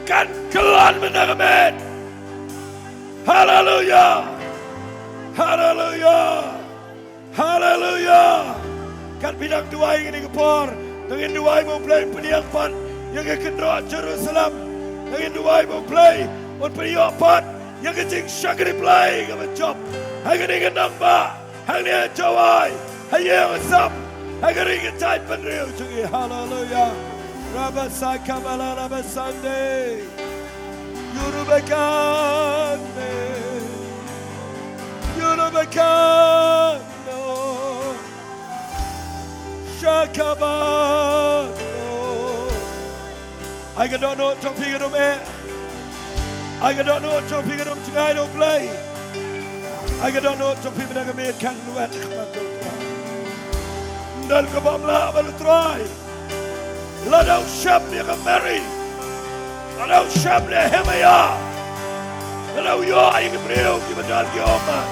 kan kyllon mynta ka miet. Haleluya. Haleluya. Haleluya. Katba phi dang duwai kane ka por, to ngin duwai ba U Blei un pynïeng pat ïa ka kynroh Jerusalem. To ngin duwai ba U Blei un pynïoh pat ïa ka jingshakri Blei kaba jop ha kane ka nongbah, hangne ha Jowai, ha Ïew Assam, ha ka ri ka jaitbynriew jong ngi. Haleluya. Rabasakabala rabasande. Yurubakande. Yurubakande. Shakabano. Ai ka dohnud jong phi, ka dum eh. Ai ka dohnud jong phi ka dum jngai na U Blei. Ai ka dohnud jong phi mynta ka miet kan lwet ha khmat jong U Trai. Ym don kaba ym lah bad U Trai. Lada u shep ïa ka Mary, lada u shep Nehemiah, lada u ïoh ïa ki briew kiba don ki ummat,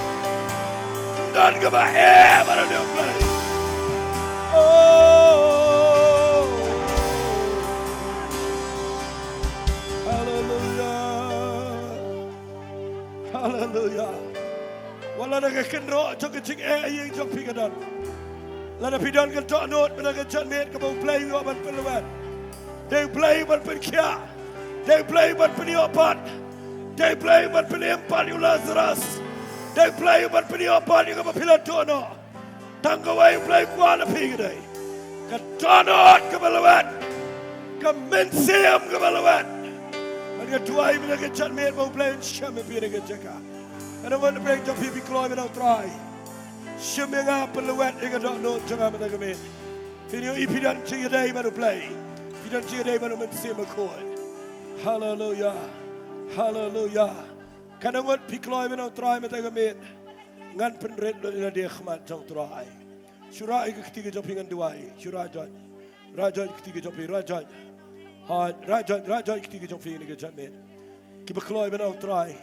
ym don kaba eh bad U Blei. Oh. Haleluya. Haleluya. Wat lada ka kynroh jong ka jingeh ïing jong phi ka don, lada phi don ka dohnud mynta ka janmiet kaba U Blei u ïoh ban pynlwet. Dei U Blei u ban pynkhiah. Dei U Blei u ban pynïoh pat. Dei U Blei u ban pynim pat ïa u Lazarus. Dei U Blei u ban pynïoh pat ïa kaba phi la dohnud. Tang kawei U Blei u kwah na phi ka dei ka dohnud kaba lwet, ka mynsiem kaba lwet. Bad nga duwai mynta ka janmiet ba U Blei un shem ïa phi na ka jaka. Nga nang wan na pdeng jong phi, phi kloi mynta, U Trai, shim ïa nga, pynlwet ïa ka dohnud jong nga mynta ka miet. Phin ïohi phi don jingïadei bad U Blei. Phi don jingïadei bad U Mynsiem Bakhuid. Haleluya. Haleluya. Ka nang wan, phi kloi mynta, U Trai, mynta ka miet. Ngan pynrit lut ïa lade ha khmat jong U Trai. Shu rah ïa ka kti ka jong phi, ngan duwai. Shu rah joit. Rah joit ka kti ka jong phi, rah joit. Hooid, rah joit, rah joit ka kti ka jong phi ïa kane ka janmiet. Kiba kloi mynta, U Trai,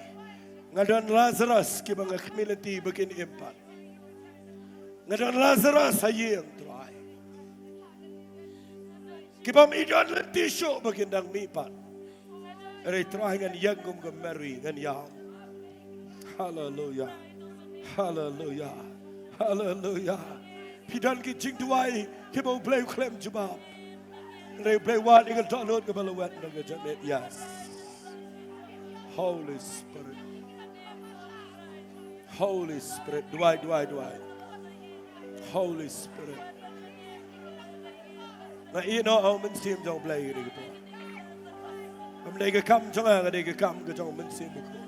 nga don Lazarus kiba nga khmih lynti ba kin im pat. Nga don Lazarus ha ïing, U Trai, kiba ym don lynti shuh ba kin dang mih pat. Hynrei Trai, ngan ïeng kum ka Mary, ngan ïaw. Haleluya. Haleluya. Haleluya. Phi don ki jingduwai kiba U Blei u khlem jubab. Hynrei U Blei u wad ïa ka dohnud kaba lwet na ka janmiet. Yes. Holy Spirit. Holy Spirit, duwai, duwai, duwai. Holy Spirit. Nga ïehnoh ha U Mynsiem jong U Blei ha kane ka por. Kam dei ka kam jong nga, ka dei ka kam ka jong U Mynsiem Bakhuid.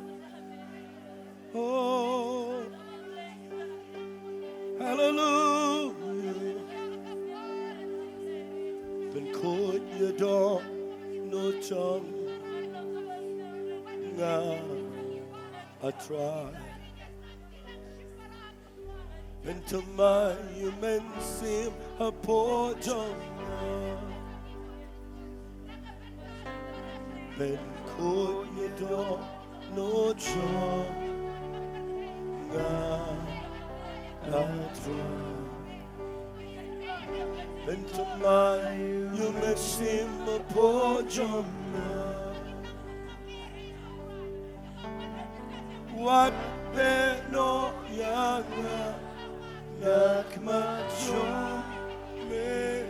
Oh, haleluya. Pynkhuid ïa ka dohnud jong nga, ah Trai. Pynthymmai ïa U Mynsiem hapoh jong nga. Pynkhuid ïa ka dohnud jong nga, ah Trai. Pynthymmai ïa U Mynsiem hapoh jong nga. Wat beh noh ïa nga na khmat jong me.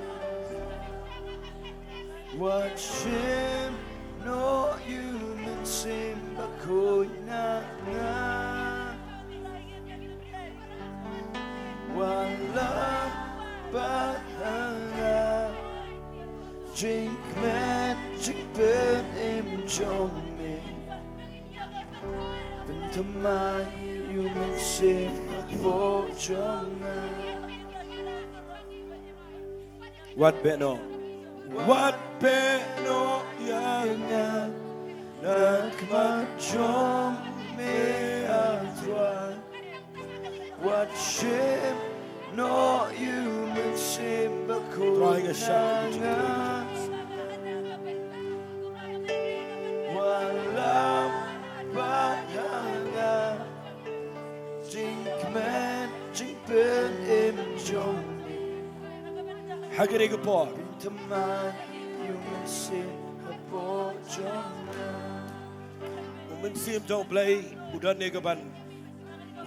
Wat shim noh ïa U Mynsiem Bakhuid na nga. Wat lam pat ha nga jingkmen jingpynim jong me. Pynthymmai ïa U Mynsiem hapoh jong nga. Wat beh noh. Wat beh noh ïa nga na khmat jong me, ah Trai. Wat shim noh ïa U Mynsiem Bakhuid, Trai, nga shah na nga. Wat lam pat ha nga jingkmen jingpynim jong me. Ha kane ka por, pynthymmai ïa U Mynsiem hapoh jong nga. U Mynsiem jong U Blei u don ïa kaban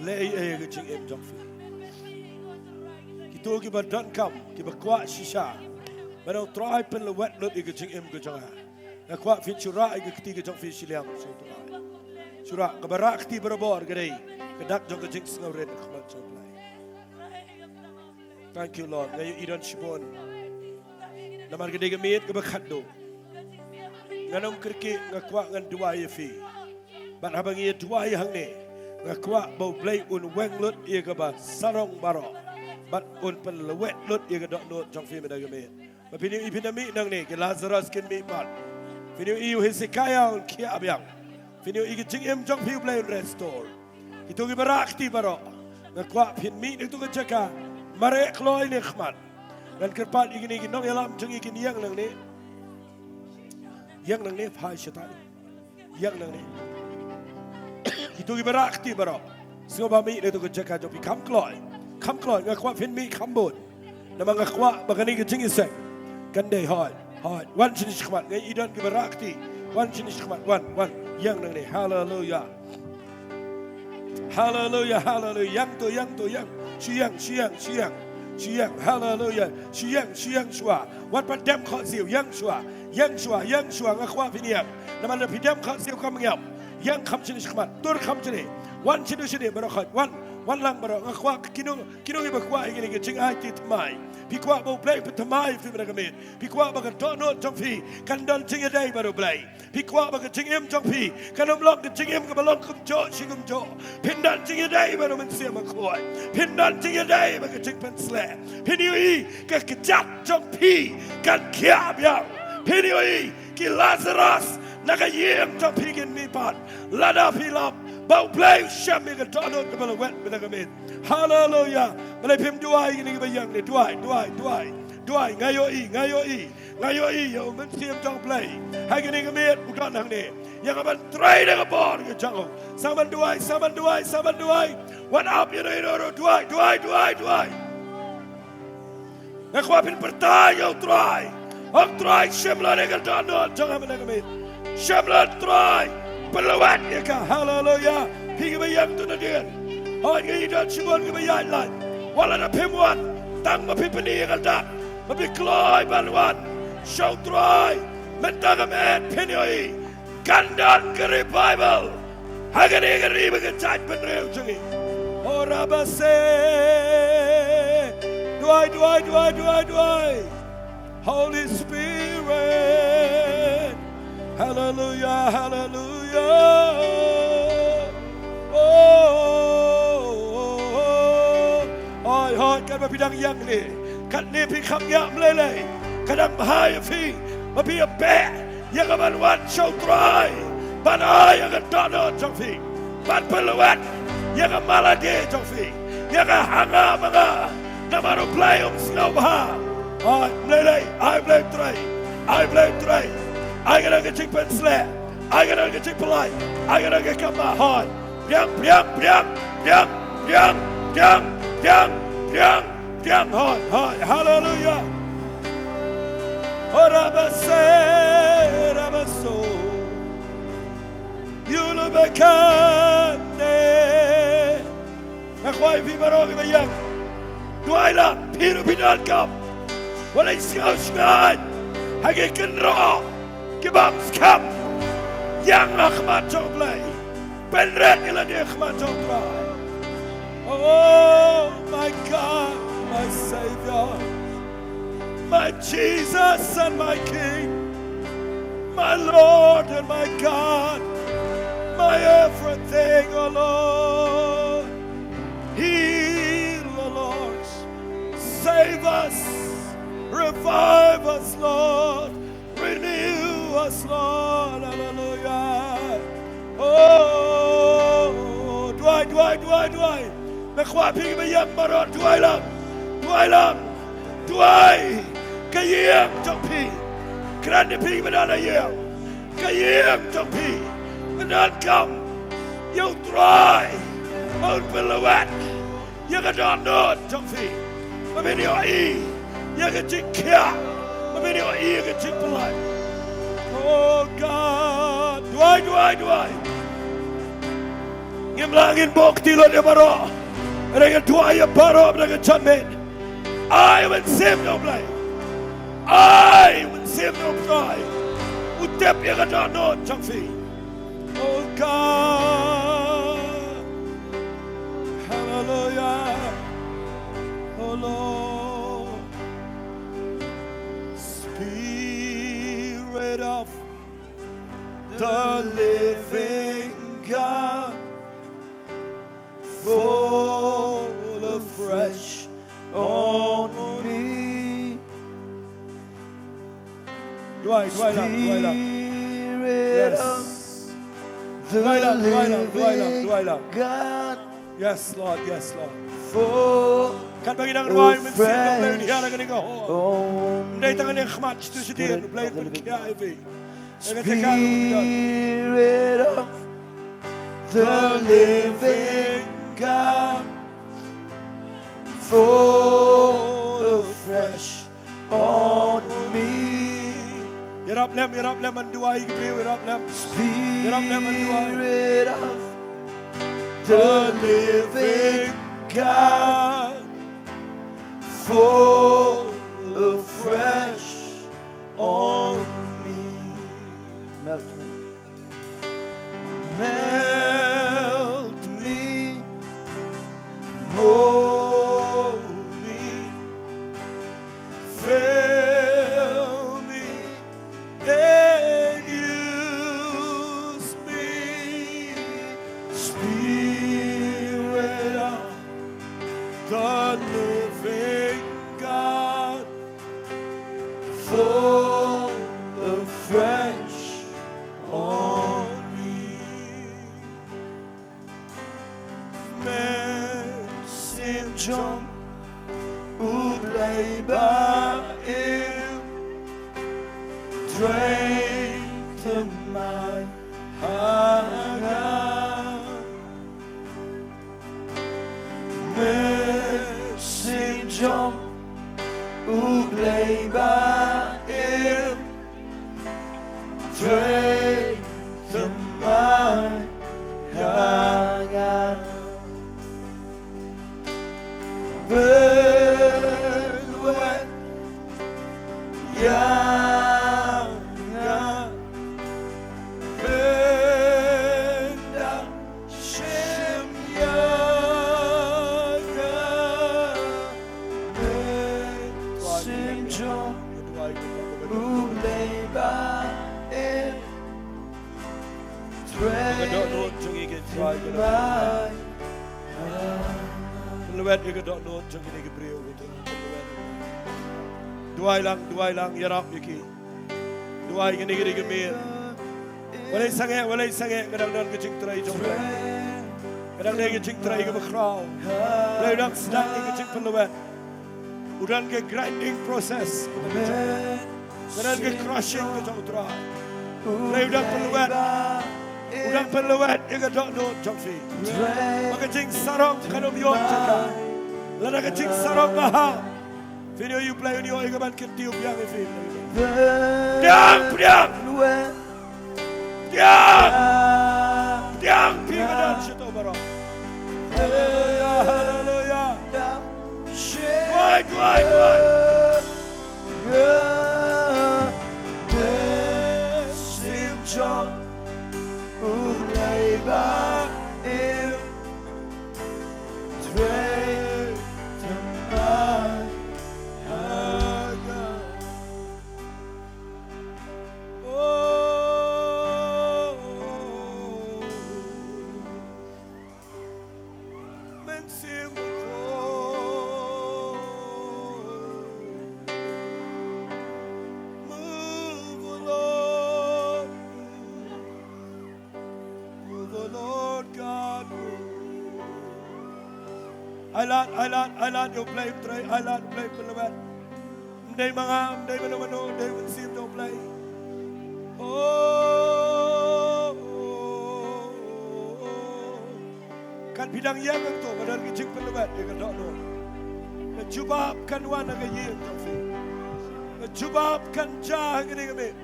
leh ei ei ha ka jingim jong phi. Kito kiba donkam, kiba kwah shisha ba U Trai pynlwet lut ïa ka jingim ka jong nga, nga kwah phin shu rah ïa ka kti ka jong phi shiliang sha U Trai. Shu rah, kaba rah kti barabor ka dei ka dak jong ka jingsngewrit ha khmat jong U Blei. Thank you, Lord. Nga ïohi don shibun. Namar ka dei ka miet kaba khatduh. Ngan ym kyrkieh, nga kwah ngan duwai ïa phi. Bad haba ngi ïa duwai hangne, nga kwah ba U Blei un weng lut ïa kaba sarong baroh. Bad un pynlwet lut ïa ka dohnud jong phi mynta ka miet. Ba phin ïohi phin da mih nangne, ki Lazarus kin mih pat. Phin ïohi u Hezekiah un khiah biang. Phin ïohi ka jingim jong phi U Blei un restore. Kito kiba rah kti baroh, nga kwah phin mih na kato ka jaka. Mareh kloi ne khmat. Ngan kyrpad ïa kine ki nongïalam jong ngi kin ïeng nangne. Ïeng nangne phai shatai. Ïeng nangne. Kito kiba rah kti baroh, sngewbha mih na kato ka jaka jong phi. Kham kloi. Kham kloi, nga kwah phin mih kham bun. Namar nga kwah ba kane ka jingïaseng kan dei. Hooid, hooid. Wan shane shakhmat, nga ïohi don kiba rah kti. Wan shane shakhmat, wan, wan. Ïeng nangne. Haleluya. Haleluya, haleluya. Ïeng to, ïeng to, ïeng. Shu ïeng, shu ïeng, shu ïeng. Shu ïeng, haleluya. Shu ïeng, shu ïeng shuwa. Wat pat dem khohsiew, ïeng shuwa. Ïeng shuwa, ïeng shuwa, nga kwah phin ïeng. Namar lada phi dem khohsiew kam ïap. Ïeng kham shane shakhmat, tur kham shane. Wan shane shane baroh khoit, wan, wan lang baroh. Nga kwah kino, kino kiba kwah ïa kine ki jingaiti thymmai. Phi kwah ba U Blei un pynthymmai ïa phi mynta ka miet. Phi kwah ba ka dohnud jong phi kan don jingïadei bad U Blei. Phi kwah ba ka jingim jong phi kan ym long ka jingim kaba long kumjuh shi kumjuh. Phin don jingïadei bad U Mynsiem Bakhuid. Phin don jingïadei bad ka jingpynshlur. Phin ïohi ka kjat jong phi kan khiah biang. Phin ïohi ki Lazarus na ka ïing jong phi kin mihpat. Lada phi lap ba U Blei u shem ïa ka dohnud kaba lawet mynta ka miet. Haleluya. Balei phim duwai ïa kine kiba ïeng ne? Duwai, duwai, duwai. Duwai, nga ïohi, nga ïohi. Nga ïohi ïa U Mynsiem jong U Blei ha kane ka miet u don hangne. Ïa kaban trei da ka bor ka jong u. Sa ban duwai, sa ban duwai, sa ban duwai. Wan ap ïa no ïa no ruh, duwai, duwai, duwai, duwai. Nga kwah phin pyrta ïa U Trai. Ong Trai, shim lut ïa ka dohnud jong nga mynta ka miet. Shim lut Trai. Pynlwet ïa ka. Haleluya. Phi kiba ïeng tu nadien. Hooid, ngi don shibun kiba ïaid lait. Wat lada phim wan, tang ba phi pyni ïa ka dak ba phi kloi ban wan sha U Trai, mynta ka miet phin ïohi kan don ka revival ha kane ka ri bad ka jaitbynriew jong ngi. Ho rabase. Duwai, duwai, duwai, duwai, duwai. Holy Spirit. Haleluya, haleluya. Oh, oh, oh. Hooid, hooid, katba phi dang ïeng ne, katne phi kham ïa mlei lei, ka dang bha ïa phi ba phi ïa beh ïa ka ban wan sha U Trai ban ai ïa ka dohnud jong phi, ban pynlwet ïa ka malade jong phi, ïa ka hanga manga. Namar U Blei um sngewbha. Ai Blei lei, ai Blei Trai, ai Blei Trai. Ai ka dang ka jingpynshlur, ai ka dang ka jingpynlait, ai ka dang ka kamba. Hooid. Priang, priang, priang, priang, priang, priang, priang, priang, priang. Hooid, hooid. Haleluya. Orabase, rabaso. Yulubekane. Nga kwah ïa phi baroh kiba ïeng. Duwai lang, phi ruh phi donkam. Wat leit sngap sngap ha ki kynroh ki bym skhem. Ïeng ha khmat jong U Blei. Pynrit ïa lade ha khmat jong U Blei. Oh my God, my Savior. My Jesus and my King, my Lord and my God, my everything, oh Lord. Heal, oh Lord. Save us. Revive us, Lord. Renew us, Lord. Hallelujah. Oh, duwai, duwai, duwai, duwai. Nga kwah phi kiba ïeng baroh, duwai lang. Duwai lang. Duwai. Ka ïing jong phi. Kren ïa phi kiba don ha ïing. Ka ïing jong phi. Nga donkam ïa U Trai ba un pynlwet ïa ka dohnud jong phi. Ba phin ïohi ïa ka jingkhiah. Ba phin ïohi ïa ka jingpynlait. Oh God. Duwai, duwai, duwai. Ngim lah ngin bok kti lut ïa baroh. Hynrei ngan duwai ïa baroh ba dang ka jingmut. Ai U Mynsiem jong U Blei. Ai U Mynsiem jong U Trai. U tip ïa ka dohnud jong phi. Oh God. Hallelujah. Oh Lord. Spirit of the living God, fall afresh on me. Duwai, duwai lang, duwai lang. Spirit Yes. of Duwai lang, duwai lang, duwai lang, duwai lang. God. Yes, Lord, yes, Lord. Fall. Katba ngi dang rwai, Mynsiem Bakhuid un hiar ha kane ka hall. Ym dei tang kane ka khmat, shisha shisien U Blei un pynkhiah ïa phi. Spirit of the living God, fall afresh on me. Ïarap lem, ïarap lem ban duwai ïa ki briew, ïarap lem. Ïarap lem ban duwai. Spirit of the living God, fall afresh on me. Melt me. Melt me, mold me, fill me, and use me. Spirit of the living God, fall afresh on me. Mynsiem jong U Blei ba im, trei te mai ha nga. Mynsiem jong U Blei ba im, trei te mai ha nga. Pynwit ïa nga. Pynda shim ïa nga. Mynsiem jong U Blei ba im, trei te mai. Pynlwet ïa ka dohnud jong kine ki briew, ko Trai, pynlwet. Duwai lang, duwai lang, ïarap ïa ki. Duwai kine ki dei ki miet. Wat leit sangeh, wat leit sangeh, ka dang don ka jingtrei jong U Blei. Ka dang don ka jingtrei kaba khraw. U Blei u dang sdang ïa ka jingpynlwet. U don ka grinding process. Ka don ka crushing ka jong U Trai. U Blei u dang pynlwet. U dang pynlwet ïa ka dohnud jong phi. Ba ka jingsarong kan ym ïoh jaka. Lada ka jingsarong ka hap, phin ïohi U Blei un ïoh ïa kaban kyntiew biang ïa phi. Pdiang, pdiang. Pdiang. Pdiang phi ka don shato baroh. Haleluya, haleluya. Duwai, duwai, duwai. Mynsiem jong U Blei ba im, trei te mai ha nga. Oh, Mynsiem Bakhuid. Move, O Lord. Move, O Lord God, move. Ai lad, ai lad, ai lad ïa U Blei un trei, ai lad U Blei un pynlwet. Ym dei ma nga, ym dei mano mano, dei Mynsiem jong U Blei. Oh, oh, oh, oh. Kat phi dang ïeng hangto, ka don ka jingpynlwet ïa ka dohnud. Ka jubab kan wan ha ka ïing jong phi. Ka jubab kan jia ha kane ka miet.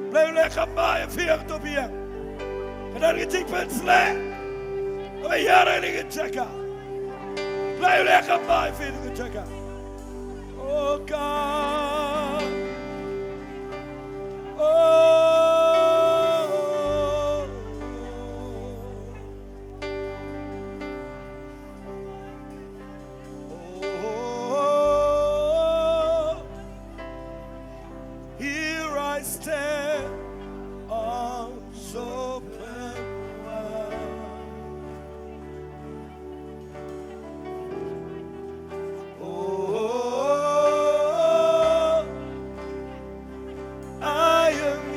Blei u leh kamai ïa phi hangto phi ïeng. Ka don ka jingpynsleh kaba hiar ha kane ka jaka. Blei u leh kamai ïa phi ha kane ka jaka. Oh God. Oh. Oh, here I stand, arms open wide. Oh, I am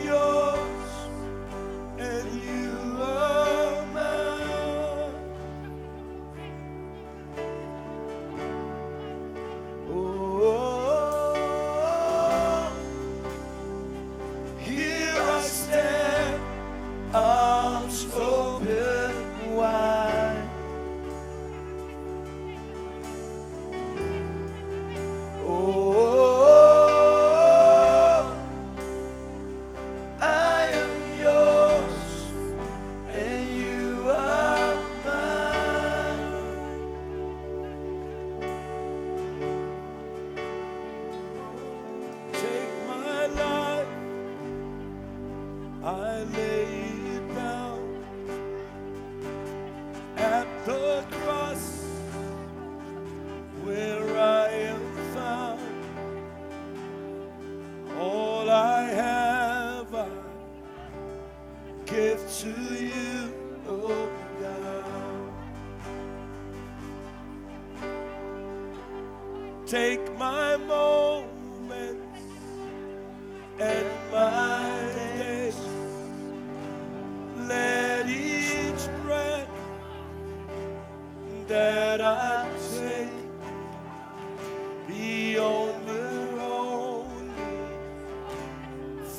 Take my moments and my days. Let each breath that I take be only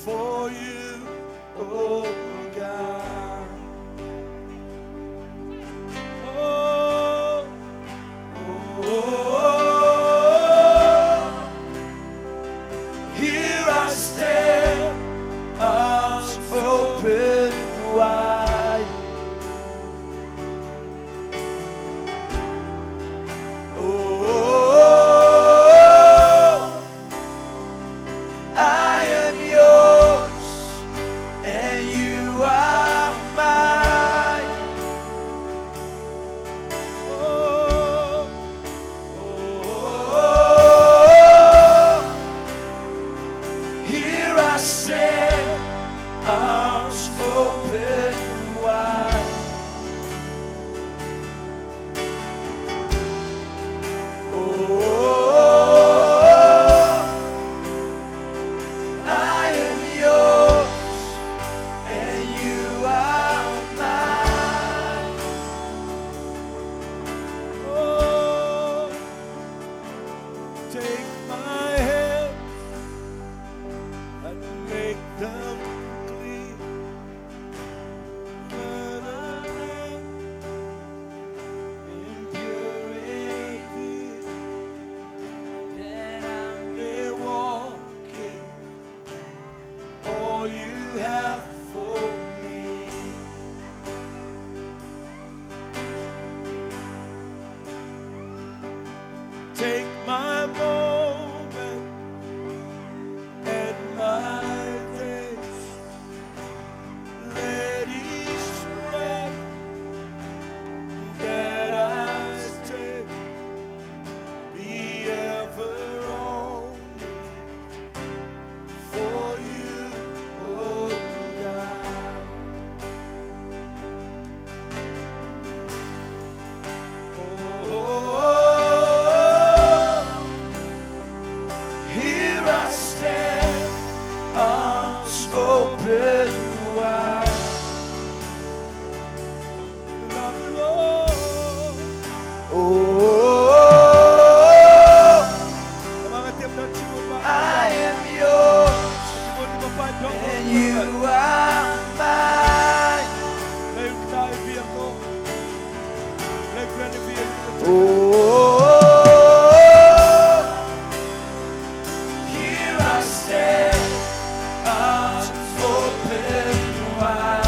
for you, oh God. Oh, oh, oh, oh. Here I stand, arms open wide. Oh, I am yours, and you are mine. Oh, oh, oh, oh. Here I stand, arms open wide. Oh, I am yours, and you are mine. Oh, take my hands and make them clean. Burn away impurity, that I may walk in all you have for me. Take my moment and my days. Let each breath that I take be ever only for you, oh God. Oh, here I stand, arms open wide. Love you, Lord. Oh, I am yours, and you are mine. Oh, here I stand, arms open wide.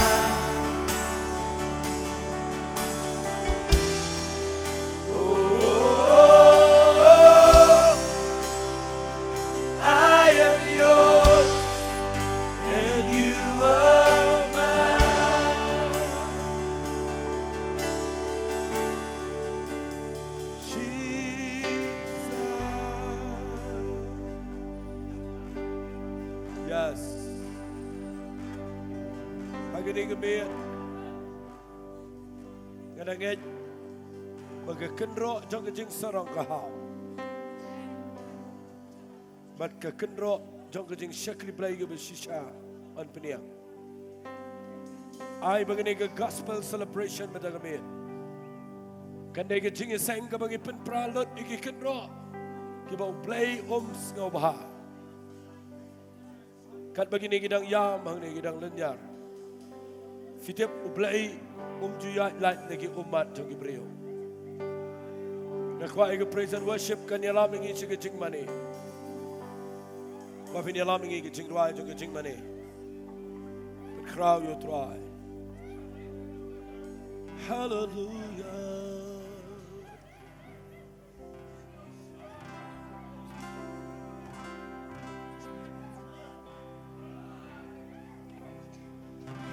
Oh, I am yours, and you are mine. Jesus, yes. Ha kane ka miet nga da ngeit ba ka kynroh jong ka jingsarong ka haw, bad ka kynroh jong ka jingshakri Blei kaba shisha yn pynïap. Ai ba kane ka gospel celebration mynta ka miet kan dei ka jingïaseng kaba ngi pynpra lut ïa ki kynroh kiba U Blei um sngewbha. Katba kine ki dang ïam hangne ki dang lynñiar, phi tip U Blei um ju ïaid lait na ki ummat jong ki briew. Nga kwah ïa ka praise and worship kan ïalam ïa ngi sha ka jingmane. Ba phin ïalam ïa ngi ka jingrwai jong ka jingmane. Pynkhraw ïa U Trai. Hallelujah.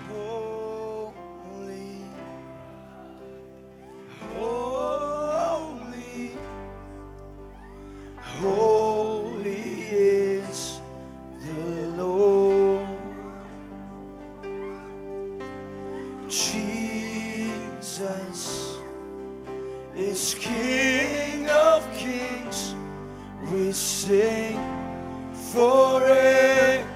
Holy, holy, holy is the Lord. Jesus is King of kings, Sing forevermore.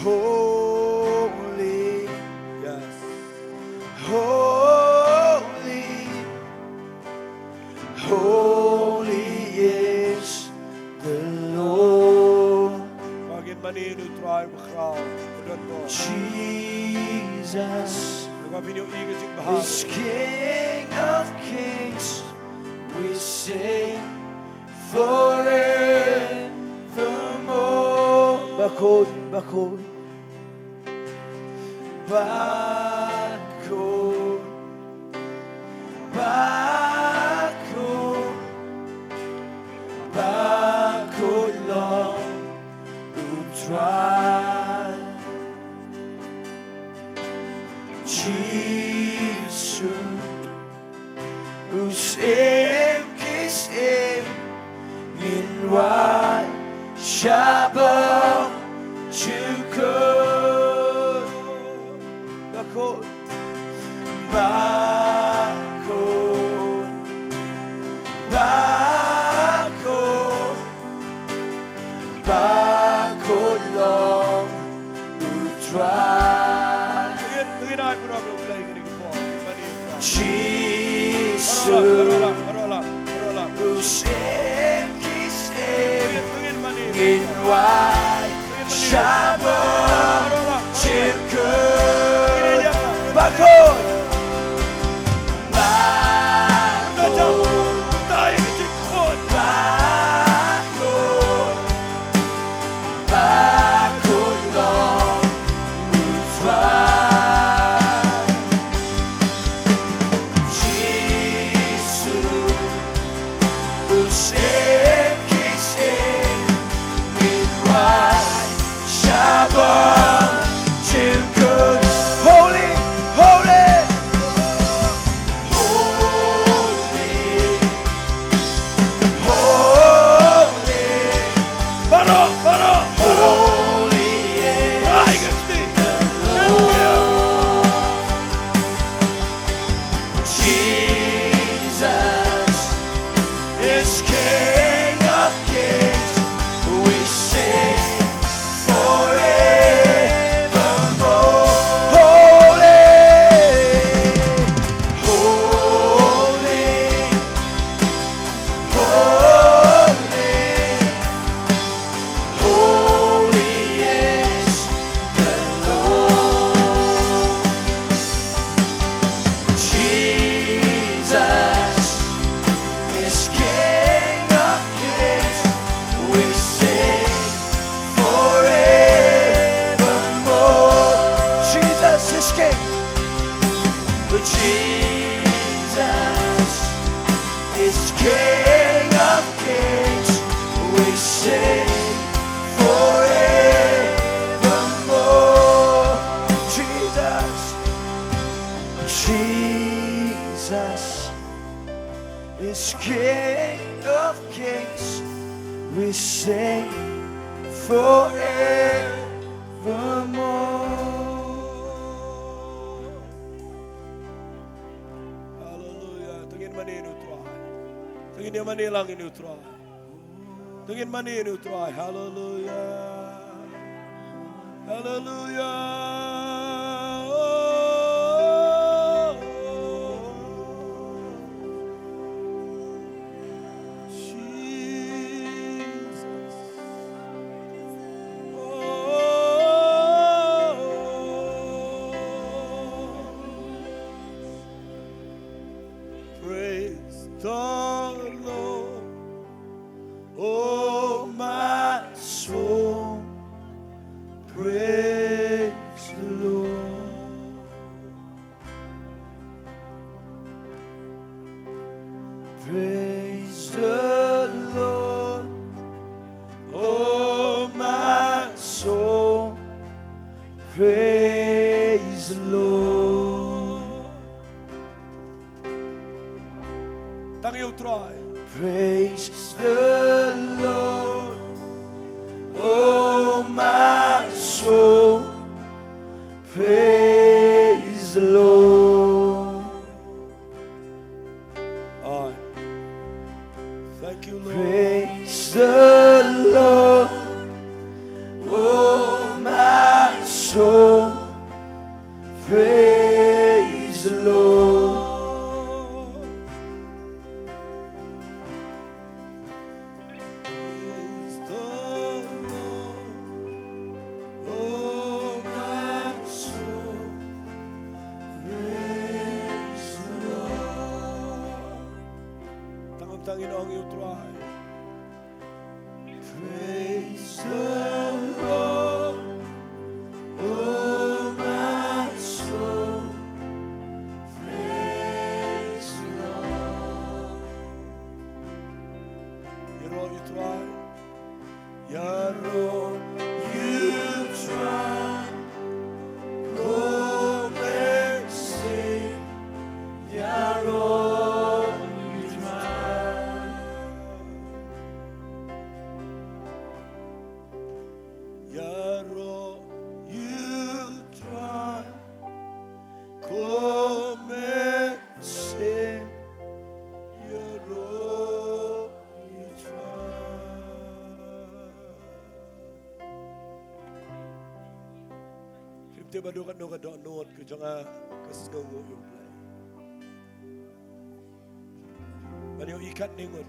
Holy, yes. Holy, holy is the Lord. Ba ngin mane ïa u Trai bakhraw, u don bor. Jesus Ba ngin ïohi ïa ka jingbha. Is King of Kings, we sing forevermore. Bakun, bakun. Bakun, bakun, bakun long u Trai. Jisu, u syiem ki syiem, ngin wai sha bor jong u. Bakun, bakun, bakun, bakun long u Trai. Ngin, ngin ai burom ïa u Blei kane ka por. Jisu. Baroh lang, baroh lang, baroh lang, baroh lang. U syiem ki syiem. Ngin, ngin mane. Ngin wai sha bor jong u. Bakun. Bakun. Bakun long u Trai. Jisu, u syiem ki syiem, ngin wai sha bor jong u. Holy, holy, holy, holy. Baroh, baroh, baroh. Holy is the Lord. Jesus is King of Kings. We sing forevermore. Holy, holy, holy, holy is the Lord. Jesus is King of Kings. We sing forevermore. Jesus is King. Jesus is King of Kings. We sing forevermore. Jesus, Jesus is King of Kings. We sing forevermore. Hallelujah. To ngin mane ïa u Trai. To ngin ïa mane lang ïa u Trai. To ngin mane ïa u Trai. Hallelujah. Hallelujah. Jesus. Praise the Lord, oh my soul, praise the Lord. Praise the Lord, oh my soul, praise the Lord. Tang ïa u Trai. Praise the Lord, oh my soul, praise the Lord. Ngin ong ïa u Trai. Praise the Lord, oh my soul. Praise the Lord. Ïaroh ïa u Trai. Ïaroh ïa u Trai. Come and sing. Ïaroh ïa u Trai. Ïaroh ïa u Trai. Come and sing. Ïaroh ïa u Trai. Phim tip haduh katno ka dohnud ka jong nga ka sngewnguh ïa u Blei. Ban ïohi katne ngut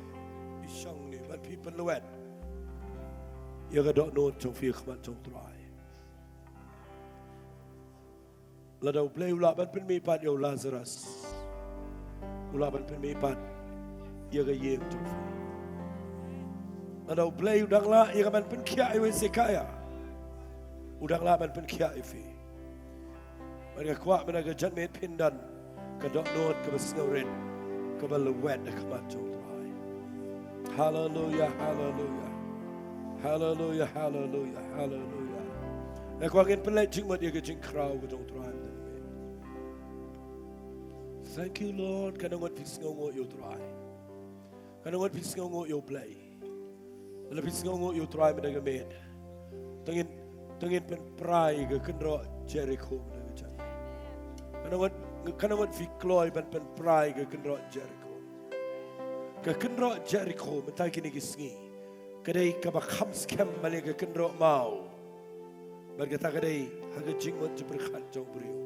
i shong ne ban phi pynlwet ïa ka dohnud jong phi ha khmat jong u Trai. Lada u Blei u lah ban pynmihpat ïa u Lazarus, u lah ban pynmihpat ïa ka ïing jong phi. Lada u Blei u dang lah ïa ka ban pynkhiah ïa u Hesekiah, u dang lah ban pynkhiah ïa phi. Bad nga kwah mynta ka janmiet phin don ka dohnud kaba sngewrit kaba lwet ha khmat jong u Trai. Haleluia, haleluia. Haleluia, haleluia, haleluia. Nga kwah ngin pynleit jingmut ïa ka jingkhraw ka jong u Trai mynta ka miet. Thank you, Lord. Katno ngut phi sngewnguh ïa u Trai? Katno ngut phi sngewnguh ïa u Blei? Lada phi sngewnguh ïa u Trai mynta ka miet, to ngin, to ngin pynpra ïa ka kynroh Jeriko mynta ka janmiet. Katno ngut, katno ngut phi kloi ban pynpra ïa ka kynroh Jeriko? Ka kynroh Jeriko mynta kine ki sngi ka dei kaba kham skhem ban ïa ka kynroh maw. Bad kata ka dei ha ka jingmut jingpyrkhat jong u briew.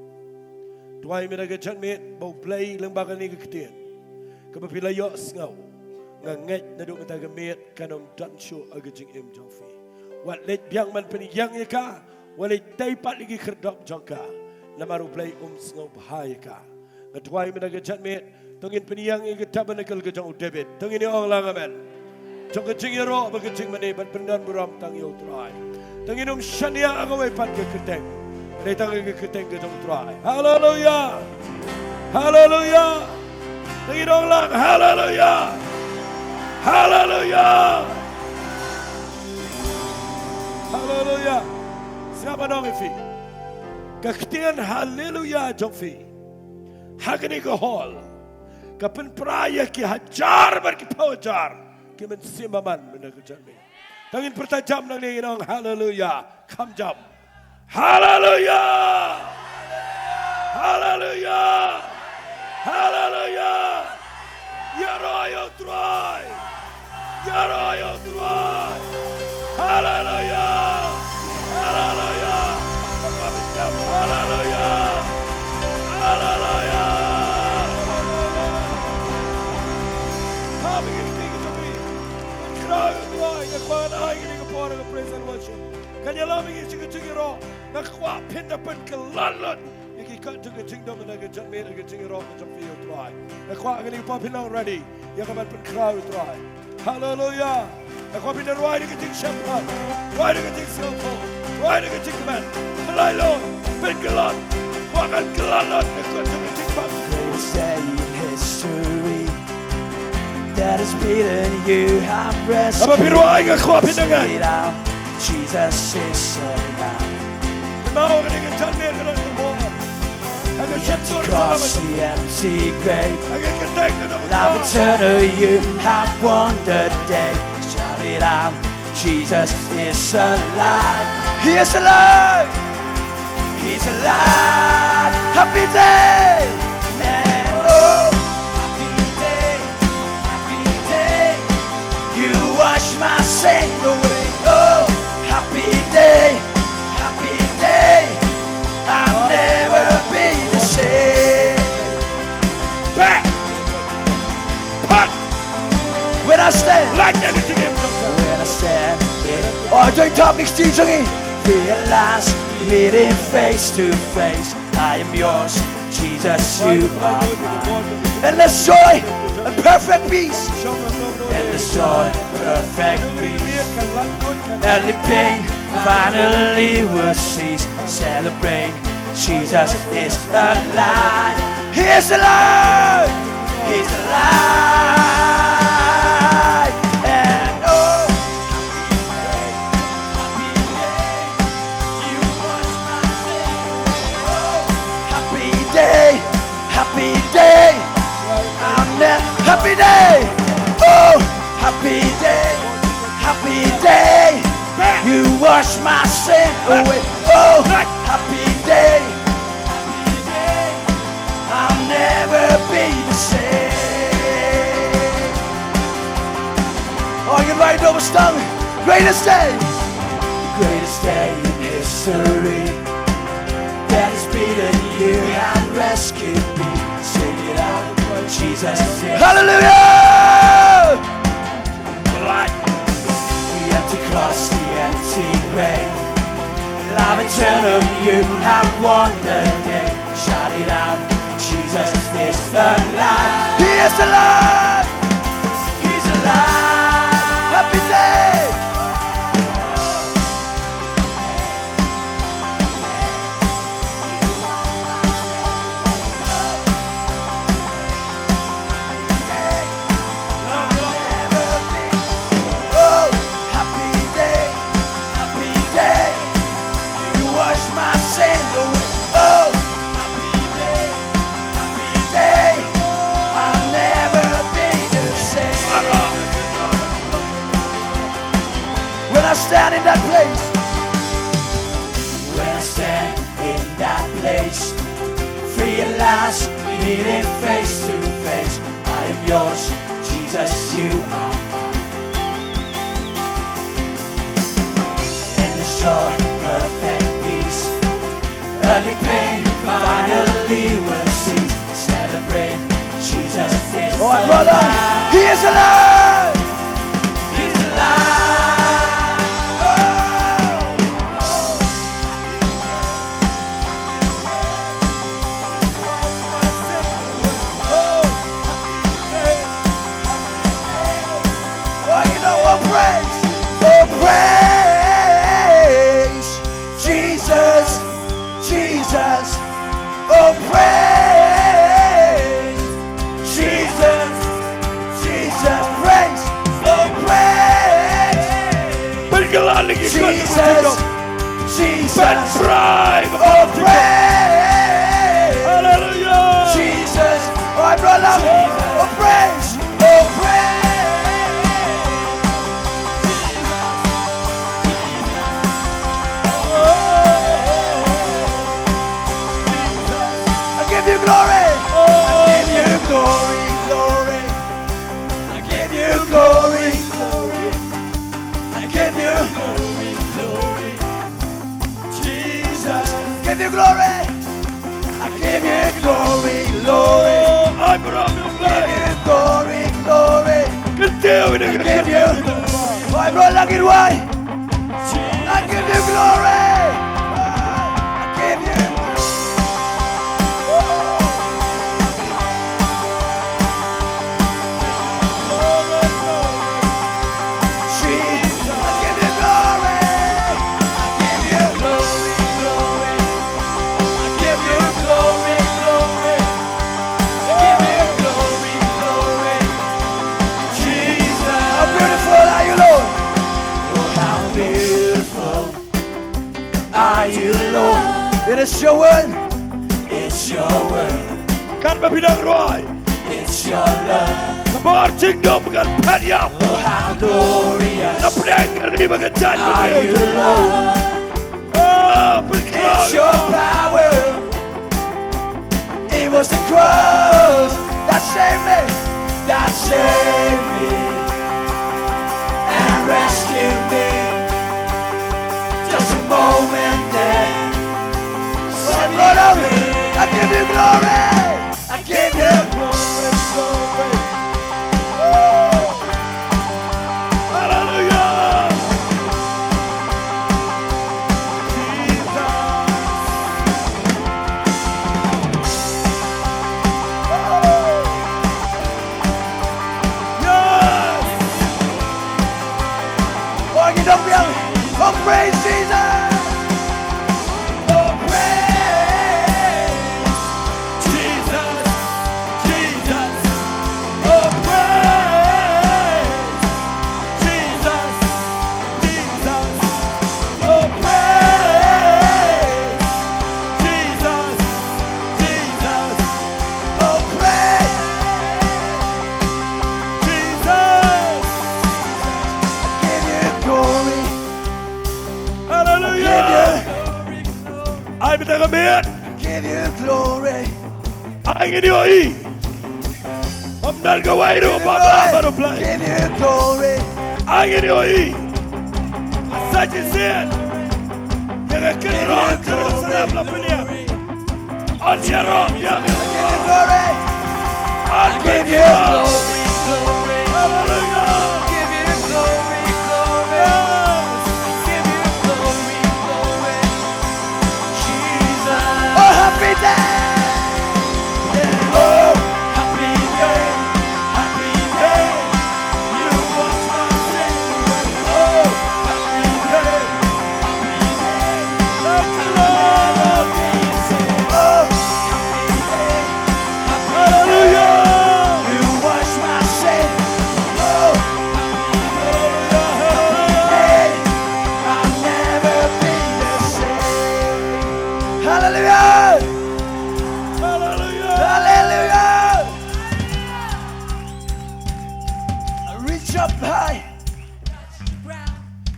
Duwai mynta ka janmiet ba u Blei lyngba kane ka ktien kaba phi la ïohsngew, nga ngeit naduh mynta ka miet kan ym don shuh ha ka jingim jong phi. Wat leit biang ban pynïeng ïa ka, wat leit tei pat ïa ki khyrdop jong ka, namar u Blei um sngewbha ïa ka. Nga duwai mynta ka janmiet, to ngin pynïeng ïa ka tabernacle ka jong u David. To ngin ïa ong lang amen. Jong ka jingïaroh bad ka jingmane ban pyndonburom tang ïa u Trai. To ngin ym shaniah ha kawei pat ka kyrteng, hynrei tang ïa ka kyrteng ka jong u Trai. Haleluia. Haleluia. To ngin ong lang haleluia. Haleluia. Haleluia. Sngap, ban ong ïa phi, ka ktien haleluia jong phi ha kane ka hall ka pynpra ïa ki hajar bad ki phew hajar ki mynsiem bymman mynta ka janmiet. To ngin pyrta jam nangne, ngin ong haleluia. Kham jam. Haleluia. Haleluia. Haleluia. Ïaroh ïa u Trai. Ïaroh ïa u Trai. Haleluia. Haleluia. Haleluia. Haleluia. Haleluia. Kan ïalam ïa ngi sha ka jingïaroh. Nga kwah phin da pynkylla lut ïa ki katto ka jingdum na ka janmiet, na ka jingïaroh ka jong phi ïa u Trai. Nga kwah kane ka por phin long ready ïa ka ban pynkylla ïa u Trai. Haleluia. Nga kwah phin da rwai da ka jingsngewsih, rwai da ka jingsngewthuh, rwai da ka jingkmen. Pynlait lut, pynkylla lut. Kwah kan kylla lut ïa ka katto ka jingpang. Greatest day in history that has beaten you. I'm rescued. Haba phi rwai nga kwah phin da ngai. Sing it out. Jesus is alive. Kynmaw kane ka janmiet ka don ka bor. Ha ka shyntur ka don ka bor. Across the empty grave. Ha ka kyrteng ka don ka bor. Love eternal, you have won the day. Shout it out. Jesus is alive. He is alive. He's alive. Happy day. And oh, happy day. Happy day. You wash my sin away. Oh, happy day. Happy day. I'll never be the same. Back. Pat. When I stand. Like anything in front of. When I stand. Oh, don't talk next to you, Johnny. Realize, meeting face to face. I am yours, Jesus, you are mine. Endless joy and perfect peace. In the short, perfect peace, every pain finally will cease. Celebrate, Jesus is alive. He is alive. He's alive. And oh, happy day, happy day. Amen. Happy day. Oh, happy day, happy day. You wash my sin away. Oh, happy day. I'll never be the same. Oh, you right over stung. Greatest day. Greatest day in history. That is Peter, you have rescued me. Sing it out, Jesus is. Hallelujah! Right. The empty cross, the empty grave. Love eternal, you have won the day. Shout it out, Jesus is alive. He is alive. He's alive. Happy day. Oh, happy day, happy day. You wash my sins away. Oh, happy day, happy day. I'll never be the same. When I stand in that place, when I stand in that place, free at last, meeting face to face. I am yours, Jesus, you are mine. In the short, perfect peace, early pain finally will cease. Celebrate, Jesus is alive. Oh, brother, he is alive. He's alive. Oh. Oh, you know what? Praise, oh, praise Jesus, Jesus, oh, praise Jesus, Jesus, praise, oh, praise. Bring the Lord, Jesus. Jesus. Oh, praise. Hallelujah. Jesus. Oh, I brought love. Oh, praise. Oh, praise. I give you glory. I give you glory, glory. I give you glory, glory. I give you glory, glory. Jesus, give you glory. I give you glory, glory. I give you glory, glory. I give you. Why, bro, lagi, why? I give you glory. I give you. Jesus, I give you glory. I give you glory, glory. I give you glory, glory. I give you glory, glory. Jesus. How beautiful are you, Lord? Oh, how beautiful are you, Lord? It is your word. It's your word. Kan ba phi dang rwai. It's your love. Ka bor jingdum kan phet ïap. Oh, how glorious. Na pdeng ka ri ba ka jaid ba are you, Lord. Oh, phi. It's your power. It was the cross that saved me, that saved me, and rescued me. Just a moment there. So Lord, I give you glory. I give you glory, glory. Oh. Hallelujah. Jesus. Oh. Yes. Amen. Give you glory. Ai ngin ïohi. Ym don kawei ruh ba bha ban pynlait. Give you glory. Ai ngin ïohi. Sa shisien ïa ka kynroh ka Jerusalem la pynïap. An ïaroh ïa ka. Give you glory. An give you glory. Hallelujah. Give you glory, glory. Yes. Give you glory, glory. Jesus. Oh, happy day. Oh, happy day. Happy day. You wash my sin away. Oh, happy day. Happy day. Thank you, Lord. Oh, happy day. Happy day. Hallelujah. You wash my sin. Oh, hallelujah. Happy day. I'll never be the same. Hallelujah. Hallelujah. Hallelujah. Reach up high.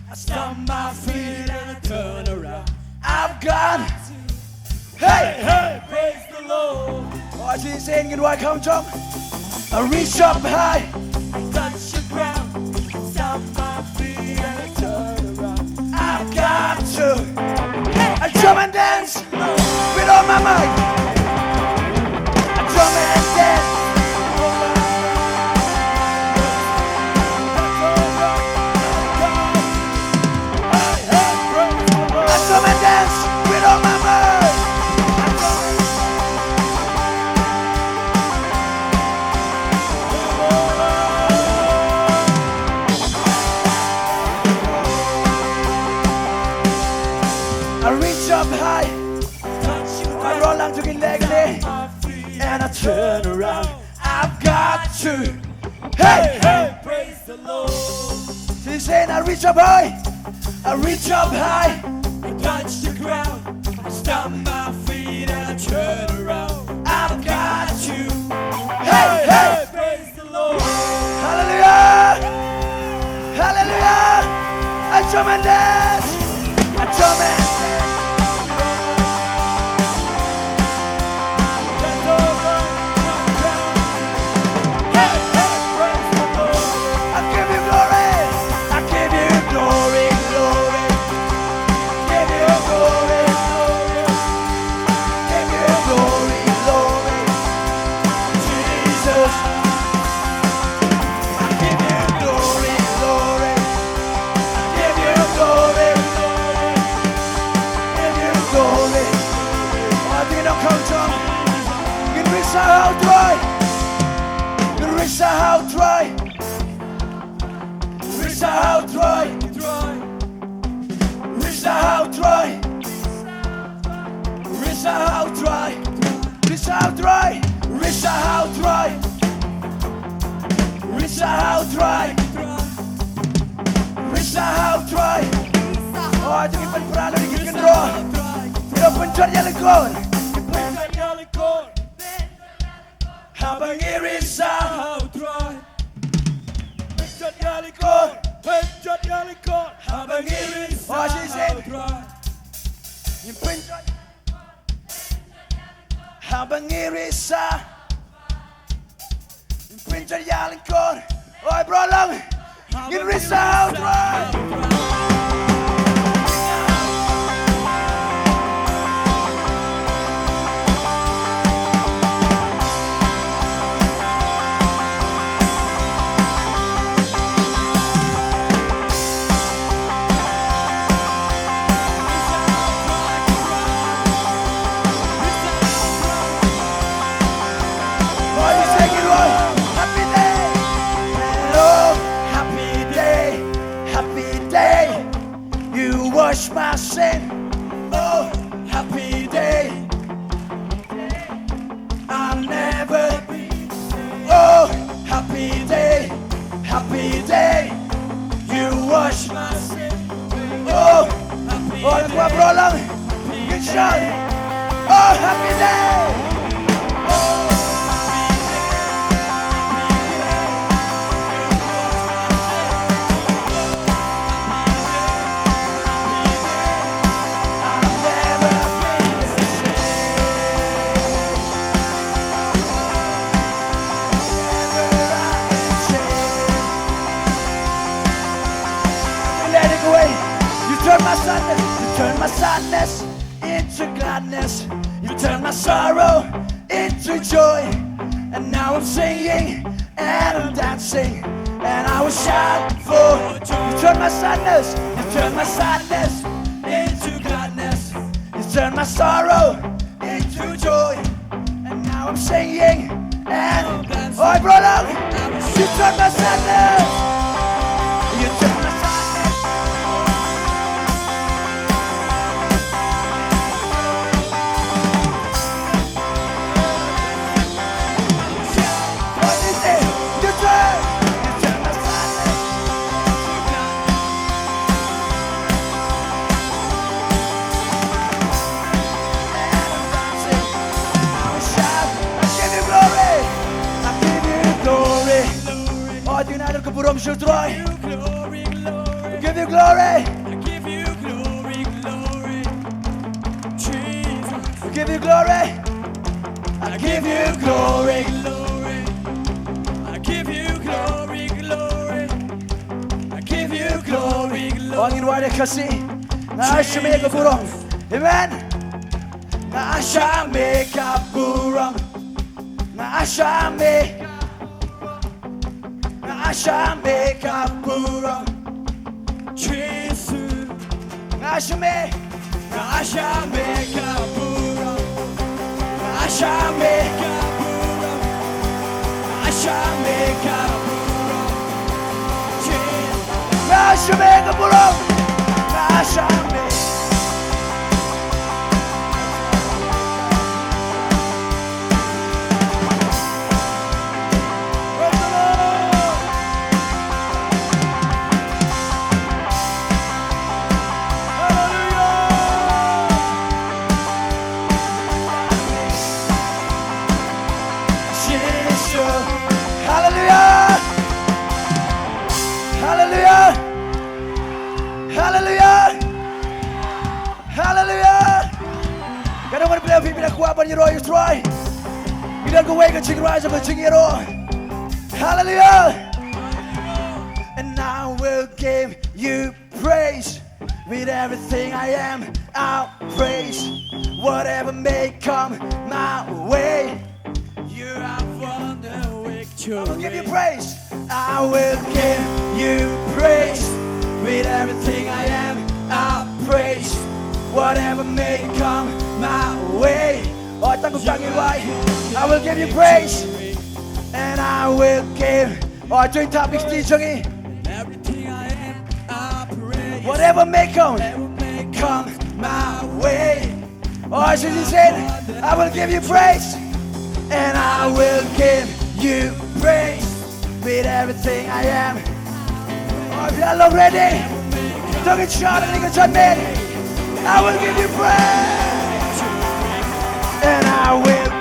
I stomp my feet and I turn around. I've got, hey, hey, praise the Lord. Oh, I see you saying it, why come, John? I reach up high, touch the ground, stomp my feet and I turn around. I've got to, hey, I jump and dance. With all my might. I jump and dance. I jump and dance with all my might. I reach up high. Touch you. I roll onto the leg there. And I turn around. I've got to. Hey, hey, praise the Lord. She's saying, I reach up high. I reach up high. I touch the ground. I stomp my feet and I turn around. I've got to. Hey, hey, praise Hallelujah! Hallelujah! A jump and dance! A jump and dance! Hey, hey, praise the Lord. I give you glory. I give you glory, glory. Give you glory, glory. Give you glory, glory. Jesus. I give you glory, glory. I give you glory, glory. Give you glory. Oh, I think it don't come to him. Ngin risa ha U Trai. Ngin risa ha U Trai. Risa ha U Trai. Risa ha U Trai. Risa ha U Trai. Risa ha U Trai. Risa ha U Trai. Risa ha U Trai. Risa ha U Trai. Oh, jingpynpra lem ïa ki kynroh. Ïa pynjot ïa la kor. Haba ngi risa ha U Trai. Pynjot ïa la kor. Pynjot ïa la kor. Haba ngi risa ha U Trai. Ngin pynjot. Haba ngi risa. Ngin pynjot ïa la kor. Oi, bro, long. Ngin risa ha U Trai. Happy day. Oh, happy day. Happy day. You wash my sin. Oh, happy day. I'll never be. Oh, happy day. Happy day. You wash my sin. Oh, happy day. Oh, let's go, bro, long. Good shot. Oh, happy day. Sadness, you turn my sorrow into joy. And now I'm singing and I'm dancing. And I will shout for joy. You turn my sadness, you turn my sadness into gladness. You turn my sorrow into joy. And now I'm singing and I'm dancing. Oi, brother, you turn my sadness. You turn my sadness. Oh, united ka burom shu Trai. Give you glory. I give you glory, glory. Jesus. We give you glory. I give you glory, glory. I give you glory, glory. I give you glory, glory. Ong in wada kasi. Nga asha me ka burom. Amen. Nga asha me ka burom. Nga asha me. Nga asha me ka burom. Jesus. Nga asha me. Nga asha me ka burom. Nga asha me ka burom. Nga asha me ka burom. Jesus. Nga asha me ka burom. Nga asha me. Praise the Lord. Hallelujah. Jesus. Hallelujah. Hallelujah. Hallelujah. Hallelujah. Ka dang wan pynlong phi, phi la kwah ban ïaroh ïa u Trai. Ngi don kawei ka jingrai jong ka jingïaroh. Hallelujah. And I will give you praise. With everything I am, I'll praise. Whatever may come my way. You have won the victory. I will give you praise. I will give you praise. With everything I am, I'll praise. Whatever may come my way. Oh, tang ku tang i wai. I will give you praise. And I will give. Oh, join tap i kti jong i. Everything I am, I praise. Whatever may come, whatever may come my way. Oh, as he said, I will give you praise. And I will give you praise with everything I am. Oh, if you're not ready, don't get shot and get shot, man. I will give you praise. And I will.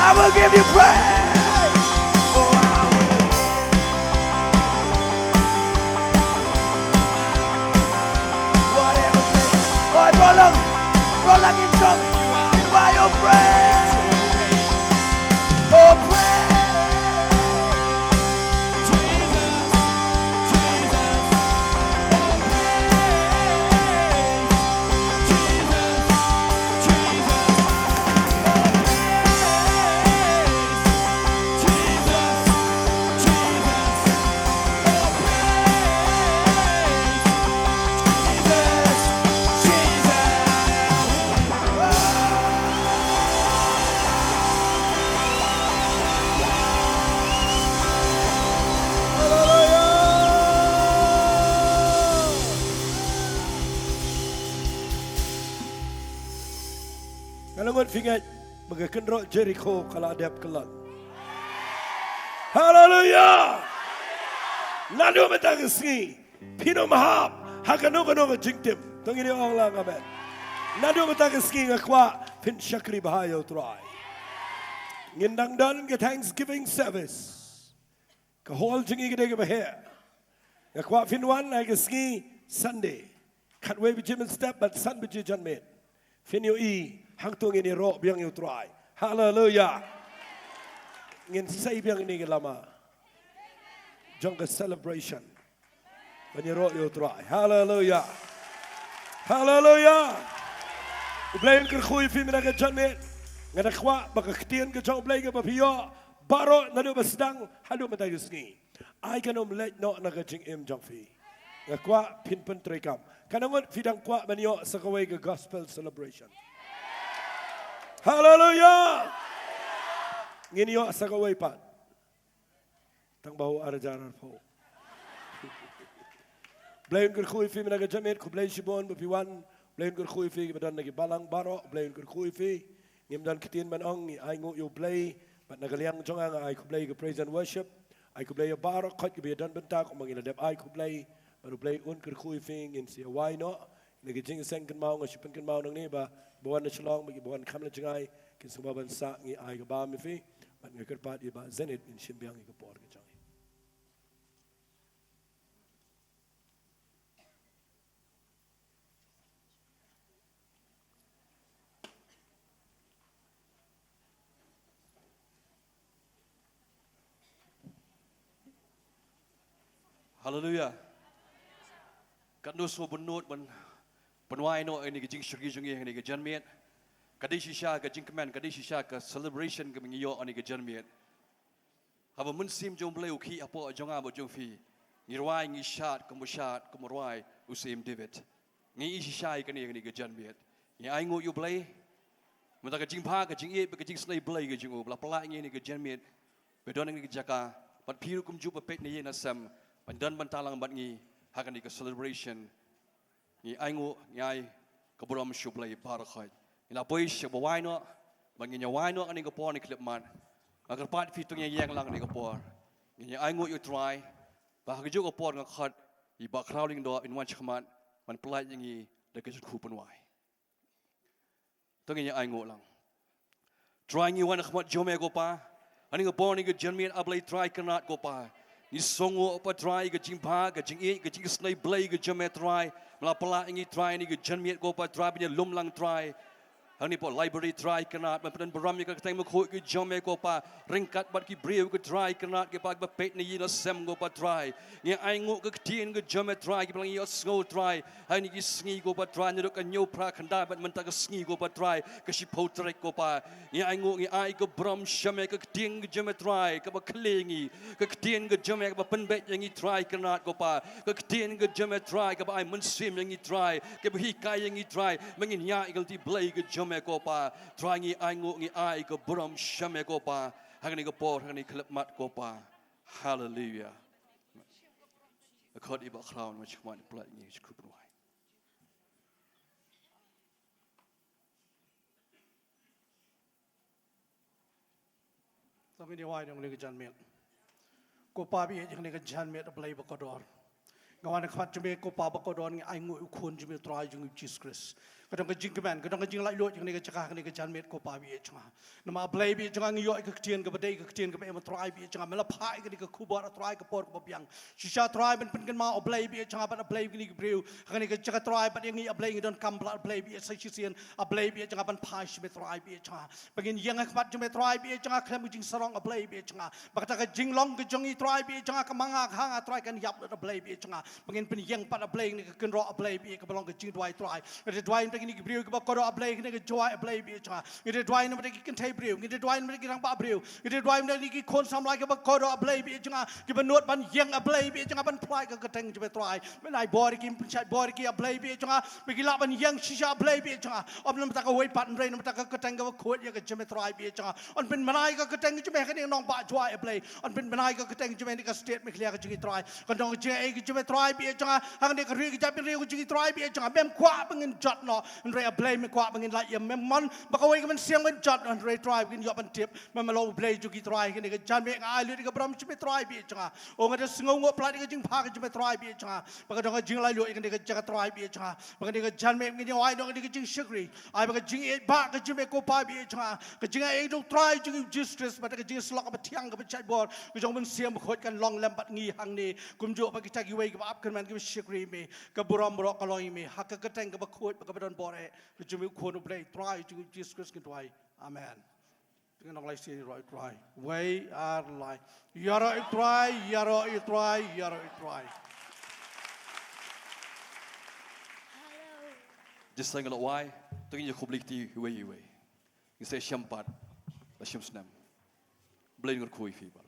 I will give you praise. Oh, I will. Whatever. Oh, bro, look. Bro, look in some. By your praise. Oh, praise. Nga la ngut phi ngeit ba ka kynroh Jerikho ka la dep kyllon. Haleluya. Naduh mynta ka sngi phin ym hap ha kano kano ka jingtim. To ngin ïa ong lang amen. Naduh mynta ka sngi nga kwah phin shakri bha ïa u Trai. Ngin dang don ka Thanksgiving service. Ka hall jong ngi ka dei kaba heh. Nga kwah phin wan ha ka sngi Sunday. Khatwei baje mynstep bad san baje janmiet. Phin ïohi hangto ngin ïaroh biang ïa u Trai. Haleluya. Ngin sei biang ïa kane ka lama. jong ka celebration. Ban ïaroh ïa u Trai. Haleluya. Haleluya. U Blei un kyrkhu ïa phi mynta ka janmiet. Nga da kwah ba ka ktien ka jong u Blei kaba phi ïoh baroh naduh ba sdang haduh mynta ka sngi, ai kan ym leit noh na ka jingim jong phi. Nga kwah phin pyntreikam. Kan ngut phi dang kwah ban ïoh sa kawei ka gospel celebration? Haleluya. Ngin ïoh sa kawei pat. Tang ba u ar hajar arphew. Blei un kyrkhu ïa phi mynta ka janmiet, khublei shibun ba phi wan. Blei un kyrkhu ïa phi kiba don na ki balang baroh, Blei un kyrkhu ïa phi. Ngim don ktien ban ong, ngi ainguh ïa u Blei. Bad na ka liang jong nga, nga ai khublei ïa ka praise and worship. Ai khublei ïa baroh khoit kiba ïadon bynta, kumba ngi la dep ai khublei. Bad u Blei un kyrkhu ïa phi, ngin sa ïa wai noh na ka jingseng kynmaw. Nga shu pynkynmaw nangne ba kiba wan na Shillong bad kiba wan kham la jngai kin sngewbha ban sah. Ngi ai ka bam ïa phi. Bad nga kyrpad ïa Bah Zenith in shim biang ïa ka por ka jong ngi. Haleluya. Katno sngewbha ban pynwai noh ïa kane ka jingshakri jong ngi ha kane ka janmiet. Ka dei shisha ka jingkmen, ka dei shisha ka celebration kaba ngi ïoh ha kane ka janmiet. Haba u Mynsiem jong u Blei u khih hapoh jong nga bad jong phi, ngi rwai, ngi shad kumba shad, kumba rwai u Syiem David. Ngi ïohi shisha ïa kane ha kane ka janmiet. Ngi ainguh ïa u Blei mynta ka jingbha, ka jingïeit bad ka jingsnei Blei ka jong u ba la pynlait ïa ngi ha kane ka janmiet. Ba don ha kane ka jaka bad phi ruh kumjuh ba peit na ïing na sem ban don bynta lang bad ngi ha kane ka celebration. Ngi ainguh, ngi ai ka burom sha u Blei baroh khoit. Ngi la poi sha ba wai noh, ba ngin ïa wai noh ha kane ka por, ha kane ka khyllipmat. Nga kyrpad ïa phi to ngin ïeng lang ha kane ka por. Ngin ïa ainguh ïa u Trai ba ha kajuh ka por nga khot ïa i Bah Khraw Lyngdoh in wan shakhmat ban pynlait ïa ngi da ka jingkyrkhu pynwai. To ngin ïa ainguh lang. Trai, ngi wan ha khmat jong me ko Pa. Ha kane ka por, ha kane ka janmiet, A Blei Trai Kynrad ko Pa, ngi sngewnguh Pa Trai ka jingbha, ka jingïeit, ka jingsnei Blei ka jong me Trai. Me la pynlait ïa ngi Trai ha kane ka janmiet ko Pa Trai ban ïalum lang Trai ha kane ka por library Trai Kynrad, ban pyndon burom ïa ka kyrteng bakhuid ka jong me ko Pa. Ryngkat bad ki briew ko Trai Kynrad, kiba, kiba peit na ïing na sem ko Pa Trai. Ngi ainguh ka ktien ka jong me Trai, kiba la ngi ïohsngew Trai ha kine ki sngi ko Pa Trai, naduh ka hynñiew phra khyndai bad mynta ka sngi ko Pa Trai, ka shiphew tarik ko Pa. Ngi ainguh, ngi ai ka burom sha me, ka ktien ka jong me Trai kaba khlei ïa ngi, ka ktien ka jong me kaba pynbeit ïa ngi Trai Kynrad ko Pa, ka ktien ka jong me Trai kaba ai mynsiem ïa ngi Trai, kaba hikai ïa ngi Trai, ba ngin ïaid ïa ka lynti Blei ka jong me ko Pa. Trai, ngi ainguh, ngi ai ka burom sha me ko Pa, ha kane ka por, ha kane ka khyllipmat ko Pa. Haleluya. Khot ïa i Bah Khraw, ngi shu khmat pynlait ïa ngi, shu khmat pynwai. To ngin ïa wai ha kane ka janmiet. Ko Pa ba ïeit, ha kane ka janmiet, A Blei ba kordor, nga wan ha khmat jong me ko Pa ba kordor, ngi ainguh ïa u Khun jong me Trai jong ngi Jisu Khrist. Ka don ka jingkmen, ka don ka jinglaitluid ha kane ka jaka, ha kane ka janmiet ko Pa ba ïeit jong nga. Namar A Blei ba ïeit jong nga, ngi ïoh ïa ka ktien kaba dei, ka ktien kaba im Trai ba ïeit jong nga. Me la phah ïa kane ka khubor Trai ha ka por kaba biang. Shisha Trai ban pynkynmaw A Blei ba ïeit jong nga bad A Blei ïa kine ki briew ha kane ka jaka Trai, bad ïa ngi A Blei, ngi donkam palat A Blei ba ïeit sa shisien, A Blei ba ïeit jong nga, ban phai sha me Trai ba ïeit jong nga. Ba ngin ïeng ha khmat jong me Trai ba ïeit jong nga khlem ka jingsarong A Blei ba ïeit jong nga. Ba kata ka jinglong ka jong ngi Trai ba ïeit jong nga, ka ma nga, ka ha nga Trai, kan ïap lut A Blei ba ïeit jong nga. Ba ngin pynïeng pat A Blei ha kane ka kynroh A Blei ba ïeit, kaba long ka jingduwai Trai. Ngi da duwai namar kine ki briew kiba kordor A Blei ha kane ka duwai A Blei ba ïeit jong nga. Ngi da duwai namar ki kynthei briew, ngi da duwai namar ki rangbah briew, ngi da duwai namar kine ki khun samla kiba kordor A Blei ba ïeit jong nga, kiba nud ban ïeng A Blei ba ïeit jong nga, ban pynlait ka kyrteng jong me Trai. Men ai bor ïa ki, pynshait bor ïa ki A Blei ba ïeit jong nga, ba ki lah ban ïeng shisha A Blei ba ïeit jong nga. Ym namar kata kawei pat, hynrei namar kata ka kyrteng kaba khuid ïa ka jong me Trai ba ïeit jong nga. Yn pynbna ïa ka kyrteng ka jong me ha kane ka nongbah Jowai A Blei. Yn pynbna ïa ka kyrteng ka jong me ha kane ka state Meghalaya ka jong ngi Trai. Ka don ka jingaiei ka jong me Trai ba ïeit jong nga ha kane ka ri ka jaitbynriew ka jong ngi Trai ba ïeit jong nga. Mem kwah ba ngin jot noh, hynrei A Blei me kwah ba ngin lait ïa me mon, ba kawei ka mynsiem ngin jot noh, hynrei Trai ba ngin ïoh ban tip ba me long U Blei jong ngi Trai. Ha kane ka janmiet nga ai lut ïa ka burom sha me Trai ba ïeit jong nga. O, nga da sngewnguh palat ïa ka jingbha ka jong me Trai ba ïeit jong nga, ba ka don ka jinglaitluid ha kane ka jaka Trai ba ïeit jong nga. Ba ha kane ka janmiet ngin ïa wai noh ha kane ka jingshakri. Ai ba ka jingïeit ba ka jong me ko Pa ba ïeit jong nga, ka jingaiei jong U Trai jong ngi U Jisu Khrist, bad ka jingïasyllok kaba thiang kaba jait bor ka jong U Mynsiem Bakhuid kan long lem bad ngi hangne, kumjuh bad kita kiwei kiba ap kyrmen kiba shakri ïa me. Ka burom baroh ka long ïa me, ha ka kyrteng kaba khuid bad kaba don bor eh ka jong me U Khun U Blei Trai jong ngi U Jisu Khrist ngin duwai. Amen. Ngan ong lai sien, ïaroh ïa u Trai. Wei, ar, lai. Ïaroh ïa u Trai, ïaroh ïa u Trai, ïaroh ïa u Trai. Jingïaseng la wai, to ngin ïakhublei ïa kti iwei iwei. Ngin sa ïashem pat la shim snem. Blei un kyrkhu ïa phi ba.